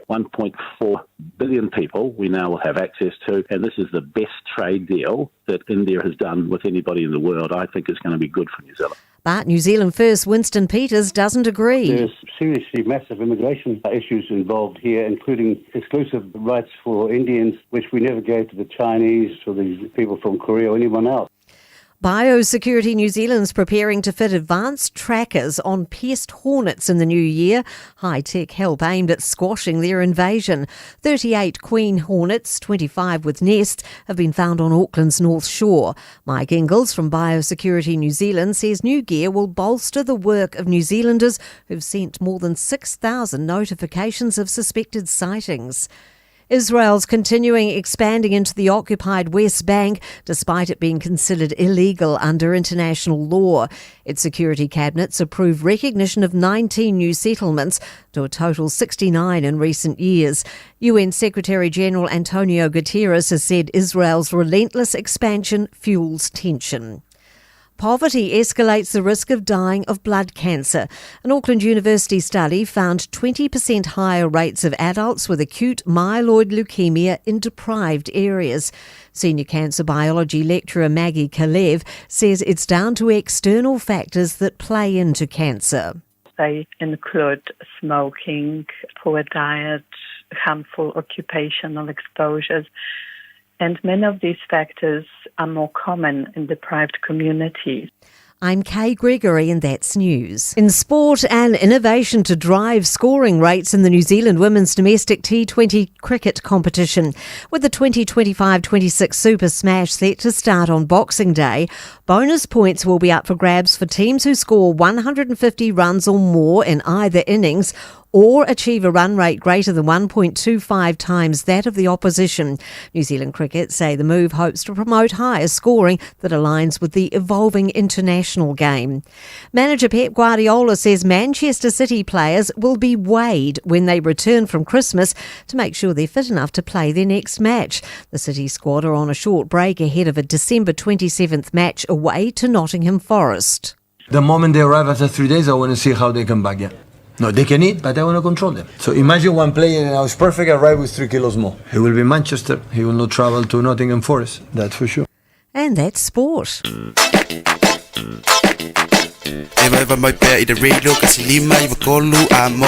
1.4 billion people we now will have access to, and this is the best trade deal that India has done with anybody in the world. I think it's going to be good for New Zealand. But New Zealand First Winston Peters doesn't agree. There's seriously massive immigration issues involved here, including exclusive rights for Indians, which we never gave to the Chinese or the people from Korea or anyone else. Biosecurity New Zealand's preparing to fit advanced trackers on pest hornets in the new year. High tech help aimed at squashing their invasion. 38 queen hornets, 25 with nests, have been found on Auckland's North Shore. Mike Ingles from Biosecurity New Zealand says new gear will bolster the work of New Zealanders who've sent more than 6,000 notifications of suspected sightings. Israel's continuing expanding into the occupied West Bank despite it being considered illegal under international law. Its security cabinets approved recognition of 19 new settlements to a total 69 in recent years. UN Secretary General Antonio Guterres has said Israel's relentless expansion fuels tension. Poverty escalates the risk of dying of blood cancer. An Auckland University study found 20% higher rates of adults with acute myeloid leukemia in deprived areas. Senior cancer biology lecturer Maggie Kalev says it's down to external factors that play into cancer. They include smoking, poor diet, harmful occupational exposures. And many of these factors are more common in deprived communities. I'm Kay Gregory and that's news. In sport and innovation to drive scoring rates in the New Zealand Women's Domestic T20 cricket competition. With the 2025-26 Super Smash set to start on Boxing Day, bonus points will be up for grabs for teams who score 150 runs or more in either innings or achieve a run rate greater than 1.25 times that of the opposition. New Zealand Cricket say the move hopes to promote higher scoring that aligns with the evolving international game. Manager Pep Guardiola says Manchester City players will be weighed when they return from Christmas to make sure they're fit enough to play their next match. The City squad are on a short break ahead of a December 27th match away to Nottingham Forest. The moment they arrive after 3 days, I want to see how they come back. Yeah. No, they can eat, but I want to control them. So imagine one player and I was perfect, arrive with 3 kilos more. He will be Manchester. He will not travel to Nottingham Forest, that's for sure. And that's sport. Eva eva mai pea i te radio ka silima i wakolu a mo.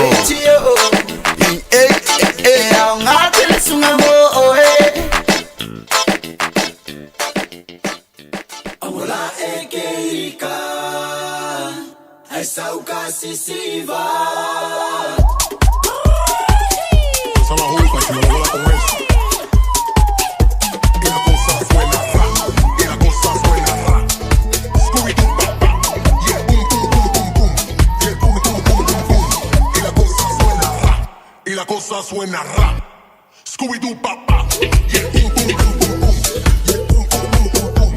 Y la cosa suena rap. Scooby-Doo papá. Yeah, boom, boom, boom, boom, boom. Yeah, boom, boom, boom, boom, boom.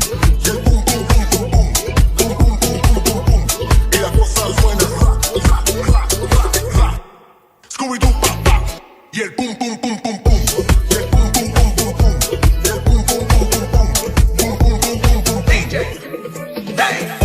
Yeah, boom, boom, boom, boom, boom. Boom, boom, boom, boom, boom, boom. Y la cosa suena rap, rap, rap, rap, rap. Scooby-Doo papá. Y el boom, boom, boom, boom, boom. Yeah, boom, boom, boom, boom, boom. Yeah, boom, boom, boom, boom, boom. Boom, boom, boom, boom, boom. DJ. Hey.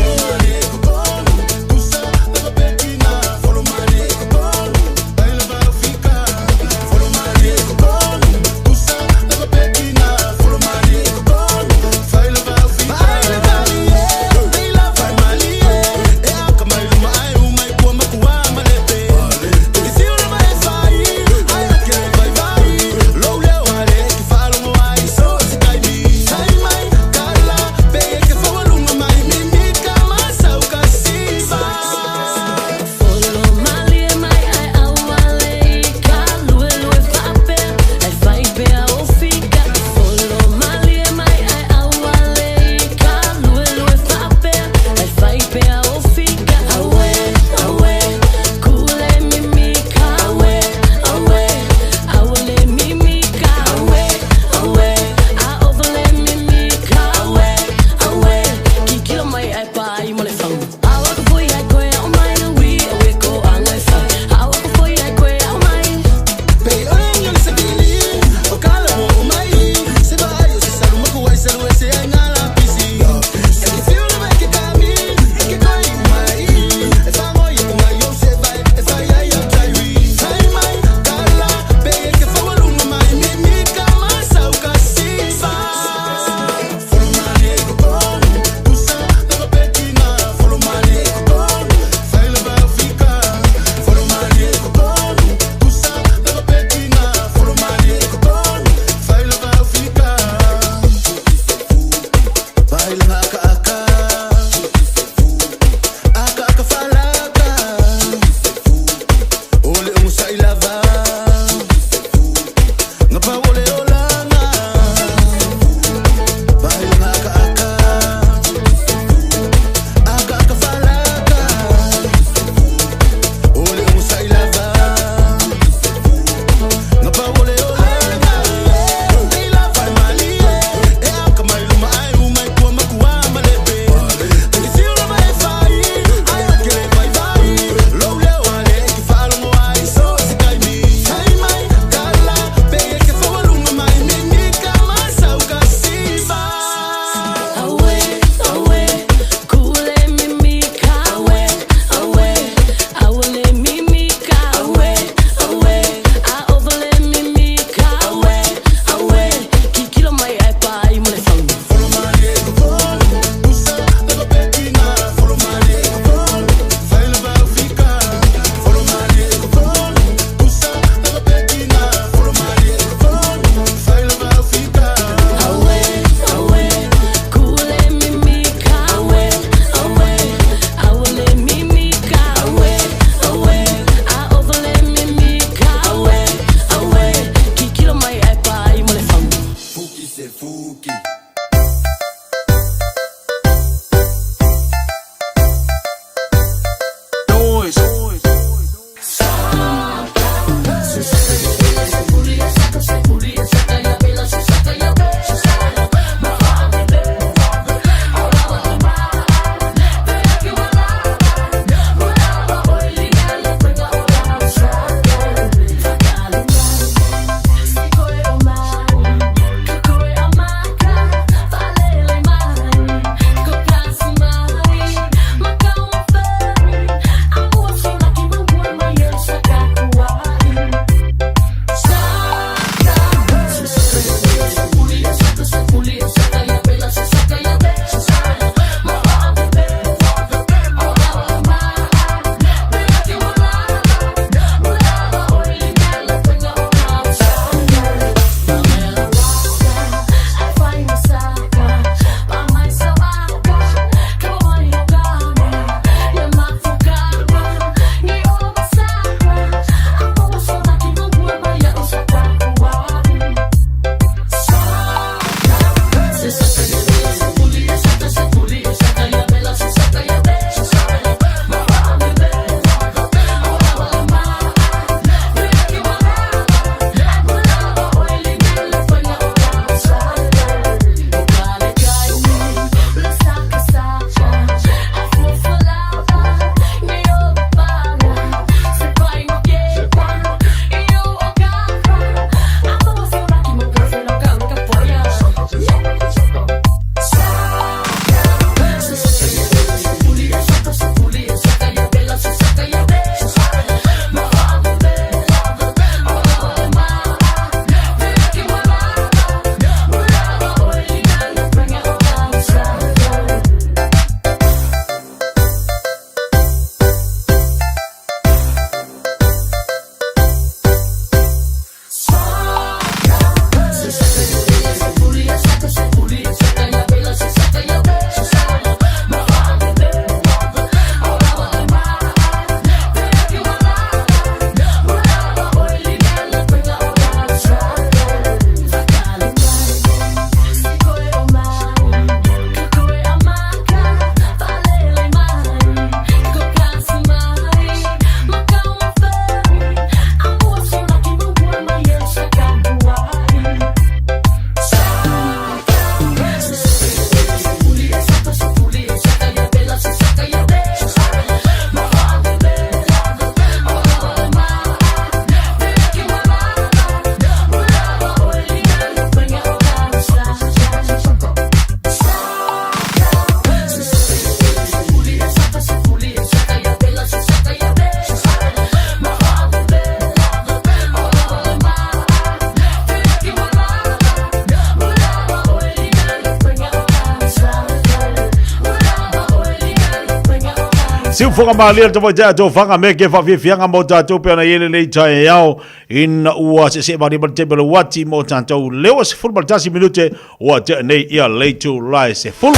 Siufoga malia le tamaitai a tofaga me ke faafiafiaga mo tatou pe ona i ai lenei taeao ina ua seesee malie mai le taimi o le uati mo tatou leo 11 minute ua tea nei ia le itula e 10.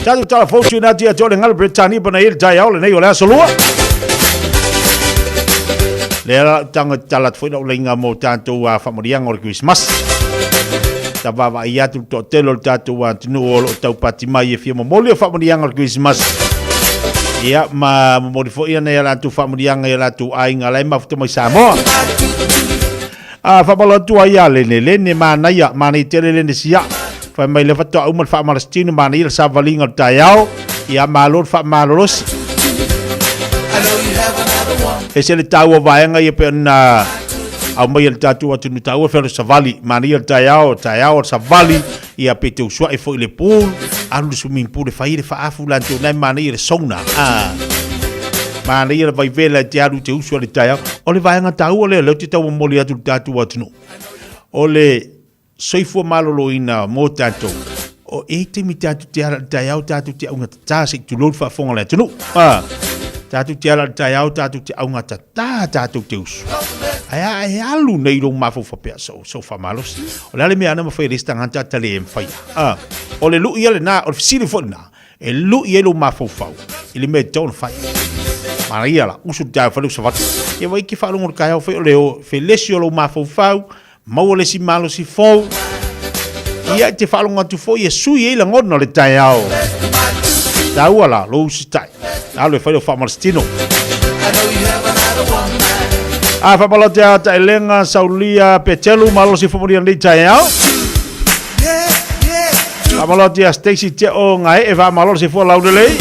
Tatou tala fou tuuina atu ia te oe le galo Peretania pe ona i ai le taeao lenei o le aso Lua. Lea la tanga tala atu foi lau laina mo tatou faamanuiaga o le Kerisimasi. Ta vaavaai atu le toatele o le tatou atunuu o lo o taupati mai e fia momoli o faamanuiaga o le Kerisimasi. Ia, ma momoli foi ana ia latou faamanuiaga i a latou aiga la e mafuta mai Samoa. A faamalo atu ai ia Lene, Lene manaia, manaia tele Lene sia. Fai mai le faatoa uma le faamalositino, manaia le savaliga o le taeao, ia malo le faamalolosi. Ese le taua o vaega ia pei ona aumai e le tatou atunuu taua felo savali, manaia le taeao, taeao o le savali, ia pe te usuai foi i le pool, alu i le swimming pool e fai le faafu latou na e manaia le sauna. Ah. Manaia le vaivela e te alu te usu i le taeao. O le vaega taua lea, lea ou te tau momoli atu i le tatou atunuu. O le soifua maloloina mo tatou, o e taimi tatou te ala i le taeao tatou te augatata se i tulou le faafofoga a le atunuu. Ah. Tatou te ala i le taeao tatou te augatata tatou te usu. Ae a e alu nei lou mafaufau pea so, so faamalosi. O le a le mea ana mafai e le isi tagata ta le mafaia. Ah. O le lui ia lena, o le fesili foi lena, e lui ai lou mafaufau i le mea e tatau ona fai. Manaia la, usu le taeao fai lou savatu. Ia vai ke faalogo i le taeao fai o le o felesi o lou mafaufau, maua le isi malosi fou. Ia e te faalogo atu foi e sui ai lagona o le taeao. Taua la, lou usitai. Alu e fai lou faamalositino. A faamalo te a taelega Saulia Petelu malosi fomolia nei taeao. Faamalo atu ia Stacy Teo Gaee faamalo le soifua laulelei.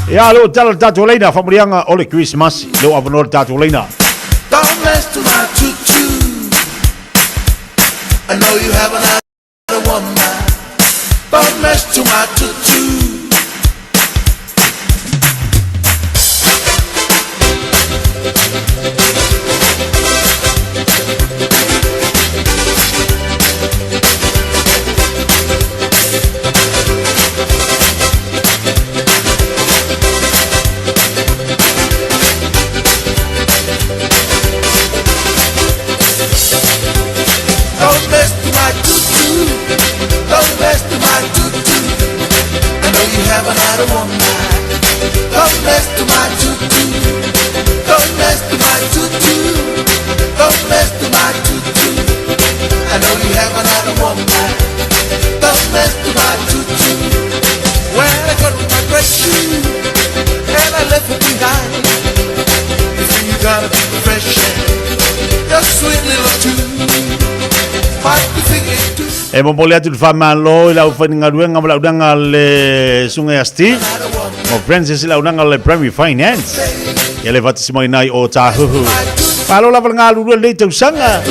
Ia, leo tala le tatou leina, faamanuiaga o le Kerisimasi, leo avanoa le tatou leina. Don't mess to my tutu. I know you have another woman. Don't mess to my tutu. Don't mess with my tutu. Don't mess with my tutu. I know you have another woman. Don't mess with my tutu. Don't mess with my tutu. Don't mess with my tutu. I know you have another woman. Don't mess with my tutu. When I got my great shoe and I left it behind. You think you gotta be fresh your sweet little tune. Might be thinking too. E momoli atu le faamalo i le aufaigaluega ma le aunaga a le Susuga ia Steve mo Francis i le aunaga a le Primary Finance. Ia le faatasi mai nai o Tāhuhu. Malo lava le galulue lenei tausaga.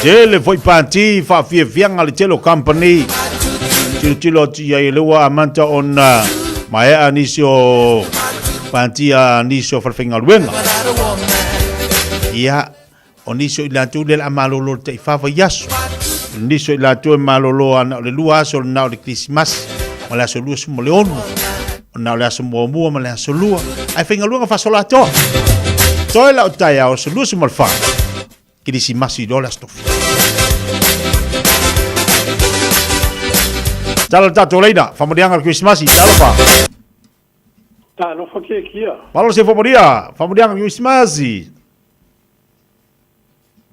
Tele foi pati faafiafiaga le tele o company. Tilotilo atu i ai lea ua amata ona maea nisi o pati a nisi o falefaigaluega. Ia, o nisi o i latou lea o le a malolo i le taifa vaiaso. O nisi o i latou e malolo ana o le lua aso lena o le Kerisimasi ma le aso 26. Ona o le aso muamua ma le aso lua. Ae faigaluega faasolo atoa. Toe la o taeao aso 24. Kerisimasi loa le aso tofi. Tala le tatou leina, faamanuiaga o le Kerisimasi, talofa. Talofa kiekia. Malo se faamanuia, faamanuiaga o le Kerisimasi.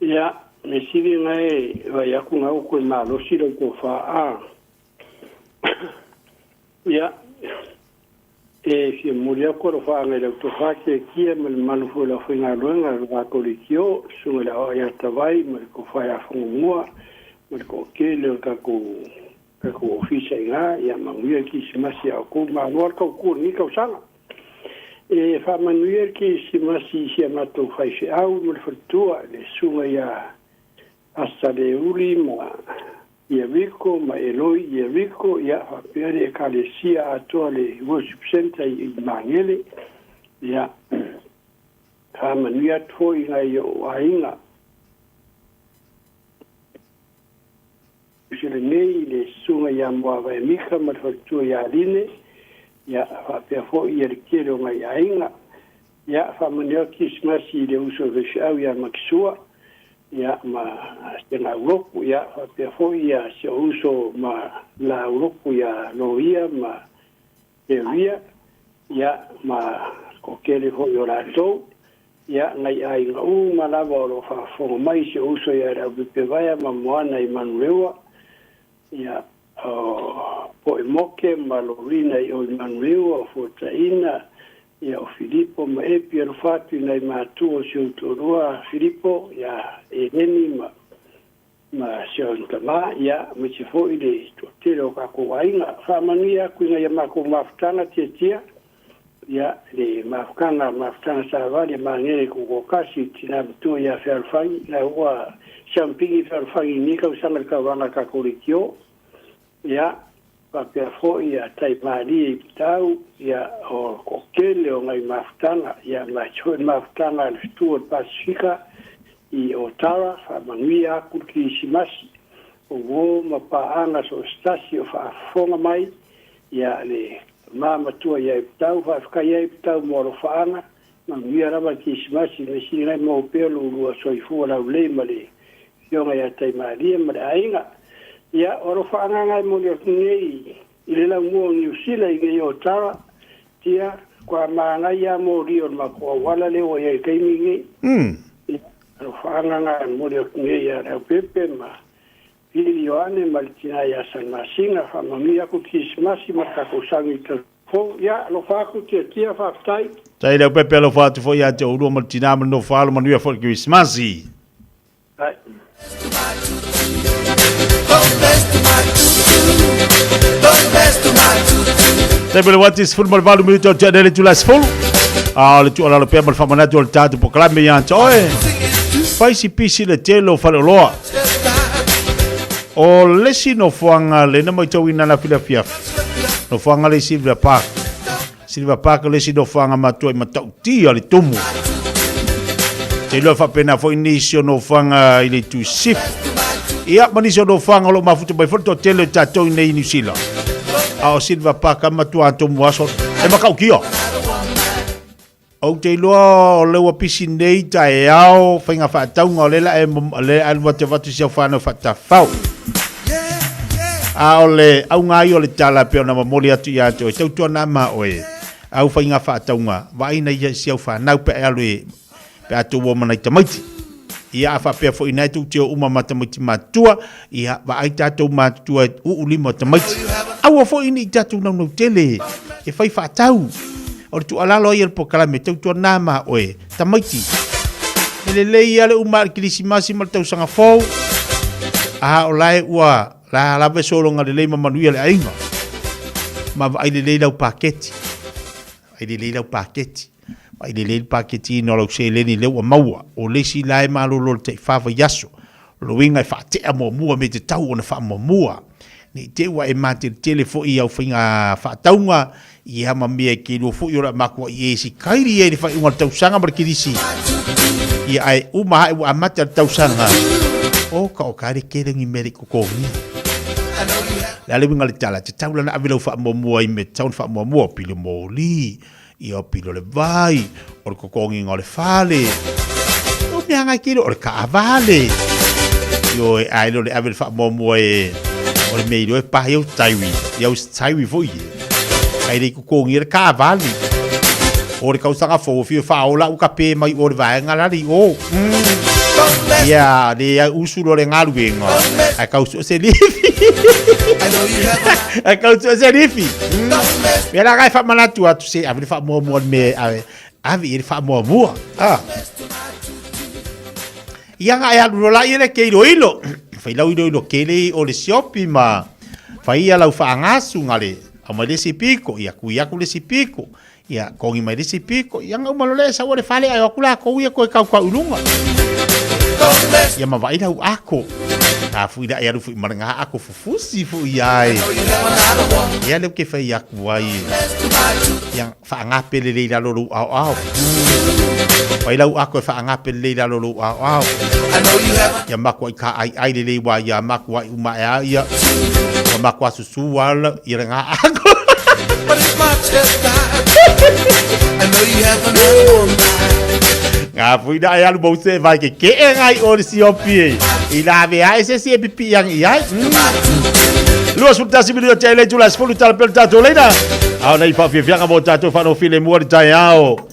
Ia, me sili ngai vai aku ngau koe malosi lau tofa a. Ia, e fia momoli atu alofaaga i lau tofa kiekia ma le mamalu foi o le aufaigaluega a le Va Kolikio, le susuga i le Aoao ia Tavai ma le tofa ia Fagumua ma le toatele o le tatou tatou ofisa i ina. Ia manuia le Kirisimasi ia outou, malo le tautua i lenei tausaga. E faamanuia le Kirisimasi i si a matou faifeau ma le faletua, le susuga ia Asaleuli ma Ieriko ma Eloi Ieriko, ia, faapea le Ekalesia atoa le Worship Centre i Magele. Ia, faamanuia atu foi i nai ou aiga. Uso lenei i le susuga ia Moavae Mika ma le faletua ia Aline, ia faapea foi ia le tele o nai aiga. Ia faamanuia atu Kerisimasi i le uso faifeau ia Makisua, ia ma Sega Aulotu, ia faapea foi ia si ou uso ma la Aulotu ia Loia ma Teria, ia ma toatele foi o latou. Ia nai aiga uma lava o lo o faafofoga mai, si ou uso ia Leaupepevaea ma Moana i Manurewa, ia o Poemoke ma Lorina i o i Manurewa, o Fuataina, ia o Filipo ma Epi, alofa atu i nai matua o si ou toalua Filipo, ia Eleni ma ma si ona tama, ia aemaise foi le toatele o tatou aiga. Faamanuia atu ina ia matou mafutaga tiatia, ia le mafutaga mafutaga savali e magele tutoatasi, tina matua ia Fealofani, la ua siamupini Fealofani i lenei tausaga i le tauvaga a le tatou leitio. Ia faapea foi ia Taimalie i Pitau, ia o toatele o nai mafutaga, ia aemaise foi le mafutaga a le fetu o le Pasifika i Otara, faamanuia atu le Kerisimasi, o uo ma paaga so o se tasi o faafofoga mai, ia le tama matua ia Epitau, faafetai ai Epitau mo alofaaga, manuia lava le Kerisimasi, measili la e maua pea lo ulua soifua laulelei ma le afioga ia Taimalie ma le aiga. Ia, o alofaaga e momoli atu nei i le laumua o Niu Sila i nei Otara, tia, kua manaia moli o le matou auala lea ua i ai i le taimi lenei. Ia, alofaaga e momoli atu nei ia Leaupepe ma Pili Ioane ma le tina ia Salamasina, faamanuia atu le Kerisimasi ma le tatou sagi i le tausaga fou. Ia, alofa atu, tiatia, faafetai. Tai Leaupepe, alofa atu foi ia te oulua ma le tina ma le nofo alo, manuia foi le Kerisimasi. Ai. Taimi o le uati 18 minute o tea nei le itula 10. A o le tuualalo pea ma le faamanatu o le tatou polokalame ia te oe. Fai si pisi le tele o faleoloa. O le isi nofoaga lena matauina na filafiafi. Nofoaga le Silvia Park. Silvia Park le isi nofoaga matua i matautia le tumu. Te iloa faapena foi nisi o nofoaga i le itu sifo. Ia, ma nisi o nofoaga o lo o mafuta mai foi le toatele o tatou i nei i Niu Sila. A o Silver Park a matua tumu aso. E matautia. Ou te iloa o le ua pisi nei taeao faiga faatauga o le la e le alu atu avatu si au whanau whaatawhau. A o le auga ai o le tala pe ona momoli atu ia te oe, tautuana ma oe, au faiga faatauga, vaai na ia si au whanau pe alu e, pe a tou o ma nai tamaiti. Ia a faapea foi ina e tou te o uma ma tamaiti matutua, ia vaai tatou matutua e uu lima o tamaiti. Aua foi ne i tatou naunau tele e fai faatau. O le tuualalo ai a le polokalame, tautuana ma oe, tamaiti. E lelei lava le uma o le Kerisimasi ma le tausaga fou, a o la e ua la lava e sologa lelei ma manuia le aiga. Ma vaai lelei lau paketi. Vaai lelei lau paketi. Vaai lelei le paketiina o lau seleni lea ua maua. O le isi la e malolo le tai fa vaiaso. O le uiga e faatea muamua me te tau ona faamuamua. Ne i te i ua e mateletele foi i au faiga faatauga, ia ma mea e kelua foi o le a makuai e si kaili ai i le faaiuga o le tausaga ma le kirisi. Ia ae uma ae ua amata le tausaga. O ka o ka le kele ni mea le i kokogia. Le a le uiga o le tala, te tau lana ave lau faamuamua i mea e tatau ona faamuamua, o pilo moli, ia o pilo le vai, o le kokogiga o le fale. O mea ngai kilo, o le kaavale. Ioe, ae le o le ave le faamuamua e, o le mea iloa e pa i au taiwi, i au taiwi foi e. Ai le i kokogia le kaavale. O le tausaga fou o fia faaola au kape mai o le vaega la le i o. Ia, le au usu lo le galuega. Ai kau so se lifi. Ai kau so se lifi. Mea la gai whamanatu atu se ave le whaamuamua le mea ave ave i le whaamuamua. Ah. Ia nga e alu lola ia le ke ilo ilo. Whai lau ilo ilo ke le o le siopi ma whai ia lau whaangasu ngale. Au mai le si piko, ia kui aku le si piko. Ia kongi mai le isi piko, ia nga uma loa le sau o le fale ae o atu lakou ia koe kau kau i luga. Ia ma vaai lau ako. A fui la e alu fui ma le ngā ako fufusi fui ai. Ia leo ke whai aku ai. Ia whaangape le lei lalo lou ao ao. Wai lau ako e whaangape le lei lalo lou ao ao. Ia mako ai ka ai ai le lei wa ia mako ai uma e a ia. Ia mako asusu ala ia le ngā ako. But if my chest dies, I know you have another one. Ngā pui na e alu mau se vai ke ke e ngai o le siopi e. I la ve ai se si e pipi yang i ai. 21 milioni te le tula sefulu tala pele tatou leina. Ao nei whawhiawhianga mō tātou whanau file mua le tai ao.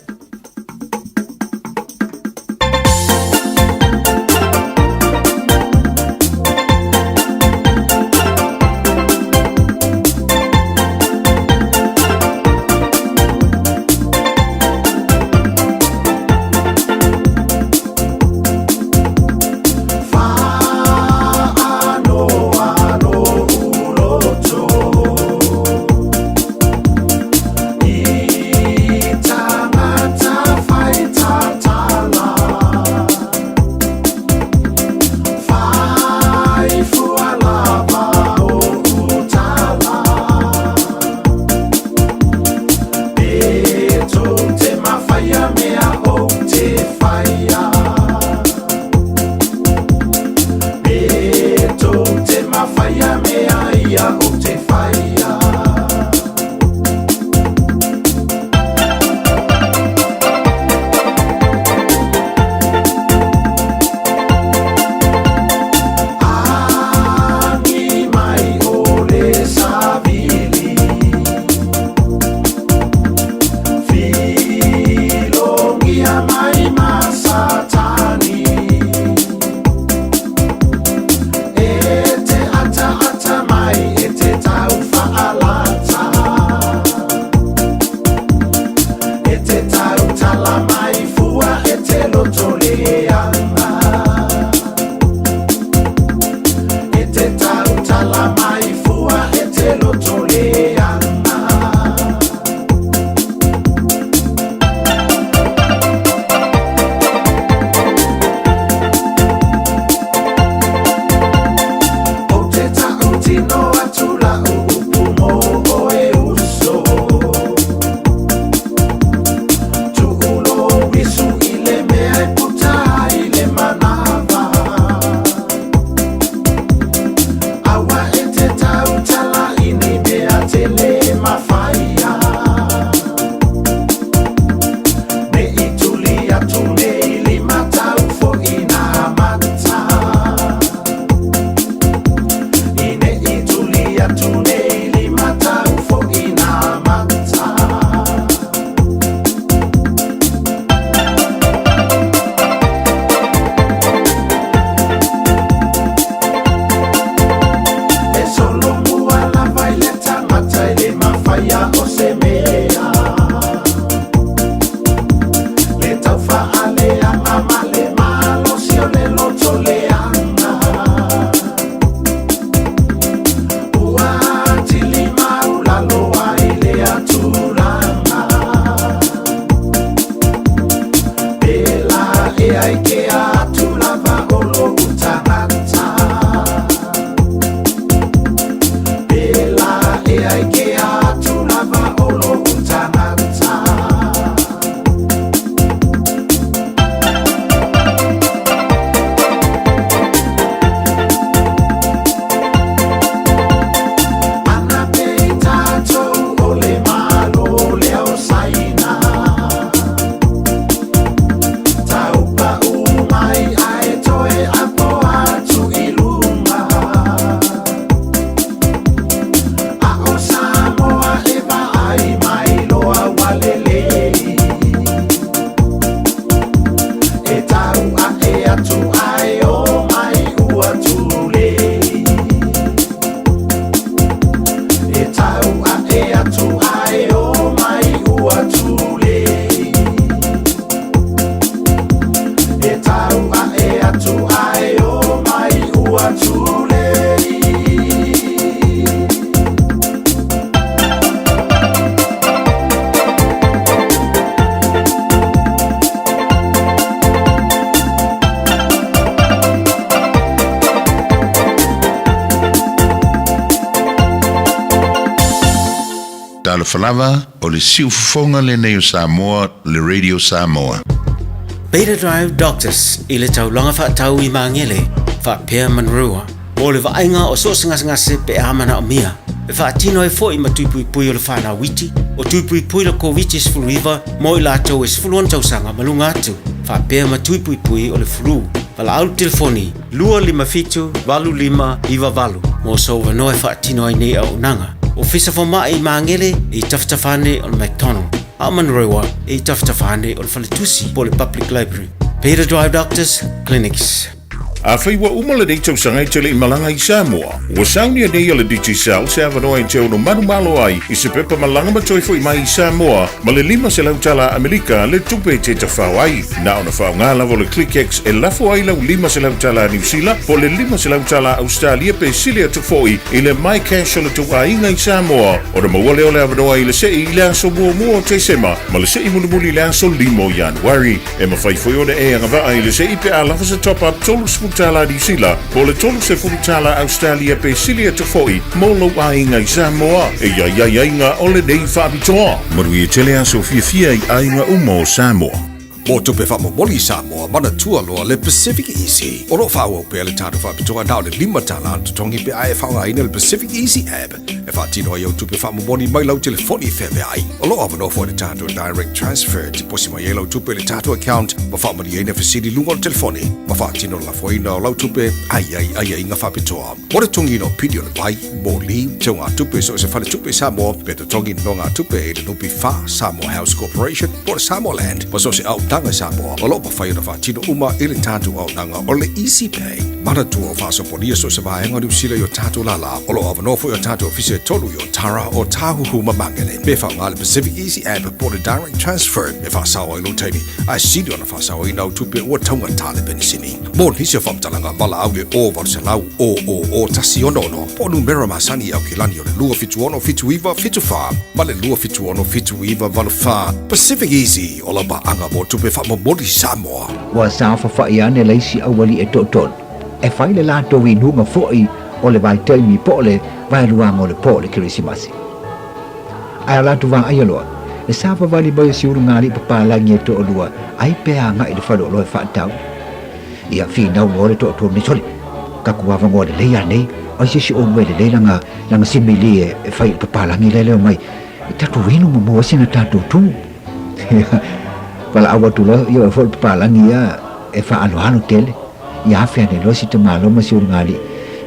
E tau a e atu ai o mai ua tu. Talofa lava, o le siufofoga lenei o Samoa, le Radio Samoa. Beta Drive Doctors i le taulaga faatau i Magele, faapea Manurewa, mo le vaaiga o so o se gasegase pe a manaomia. E faatino ai foi ma tui puipui o le fanau iti, o tui puipui le Koviti-19 mo i latou e 16 tausaga ma luga atu, faapea ma tui puipui o le flu. Valaau le telefoni 257 8598 mo sou avanoa e faatino ai nei auaunaga. Ofisa Fomai i Magele i tafatafa ane o le McDonald, a o Manurewa i tafatafa ane o le Faletusi po o le Public Library. Beta Drive Doctors Clinics. Afai ua uma lenei tausaga e te le i malaga i Samoa, ua saunia nei e le Digicel se avanoa e te ono manumalo ai i se pepa malaga ma toe foi mai i Samoa ma le $500 tala Amerika le tupe e te tafao ai. Na ona faaaoga lava o le ClickX e lafo ai lau $500 tala Niu Sila po o le $500 tala Ausetalia pe sili atu foi i le MyCash o le tou aiga i Samoa ona maua lea o le avanoa i le sei i le aso muamua o Tesema ma le sei mulimuli i le aso 5 o Ianuari. E mafai foi ona e agavaa i le sei pe a lava se top-up $30 Niu Sila po o le $30 Ausetalia pe sili atu foi mo lou aiga i Samoa. E i ai aiaiga o lenei faapitoa. Manuia tele aso fiafia i aiga uma o Samoa. Mo tupe faamomoli i Samoa, manatua loa le Pacific Easy. O lo o faaauau pea le tatou faapitoa na o le $5 le totogi pe a e faaaogaina le Pacific Easy app e faatino ai au tupe faamomoli mai lau telefoni i feaveai. O lo o avanoa foi le tatou direct transfer e tiposi mai ai lau tupe i le tatou account ma faamalieina fesili i luga o le telefoni ma faatino le lafoina o lau tupe a i ai aiaiga faapitoa. Mo le totogiina o pili o le vai, moli, teugatupe i so o se faletupe i Samoa, pe totogi nonogatupe i le NPF, Samoa House Corporation, po o le Samoa Land, ma so o se auaunaga i Samoa, o lo o mafai ona faatino uma i le tatou auaunaga o le Easy Pay. Manatua o faasopolia so o se vaega o Niu Sila i o tatou lālā. O lo o avanoa foi o tatou ofisa e tolu i Otara, Ōtāhuhu ma Māngere. Pe faaaoga le Pacific Easy App po o le Direct Transfer e faasao ai lou taimi, ae sili ona faasaoina au tupe ua taugata le penisini. Mo nisi o faamatalaga, valaau i le 0800 000 166 po o numera masani i Aukilani o le 276 79 74 ma le 276 79 84. Pacific Easy, o lau paaga mo tupe faamomoli Samoa. Ua saofafai ane le isi aualii e toatolu, e fai le latou inuga foi o le vaitaimi po o le vaeluaga o le po o le Kerisimasi. Ae o latou vaaia loa, le savavali mai o si ulugalii papalagi e toalua ai pe agai i le faleoloa e faatau. Ia finau loa le toatolu nei, Sole, tatou avanoa lelei anei, ai se isi oulua e lelei lana, lana simili e, e fai i le papalagi lea leo mai, e tatou inu ma maua ai sina tatou tu. Ia, valaau atu loa, ia oe foi le papalagi ia e faaaloalo tele. Ia afe ane loa si tamaloa ma si ulugalii,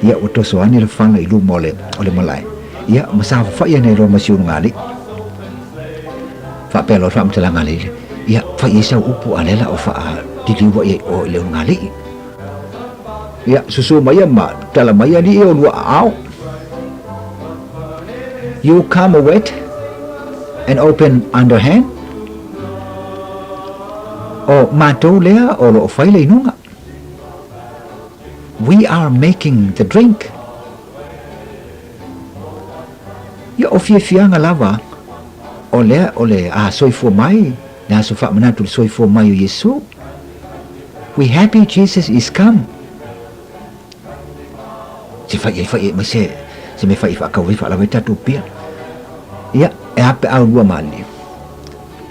ia ua toso ane le fala i luma o le, o le malae. Ia, ma saofafai ane loa ma si ulugalii. Faapea loa le faamatalaga a le ile, Ia, fai i ai sau upu a lea la o faaliliua i ai oe i le ulugalii. Ia, susu mai ma tala mai alii o lua aao. You come wet and open underhand. O matou lea o lo o fai le inuga. We are making the drink. Ia, o fiafiaga lava o lea o le a soifua mai, le aso faamanatu i le soifua mai o Iesu. We happy Jesus is come. Se fai ai fai ai mai se se mea fai faakau ai faalawe tatou pia. Ia, e a pe a lua malilie.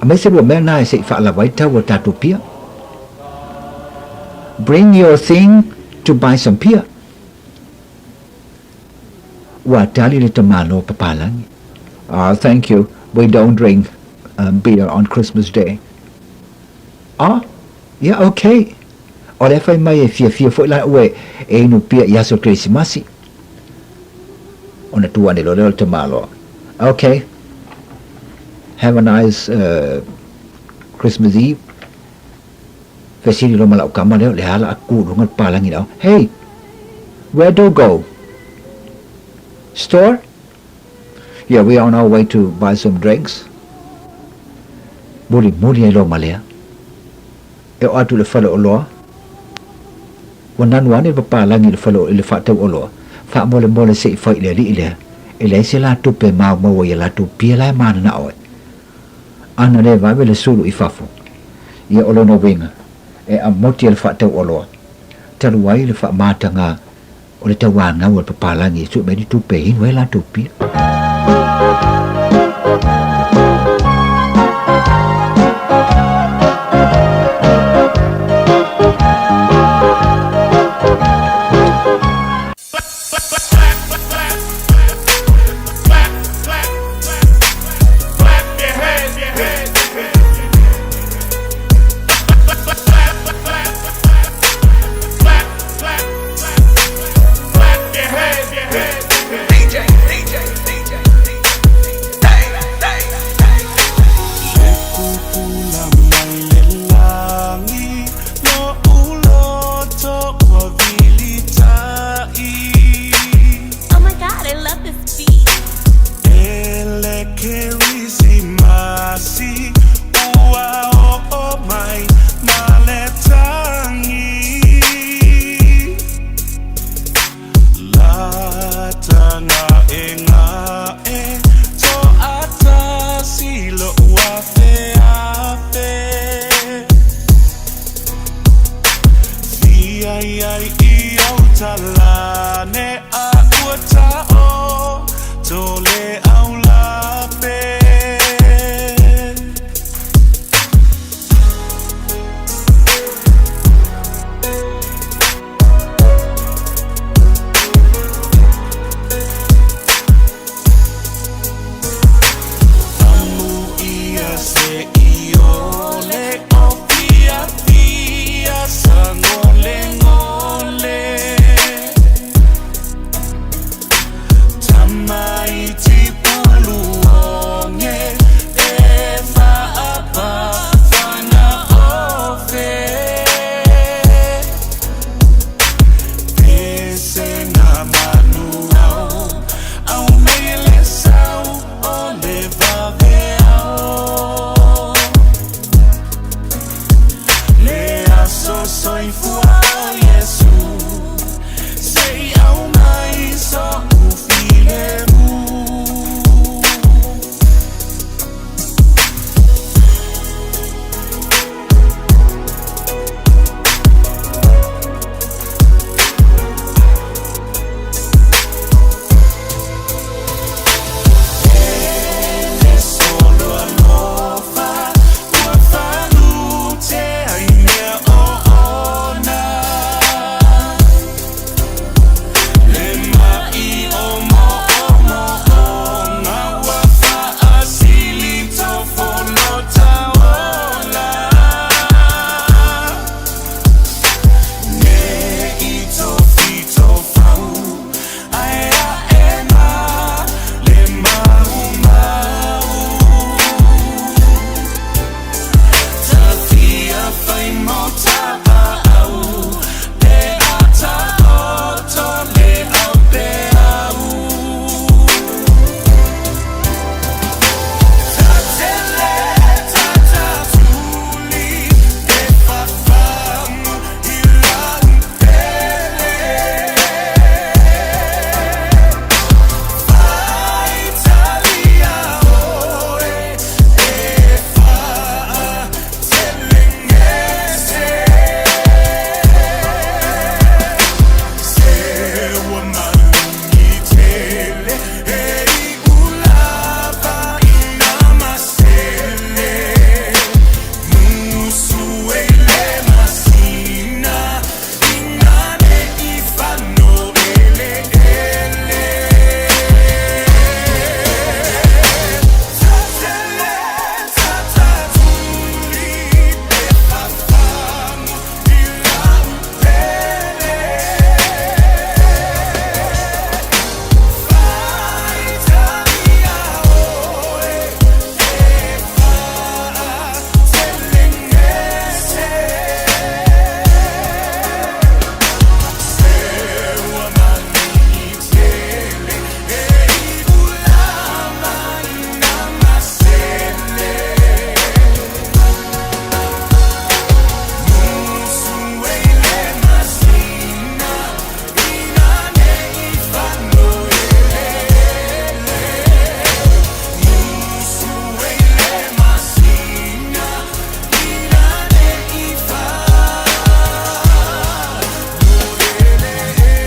A mai se lua mea na e se i faalava ai tau o tatou pia. Bring your thing to buy some pia. Ua tali le tamaloa papalagi. Ah, thank you, we don't drink beer on Christmas Day. Ah, yeah, okay. O lea fai mai e fiafia foi la ue e inu pia i aso Kerisimasi. Ona tu ane loa lea o le tamaloa. Okay, have a nice Christmas Eve. Fesili loa ma lau kama lea, o le a la a ku luga le papalagi lau. Hey, where do go? Store? Yeah, we are on our way to buy some drinks. Mulimuli ai loa ma lea. E oo atu i le fale oloa, ua nanu ane le papalagi i le fale i le faatau oloa, faamolemole se i fai i le alii lea, e leai se la tupe e maumau ai ia latou pia la e mananao ai. Ana le vave le sulu i fafo, ia o lona uiga, e amoti e le faatau oloa, talu ai le faamataga o le tauāgau a le papalagi e sue mai ni tupe e inu ai latou pia. Se i ole o fia fia sa ngole ngole Tama i ti pulu onge e whaapa whana ofe Pese ngā manu au au mei le sau o le vave au Le aso soifua Yesu Sei au mai so ufile mu. Le solo alofa ua falute ai mea o ona Le mai o mo o mo o ngā ua whaasili tō taola Ne i tō whito whau ai a e mā le mau mau Ta fia whai mō tapa au Le ata oto le au pe au Ta tele ta tuli e whawhamu i lau pele Whaitalia oe e whaa telengese Se ua malungi tele e i ulava ina masele Musu e le masina ingane i whano ele ele Tatele tatatuli te whawhamu i lau pele Whaitalia oe e whaa telengese Se ua malungi tele e i ulava ina masele Musu e le masina ingane i whano ele ele Musu e le masina ingane i whano ele ele.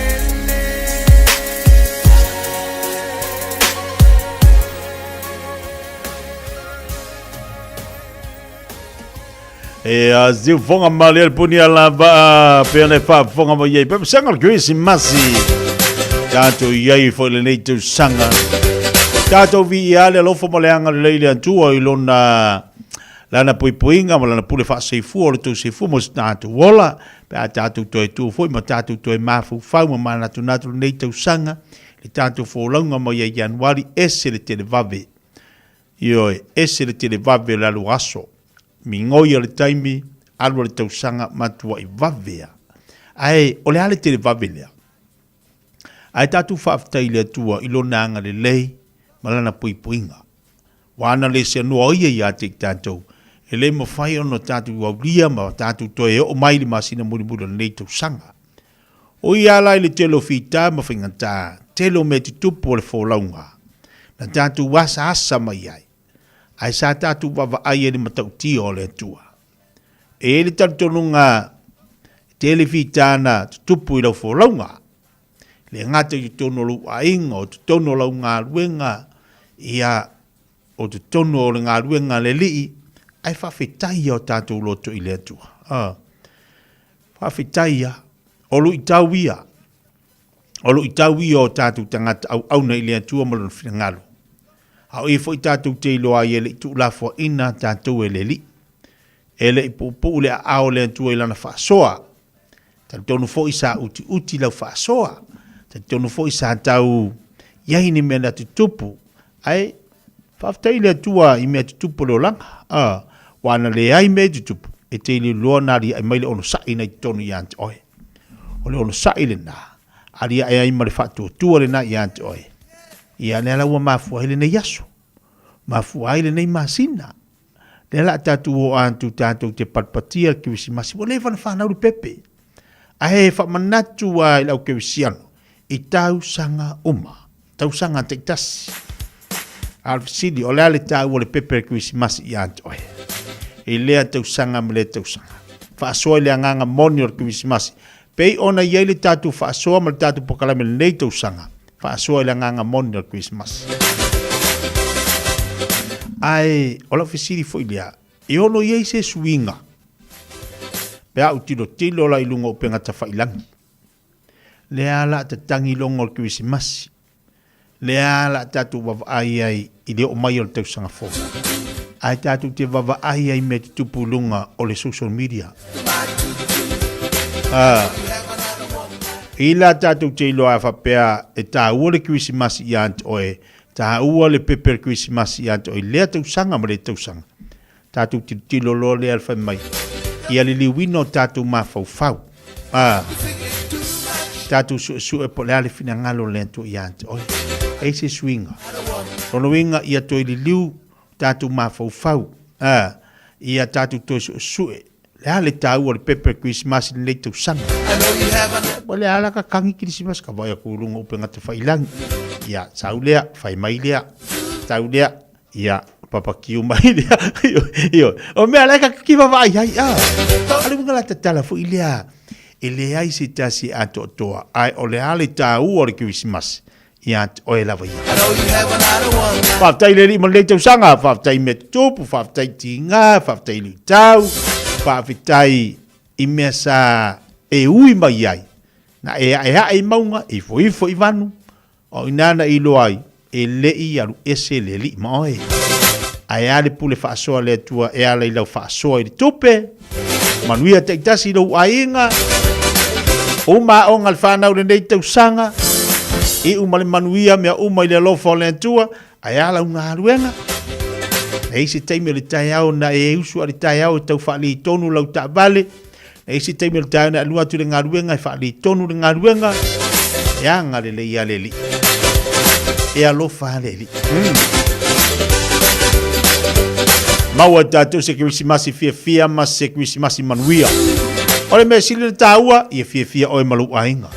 E a ziufoga ma le puni ala va pe ona e faafofoga mai ai. Pepesaga o le Kerisimasi. Tatou i ai foi lenei tausaga. Tatou viia le alofa ma le agalelei i le Atua i lona lana puipuiga ma lana pule faaseifua o le tou seifua mo se tatou ola, pe a tatou toe tu foi ma tatou toe mafaufau ma manatunatu lenei tausaga, le tatou folauga mai ia Ianuari, ese le televave. Ioe, ese le televave o le alu aso. Migoi o le taimi, alu o le tausaga, matuai vave a. Ae, o le a le televave lea? Ae tatou faafetai i le Atua i Lona agalelei ma Lana puipuiga. Ua ana le seanoa o Ia ia te i tatou, e le mafai ona tatou aulia ma tatou toe oo mai i le masina mulimuli o lenei tausaga. O ia la i le tele o fita ma faigata, tele o mea tutupu o le folauga, na tatou asaasa mai ai, ae sa tatou vaavaai ai le matautia o le Atua. E i ai le talitonuga e tele fita na tutupu i lau folauga, e le gata i totonu o lou aiga, o totonu o lau galuega, ia, o totonu o le galuega a le Alii, ae faafetai ia o tatou loto i le Atua. Ah. Faafetai ia, o luitau ia, o luitau ia o tatou tagata auauna i le Atua ma Lona finagalo. A o i foʻi tatou te iloa ai e le i tuulafoaʻina tatou e le Alii. E le i puupuu le aao o le Atua i Lana faasoa. Talitonu foi sa utiuti lau faasoa. Talitonu foi sa tau i ai ni mea na tutupu. Ae, faafetai i le Atua i mea tutupu o le olaga. A, ua na leai mea i tutupu, e te iloiloa na aliae mai le onosai na i totonu ia te oe. O le onosai lena, aliae ai ma le faatuatua lena ia te oe. Ia, lea la ua mafua ai lenei aso. Mafua ai lenei masina. Lea la tatou o atu tatou te patipatia le Kerisimasi, ua leva ona fanau le pepe. Ae faamanatu lava i le au kerisiano i tausaga uma, tausaga taitasi. A o le fesili, o le a le taua o le pepe o le Kerisimasi ia te oe? I lea tausaga ma lea tausaga. Faasoa i le agaga moni o le Kerisimasi. Pei ona i ai le tatou faasoa ma le tatou polokalame i lenei tausaga, faasoa i le agaga moni o le Kerisimasi. Ae o lau fesili foi lea, e ono i ai se suiga pe a ou tilotilo la i luga o upega tafailangi? Lea la a tatagi loga o le Kerisimasi, lea la a tatou vavaai ai i le oo mai o le tausaga fou, ae tatou te vavaai ai i mea tutupu i luga o le social media. Ah, i la tatou te iloa faapea e taua le Kerisimasi ia te oe, taua le pepe o le Kerisimasi ia te oe i lea tausaga ma lea tausaga. Tatou tilotilo loa lea le fai mai, ia liliuina o tatou mafaufau. Ah, tatou suesue po o le a le finagalo o le Atua ia te oe. E i se suiga. Lona uiga ia toe liliu tatou mafaufau. Ah, ia tatou toe suesue le a le taua o le pepe o le Kerisimasi i lenei tausaga. Ua le ala ka kagi Kerisimasi ka vaai atu i luga o upega tafailangi. Ia, sau lea, fai mai lea, tau lea, ia, papakiu mai lea. Ioe, o mea la e ka ki vaavaai ai, a. A le uiga la tatala foi lea, e leai se tasi e atoatoa, ae o le a le taua o le Kerisimasi, ia te oe lava ia. Faafetai le Alii mo lenei tausaga, faafetai i mea tutupu, faafetai i tiga, faafetai i luitau, faafetai i mea sa e ui mai ai, na e aeae i mauga, e ifoifo i vanu, o i ina na iloa ai, e le i alu ese le Alii ma oe. Ae a le pule faasoa a le Atua e ala i lau faasoa i le tupe, manuia taitasi i lou aiga, uma aoga a le fanau i lenei tausaga, iu ma le manuia mea uma i le alofa o le Atua, ae a lau galuega? E i se taimi o le taeao na e usu a le taeao e tau faalitonu lau taavale, E i se taimi o le taeao na alu atu i le galuega e faaletonu le galuega, e agalelei lava le Alii. E alofa lava le Alii. Maua e tatou se Kerisimasi fiafia ma se Kerisimasi manuia. O le mea sili ona taua, ia fiafia oe ma lou aiga.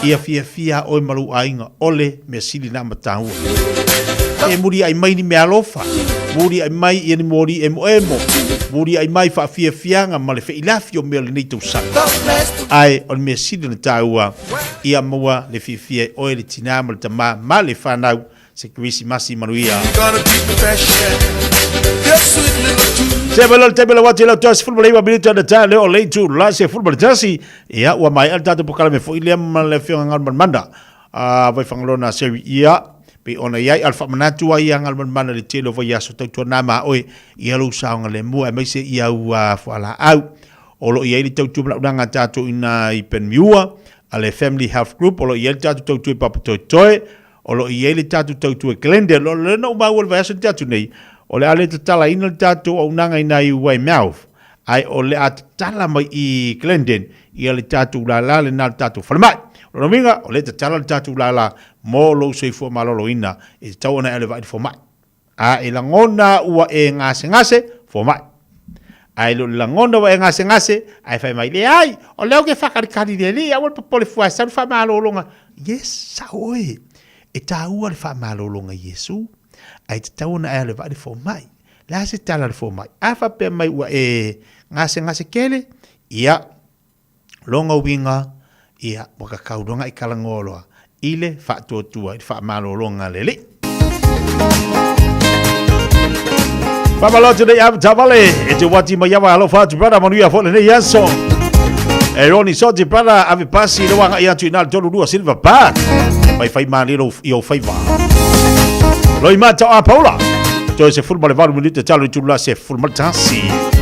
Ia fiafia oe ma lou aiga, o le mea sili na ma taua. E muliai mai ni mea alofa, muliai mai ia ni moli emoemo, muliai mai faafiafiaga ma le feilafi o mea o lenei tausaga. Ae o le mea sili ona taua, ia maua le fiafia e oe le tinā ma le tamā ma le fanau se Kerisimasi manuia. Se mai loa le taimi lau atu i lau toa 19 minute ona tae lea o le itula 11. Ia, ua maea le tatou polokalame foi lea ma le Afioga Galumalemana a Vaifagaloa Seri. Ia, pei ona i ai, a o le faamanatu ai ia Galumalemana i le tele o vaiaso tautuana ma oe ia lou saogalemu aemaise ia ua fualaau. O lo o i ai le tautua ma launaga a tatou i ina i Panmure a le Family Health Group, o lo o i ai le tatou tautua i Papatoetoe, O lo o i ai le tatou tautua i Glendale. O lea na ou maua i le vaiaso na tea atu nei, o le a le tatalaina le tatou auaunaga i nai Weymouth, ae o le a tatala mai i Glendale ia le tatou lala lena le tatou falemai. O lona uiga, o lea e tatala le tatou lala mo lou soifua maloloina e tatau ona e alu e vaai i le fomai. A e lagona ua e gasegase, fomai. Ae le o le lagona ua e gasegase, ae fai mai, leai, o lea ou te faakalikali i le Alii, aua le popole fua e sau le faamalologa. Yes, sao oe. E taua le faamalologa i Iesu, ae tatau ona e alu e vaai le fomai. Le a se tala a le fomai? A faapea mai ua e gasegase tele, ia, lona uiga, ia, ua kakau loa i talanoa loa i le faatuatua i le faamalologa a le Alii. Faamalo atu nei ave tavale e te wati mai awa alofa atu brother manuia foi lenei aso. E Roni Soti brother ave pasi le wanga i atu i nā le 32 Silver Park. Mai whai mā lilo i o whaiva. Loimata o Apaula. Toe 18 minute talo i tulu la 11.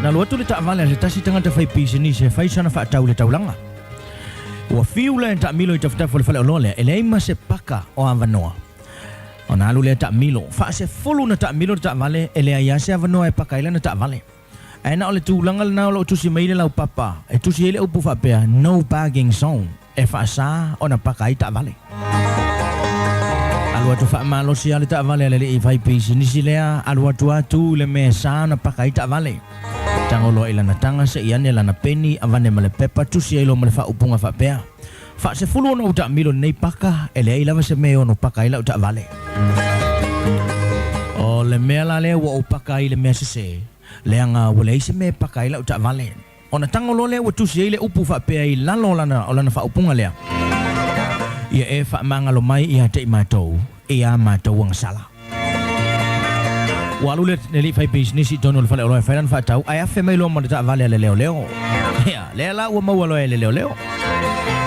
Na alu atu le taavale a se tasi tagata fai pisinisi e fai sana faatau i le taulaga. Ua fiu lea e taamilo i tafatafa o le faleoloa lea, e leai ma se paka o avanoa. Ona alu lea taamilo, faasefulu ona taamilo le taavale, e leai lava se avanoa e paka ai lana taavale. Ae na o le tulaga lena o lo o tusi mai le laupapa e tusi ai le upu faapea, No Parking Zone, e faasa ona paka ai taavale. Alu atu faamalosi lava le taavale a le alii fai pisinisi lea, alu atu lava tu i le mea e sa ona paka ai taavale. Tago loa i lana taga se i ane lana peni, avane ma le pepa, tusi ai loa ma le faaupuga faapea, Faasefulu ona ou taamilo i lenei paka, e leai lava se mea e ono paka ai lau taavale. O le mea la lea ua ou paka ai i le mea sese, leaga ua leai se mea e paka ai lau taavale. Ona tago loa lea ua tusi ai le upu faapea i lalo o lana, o lana faaupuga lea, Ia e faamagalo mai ia te i matou i a matou agasala. Ua alu le alii fai pisinisi i totonu o le faleoloa e fai lana faatau, ae afe mai loa ma le taavale a le leoleo. Ia, lea la ua maua loa e le leoleo.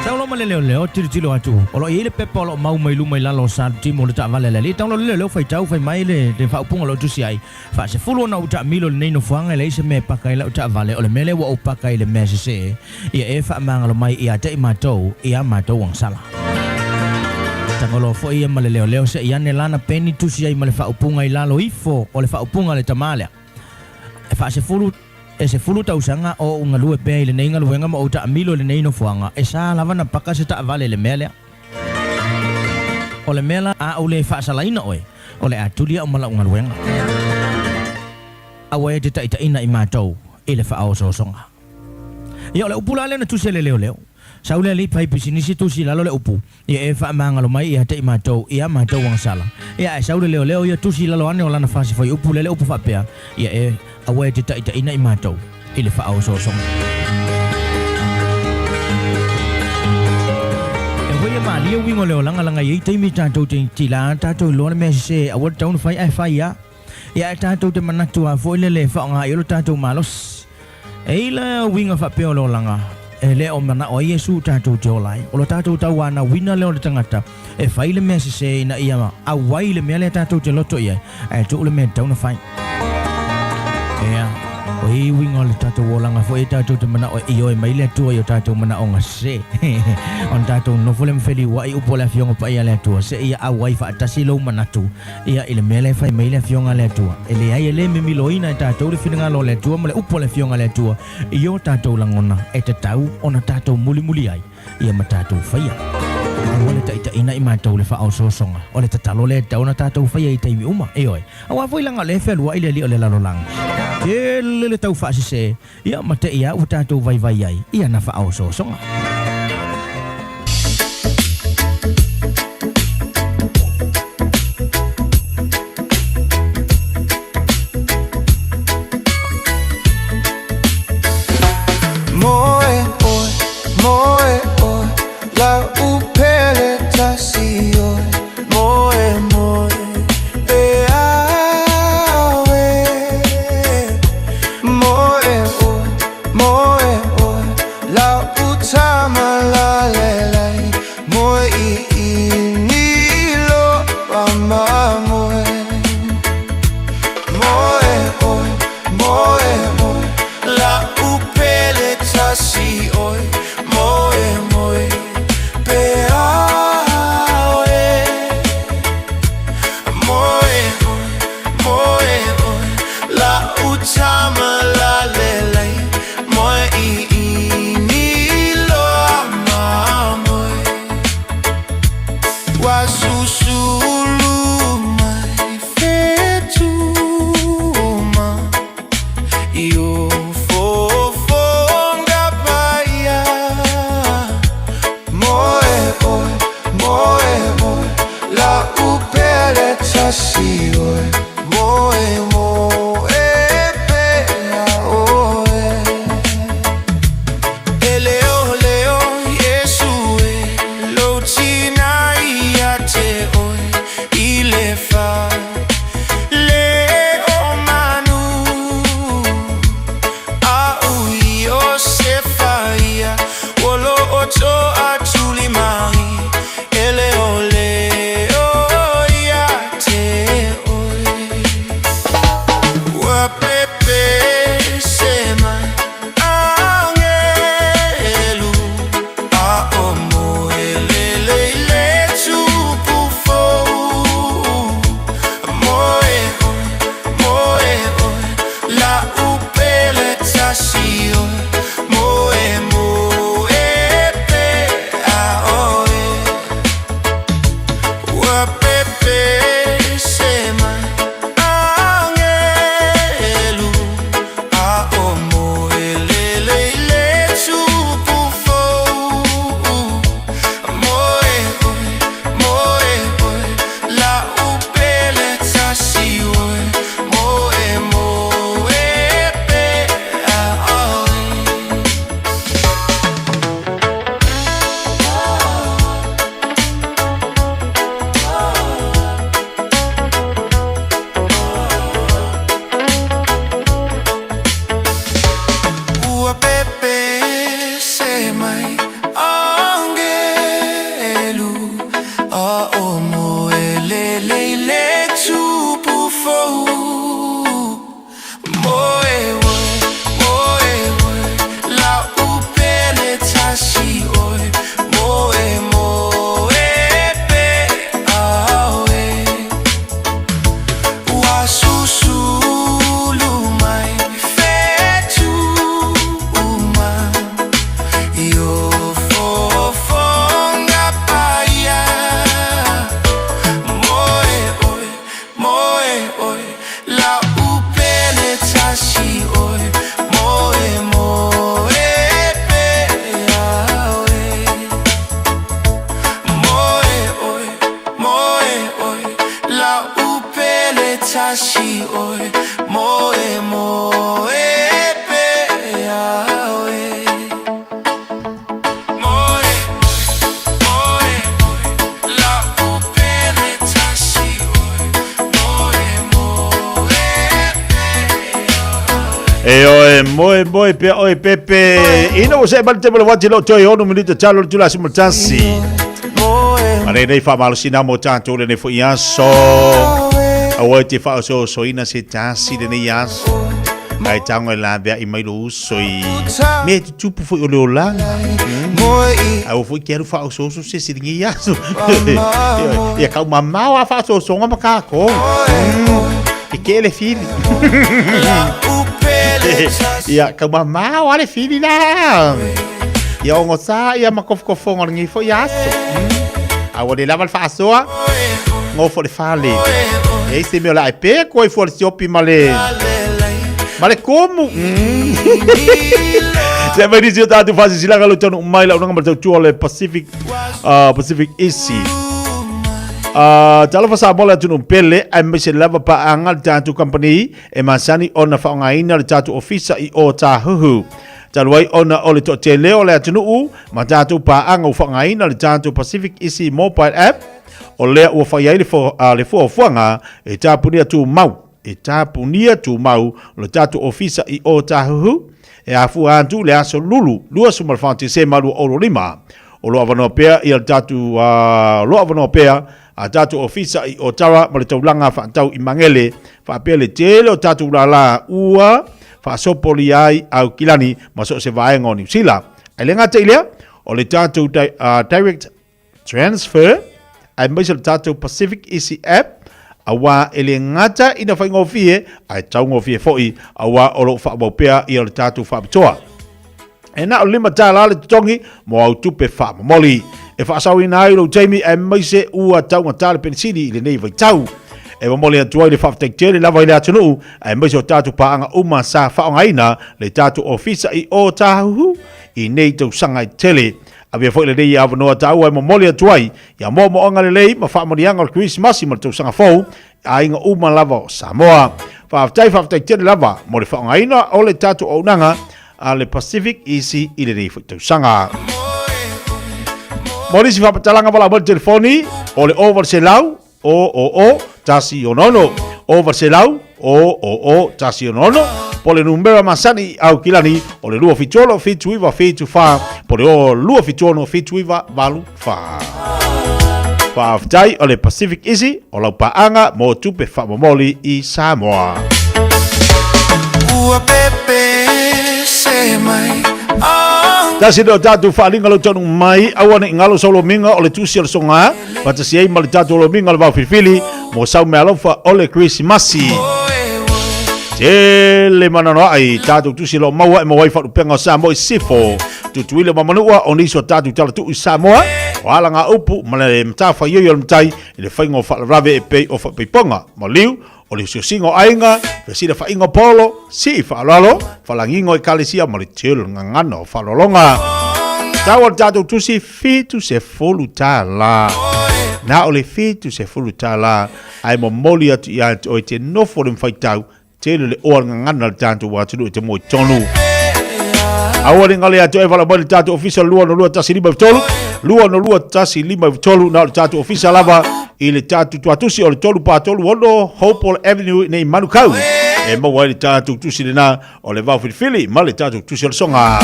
Sau loa ma le leoleo, tilotilo atu, o lo o i ai le pepa o lo o mau mai luma i lalo o salutimu o le taavale a le alii. Tago loa le leoleo faitau, fai mai le faaupuga o lo o tusi ai, Faasefulu ona ou taamilo i lenei nofoaga e leai se mea e paka ai lau taavale, o le mea lea ua ou paka ai i le mea sese, ia e faamagalo mai ia te i matou i a matou agasala. Tago loa foi ia ma le leoleo se i ane lana peni tusi ai ma le faaupuga i lalo ifo o le faaupuga a le tama lea. E faasefulu, e sefulu tausaga o ou galue pea i lenei galuega ma ou taamilo i lenei nofoaga, e sa lava na paka se taavale i le mea lea. O le mea la a ou le faasalaina oe, o le a tuli au ma lau galuega. Aua e te taitaiina i matou i le faaosoosoga. Ia, o le upu la lea na tusi e le leoleo. Sau le alii fai pisinisi tusi i lalo le upu, Ia e faamagalo mai ia te i matou i a matou agasala. Ia, ae sau le leoleo ia tusi i lalo ane o lana fasi fuaiupu lea le upu faapea, Ia e, aua e te taitaiina i matou i le faaosoosoga. E hoi e malie uiga o le olaga laga i ai taimi tatou te tila tatou iloa le mea sese aua le tatau ona fai ae fai a. Ia ae tatou te manatu a foi lele e faaaoga i ai lo tatou malosi. E i la uiga faapea o le olaga, e le o manao ai Iesu tatou te ola ai. O lo tatou tauanauina lea o le tagata e fai le mea sese ina ia auai le mea lea tatou te loto i ai, ae tuu le mea e tatau ona fai. Ea, o i uiga o le tatou olaga foi e tatou te manao e ioe mai le Atua i o tatou manaoga sese. Ona tatou nofo lea ma feliuai upu o le Afioga Paia a le Atua, seia auai faatasi lou manatu Ia, i le mea lea e fai mai le Afioga a le Atua, e leai e le mimiloina e tatou le finagalo o le Atua ma le upu a le Afioga a le Atua i o tatou lagona e tatau ona tatou mulimuli ai, ia ma tatou faia. Aua le taitaiina i matou le faaosoosoga, o le tatalo lea e tatau ona tatou faia i taimi uma, ioe. Aua foi leaga o lea e fealuai le alii o le lalolagi. Tele le tau faasese, ia ma te i a ua tatou vaivai ai i ana faaosoosoga. Moe oe, moe oe, la upele tasi oe, moe moe, pe awe. Moe oe, moe oe, la utama la le lai, moe i i ni lo pa ma moe. Moe oe, moe oe, la upele tasi oe, moe moe, pe awe. Moe oe, moe oe, la utama la le lai, moe i i ni loa ma moe. Wa susulu mai fetuma, i o fofonga paia. Moe oe, moe oe, la upele tasi oe, moe moe pea oe. E leo leo Iesu e, lou tina ia te oe, Pele i le tupu fou Moe oe, moe oe La'u pele tasi oe Moe moe pea oe Ua susulu mai fetu uma I o fofoga paia Moe oe, moe oe La'u pele tasi oe Moe moe pea oe Moe oe, moe oe La'u pele tasi oe Moe moe pea oe Moe moe oe La'u pele tasi oe Moe moe E oe, moe moe pea oe pepe. Ina ua see mai le taimi o le uati loo toe ono minute talo le itula 11. A lenei faamalosina mo tatou lenei foi aso. Aua e te faaosoosoina se tasi lenei aso. Ae tago e laveai mai lou uso i mea e tutupu foi o le olaga. Aua foi te alu faaosooso se isi i lenei aso. Ia kau mamao a faaosoosoga ma kākou. E ke le fili. Ia, kau mamao a le fili la. Ia ogosa ia ma kofokofoga o lenei foi aso. A ua le lava le faasoa, gofo le fale. E ai se mea o le a e peko ai fua le siopi ma le ma le komu. Se mai nisi o tātou whasisilaga lo taunuu mai la unanga ma le tautua o le Pacific, Pacific Isi. Talofa Samoa le atunuu pele aemaise lava paaga le tatou kamupani e masani ona faaaogaina le tatou ofisa i Ōtāhuhu. Talu ai ona o le toatele o le atunuu ma tatou paaga ua faaaogaina le tatou Pacific Easy Mobile App, o lea ua fai ai le le fuafuaga e tapunia tumau, e tapunia tumau le tatou ofisa i Ōtāhuhu e afua atu i le aso Lulu 24 Tesema 2025. O lo o avanoa pea ia le tatou, o lo o avanoa pea a tatou ofisa i Otara ma le taulaga faatau i Magele, faapea le tele o tatou lala ua faasopolia ai Aukilani ma so o se vaega o Niu Sila. Ae le gata i lea, o le tatou Direct Transfer aemaise le tatou Pacific Easy App, auā e le gata ina faigofie, ae taugofie foi, auā o lo o faaauau pea ia le tatou faapitoa. E na o le $5 le totogi mo au tupe faamomoli. E faasaoina ai lou taimi aemaise ua taugata le penisini i lenei vaitau. E momoli atu ai le faafetai tele lava i le atunuu aemaise o tatou paaga uma sa faaaogaina le tatou ofisa i Ōtāhuhu i nei tausaga e tele. Avea foi lenei avanoa taua e momoli atu ai ia moomooga lelei ma faamanuiaga o le Kerisimasi ma le tausaga fou aiga uma lava o Samoa. Faafetai, faafetai tele lava mo le faaaogaina o le tatou auaunaga a le Pacific Easy i lenei foi tausaga. Mo nisi faamatalaga valaau mai le telefoni o le 0 0 0 1 6 0 0 1 6 po o le numera masani i Aukilani o le 276 79 74 po o le 276 79 84. Faafetai o le Pacific Easy o lau paaga mo tupe faamomoli i Samoa. Ua pepe se mai oh. Tasi lea o tatou faaaliga lou taunuu mai, aua ne i galo sau lomiga o le tusi o le soga, faatasi ai ma le tatou lomiga o le vaofilifili mo sau meaalofa o le Kerisimasi. Tele mananoai tatou tusi o lo o maua e maua ai faalupega o Samoa i Sisifo, Tutuila ma Manua o nisi o tatou talatuu i Samoa, o alagaupu ma le matafaioi o le matai i le faiga o faalavelave e pei o faapaipoga, maliu, o le osiosiga o aiga, fesilafaiga o polo, sii faaaloalo, falagiga o ekalesia ma le tele o le gagana o faaaloaloga. Tau o le tatou tusi $70. Na o le $70 ae momoli atu ia te oe te nofo le mafaitau tele le oa le gagana le tatou atunuu e te moe tonu. Aua ne galo ia te oe valaau mai le tatou ofisa 202 153 202 153 na o le tatou ofisa lava i le tatou tuatusi o le 3 4 3 6 Hopewell Avenue nei Manukau e maua ai le tatou tusi lena o le vao filifili ma le tatou tusi o le soga.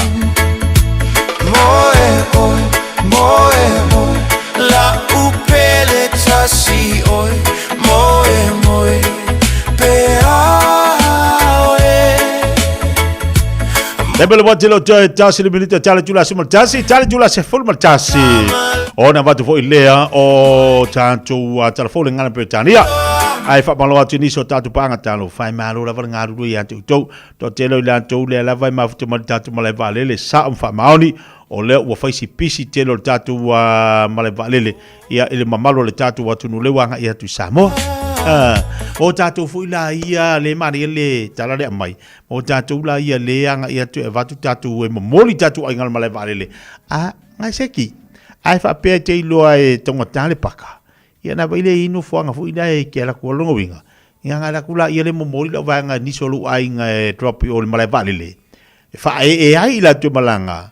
Moe oe, moe oe, la upele tasi oe. Le mele wati lo toe tasi le minute tale tula se tasi tale tula se fulu ma tasi. Ona vatu foi lea o tātou telefone ngana Britania. Ai fa malo atu ni so tātou panga talo fai malo lava le ngalulu ia te utou. To tele i latou lea lava e mafuta ma le tātou malae vaalele sa o faamaoni o lea ua fai si pisi tele o le tātou malae vaalele ia i le mamalu o le tātou atunuu lea ua agai atu i Samoa. O tātou foi la ia le manaia le tala lea aumai, o tātou la ia le agai atu e avatu tātou e momoli tātou aiga i le malae vaalele. A, ngai seki, ae faapea e te iloa e taugata le paka, ia na vai le i nofoaga foi la e ke ala kua lona uiga, ia ngai la ku la ia le momoli lau vaega nisi o lou aiga e drop i o le malae vaalele, e faaee ai i latou malaga,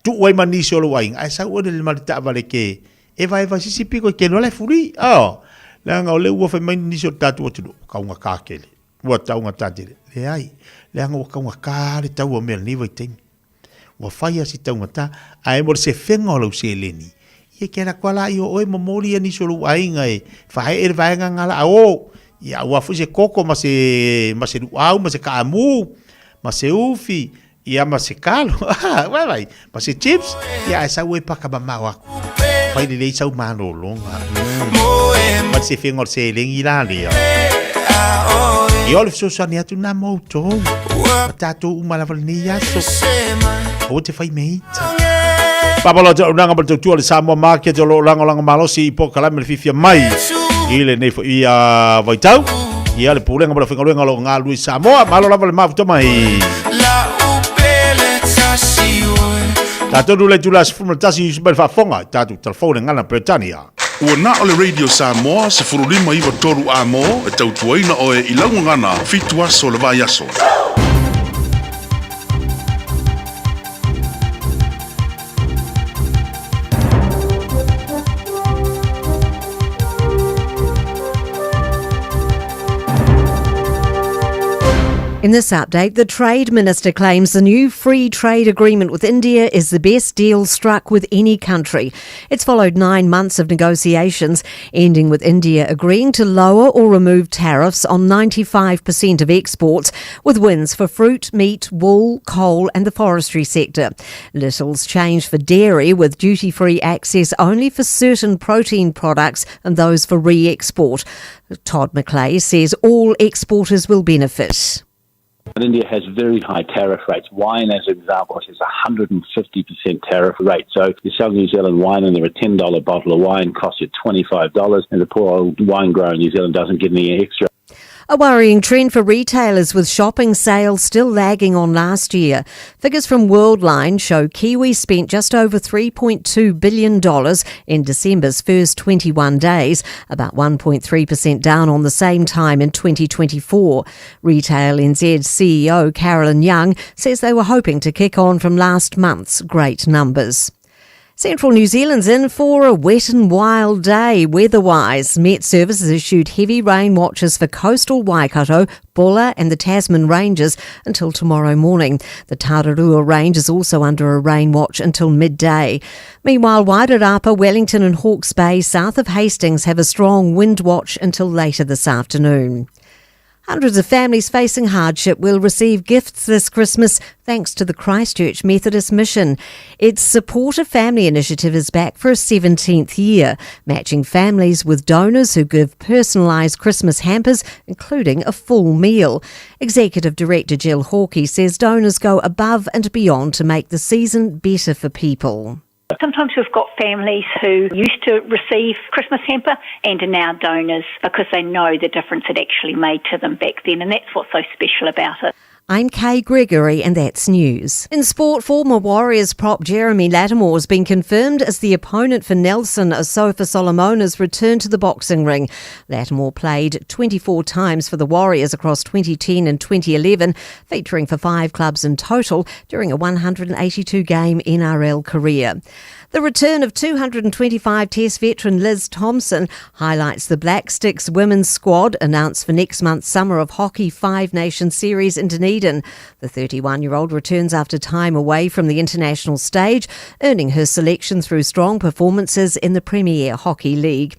tuu ai ma nisi o lou aiga, ae sau oe le ma le taavale ke evaeva sisi piko e ke loa la e fuli, oh, leaga o lea ua fai mai nisi o le tatou atunuu, taugata tele, ua taugata tele, leai, leaga ua taugata le tau o mea i lenei vaitaimi. Ua fai a si taugata, ae mo le sefega o lau seleni, ia ke ala koa la i o oe momoli ia nisi o lou aiga e fae'e le vaega nga la a o, ia aua foi se koko ma se, ma se luau ma se kaamu, ma se ufi, ia ma se kalo, ah, vai vai, ma se chips, ia ae sau e paka mamao aku. Fai lelei sau malologa. Ma le sefega o le seleni la lea. Ia o le fesoasoani atu na mo outou. Ma tatou uma lava lenei aso. Aua te fai mea ita. Papa loa te auaunaga ma le tautua o le Samoa Market o lo o lagolago malosi i polokalame le fiafia mai i lenei foi vaitau. Ia le pulega ma le aufaigaluega o lo o galulue i Samoa. Malo lava le mafuta mai. Tatou le itula 11 i usu mai le faafofoga i tatou telefone gana Peretania. Ua na o le Radio Samoa 15 9 3 A-mo e tautuaina oe i lau gagana fitu aso o le vaiaso. In this update, the Trade Minister claims the new free trade agreement with India is the best deal struck with any country. It's followed 9 months of negotiations, ending with India agreeing to lower or remove tariffs on 95% of exports, with wins for fruit, meat, wool, coal and the forestry sector. Little's changed for dairy, with duty-free access only for certain protein products and those for re-export. Todd McClay says all exporters will benefit. But India has very high tariff rates. Wine, as an example, has a 150% tariff rate. So you sell New Zealand wine and there a $10 bottle of wine costs you $25, and the poor old wine grower in New Zealand doesn't get any extra. A worrying trend for retailers with shopping sales still lagging on last year. Figures from Worldline show Kiwi spent just over $3.2 billion in December's first 21 days, about 1.3% down on the same time in 2024. Retail NZ CEO Carolyn Young says they were hoping to kick on from last month's great numbers. Central New Zealand's in for a wet and wild day weather-wise. Met Service has issued heavy rain watches for coastal Waikato, Buller and the Tasman Ranges until tomorrow morning. The Tararua Range is also under a rain watch until midday. Meanwhile, Wairarapa, Wellington and Hawke's Bay south of Hastings have a strong wind watch until later this afternoon. Hundreds of families facing hardship will receive gifts this Christmas thanks to the Christchurch Methodist Mission. Its Support a Family initiative is back for a 17th year, matching families with donors who give personalised Christmas hampers, including a full meal. Executive Director Jill Hawkey says donors go above and beyond to make the season better for people. Sometimes we've got families who used to receive Christmas hamper and are now donors because they know the difference it actually made to them back then, and that's what's so special about it. I'm Kay Gregory, and that's news. In sport, former Warriors prop Jeremy Lattimore has been confirmed as the opponent for Nelson Asofa Solomona's return to the boxing ring. Lattimore played 24 times for the Warriors across 2010 and 2011, featuring for 5 clubs in total during a 182-game NRL career. The return of 225 Test veteran Liz Thompson highlights the Black Sticks women's squad announced for next month's Summer of Hockey Five Nation Series in Dunedin. Sweden. The 31 year old returns after time away from the international stage, earning her selection through strong performances in the Premier Hockey League.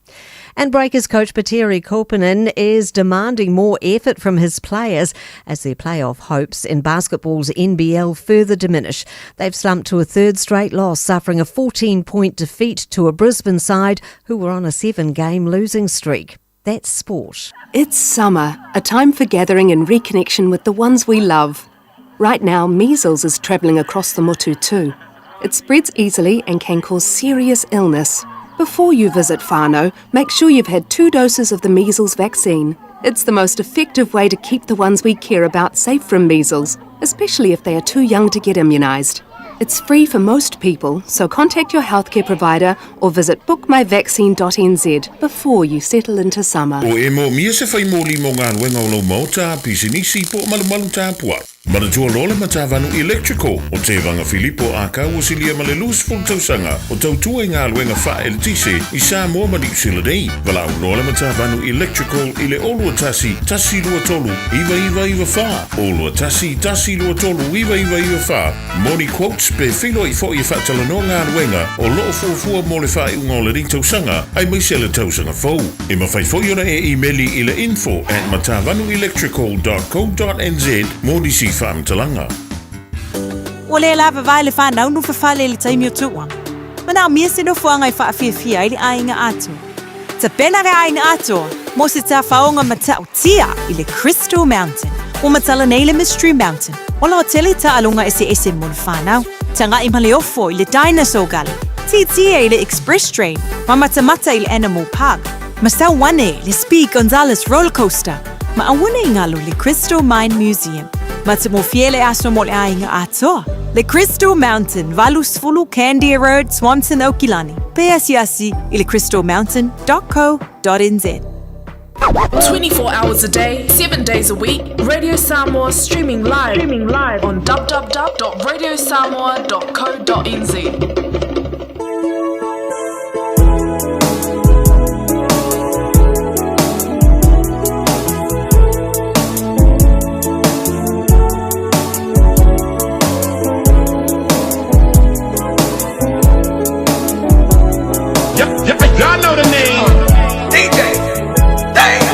And Breakers coach Petteri Koponen is demanding more effort from his players as their playoff hopes in basketball's NBL further diminish. They've slumped to a third straight loss, suffering a 14 point defeat to a Brisbane side who were on a seven game losing streak. That's sport. It's summer, a time for gathering and reconnection with the ones we love. Right now, measles is travelling across the Motu too. It spreads easily and can cause serious illness. Before you visit whānau, make sure you've had two doses of the measles vaccine. It's the most effective way to keep the ones we care about safe from measles, especially if they are too young to get immunised. It's free for most people, so contact your healthcare provider or visit bookmyvaccine.nz before you settle into summer. O e moomia se whai mōli mō ngā luenga o lau maota, pisinisi, po malumalu tāpua. Manatua loa le Matavanu Electrical o Tevaga Filipo a kau o silia ma le 20 tausaga o tautua i galuega faaeletise i Samoa ma Niu Sila nei. Valaau loa le Matavanu Electrical i le 021 123 9994, 021 123 9994 mo ni quotes pe feiloai foi e faatalanoa galuega o loo fuafua mo le faaiuga o lenei tausaga aemaise le tausaga fou. E mafai foi ona e imeli i le info at matavanuelectrical.co.nz mo nisi faamatalaga. Ua le lava vae le whanau no whawhale i le taimi o tuuanga. Manaomia se nofoaga e faafiafia ai le aiga atoa. Tapena le aiga atoa mo se tafaoga matautia i le Crystal Mountain. Ua matala nei le Mystery Mountain o lo o tele taaloga eseese mo le whanau. Taga'i ma le ofo i le Dinosaur Gully, tietie i le Express Train, ma matamata i le Animal Park, ma sau ane i le Speed Gonzales Roller Coaster, ma aua ne i galo le Crystal Mine Museum. Matamofie le aso mo le aiga atoa. Le Crystal Mountain, 80 Candia Road, Swanson, Aukilani. Pe asiasi i le crystalmountain.co.nz. 24 hours a day, 7 days a week, Radio Samoa streaming live, streaming live on www.radiosamoa.co.nz. Y'all know the name. DJ. Damn.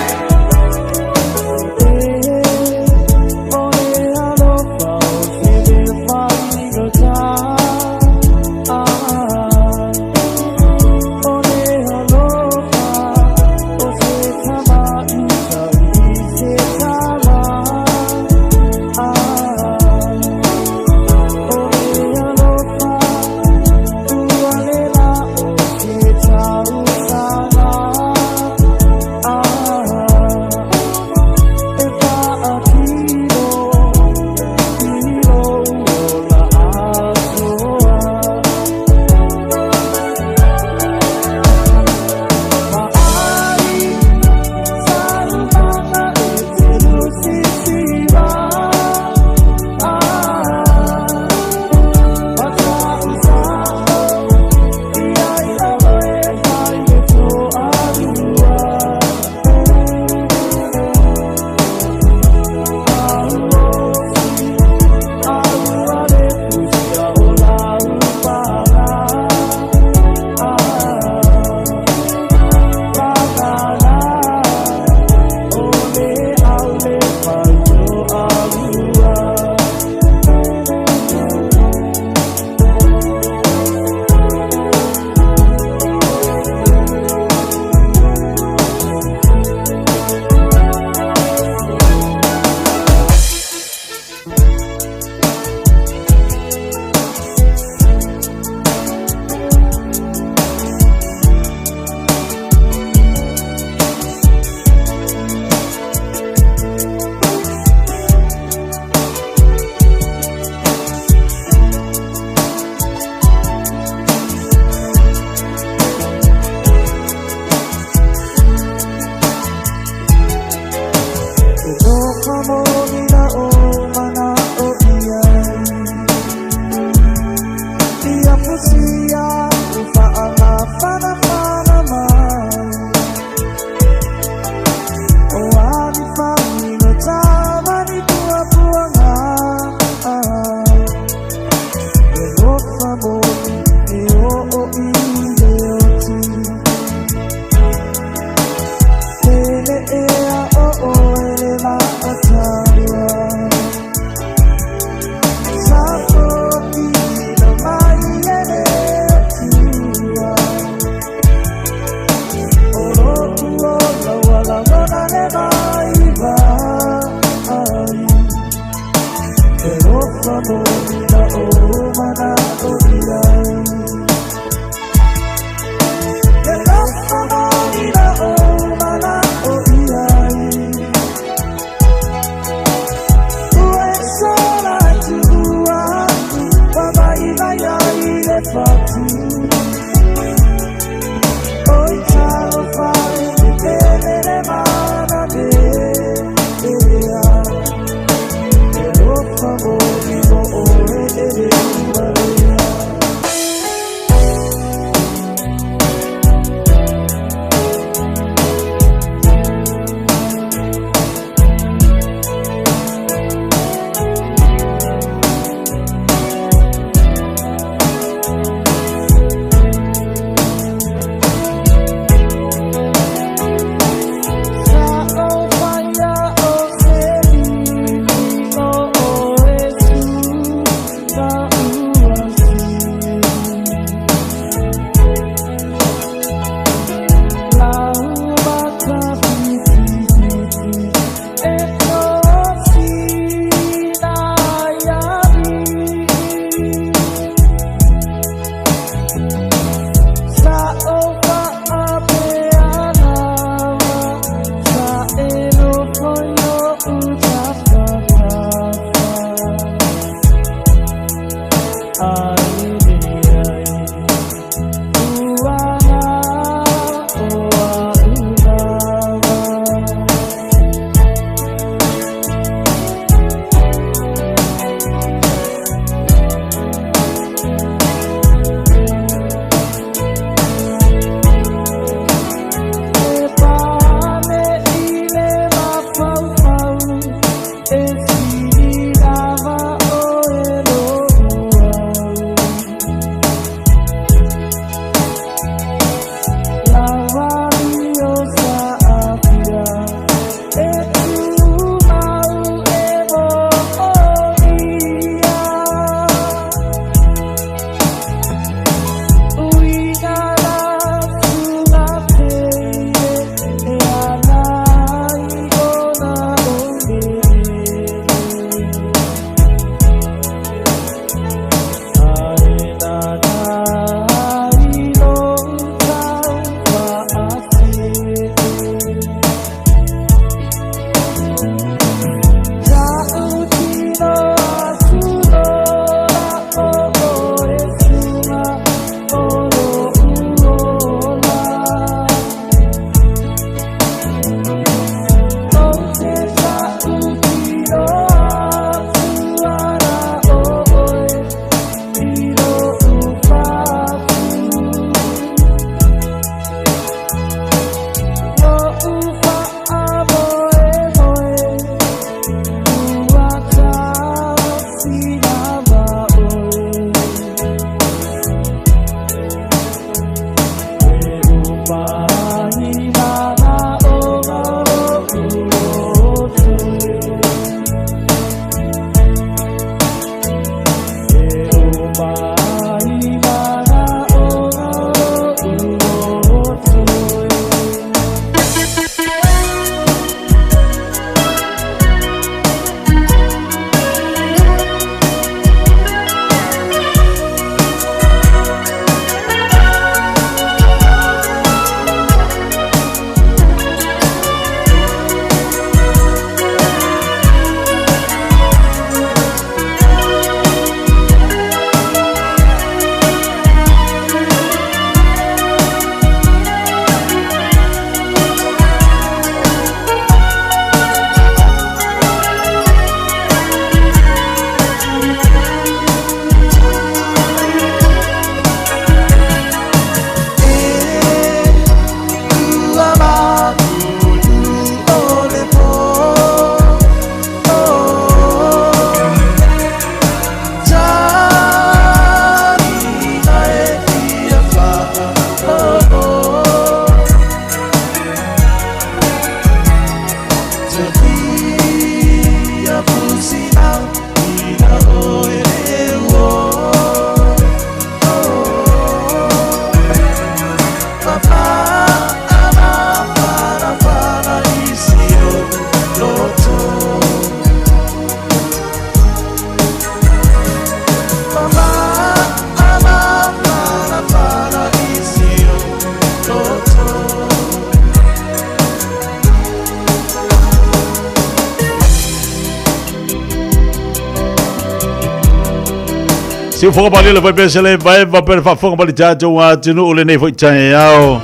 Siufoga palele foi pesele vai va per faafofoga mai le tatou atunuu lenei foi taeao.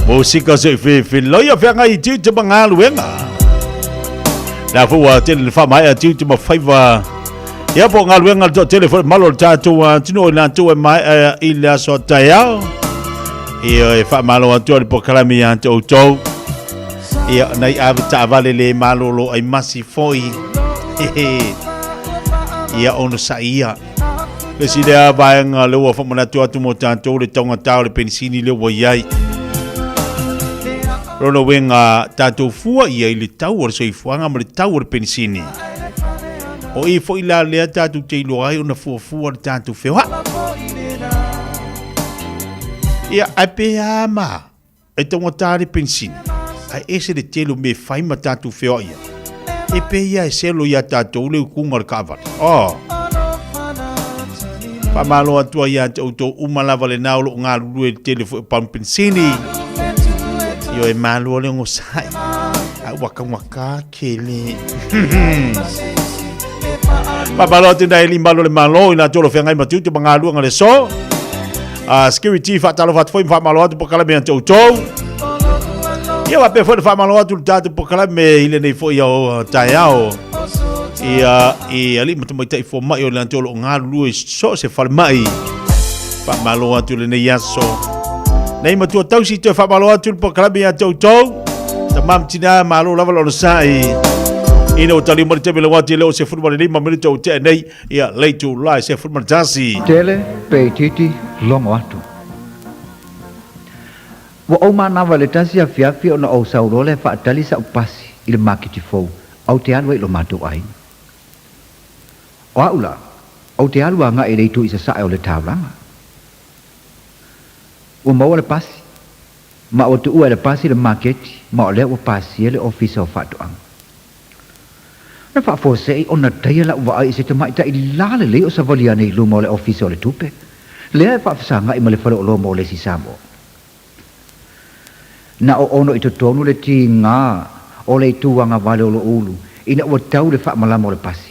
Musika se fi loia feagai i tiute ma galuega. La foi ua tele le faamaea tiute ma faiva. Ia po o galuega le toatele foi malo o le tatou atunuu i latou e maea i le aso taeao. Ia e faamalo atu ai le polokalame ia te outou. Ia nai ave taavale le malolo ai masi foi. Ia ono saia. Le si lea vaega le ua whamanatu atu mo tātou le taugata o le penisini le ua iai. Lona uiga tātou fua ia i le tau o le soifuaga ma le tau o le penisini. O i foi la lea tātou te iloa ai ona fuafua le tātou feoai. Ia, ai pe a ma, e taugata le penisini, ae ese le tele o mea e fai ma tātou feoai ai. E pei ia e selo iā tātou le ukuga o le kaavale. Oh. Faamalo atu ai ia te outou uma lava lenā o loo galulue i le tele foi o pamu penisini. Ioe e malo le ogosai. A ua taugata tele. Faamalo atu nai alii malu o le Malo i latou o lo o feagai ma tiute ma galuega le aso. Security faatalofa atu foi ma faamalo atu polokalame ia te outou. Ia faapea foi le faamalo atu i le tatou polokalame i lenei foi ao taeao. Ia i alii ma tamaitai fomai o latou o lo o galulue i so o se falemai. Faamalo atu i lenei aso. Nei matua tausi toe faamalo atu i le polokalame ia te outou. Tama ma tina malo lava le onosai. Ina ua taliu mai le taimi lau atu i le o se fulu ma le lima minute o tea nei ia lei July se fulu ma le tasi. Tele pe itiiti logo atu. Ua ou manava i le tasi afiafi ona ou sau loa lea faatali sa'u pasi i le maketi fou ou te alu ai i lo matou aiga. O a'u la, ou te alu aga'i i le itu i sasae o le taulaga. Ua maua le pasi, ma ua tuua e le pasi le maketi ma o lea ua pasia le Ofisa o Faatoaga. Na faafuasei ona taia la'u vaai i se tamaitai lalelei o savali ane i luma o le Ofisa o le Tupe, lea e faafesagai ma le faleoloa mo le isi Samoa. Na oono i totonu le tiga o le itu agavale o lo'u ulu ina ua tau le faamalama o le pasi,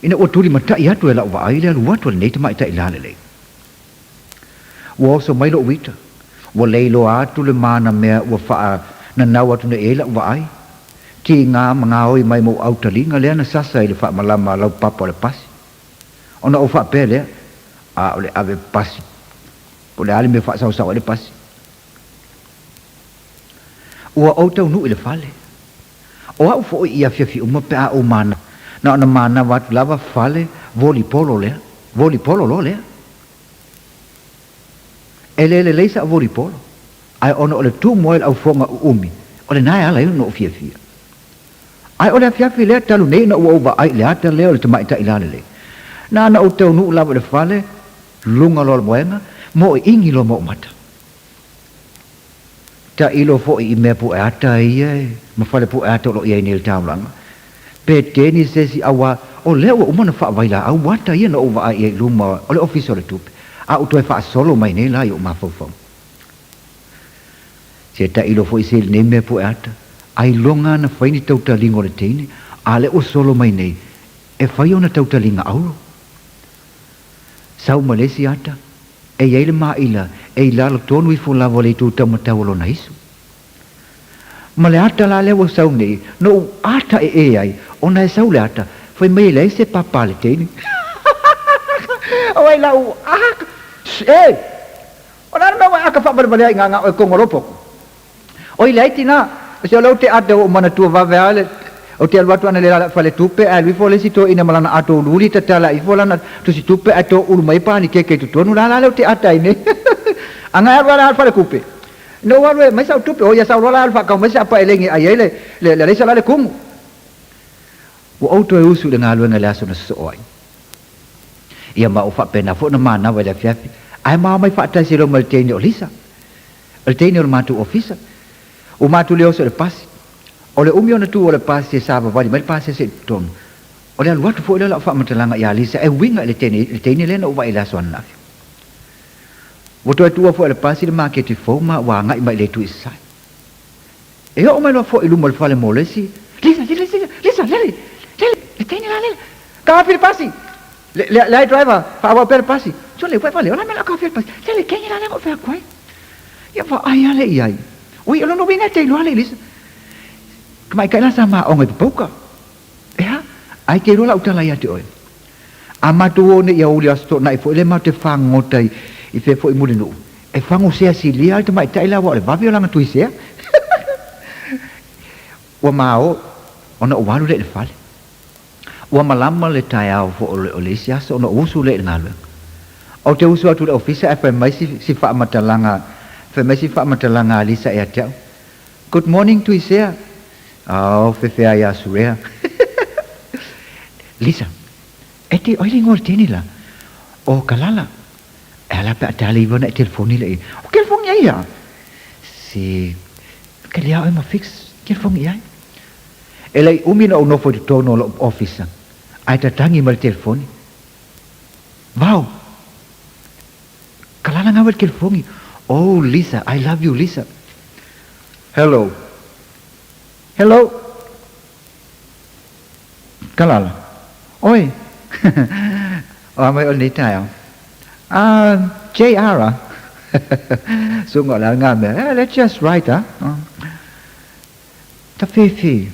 ina ua tulimatai atu e la'u vaai le alu atu a lenei tamaitai lalelei. Ua oso mai lo'u ita, ua lei loa atu le mana mea ua faananau atu nei i ai la'u vaai. Tiga ma gaoi mai mou autaliga lea na sasa i le faamalama a laupapa o le pasi. Ona ou faapea lea, A o le ave pasi, po o le a le mea faasaosao ai le pasi. Ua ou taunuu i le fale. O a'u foi i afiafi uma pe a ou mana, na ona manava atu lava fale volipolo lea, volipolo loa lea. E le lelei sa'u volipolo, ae ona o le tumu ai o le aufoga uumi, o lena e ala ai ona ou fiafia. Ae o le afiafi lea talu nei ina ua ou vaai i le ata lea o le tamaitai lalelei. Na ona ou taunuu lava i le fale, luga loa o le moega, moiigi loa ma ou mata. Tailo foi i mea pueata ia e, ma fale pueata o lo o i ai nei i le taulaga. Pe teni se isi auā, o lea ua uma ona faavailaau ata ia na ou vaai i ai i luma o le Ofisa o le Tupe, a ua toe faasolo mai nei la i ou mafaufauga. Se tailo foi se i lenei mea pueata, ailoga ana fai ni tautaliga o le teine, a lea ua solo mai nei, e fai ona tautaliga auro. Sau ma le isi ata, e i ai le maila e i lalo tonu ifo lava o le itu taumatau o lona isu. Ma le ata la lea ua sau nei, na ou ata ee ai, ona e sau le ata, fai mai e leai se papa a le teine. O ai la u aka, e! O le a le mea ua e aka faavalevale ai i ngā ngā oe kongo lopoko? Oi leai tina, se o lea ou te ata ua ou manatua vave a le, ou te alu atu ana le lala faletupe ae alu ifo le isi toeaina ma lana ato uliuli tatala ifo lana tusi tupe ae toulu mai panikeke i totonu la la lea ou te ata ai nei. Aga e alu ala falekupe. Ina ua alu e aumai sau tupe, oi ia sau loa la alu faakau mai se apa elegi e ai ai le, le, le alaisa la le kumu. Ua ou toe usu i le galuega i le aso na sosoo ai. Ia ma ua faapena foi ona manawa i le afiafi, ae ma omai faatasi loa ma le teine o Lisa. O le teine o le matou ofisa. Ua matou le oso i le pasi. O le umi ona tu o le pasi e savavali mai le pasese i totonu. O le alu atu foi lea o lau faamatalaga ia Lisa e uiga i le teine, le teine lea na ou vaai i le aso ananafi. Ua toe tuua foi e le pasi le maketi fou ma ua agai mai i le itu i sasae. E oo mai loa foi i luma o le fale mo le isi, Lisa, Lisa, Lisa, Lisa, lele, lele, le teine la lele, ka afi le pasi! Le le le ai driver, faaauau pea le pasi. Sole, ua e valea, o le a le mea o le a kaofia le pasi? Se le kenge la lea na ou fai atu ai. Ia vaai lava lea i ai. Oi, o lona uiga e te iloa le Lisa. Tamaitai la sa ma aoga i Papauka. Ea, ai te iloa lau tala ia te oe. A matou o nei i aoauli Aso Toonai foi lea matou te fagogota i, i fea foi i Mulinuu, e fago sea silia le tamaitai la aua o le vave o lana tuisea. Ua ma o, ona ou alu lea i le fale. Ua malama le taeao foi o le isi aso ona ou usu lea i le galuega. Ou te usu atu i le ofisa ae fai mai si, si faamatalaga, fai mai si faamatalaga a Lisa ia te au, Good morning Tuisea. Oh, fefea ia Surea. Lisa, e te oi le ingoa o le teine la? O Kalala. E ala pe a tali iwa na e telefoni le i. O telefoni ai ia? Si, ke lea oe ma fix telefoni i ai. E lei umi na ou nofo i totonu o lou ofisa, ae tatagi mai le telefoni. Vao! Kalala ngawe le telefoni. Oh, Lisa, I love you, Lisa. Hello. Hello. Kalala. Oi. O a mai o lenei taeao. Ah, JR ah. Sunga o le a ngā mea. Eh, that's just right ah. Tafefe.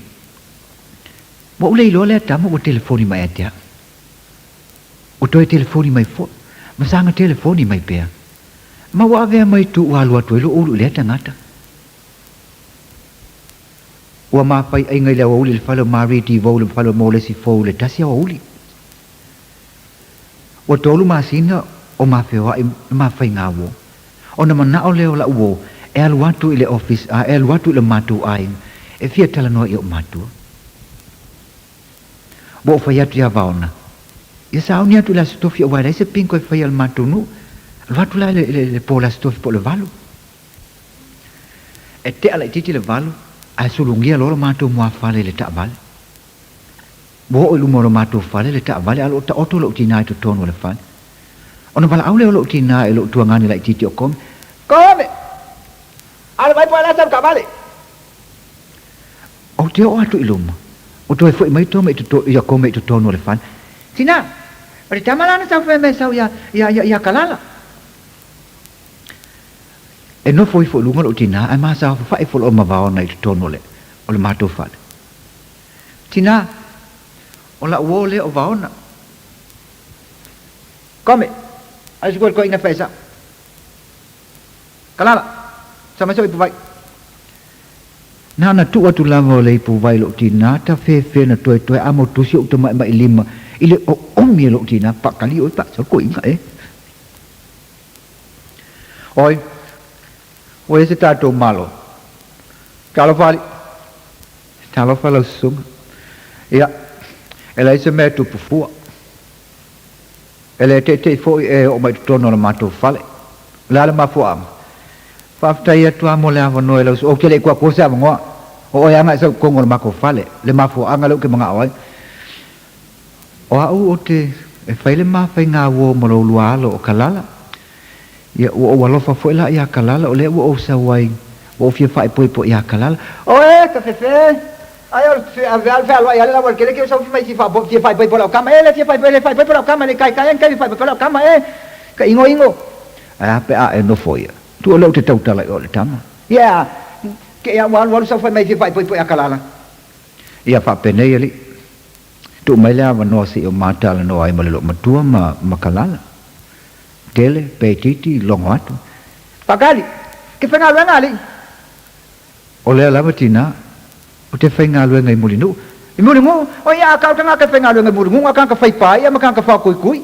Ua ou le iloa lea tama ua telefoni mai ia te au. Ua toe telefoni mai foi, ma saga telefoni mai pea. Ma ua avea mai tuu alu atu ai lou ulu i lea tagata. Ua mafaiaiga i le aoauli i le fale o Marie Devoe le fale o Molesi Fou i le tasi aoauli. Ua tolu masina o mafeoai le mafaiga uo. Ona manao lea o la'u uo e alu atu i le office a e alu atu i le matou aiga e fia talanoa i o'u matua. Ua ou fai atu iā Vaona, Ia sauni atu i le Aso Tofi aua e leai se pingo e faia i le matou nuu. Alu atu la i le po o le Aso Tofi po o le 8. E tea laitiiti le 8 ae sulugia loa lo matou muafale i le taavale. Ua oo i luma o lo matou fale le taavale a o lo o taoto lou tinā i totonu o le fale. Ona valaau lea o lou tinā i lou tuagani laitiiti o Kome, Kome! Alu mai po e lasa le taavale! Ou te oo atu i luma, o toe foi mai toma i toto, ia Kome i totonu o le fale. Tinā! O le tama lana sau fai mai sau ia, ia, ia, ia Kalala. E nofo ifo i luga lou tinā ae masafafa'i fo loo ma vaona i totonu o le, o le matou fale. Tinā, o la'u uō lea o Vaona. Kome, ai se koe koe ina fai sa'o. Kalala, sa mai so'u ipu vai. Na ona tuu atu lava o le ipu vai i lou tinā, tafefe na toetoe a motusi o'u tama'ima'i lima i le oomi e lou tinā, pakali oe pa'asau koiga e. Oi, ua i ai se tatou Malo. Talofa alii. Talofa lau susuga. Ia, e leai se mea e tupu fua. E le teitei foi e oo mai i totonu o le matou fale. O le a le mafuaaga? Faafetai atu lava mo le avanoa i lau susuga. Ou te le i kuakua se avanoa. O oe lava na e sau i totonu o le matou fale. Le mafuaaga lea ou te manao ai. O au ou te e fai le ma faiga uo ma lou lua alo o Kalala. Ia, ua ou alofa foi la iā Kalala, o lea ua ou sau ai, ua ou fia faaipoipo iā Kalala. Oe, tafefe! Ai o le fealoai ale lau ale kele ke sau mai fia faaipoipo lau kama e le fia faaipoipo lau kama le kai kai an kai faaipoipo lau kama e ka ingo ingo. Ae a pe a e nofo ia. Tu o lea ou te tautala i o le tama. Ia, ke ia ua alu alu sau fai mai fia faaipoipo iā Kalala. Ia faapenei alii. Tuu mai le avanoa seia o ma talanoa ai ma le loomatua ma ma Kalala. Tele, pe itiiti, logo atu. Pakali! Ke faigaluega alii! O lea lava tinā, o te faigaluega i Mulinuu. I Mulinuu? O ia a kau tagata e faigaluega i Mulinuu, nga tagata fai paia ma tagata faokuikui.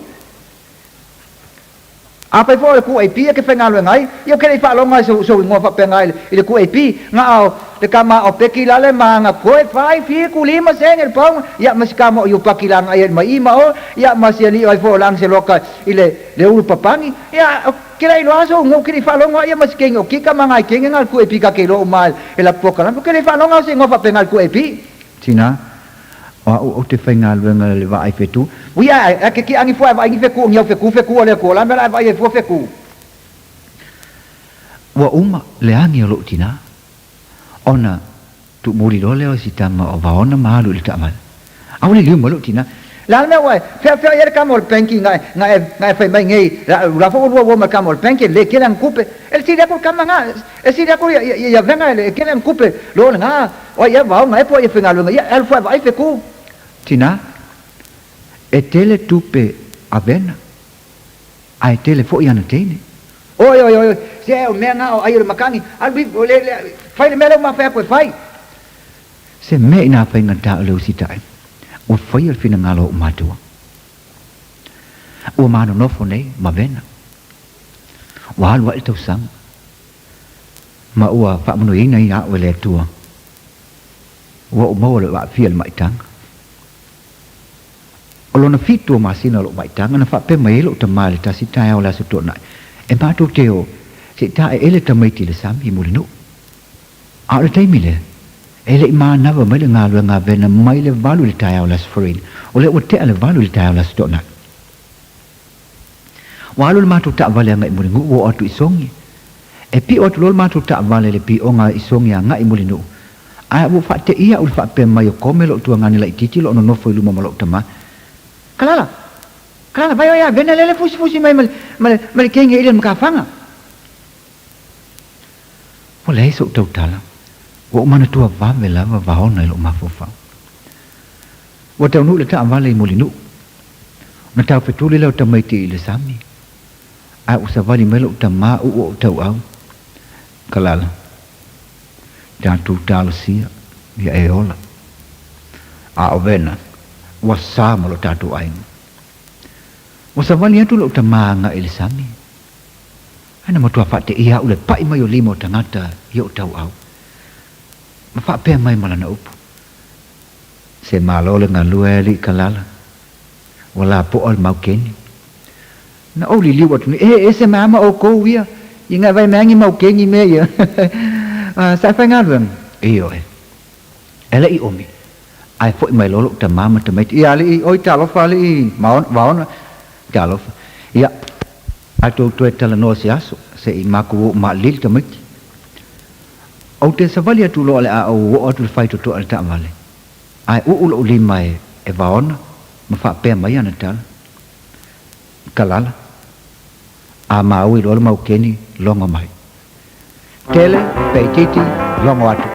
Afai foi o le QAP e ke faigaluega ai, ia ou ke le i faalogo ai sou igoa faapena i le QAP, na o le tama o Peki lale ma ana koe fai fiku lima sene le paunga, ia ma si tama o Iupaki la ana ai ma i ma o, ia ma si alii ai foi o le Angeloka i le le ulu papangi, ia o ke le iloa sou igoa ou ke le i faalogo ai ia ma si kenge o Kika ma ngai kenge nga le QAP ka ke iloa uma e la polokalame, ou ke le i faalogo ai se igoa faapena i le QAP. Tina. O a'u ou te faigaluega i le vaai fetu. Ui ae ae ke kiʻani fua e vaai ni feku o ni au feku feku o le Akua la mea la e vaai ai fua feku. Ua uma le agi o lo'u tinā, ona tuumuli loa lea o si tama o Vaona ma alu i le taavale. A ua liliu mai lo'u tinā. Le a le mea ua e feafeoai ai le kama o le benki na e, na e, na e fai mai nei, la, la foi ua lua uo ma le kama o le benki, e lē tele ana tupe. E le sili atu le kama na, e sili atu ia, ia, ia Vena e le tele ana tupe, lo lena, o ai ea vaoga ea po o ai e faigaluega, ia e alu foi e vaai fetu. Tinā, e tele tupe a Vena, ae tele foi ana teine. Oi, oi, oi, se o mea na o ai o le makani, alu i, le, le, fai le mea lea ua mafai atu e fai. Se mea inā faigata o le usitai, ua faia le finagalo o ou matua. Ua manonofo nei ma Vena. Ua alu aʻe le tausaga, ma ua faamanuiaina ia a'u e le Atua. Ua ou maua lou aafia i le maʻitaga. O lona 7 o masina o lou maʻitaga na faapea mai ai lou tamā i le tasi taeao o le Aso Toonai, e matou te o se i taeele tamaiti i le sami i Mulinuu. A o le taimi lea, e le i manava mai le galuega a Vena mai le 8 i le taeao o le Aso Faraile, o lea ua tea le 8 i le taeao o le Aso Toonai. Ua alu le matou taavale agai i Mulinuu ua oo atu i Sogi. E pio atu loa le matou taavale i le pioga i Sogi agai i Mulinuu, ae ua faateia au i le faapea mai o Kome lou tuagane laitiiti o lo o nonofo i luma ma lou tama. Kalala! Kalala, vai oe ia Vena lele fusifusi mai ma le, ma le, ma le kenge i le makafaga. Ua leai sou tautala, ua ou manatua vave lava vaona i lou mafaufau. Ua taunuu le taavale i Mulinuu. Ona taufetuli lea o tamaiti i le sami, ae ua savali mai lou tamā uu o ou tauau. Kalala, tatou talosia ia e ola. A o Vena, ua sa ma lo tatou aiga. Ua savali atu lou tamā agai i le sami. Ae na matua faateia au le pai mai o lima o tagata i ou tauau, ma faapea mai ma lana upu, Se malo le galue e alii Kalala, ua lapoa le mau keni. Na ou liliu atu nei, E ese mai ama oukou ia, i ngai vai meangi mau keni mea ia. Sa e faigaluega? Ioe. E leʻi ʻumi, ae foʻi mai loa loʻu tamā ma tamaiti, Ia alii, oi talofa alii, Vaona, talofa. Ia. A tou toe talanoa se aso, se i makou oo maalili tamaiti. Ou te savali atu loa o le a ou oo atu i le faitotoa i le taavale, ae uu lou lima e vaona ma faapea mai ana tala, Kalala, a maui loa le maukeni, logo mai. Tele, pe itiiti, logo atu.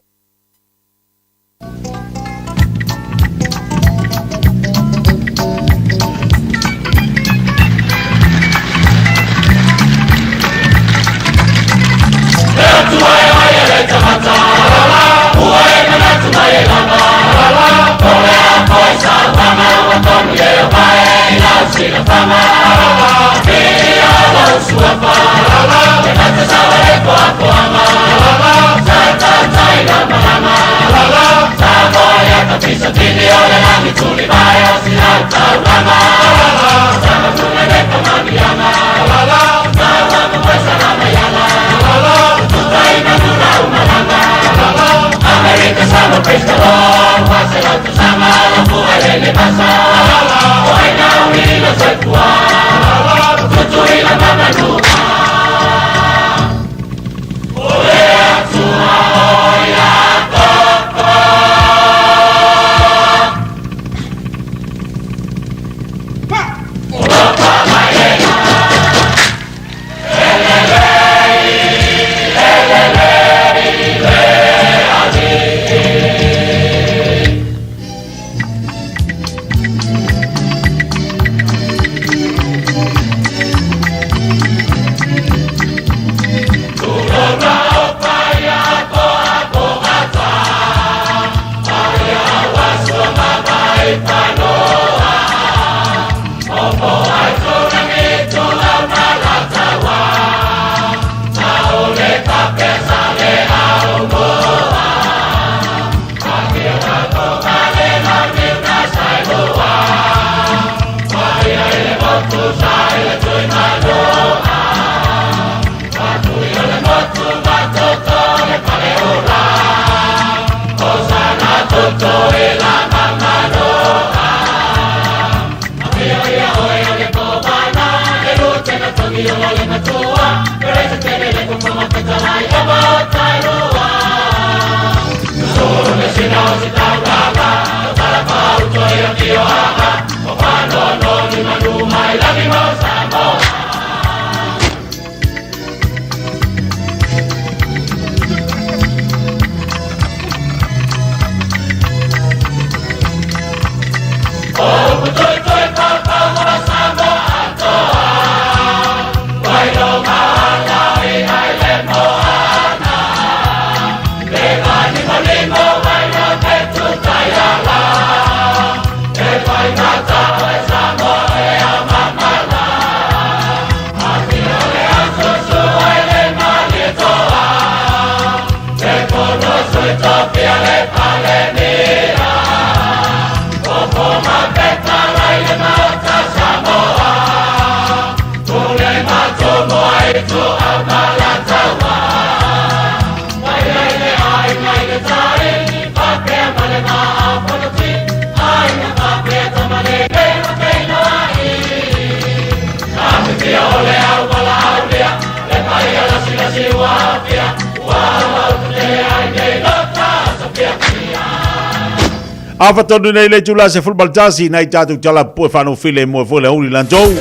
Afa tonu nei le itula 11 nai tatou tala pue whanau mo foi le auli lantou.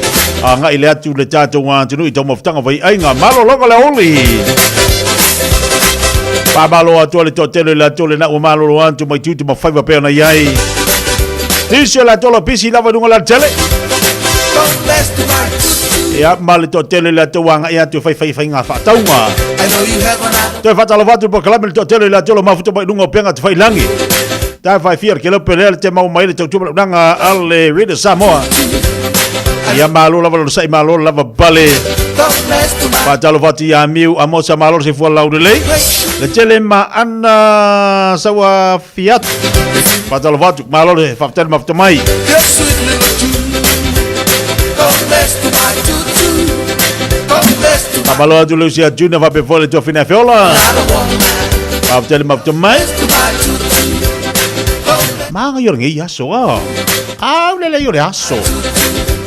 A ngai le atu le tatou atunuu i taumafataga faiaiga malologa le auli. Faamalo atu le toatele i latou lena ua malolo atu mai tiute ma faiva pea ona i ai. Nisi o latou lo pisi lava i luga o le alatele. Ia, ma le toatele i latou agai atu e faifaiga faatauga. Toe faatalofa atu i polokalame le toatele i latou lo mafuta mai i luga o upega tafailagi. Ta faifia le kelope lea le te maua mai le tautua ma le auaunaga a le Radio Samoa. Ia malo lava le onosai malo lava pale. Faatalofa atu ia Miu Amosa malo le soifua laulelei. Le tele ma Ana Saua Fiatu. Faatalofa atu malo le faafetai le mafuta mai. Faamalo atu le usi a Junior faapea foi le tuafine a Feola. Faafetai le mafuta mai. Maga i o lenei aso a. Au lelei o le aso.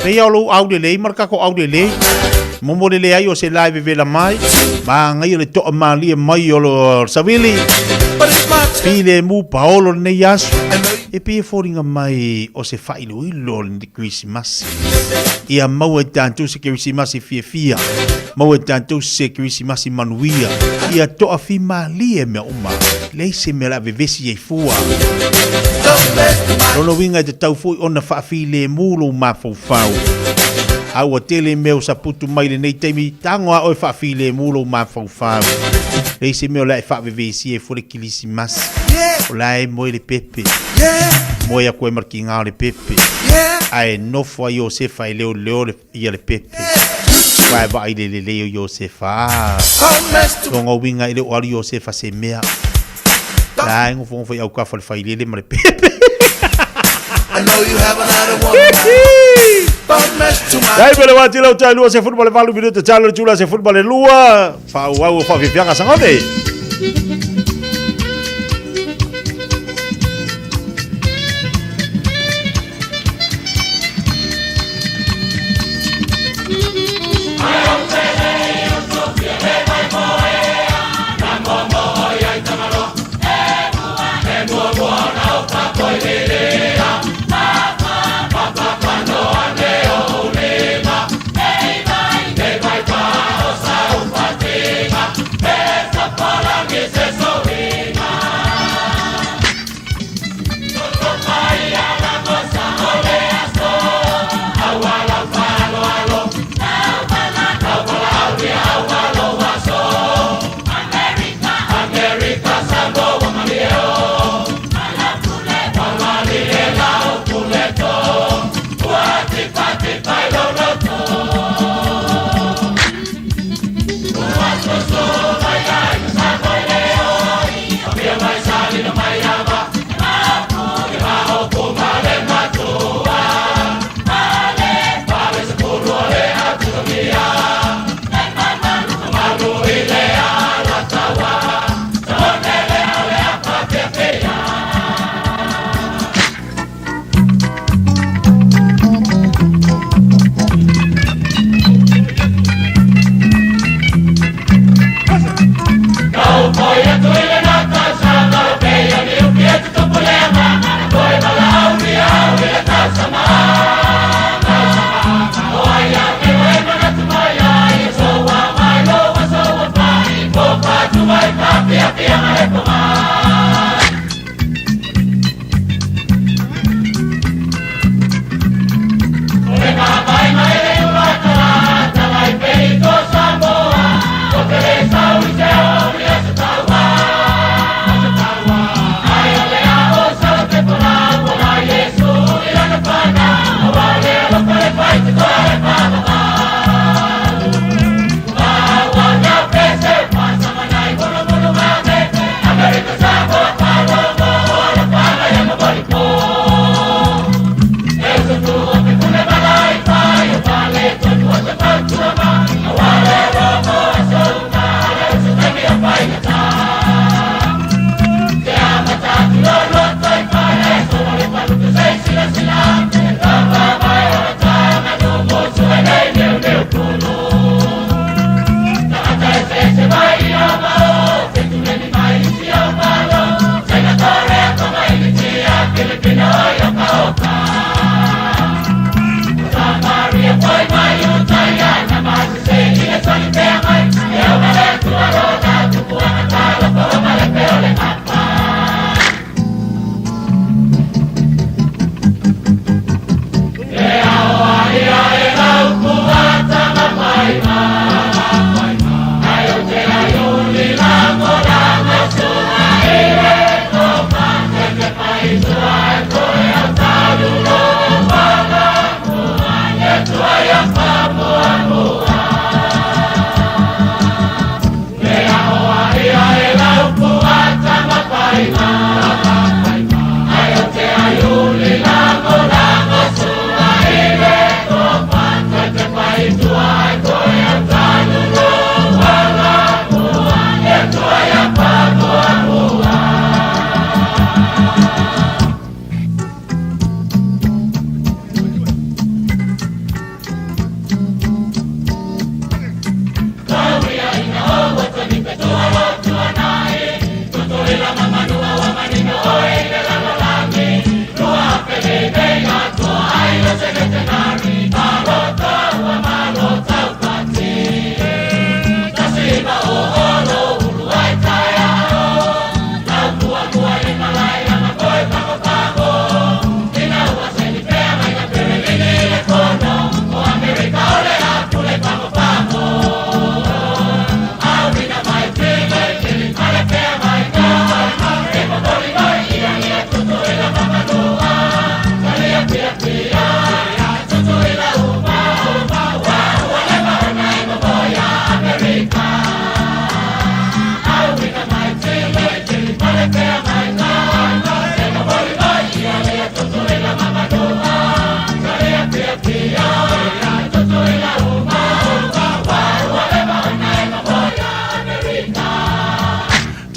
Pei o lou au lelei ma le tatou au lelei. Momo le leai o se la e vevela mai. Maga o le toa malie mai o le savili. Filemu paolo lenei aso. E pei e foliga mai o se faailoilo o le Kerisimasi. Ia maua e tatou se Kerisimasi fiafia. Maua e tatou se Kerisimasi manuia. Ia toafimalie mea uma. Leai se mea o le a vevesi ai fua. Lona uiga e tatau foi ona faafilemu lou mafaufau. A ua tele mea ua saputu mai lenei taimi, tago a oe faafilemu lou mafaufau. Leai se mea o le a e faavevesi ai fua le Kilisimasi. O la e moe le pepe. Moe atu ai ma le tiga o le pepe. Ae nofo ai Iosefa e leoleo le ia le pepe. Aua e vaai le lelei o Iosefa. Lona uiga e le o alu Iosefa se mea. La e nofonofo i autafa o le failele ma le pepe. Dai pele wati lau tai lua se futu ma le 8 minuta talo le tula se futu ma le 2. Faaauau o faafiafiaga Sagone.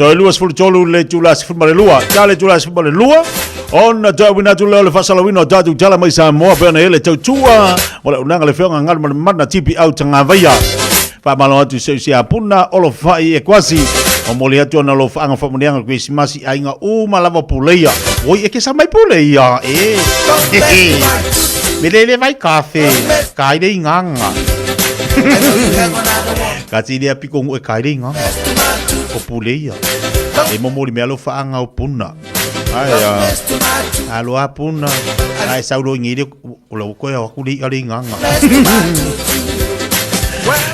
Toe 23 le itula 12, ta le itula 12, ona toe auina atu lea o le faasalauina o tatou tala mai Samoa pei ona i ai le tautua o le auaunaga le Afioga Galumalemana TPO Tagavaia. Faamalo atu i se usi a Puna, Olofai e Kuasi, momoli atu ona alofaaga faamanuiaga o le Kerisimasi i aiga uma lava o Puleia. Oi, e ke sa mai Puleia, e. Me lele vai kafe, kai le inganga. Ka ti lea piko ngu e kai le inganga. O Puleia. E momoli me alofaaga o Puna. Ai a. Aloha Puna. Ai saulo ngi le O lau koe au aku le i'a le igaga.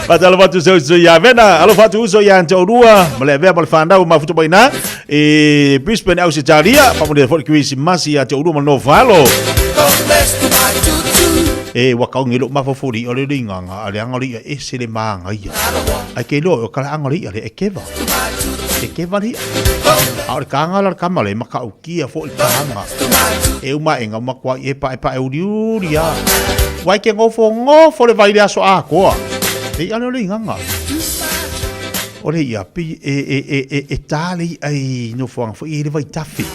Faatalofa atu se uso ia Vena, alofa atu uso ia te olua, ma le avea ma le fanau mafuta mai na, e Brisbane Ausetalia, faamanuia foi le Kerisimasi ia te olua ma le nofo alo. E ua kaogi lou mafaufau i le i'a lea o le igaga, a leaga o le i'a ese le magaia. Ae ke iloa o ka laaga o le i'a lea e keva. E keva le i'a. A o le kaga la o le kama lea e matautia foi le kaga. E uma aʻe ga uma kuaʻi e paepae uliuli a. Ua e ke gofogofo le vai i le aso atoa. Le i'a lea o le igaga. O le i'a pei e, e, e, e, e tā le i'a i nofoaga foi e i le vaitafe.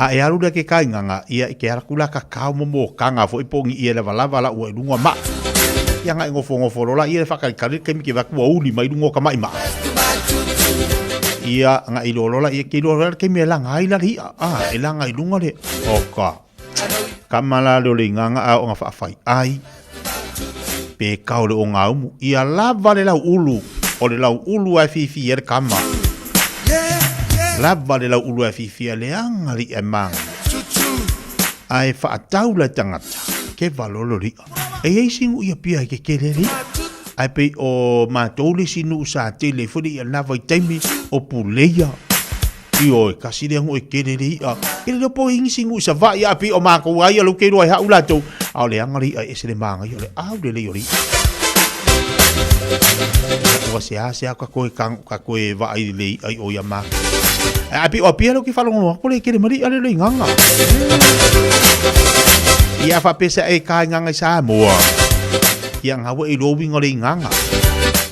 A e alu lea ke ka igaga, ia e ke ala ku la kakao mo mokaga foi po o ni ie lavalava la ua i luga o maa. Ia ga e gofogofo loa la ia le faakalikali le taimi ke vae atu ua uli mai luga o ka maʻimaʻa. Ia ga iloa loa la ia ke iloa loa le taimi e laga ai la le i'a, a, e laga i luga le, oka. Kama la lea o le igaga a oo ina faafaiʻai, pe kao le ogaumu, ia lava le lauulu, o le lauulu lava e fiafia ai le kama. Lava le lauulu lava e fiafia ai, leaga le i'a e manaia. Ae faatau la e tagata, keva loa le i'a. E i ai isi nuu i Apia e kekele ai le i'a, ae pei o matou le isi nuu sa tele ai foi le i'a i lena vaitaimi, o Puleia. Ioe, kasi lea nuu e kele le i'a. Kele lea po i nisi nuu i Savaii, ae pei o matou lava ia lea ou te iloa ai hau latou, a o leaga le i'a e ese le manaia, o le au lelei o le i'a. Ua seasea ka toe ka toe vaai i le i'a i o ia matou. Ae pei o Apia lea ou te faalogologo atu le kele mai le i'a lea o le igaga. Ia a faapea se e ka igaga i Samoa, ia gau e iloa uiga o le igaga.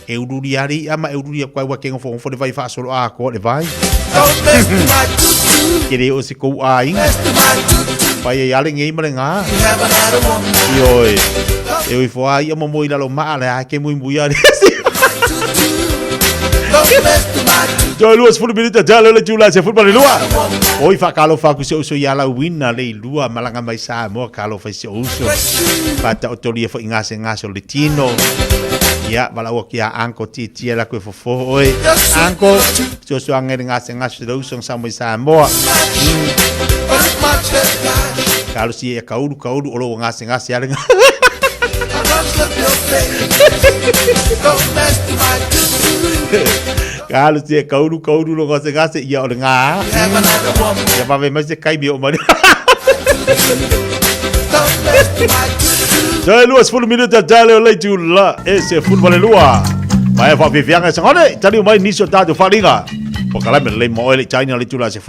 E uliuli lava le i'a ma e uliuli atu ai ua ke nofonofo le vai faasolo atoa le vai. Ke le oo se kou aiga. Fai ai lava lenei ma lena. Ioe. E ui fo lava i'a momoe i lalo maa le a ke muimui lava le Toe 20 minute talo le itula 12. Oi faakalofa atu i si ou uso ia Lauina le ilua malaga mai Samoa kalofa i si ou uso. Faataotolia foi gasegase o le tino. Ia valaau atu ia Uncle Tietie la koe fofo oe. Uncle, fesoasoaga i le gasegase o le uso na sau mai Samoa. Kalosi ia kaulu kaulu o lou gasegase ale Kalosi ia kaulu kaulu lo gasegase ia o le gā. Ia vave mai se kaimi o mai. Toe 20 minuta tale o le itula e 12. Mai e whawhiwhianga e sangone, tali mai nisi o tātou wharinga. Po kalame le mo oe le China le itula 12.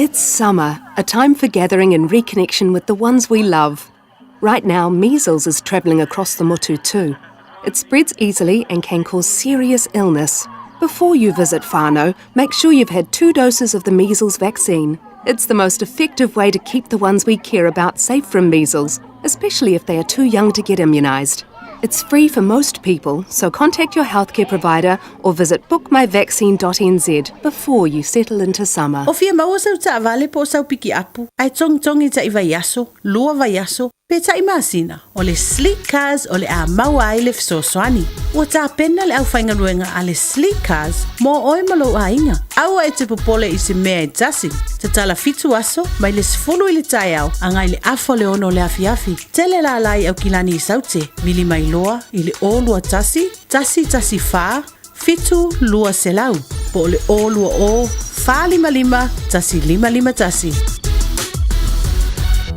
It's summer, a time for gathering and reconnection with the ones we love. Right now, measles is travelling across the Motu too. It spreads easily and can cause serious illness. Before you visit whānau, make sure you've had two doses of the measles vaccine. It's the most effective way to keep the ones we care about safe from measles, especially if they are too young to get immunised. It's free for most people, so contact your healthcare provider or visit bookmyvaccine.nz before you settle into summer. O fia maua sau taavale po o sau pikiapu, ae togitogi taʻi vaiaso, lua vaiaso, pe taʻi masina, o le Sleek Cars o le a maua ai le fesoasoani. Ua tapena le aufaigaluega a le Sleek Cars mo oe ma lou aiga. Aua e te popole i se mea e tasi. Tatala fitu aso, mai le 10 i le taeao agai i le afa o le 6 o le afiafi. Tele lala i Aukilani i Saute, vili mai loa i le 021 114 7 200 po o le 020 455 1551.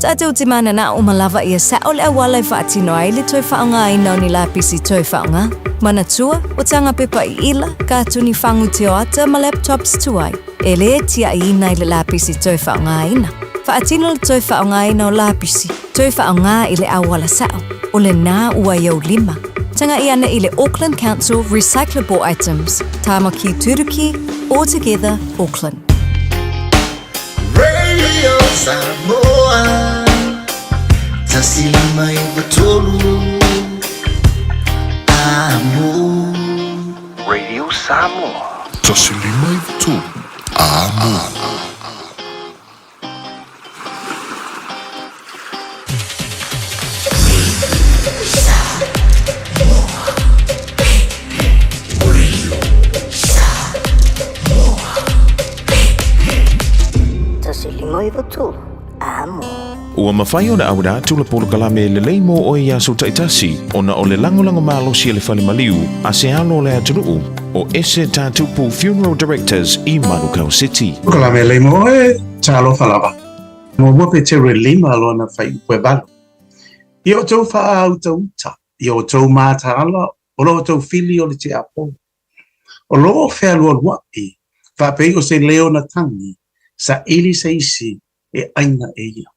Tātou te manana o malava ia sa o le awala e whaatino ai le toi whaonga ai nau ni lapisi toi whaonga. Manatua, o tanga pepa i ila, ka tuni whangu te oata ma laptops tuai. E le tia i ina i le lapisi toi whaonga aina. Whaatino le toi whaonga aina o lapisi, toi whaonga i le awala sao, o le nā ua iau lima. Tanga i ana i le Auckland Council Recyclable Items, Tāmaki Turuki, All Together, Auckland. Radio Samoa 159 Amo Radio Samoa 159 Amo. 153 Amo. Ua mafai ona auina atu le polokalame lelei mo oe i aso taitasi ona o le lagolago malosi a le fale maliu a se alo o le atunuu o Ese Tatupu Funeral Directors i Manukau City. Polokalame lelei mo oe, talofa lava. Muamua Peteru e lima lona fuaiupu e valu. Ia outou faautauta, ia outou mataala, o lo outou fili o le tiapolo. O lo o fealualuaʻi, faapei o se leo na tagi, saili se isi e ʻaina e ia.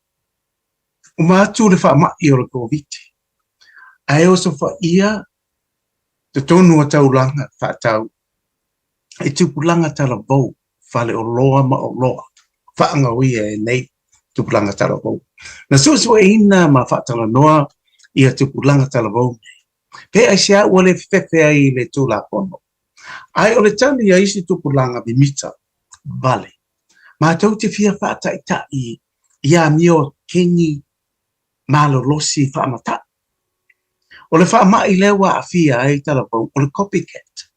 Uma atu le faamaʻi o le Koviti, ae osofaia totonu o taulaga faatau i tupulaga talavou, faleoloa ma oloa faagaoia e nei tupulaga talavou. Na suesueina ma faatalanoa ia tupulaga talavou nei, pe aisea ua le fefefe ai i le Tulafono, ae o le tali a isi tupulaga mimita vale, matou te fia faataʻitaʻi i amio kegi malolosi faamataʻi. O le faamaʻi lea ua aafia ai talavou o le copycat.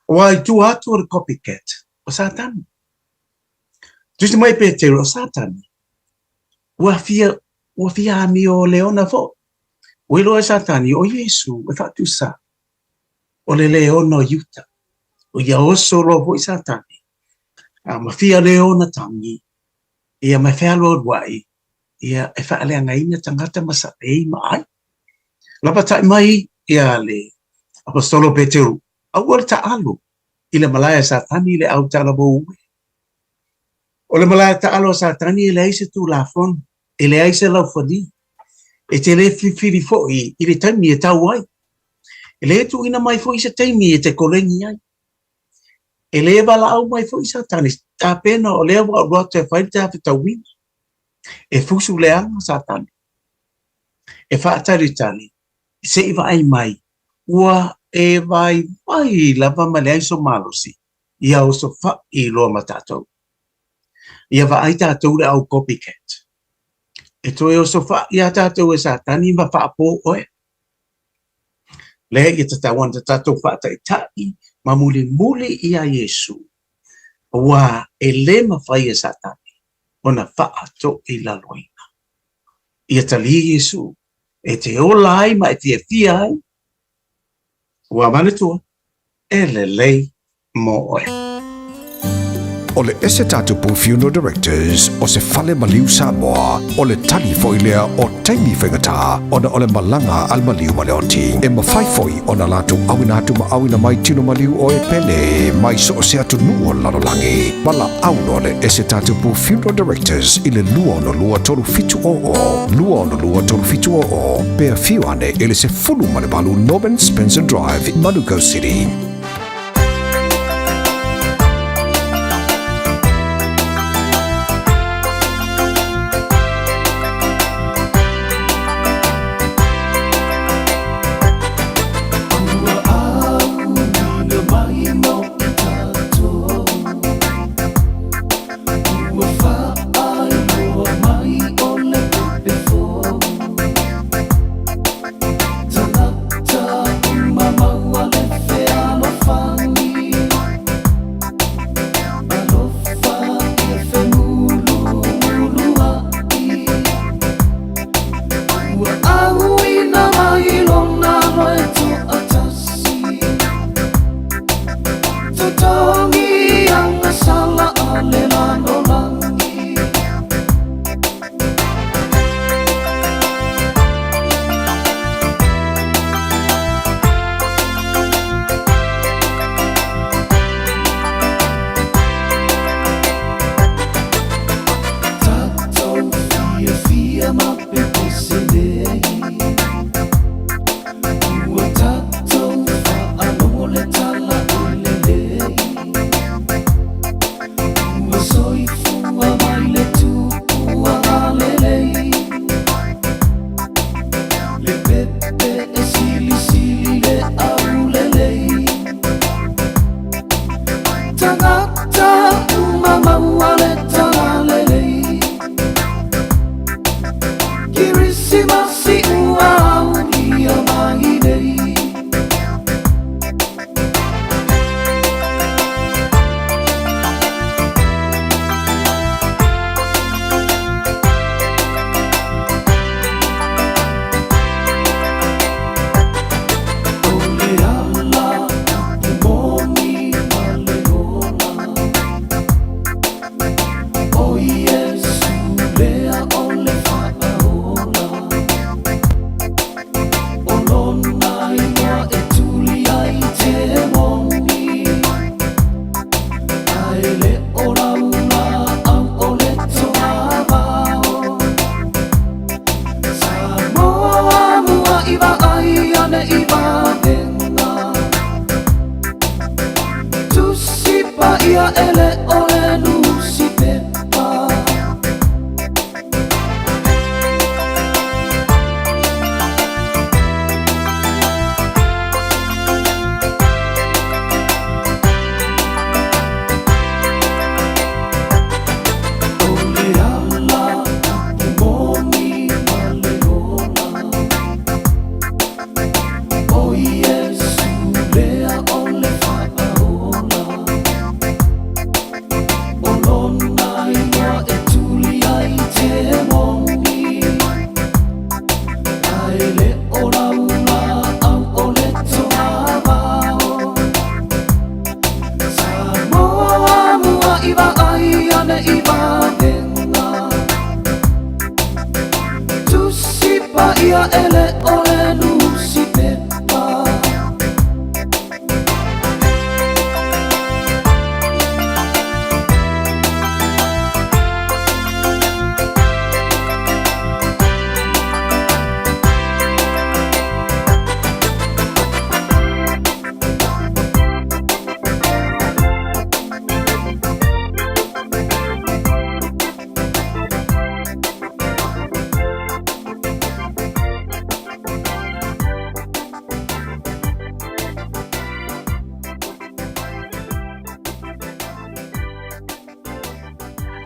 Aua i tua atu o le copycat, o Satani. Tusi mai Peteru, o Satani, ua fia, ua fia amio leona foʻi. Ua iloa e Satani, o Iesu e faatusa, o le leona o Iuta. Ua ia oso loa foʻi Satani, a ma fia leona tagi, ia ma e fealualuaʻi, ia e faaleagaina tagata ma saʻei ma ʻai. Lapataʻi mai ia le Aposetolo Peteru, aua le taʻalo i le malae a Satani i le au talavou ue. O le malae taʻalo a Satani e leai se Tulafono, e leai se laufali, e te le filifili foʻi i le taimi e tau ai. E le tuuina mai foʻi se taimi e te koleni ai. E lē valaau mai foʻi Satani, tapena o lea ua alu atu e fai le tafetauina. E fusu leaga Satani, e faatalitali se i vaai mai ua e vaivai lava ma leai so malosi ia osofaʻi loa ma tatou. Ia vaai tatou le au copycat. E toe osofaʻi iā tatou e Satani ma faapō oe. Lea ia tatau ana tatou faataʻitaʻi ma mulimuli iā Iesu, auā e lē mafai e Satani ona faatoilaloina. Ia talia Iesu e te ola ai ma e fiafia ai, ua manatua, e lelei mō oe. O le ese tatupu Funeral Directors o se fale maliu Samoa, o le tali foi lea o taimi faigata ona o le malaga a le maliu ma le oti. E mafai foi ona latou auina atu ma auina mai tino maliu o e pele mai so o se atunuu o le lalolagi. Valaau loa le ese tatupu Funeral Directors i le 262 3700, 262 3700, pe afio ane i le 18 Norman Spencer Drive, Manukau City.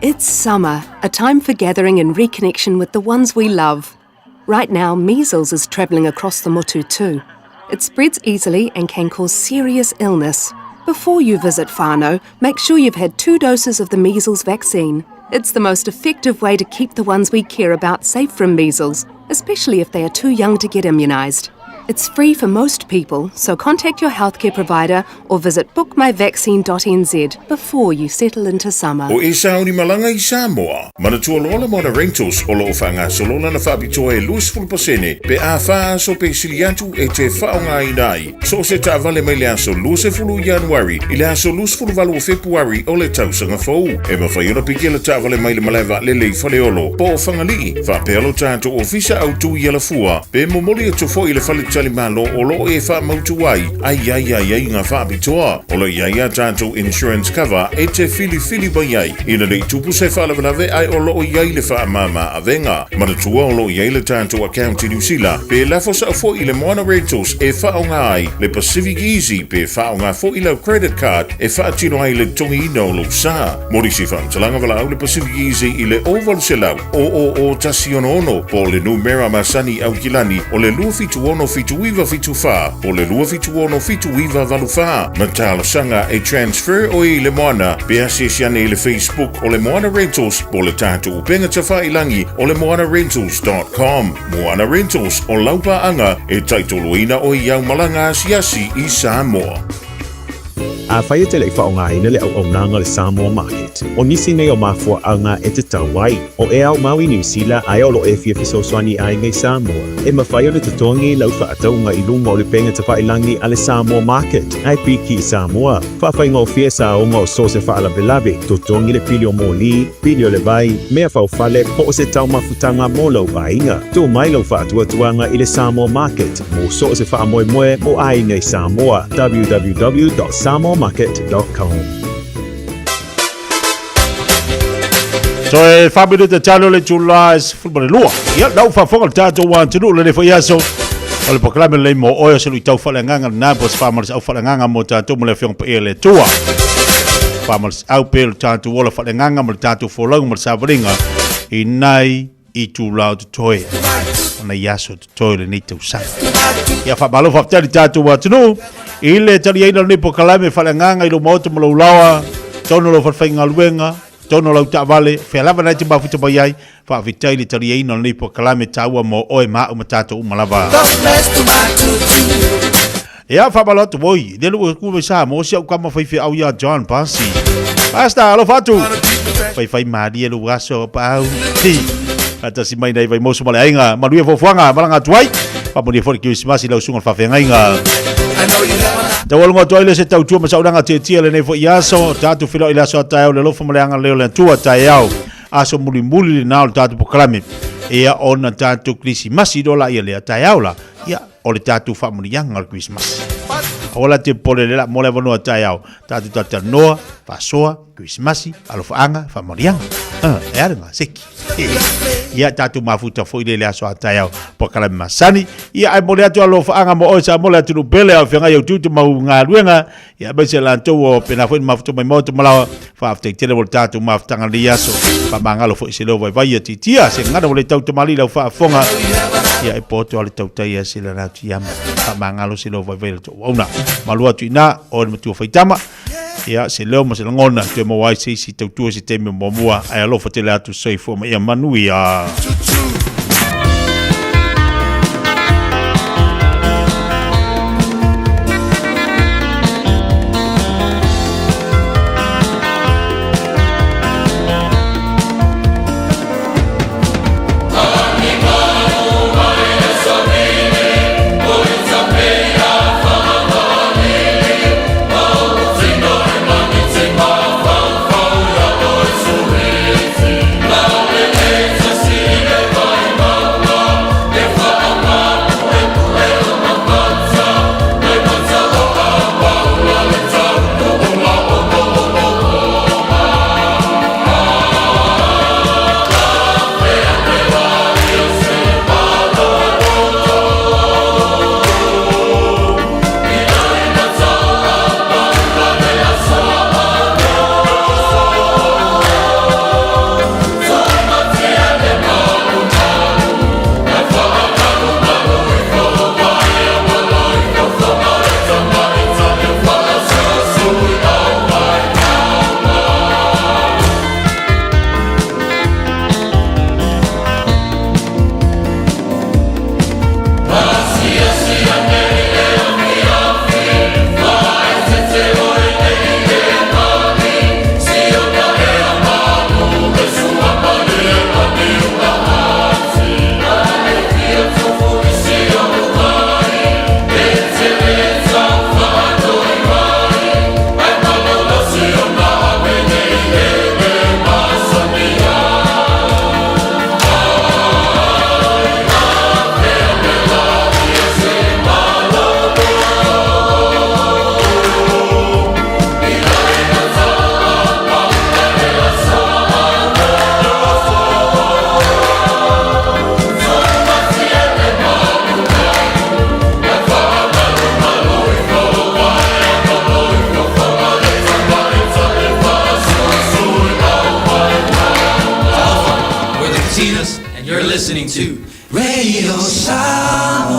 It's summer, a time for gathering and reconnection with the ones we love. Right now, measles is travelling across the motu too. It spreads easily and can cause serious illness. Before you visit whānau, make sure you've had two doses of the measles vaccine. It's the most effective way to keep the ones we care about safe from measles, especially if they are too young to get immunised. It's free for most people, so contact your healthcare provider or visit bookmyvaccine.nz before you settle into summer. O e sauni malaga i Samoa. Manatua loa le Moana Rentals o lo o faagasolo lana faapitoa e 20% pe a fa aso pe sili atu e te faaaogaina ai so o se taavale mai le aso 20 Ianuari i le aso 28 o Fepuari o le tausaga fou. E mafai ona piki le taavale mai le malae vaalele i Faleolo po o Fagalii faapea lo tatou ofisa autu i Alafua pe momoli atu foi i le faletalimalo o lo o e faamautu ai ai ai ai aiga faapitoa. O lo o i ai a tatou insurance cover e te filifili mai ai ina ne i tupu se faalavelave ae o lo o i ai le faamama avega. Manatua o lo o i ai le tatou account i Niu Sila pe lafo sao foi i le Moana Rentals e faaaoga ai le Pacific Easy pe faaaoga foi lau credit card e faatino ai le totogiina o lou sa. Mo nisi faamatalaga valaau le Pacific Easy i le 0800 000 166 po o le numera masani i Aukilani o le 276 7974 po o le 276 7984 ma talosaga e transfer oe i le Moana pe asiasi ane i le Facebook o le Moana Rentals po o le tatou upega tafailagi o le moanarentals.com. Moana Rentals o lau paaga e taitoloina oe i au malaga asiasi i Samoa. Afai e te le i faaaogaina le auaunaga o le Samoa Market, o nisi nei o mafuaaga e tatau ai, o e aumau i Niu Sila ae o lo o e fia fesoasoani i aiga i Samoa, e mafai ona totogi lau faatauga i luga o le upega tafailagi a le Samoa Market ae piki i Samoa. Faafaigofie saoga o so o se faalavelave, totogi le pili o moli, pili o le vai, mea faufale po o se taumafutaga mo lou aiga. Tuu mai lau faatuatuaga i le Samoa Market mo so o se faamoemoe mo aiga i Samoa. www.samoamarket.com. Toe 4 minute talo le itula e 12. Ia, lau faafofoga le tatou atunuu lenei foi aso. O le polokalame lenei mo oe o se luitau faaleagaga lena po o se faamalosiau faaleagaga mo tatou ma le Afioga Paia i le Atua. Faamalosiau pea lo tatou ola faaleagaga ma le tatou folauga ma le savaliga i nai itula o totoe o nai aso o totoe o lenei tausaga. Ia faamalo faafetai le tatou atunuu i le taliaina o lenei polokalame faaleagaga i lou maota ma lou laoa, tonu o lau falefaigaluega, tonu o lau taavale, fea lava nai te mafuta mai ai, faafetai le taliaina o lenei polokalame taua mo oe ma au ma tatou uma lava. Ia faamalo atu oi, le lu ku mai sa mo si au kama fai feau ia John Pasi. Pasta alofa atu. Fai fai malie lu aso pa au. Hi. Atasi mai nei vai mosu ma le aiga, manuia fuafuaga, malaga atu ai. Faamanuia foi le Kerisimasi i lau susuga i le faafeagaiga. Taualuga atu ai le se tautua ma saunaga tietie lenei foi aso, tatou feiloai i le aso a taeao le alofa ma le agalelei o le Atua taeao. Aso mulimuli lena o le tatou polokalame. Ia ona tatou Kerisimasi loa la ia lea taeao la. Ia o le tatou faamanuiaga o le Kerisimasi. Aua la te popole le la mo le avanoa taeao, tatou talatalanoa, faasoa, Kerisimasi, alofaaga, faamanuiaga. Ah, e a le gaseki. Ia tatou mafuta foi le le aso a taeao polokalame masani. Ia ae momoli atu alofaaga mo oe Samoa le atunuu pele a o feagai au tiute ma au galuega. Ia aemaise latou o pena foi na mafuta mai maota ma laoa. Faafetai tele mo le tatou mafutaga i lenei aso. Faamagalo foi se leo vaivai ia titia se gagana ua le tautamalii lau faafofoga. Ia e poto a le tautai ia se lana atu iama. Faamagalo se leo vaivai le tou auauna. Malu atu i ina, oe le matua faitama. Ia se leo ma se lagona toe maua ai se isi tautua se taimi o muamua. Ae alofa tele atu soifua ma ia manuia. You're listening to Radio Samoa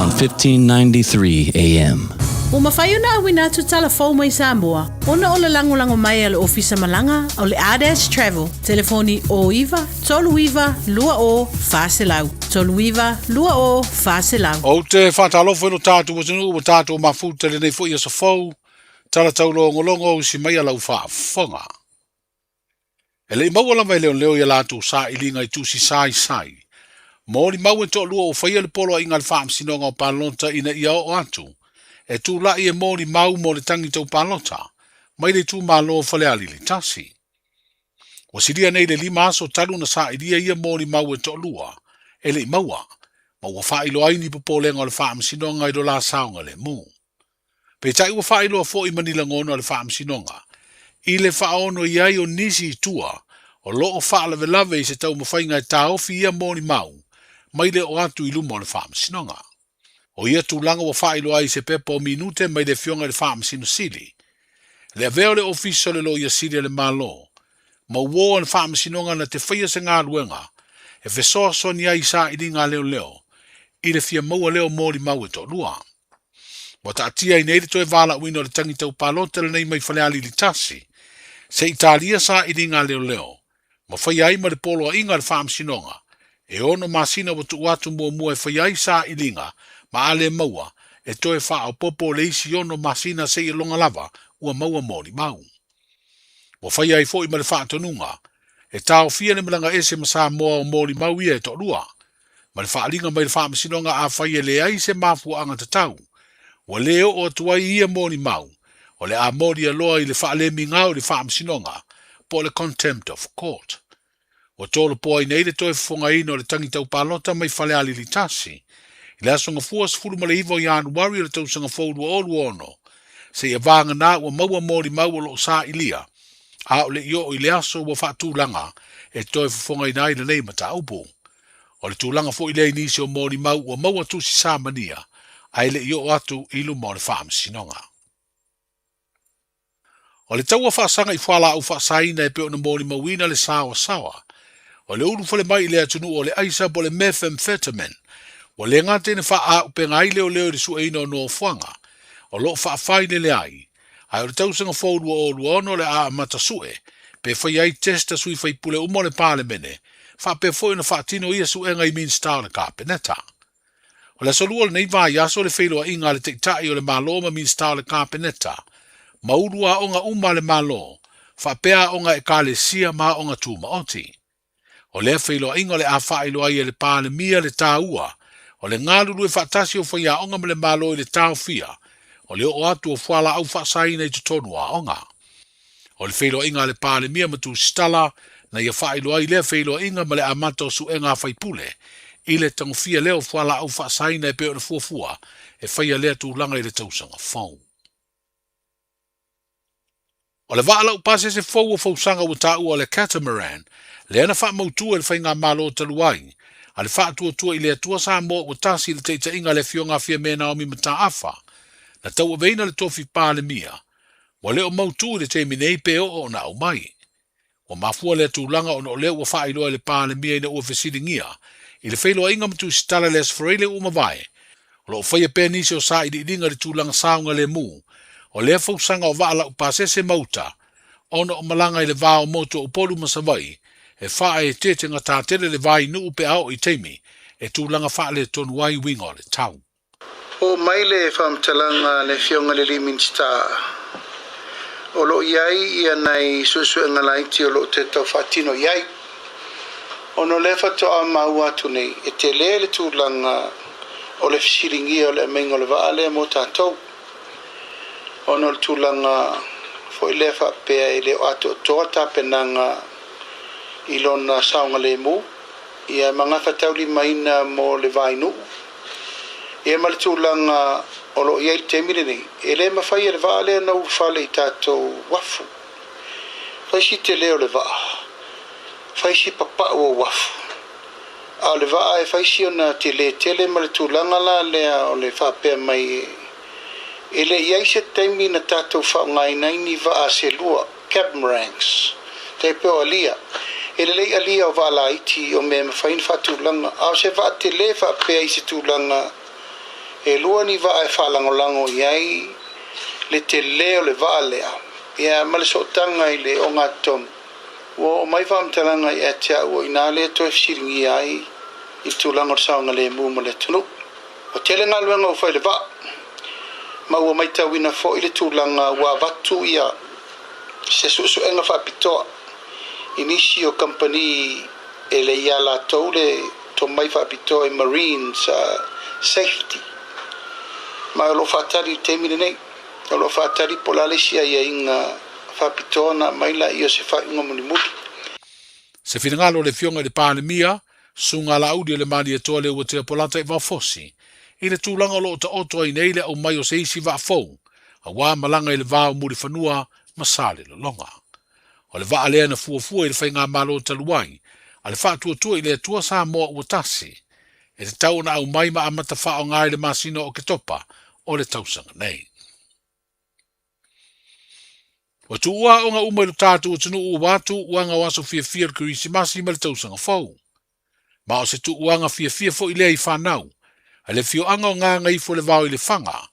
on 1593 AM. Ua mafai ona auina atu tala fou mai Samoa ona o le lagolago mai a le Ofisa Malaga o le Ardash Travel, telefoni 09 39 20 400, 39 20 400. Ou te faatalofa i lo tatou atunuu ua tatou mafuta i lenei foi aso fou, tala taulogologo usi mai a lau faafofoga. E le i maua lava e leoleo i a latou sailiga i tusi saisai, molimau e toalua ua faia le poloaiga a le Faamasinoga o Palota ina ia oo atu e tulai e molimau mo le tagi tau palota mai le itumalo o Falealili 1. Ua silia nei le 5 aso talu ona sailia ia molimau e toalua e le i maua, ma ua faailoa ai ni popolega o le Faamasinoga i lo la saogalemu. Peitai ua faailoa foi ma ni lagona o le Faamasinoga i le faaono i ai o nisi i tua o lo o faalavelave i se taumafaiga e taofi ia molimau mai le oo atu i luma o le Faamasinoga. O ia tulaga ua faailoa ai i se pepa o minute mai le Afioga i le Faamasino Sili, le avea o le Ofisa o le Loia Sili a le Malo ma uō a le Faamasinoga na te faia se galuega e fesoasoani ai i sailiga a leoleo i le fia maua lea o molimau e toalua. Ua taatia ai nei le toe valaauina o le tagi tau palota lenei mai Falealili 1, se i talia sailiga a leoleo ma faia ai ma le poloaiga a le Faamasinoga e 6 masina ua tuu atu muamua e faia ai sailiga ma a le maua e toe faaopoopo le isi 6 masina seia loga lava ua maua molimau. Ua faia ai foi ma le faatonuga e taofia le malaga ese ma Samoa o molimau ia e toalua, ma le faaaliga mai le Faamasinoga afai e leai se mafuaaga tatau ua le oo atu ai ia molimau o le a molia loa i le faalemigao i le Faamasinoga po o le contempt of court. Ua tolopo ai nei le toe fofogaina o le tagi tau palota mai Falealili 1 i le aso Gafua 19 o Ianuari o le tausaga fou 2026, seia vagana ua maua molimau o lo o sailia, a o le i oo i le aso ua faatulaga e toe fofogaina ai lenei mataupu. O le tulaga foi lea i nisi o molimau ua maua tusi samania ae le i oo atu i luma o le Faamasinoga. O le taua faasaga i fualaau faasaina e pei ona molimauina le saoasaoa o le ulufale mai i le atunuu o le aisa po o le methamphetamine ua le gata ina faaauupega ai leoleo i le sueina o nofoaga o lo o faafailele ai, ae o le tausaga fou 2026 o le a amata sue pe faia ai test a sui faipule uma o le Palemene faapea foi ona faatino ia suega i Minisita o le Kapeneta. O le aso Lua o lenei vaiaso le feiloaiga a le Taitai o le Malo ma Minisita o le Kapeneta, ma ulu aoga uma a le Malo, faapea aoga Ekalesia ma aoga tumaoti. O lea feiloaiga o le a faailoa ai e le Palemia le taua o le galulue faatasi o faiaoga ma le Malo i le taofia o le oo atu o fualaau faasaina i totonu o aoga. O le feiloaiga a le Palemia ma Tusitala na ia faailoa ai lea feiloaiga ma le amata o suega a faipule i le tagofia lea o fualaau faasaina e pei ona fuafua e faia lea tulaga i le tausaga fou. O le vaa laupasese fou o fausaga ua taua o le catamaran lea na faamautu e le faigamalo talu ai a le Faatuatua i le Atua Samoa ua tasi i le taitaiga a le Afioga a Fiame Naomi Mataafa na tauaveina le tofi Palemia Ua le o mautū i le taimi nei pe oo ona aumai. Ua mafua lea tulaga ona o lea ua faailoa e le Palemia ina ua fesiligia i le feiloaiga ma tusitala i le Aso Faraile ua mavae, o lo o faia pea nisi o sailiiliga i le tulaga saogalemu o lea fausaga o vaa laupasese ma uta ona o malaga i le va o motu o Upolu ma Savaii e faaeteete gataa tele le va i Nuu pe a oo i taimi e tulaga faaletonu ai uiga o le tau. Oo mai le faamatalaga a le Afioga i le alii Minisita, o lo o i ai ia nai suesuega laiti o lo o toe tau faatino i ai. Ona o lea faatoa maua atu nei, e tele le tulaga o le fesiligia o le aumaiga o le vaa lea mo tatou, ona o le tulaga foi lea faapea e le o atoatoa tapenaga i lona saogalemu, ia ma gafataulimaina mo le vainuu. Ia ma le tulaga o lo o i ai i le taimi lenei, e le mafai e le vaa lea ona ulufale i tatou uafu. Fai si tele o le vaa, fai si papau o uafu, a o le vaa e fai si ona tele tele ma le tulaga la lea o le faapea mai e le i ai se taimi na tatou faaaogaina ai ni vaa selua, catamarans, tai pei o alia. E lelei alia o vaa laiti o mea e mafai ona faatulaga, a o se vaa telē faapea i se tulaga e lua ni vaa e faalagolago i ai le telē o le vaa lea, ia ma le sootaga i le ogatotonu. Ua oo mai faamatalaga ia te au o i ina lea e toe fesiligia ai i le tulaga o le saogalemu mo le atunuu. Ua tele galuega ua fai i le vaa, ma ua matauina foi le tulaga ua avatu ia se suesuega faapitoa i nisi o kamupani e le ia latou le tomai faapitoa i marines safety, ma o lo o faatali i le taimi lenei. O lo o faatali po o le a le isi aiaiga faapitoa ona aumai laia o se faaiuga mulimuli. Se finagalo o le Afioga i le Palemia, Susuga Laauli o le Malietoa Leuatea Polata i Vaofosi, i le tulaga o lo o taoto ai nei le aumai o se isi vaa fou, auā malaga i le va o Mulifanua ma Salelologa. O le vaa lea na fuafua i le faigamalo talu ai a le Faatuatua i le Atua Samoa ua tasi, e tatau ona aumai ma amata faaaoga i le masina o Oketopa o le tausaga nei. Ua tuua aoga uma i lo tatou atunuu ua tuuaga o aso fiafia o le Kerisimasi ma le tausaga fou. Ma o se tuuaga fiafia foi lea i fanau, a le afioaga o Gagaifo-le-vao i Lefaga,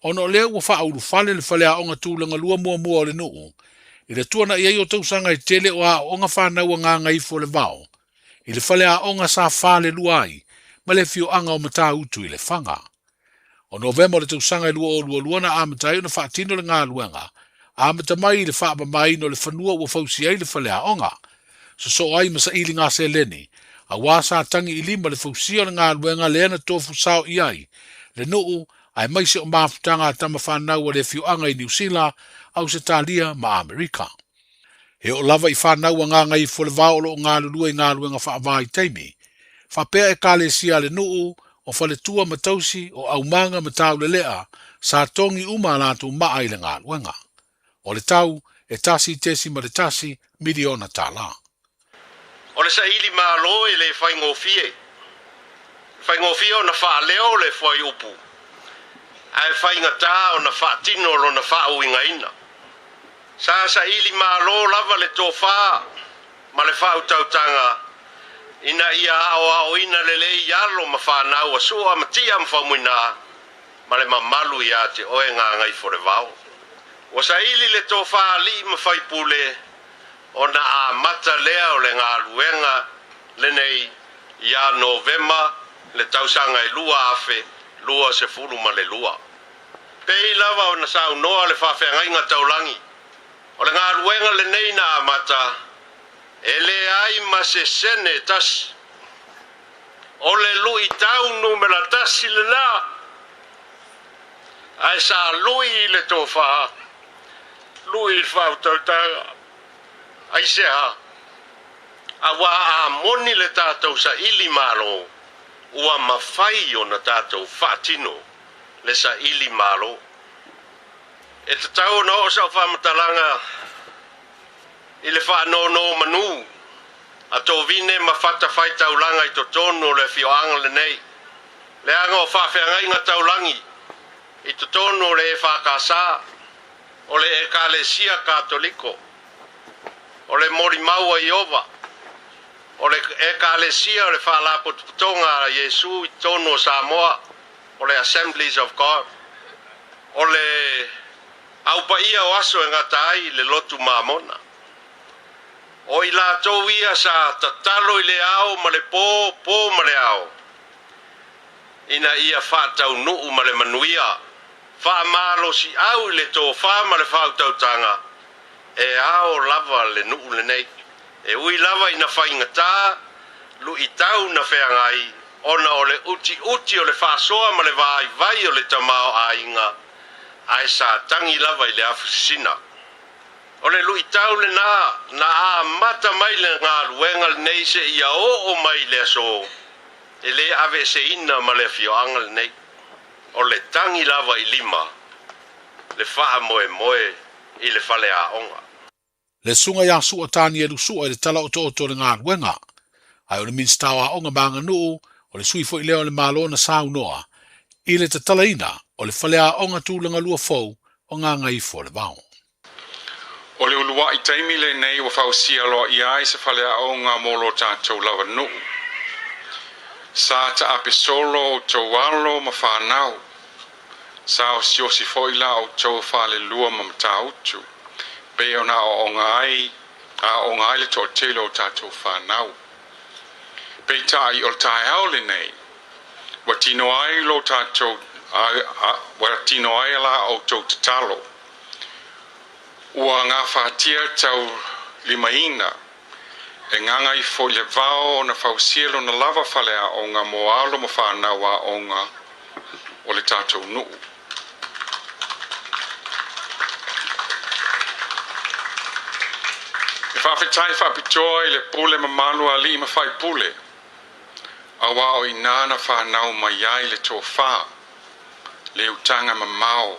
ona o lea ua faaulufale le faleaoga tulaga lua muamua o le nuu, i le tuanai ai o tausaga e tele o aoaoga fanau a Gagaifo-le-vao, i le faleaoga sa falelua ai ma le afioaga o Matautu i Lefaga. O Novema o le tausaga e 2022 na amata ai ona faatino le galuega, amata mai i le faamamaina o le fanua ua fausia ai le faleaoga, sosoo ai ma sailiga seleni, auā sa tagi i lima le fausia o le galuega lea na tofu sao i ai le nuu aemaise o mafutaga a tama fanau a le afioaga i Niu Sila, Ausetalia ma Amerika. E oo lava i fanau a Gagaifo-le-vao o lo o galulue i galuega faavaitaimi, faapea Ekalesia a le nuu, o faletua ma tausi, o aumaga ma taulelea, sa togi uma a latou maa i le galuega. O le tau, e $1.1 miliona. O le saili malo e le faigofie. E faigofie ona faaleo le fuaiupu, ae faigata ona faatino lona faauigaina. Sa saili malo lava le tofa ma le faautautaga ina ia aoaoina lelei alo ma fanau a Sua ma Tia ma Faumuina ma le mamalu ia te oe Gagaifo-le-vao. Ua saili le tofa alii ma faipule ona amata lea o le galuega lenei ia Novema le tausaga e 2022. Pei lava ona saunoa le faafeagaiga taulagi, o le galuega lenei na amata, e leai ma se sene e tasi. O le luitau numera tasi lena, ae sa lui i le tofa, lui i le faautautaga. Aisea? Aua a moni le tatou saili malo, ua mafai ona tatou faatino le saili malo. E tatau ona oo sau faamatalaga i le faanonomanu a Tovine ma fatafaitaulaga i totonu o le afioaga lenei, leaga o faafeagaiga taulagi i totonu o le EFKS, o le Ekalesia Katoliko, o le Molimau a Ieova, o le Ekalesia o le Faalapotopotoga a Iesu i totonu o Samoa, o le Assemblies of God, o le Au Paia o Aso e Gata ai le Lotu Mamona. O i latou ia sa tatalo i le ao ma le po, po ma le ao, ina ia faataunuu ma le manuia, faamalosiau i le tofa ma le faautautaga, e ao lava le nuu lenei. E ui lava ina faigata, luitau na feagai, ona o le utiuti o le faasoa ma le vaivai o le tamaoaiga, ae sa tagi lava i le afu sisina. O le luitau lena na amata mai le galuega lenei seia oo mai i le aso, e le aveeseina ma le afioaga lenei. O le tagi lava i lima le faamoemoe i le faleaoga. Le Susuga ia Sua Tanielu Sua i le tala otooto o le galuega. Ae o le Minisita o Aoga ma Aganuu, o le sui foi lea o le Malo na saunoa i le tatalaina o le faleaoga tulaga lua fou o Gagaifo-le-vao. O le ulua'i taimi lenei ua fausia loa ai se faleaoga mo lo tatou lava nuu. Sa taape solo outou alo ma fanau. Sa osiosi foi la outou falelua ma Matautu. Pei ona aooga ai, aooga ai le toatele o tatou fanau. Peitai o le taeao lenei, ua tino ai lo tatou, ua tino ai la outou tatalo. Ua gafatia taulimaina e Gagaifoilevao ona fausia lona lava faleaoga mo alo ma fanau aoga o le tatou nuu. E faafetai faapitoa i le pule mamalu a alii ma faipule, auā o i ina na fanau mai ai le tofa, le utaga mamao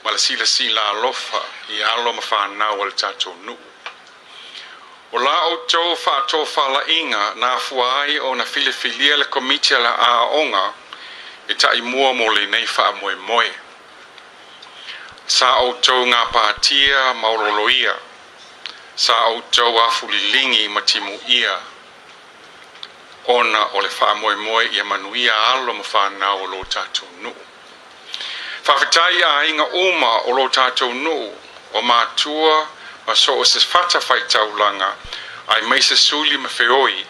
ma le silasila alofa i alo ma fanau a le tatou nuu. O la outou faatofalaiga na afua ai ona filifilia le Komiti a Aoga e taimua mo lenei faamoemoe. Sa outou gapatia ma ololoia, sa outou afuliligi ma timuia, ona o le faamoemoe ia manuia alo ma fanau o lo tatou nuu. Faafetai i aiga uma o lo tatou nuu, o matua ma so o se fatafaitaulaga, aemaise suli ma feoi,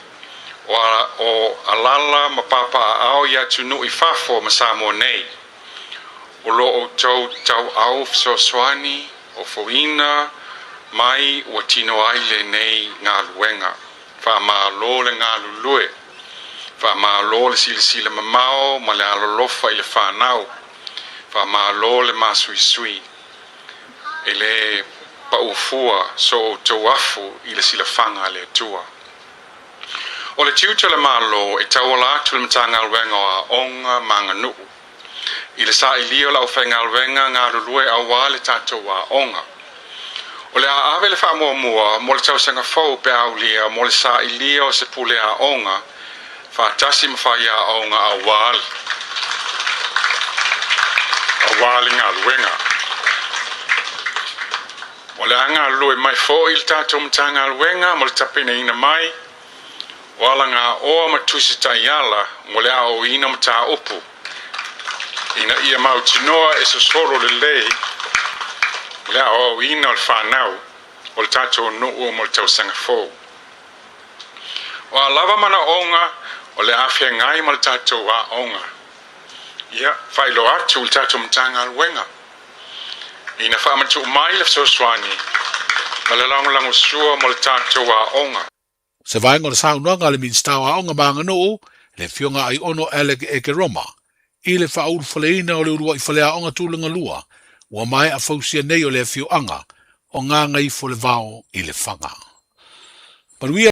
o alala ma papaaao i atunuu i fafo ma Samoa nei. O lo outou tauau fesoasoani ofoina mai ua tino ai lenei galuega. Faamalo le galulue, faamalo le silasila mamao ma le alolofa i le fanau, faamalo le masuisui. E le paufua so outou afu i le silafaga a le Atua. O le tiute o le Malo e tauala atu i le Matagaluega o Aoga ma Aganuu i le sailia o le aufaigaluega galulue auā le tatou aoga. O le a ave le faamuamua mo le tausaga fou pe a aulia mo le sailia o se pule aoga faatasi ma faiaoga auā le galuega. O le a galulue mai foi le tatou Matagaluega mo le tapenaina mai o alagaoa ma tusi taiala mo le aoaoina o mataupu ina ia mautinoa e sosolo lelei le aoaoina o le fanau o le tatou nuu mo le tausaga fou. O a lava manaoga o le a feagai ma le tatou aoga, ia faailoa atu i le tatou Matagaluega ina faamatuu mai le fesoasoani ma le lagolagosua mo le tatou aoga. Se vaega o le saunoaga a le Minisita o Aoga ma Aganuu, le Afioga Aiono Alec Ekeroma, i le faaulufaleina o le uluai faleaoga tulaga lua ua maea fausia nei o le afioaga o Gagaifoilevao i Lefaga. Manuia.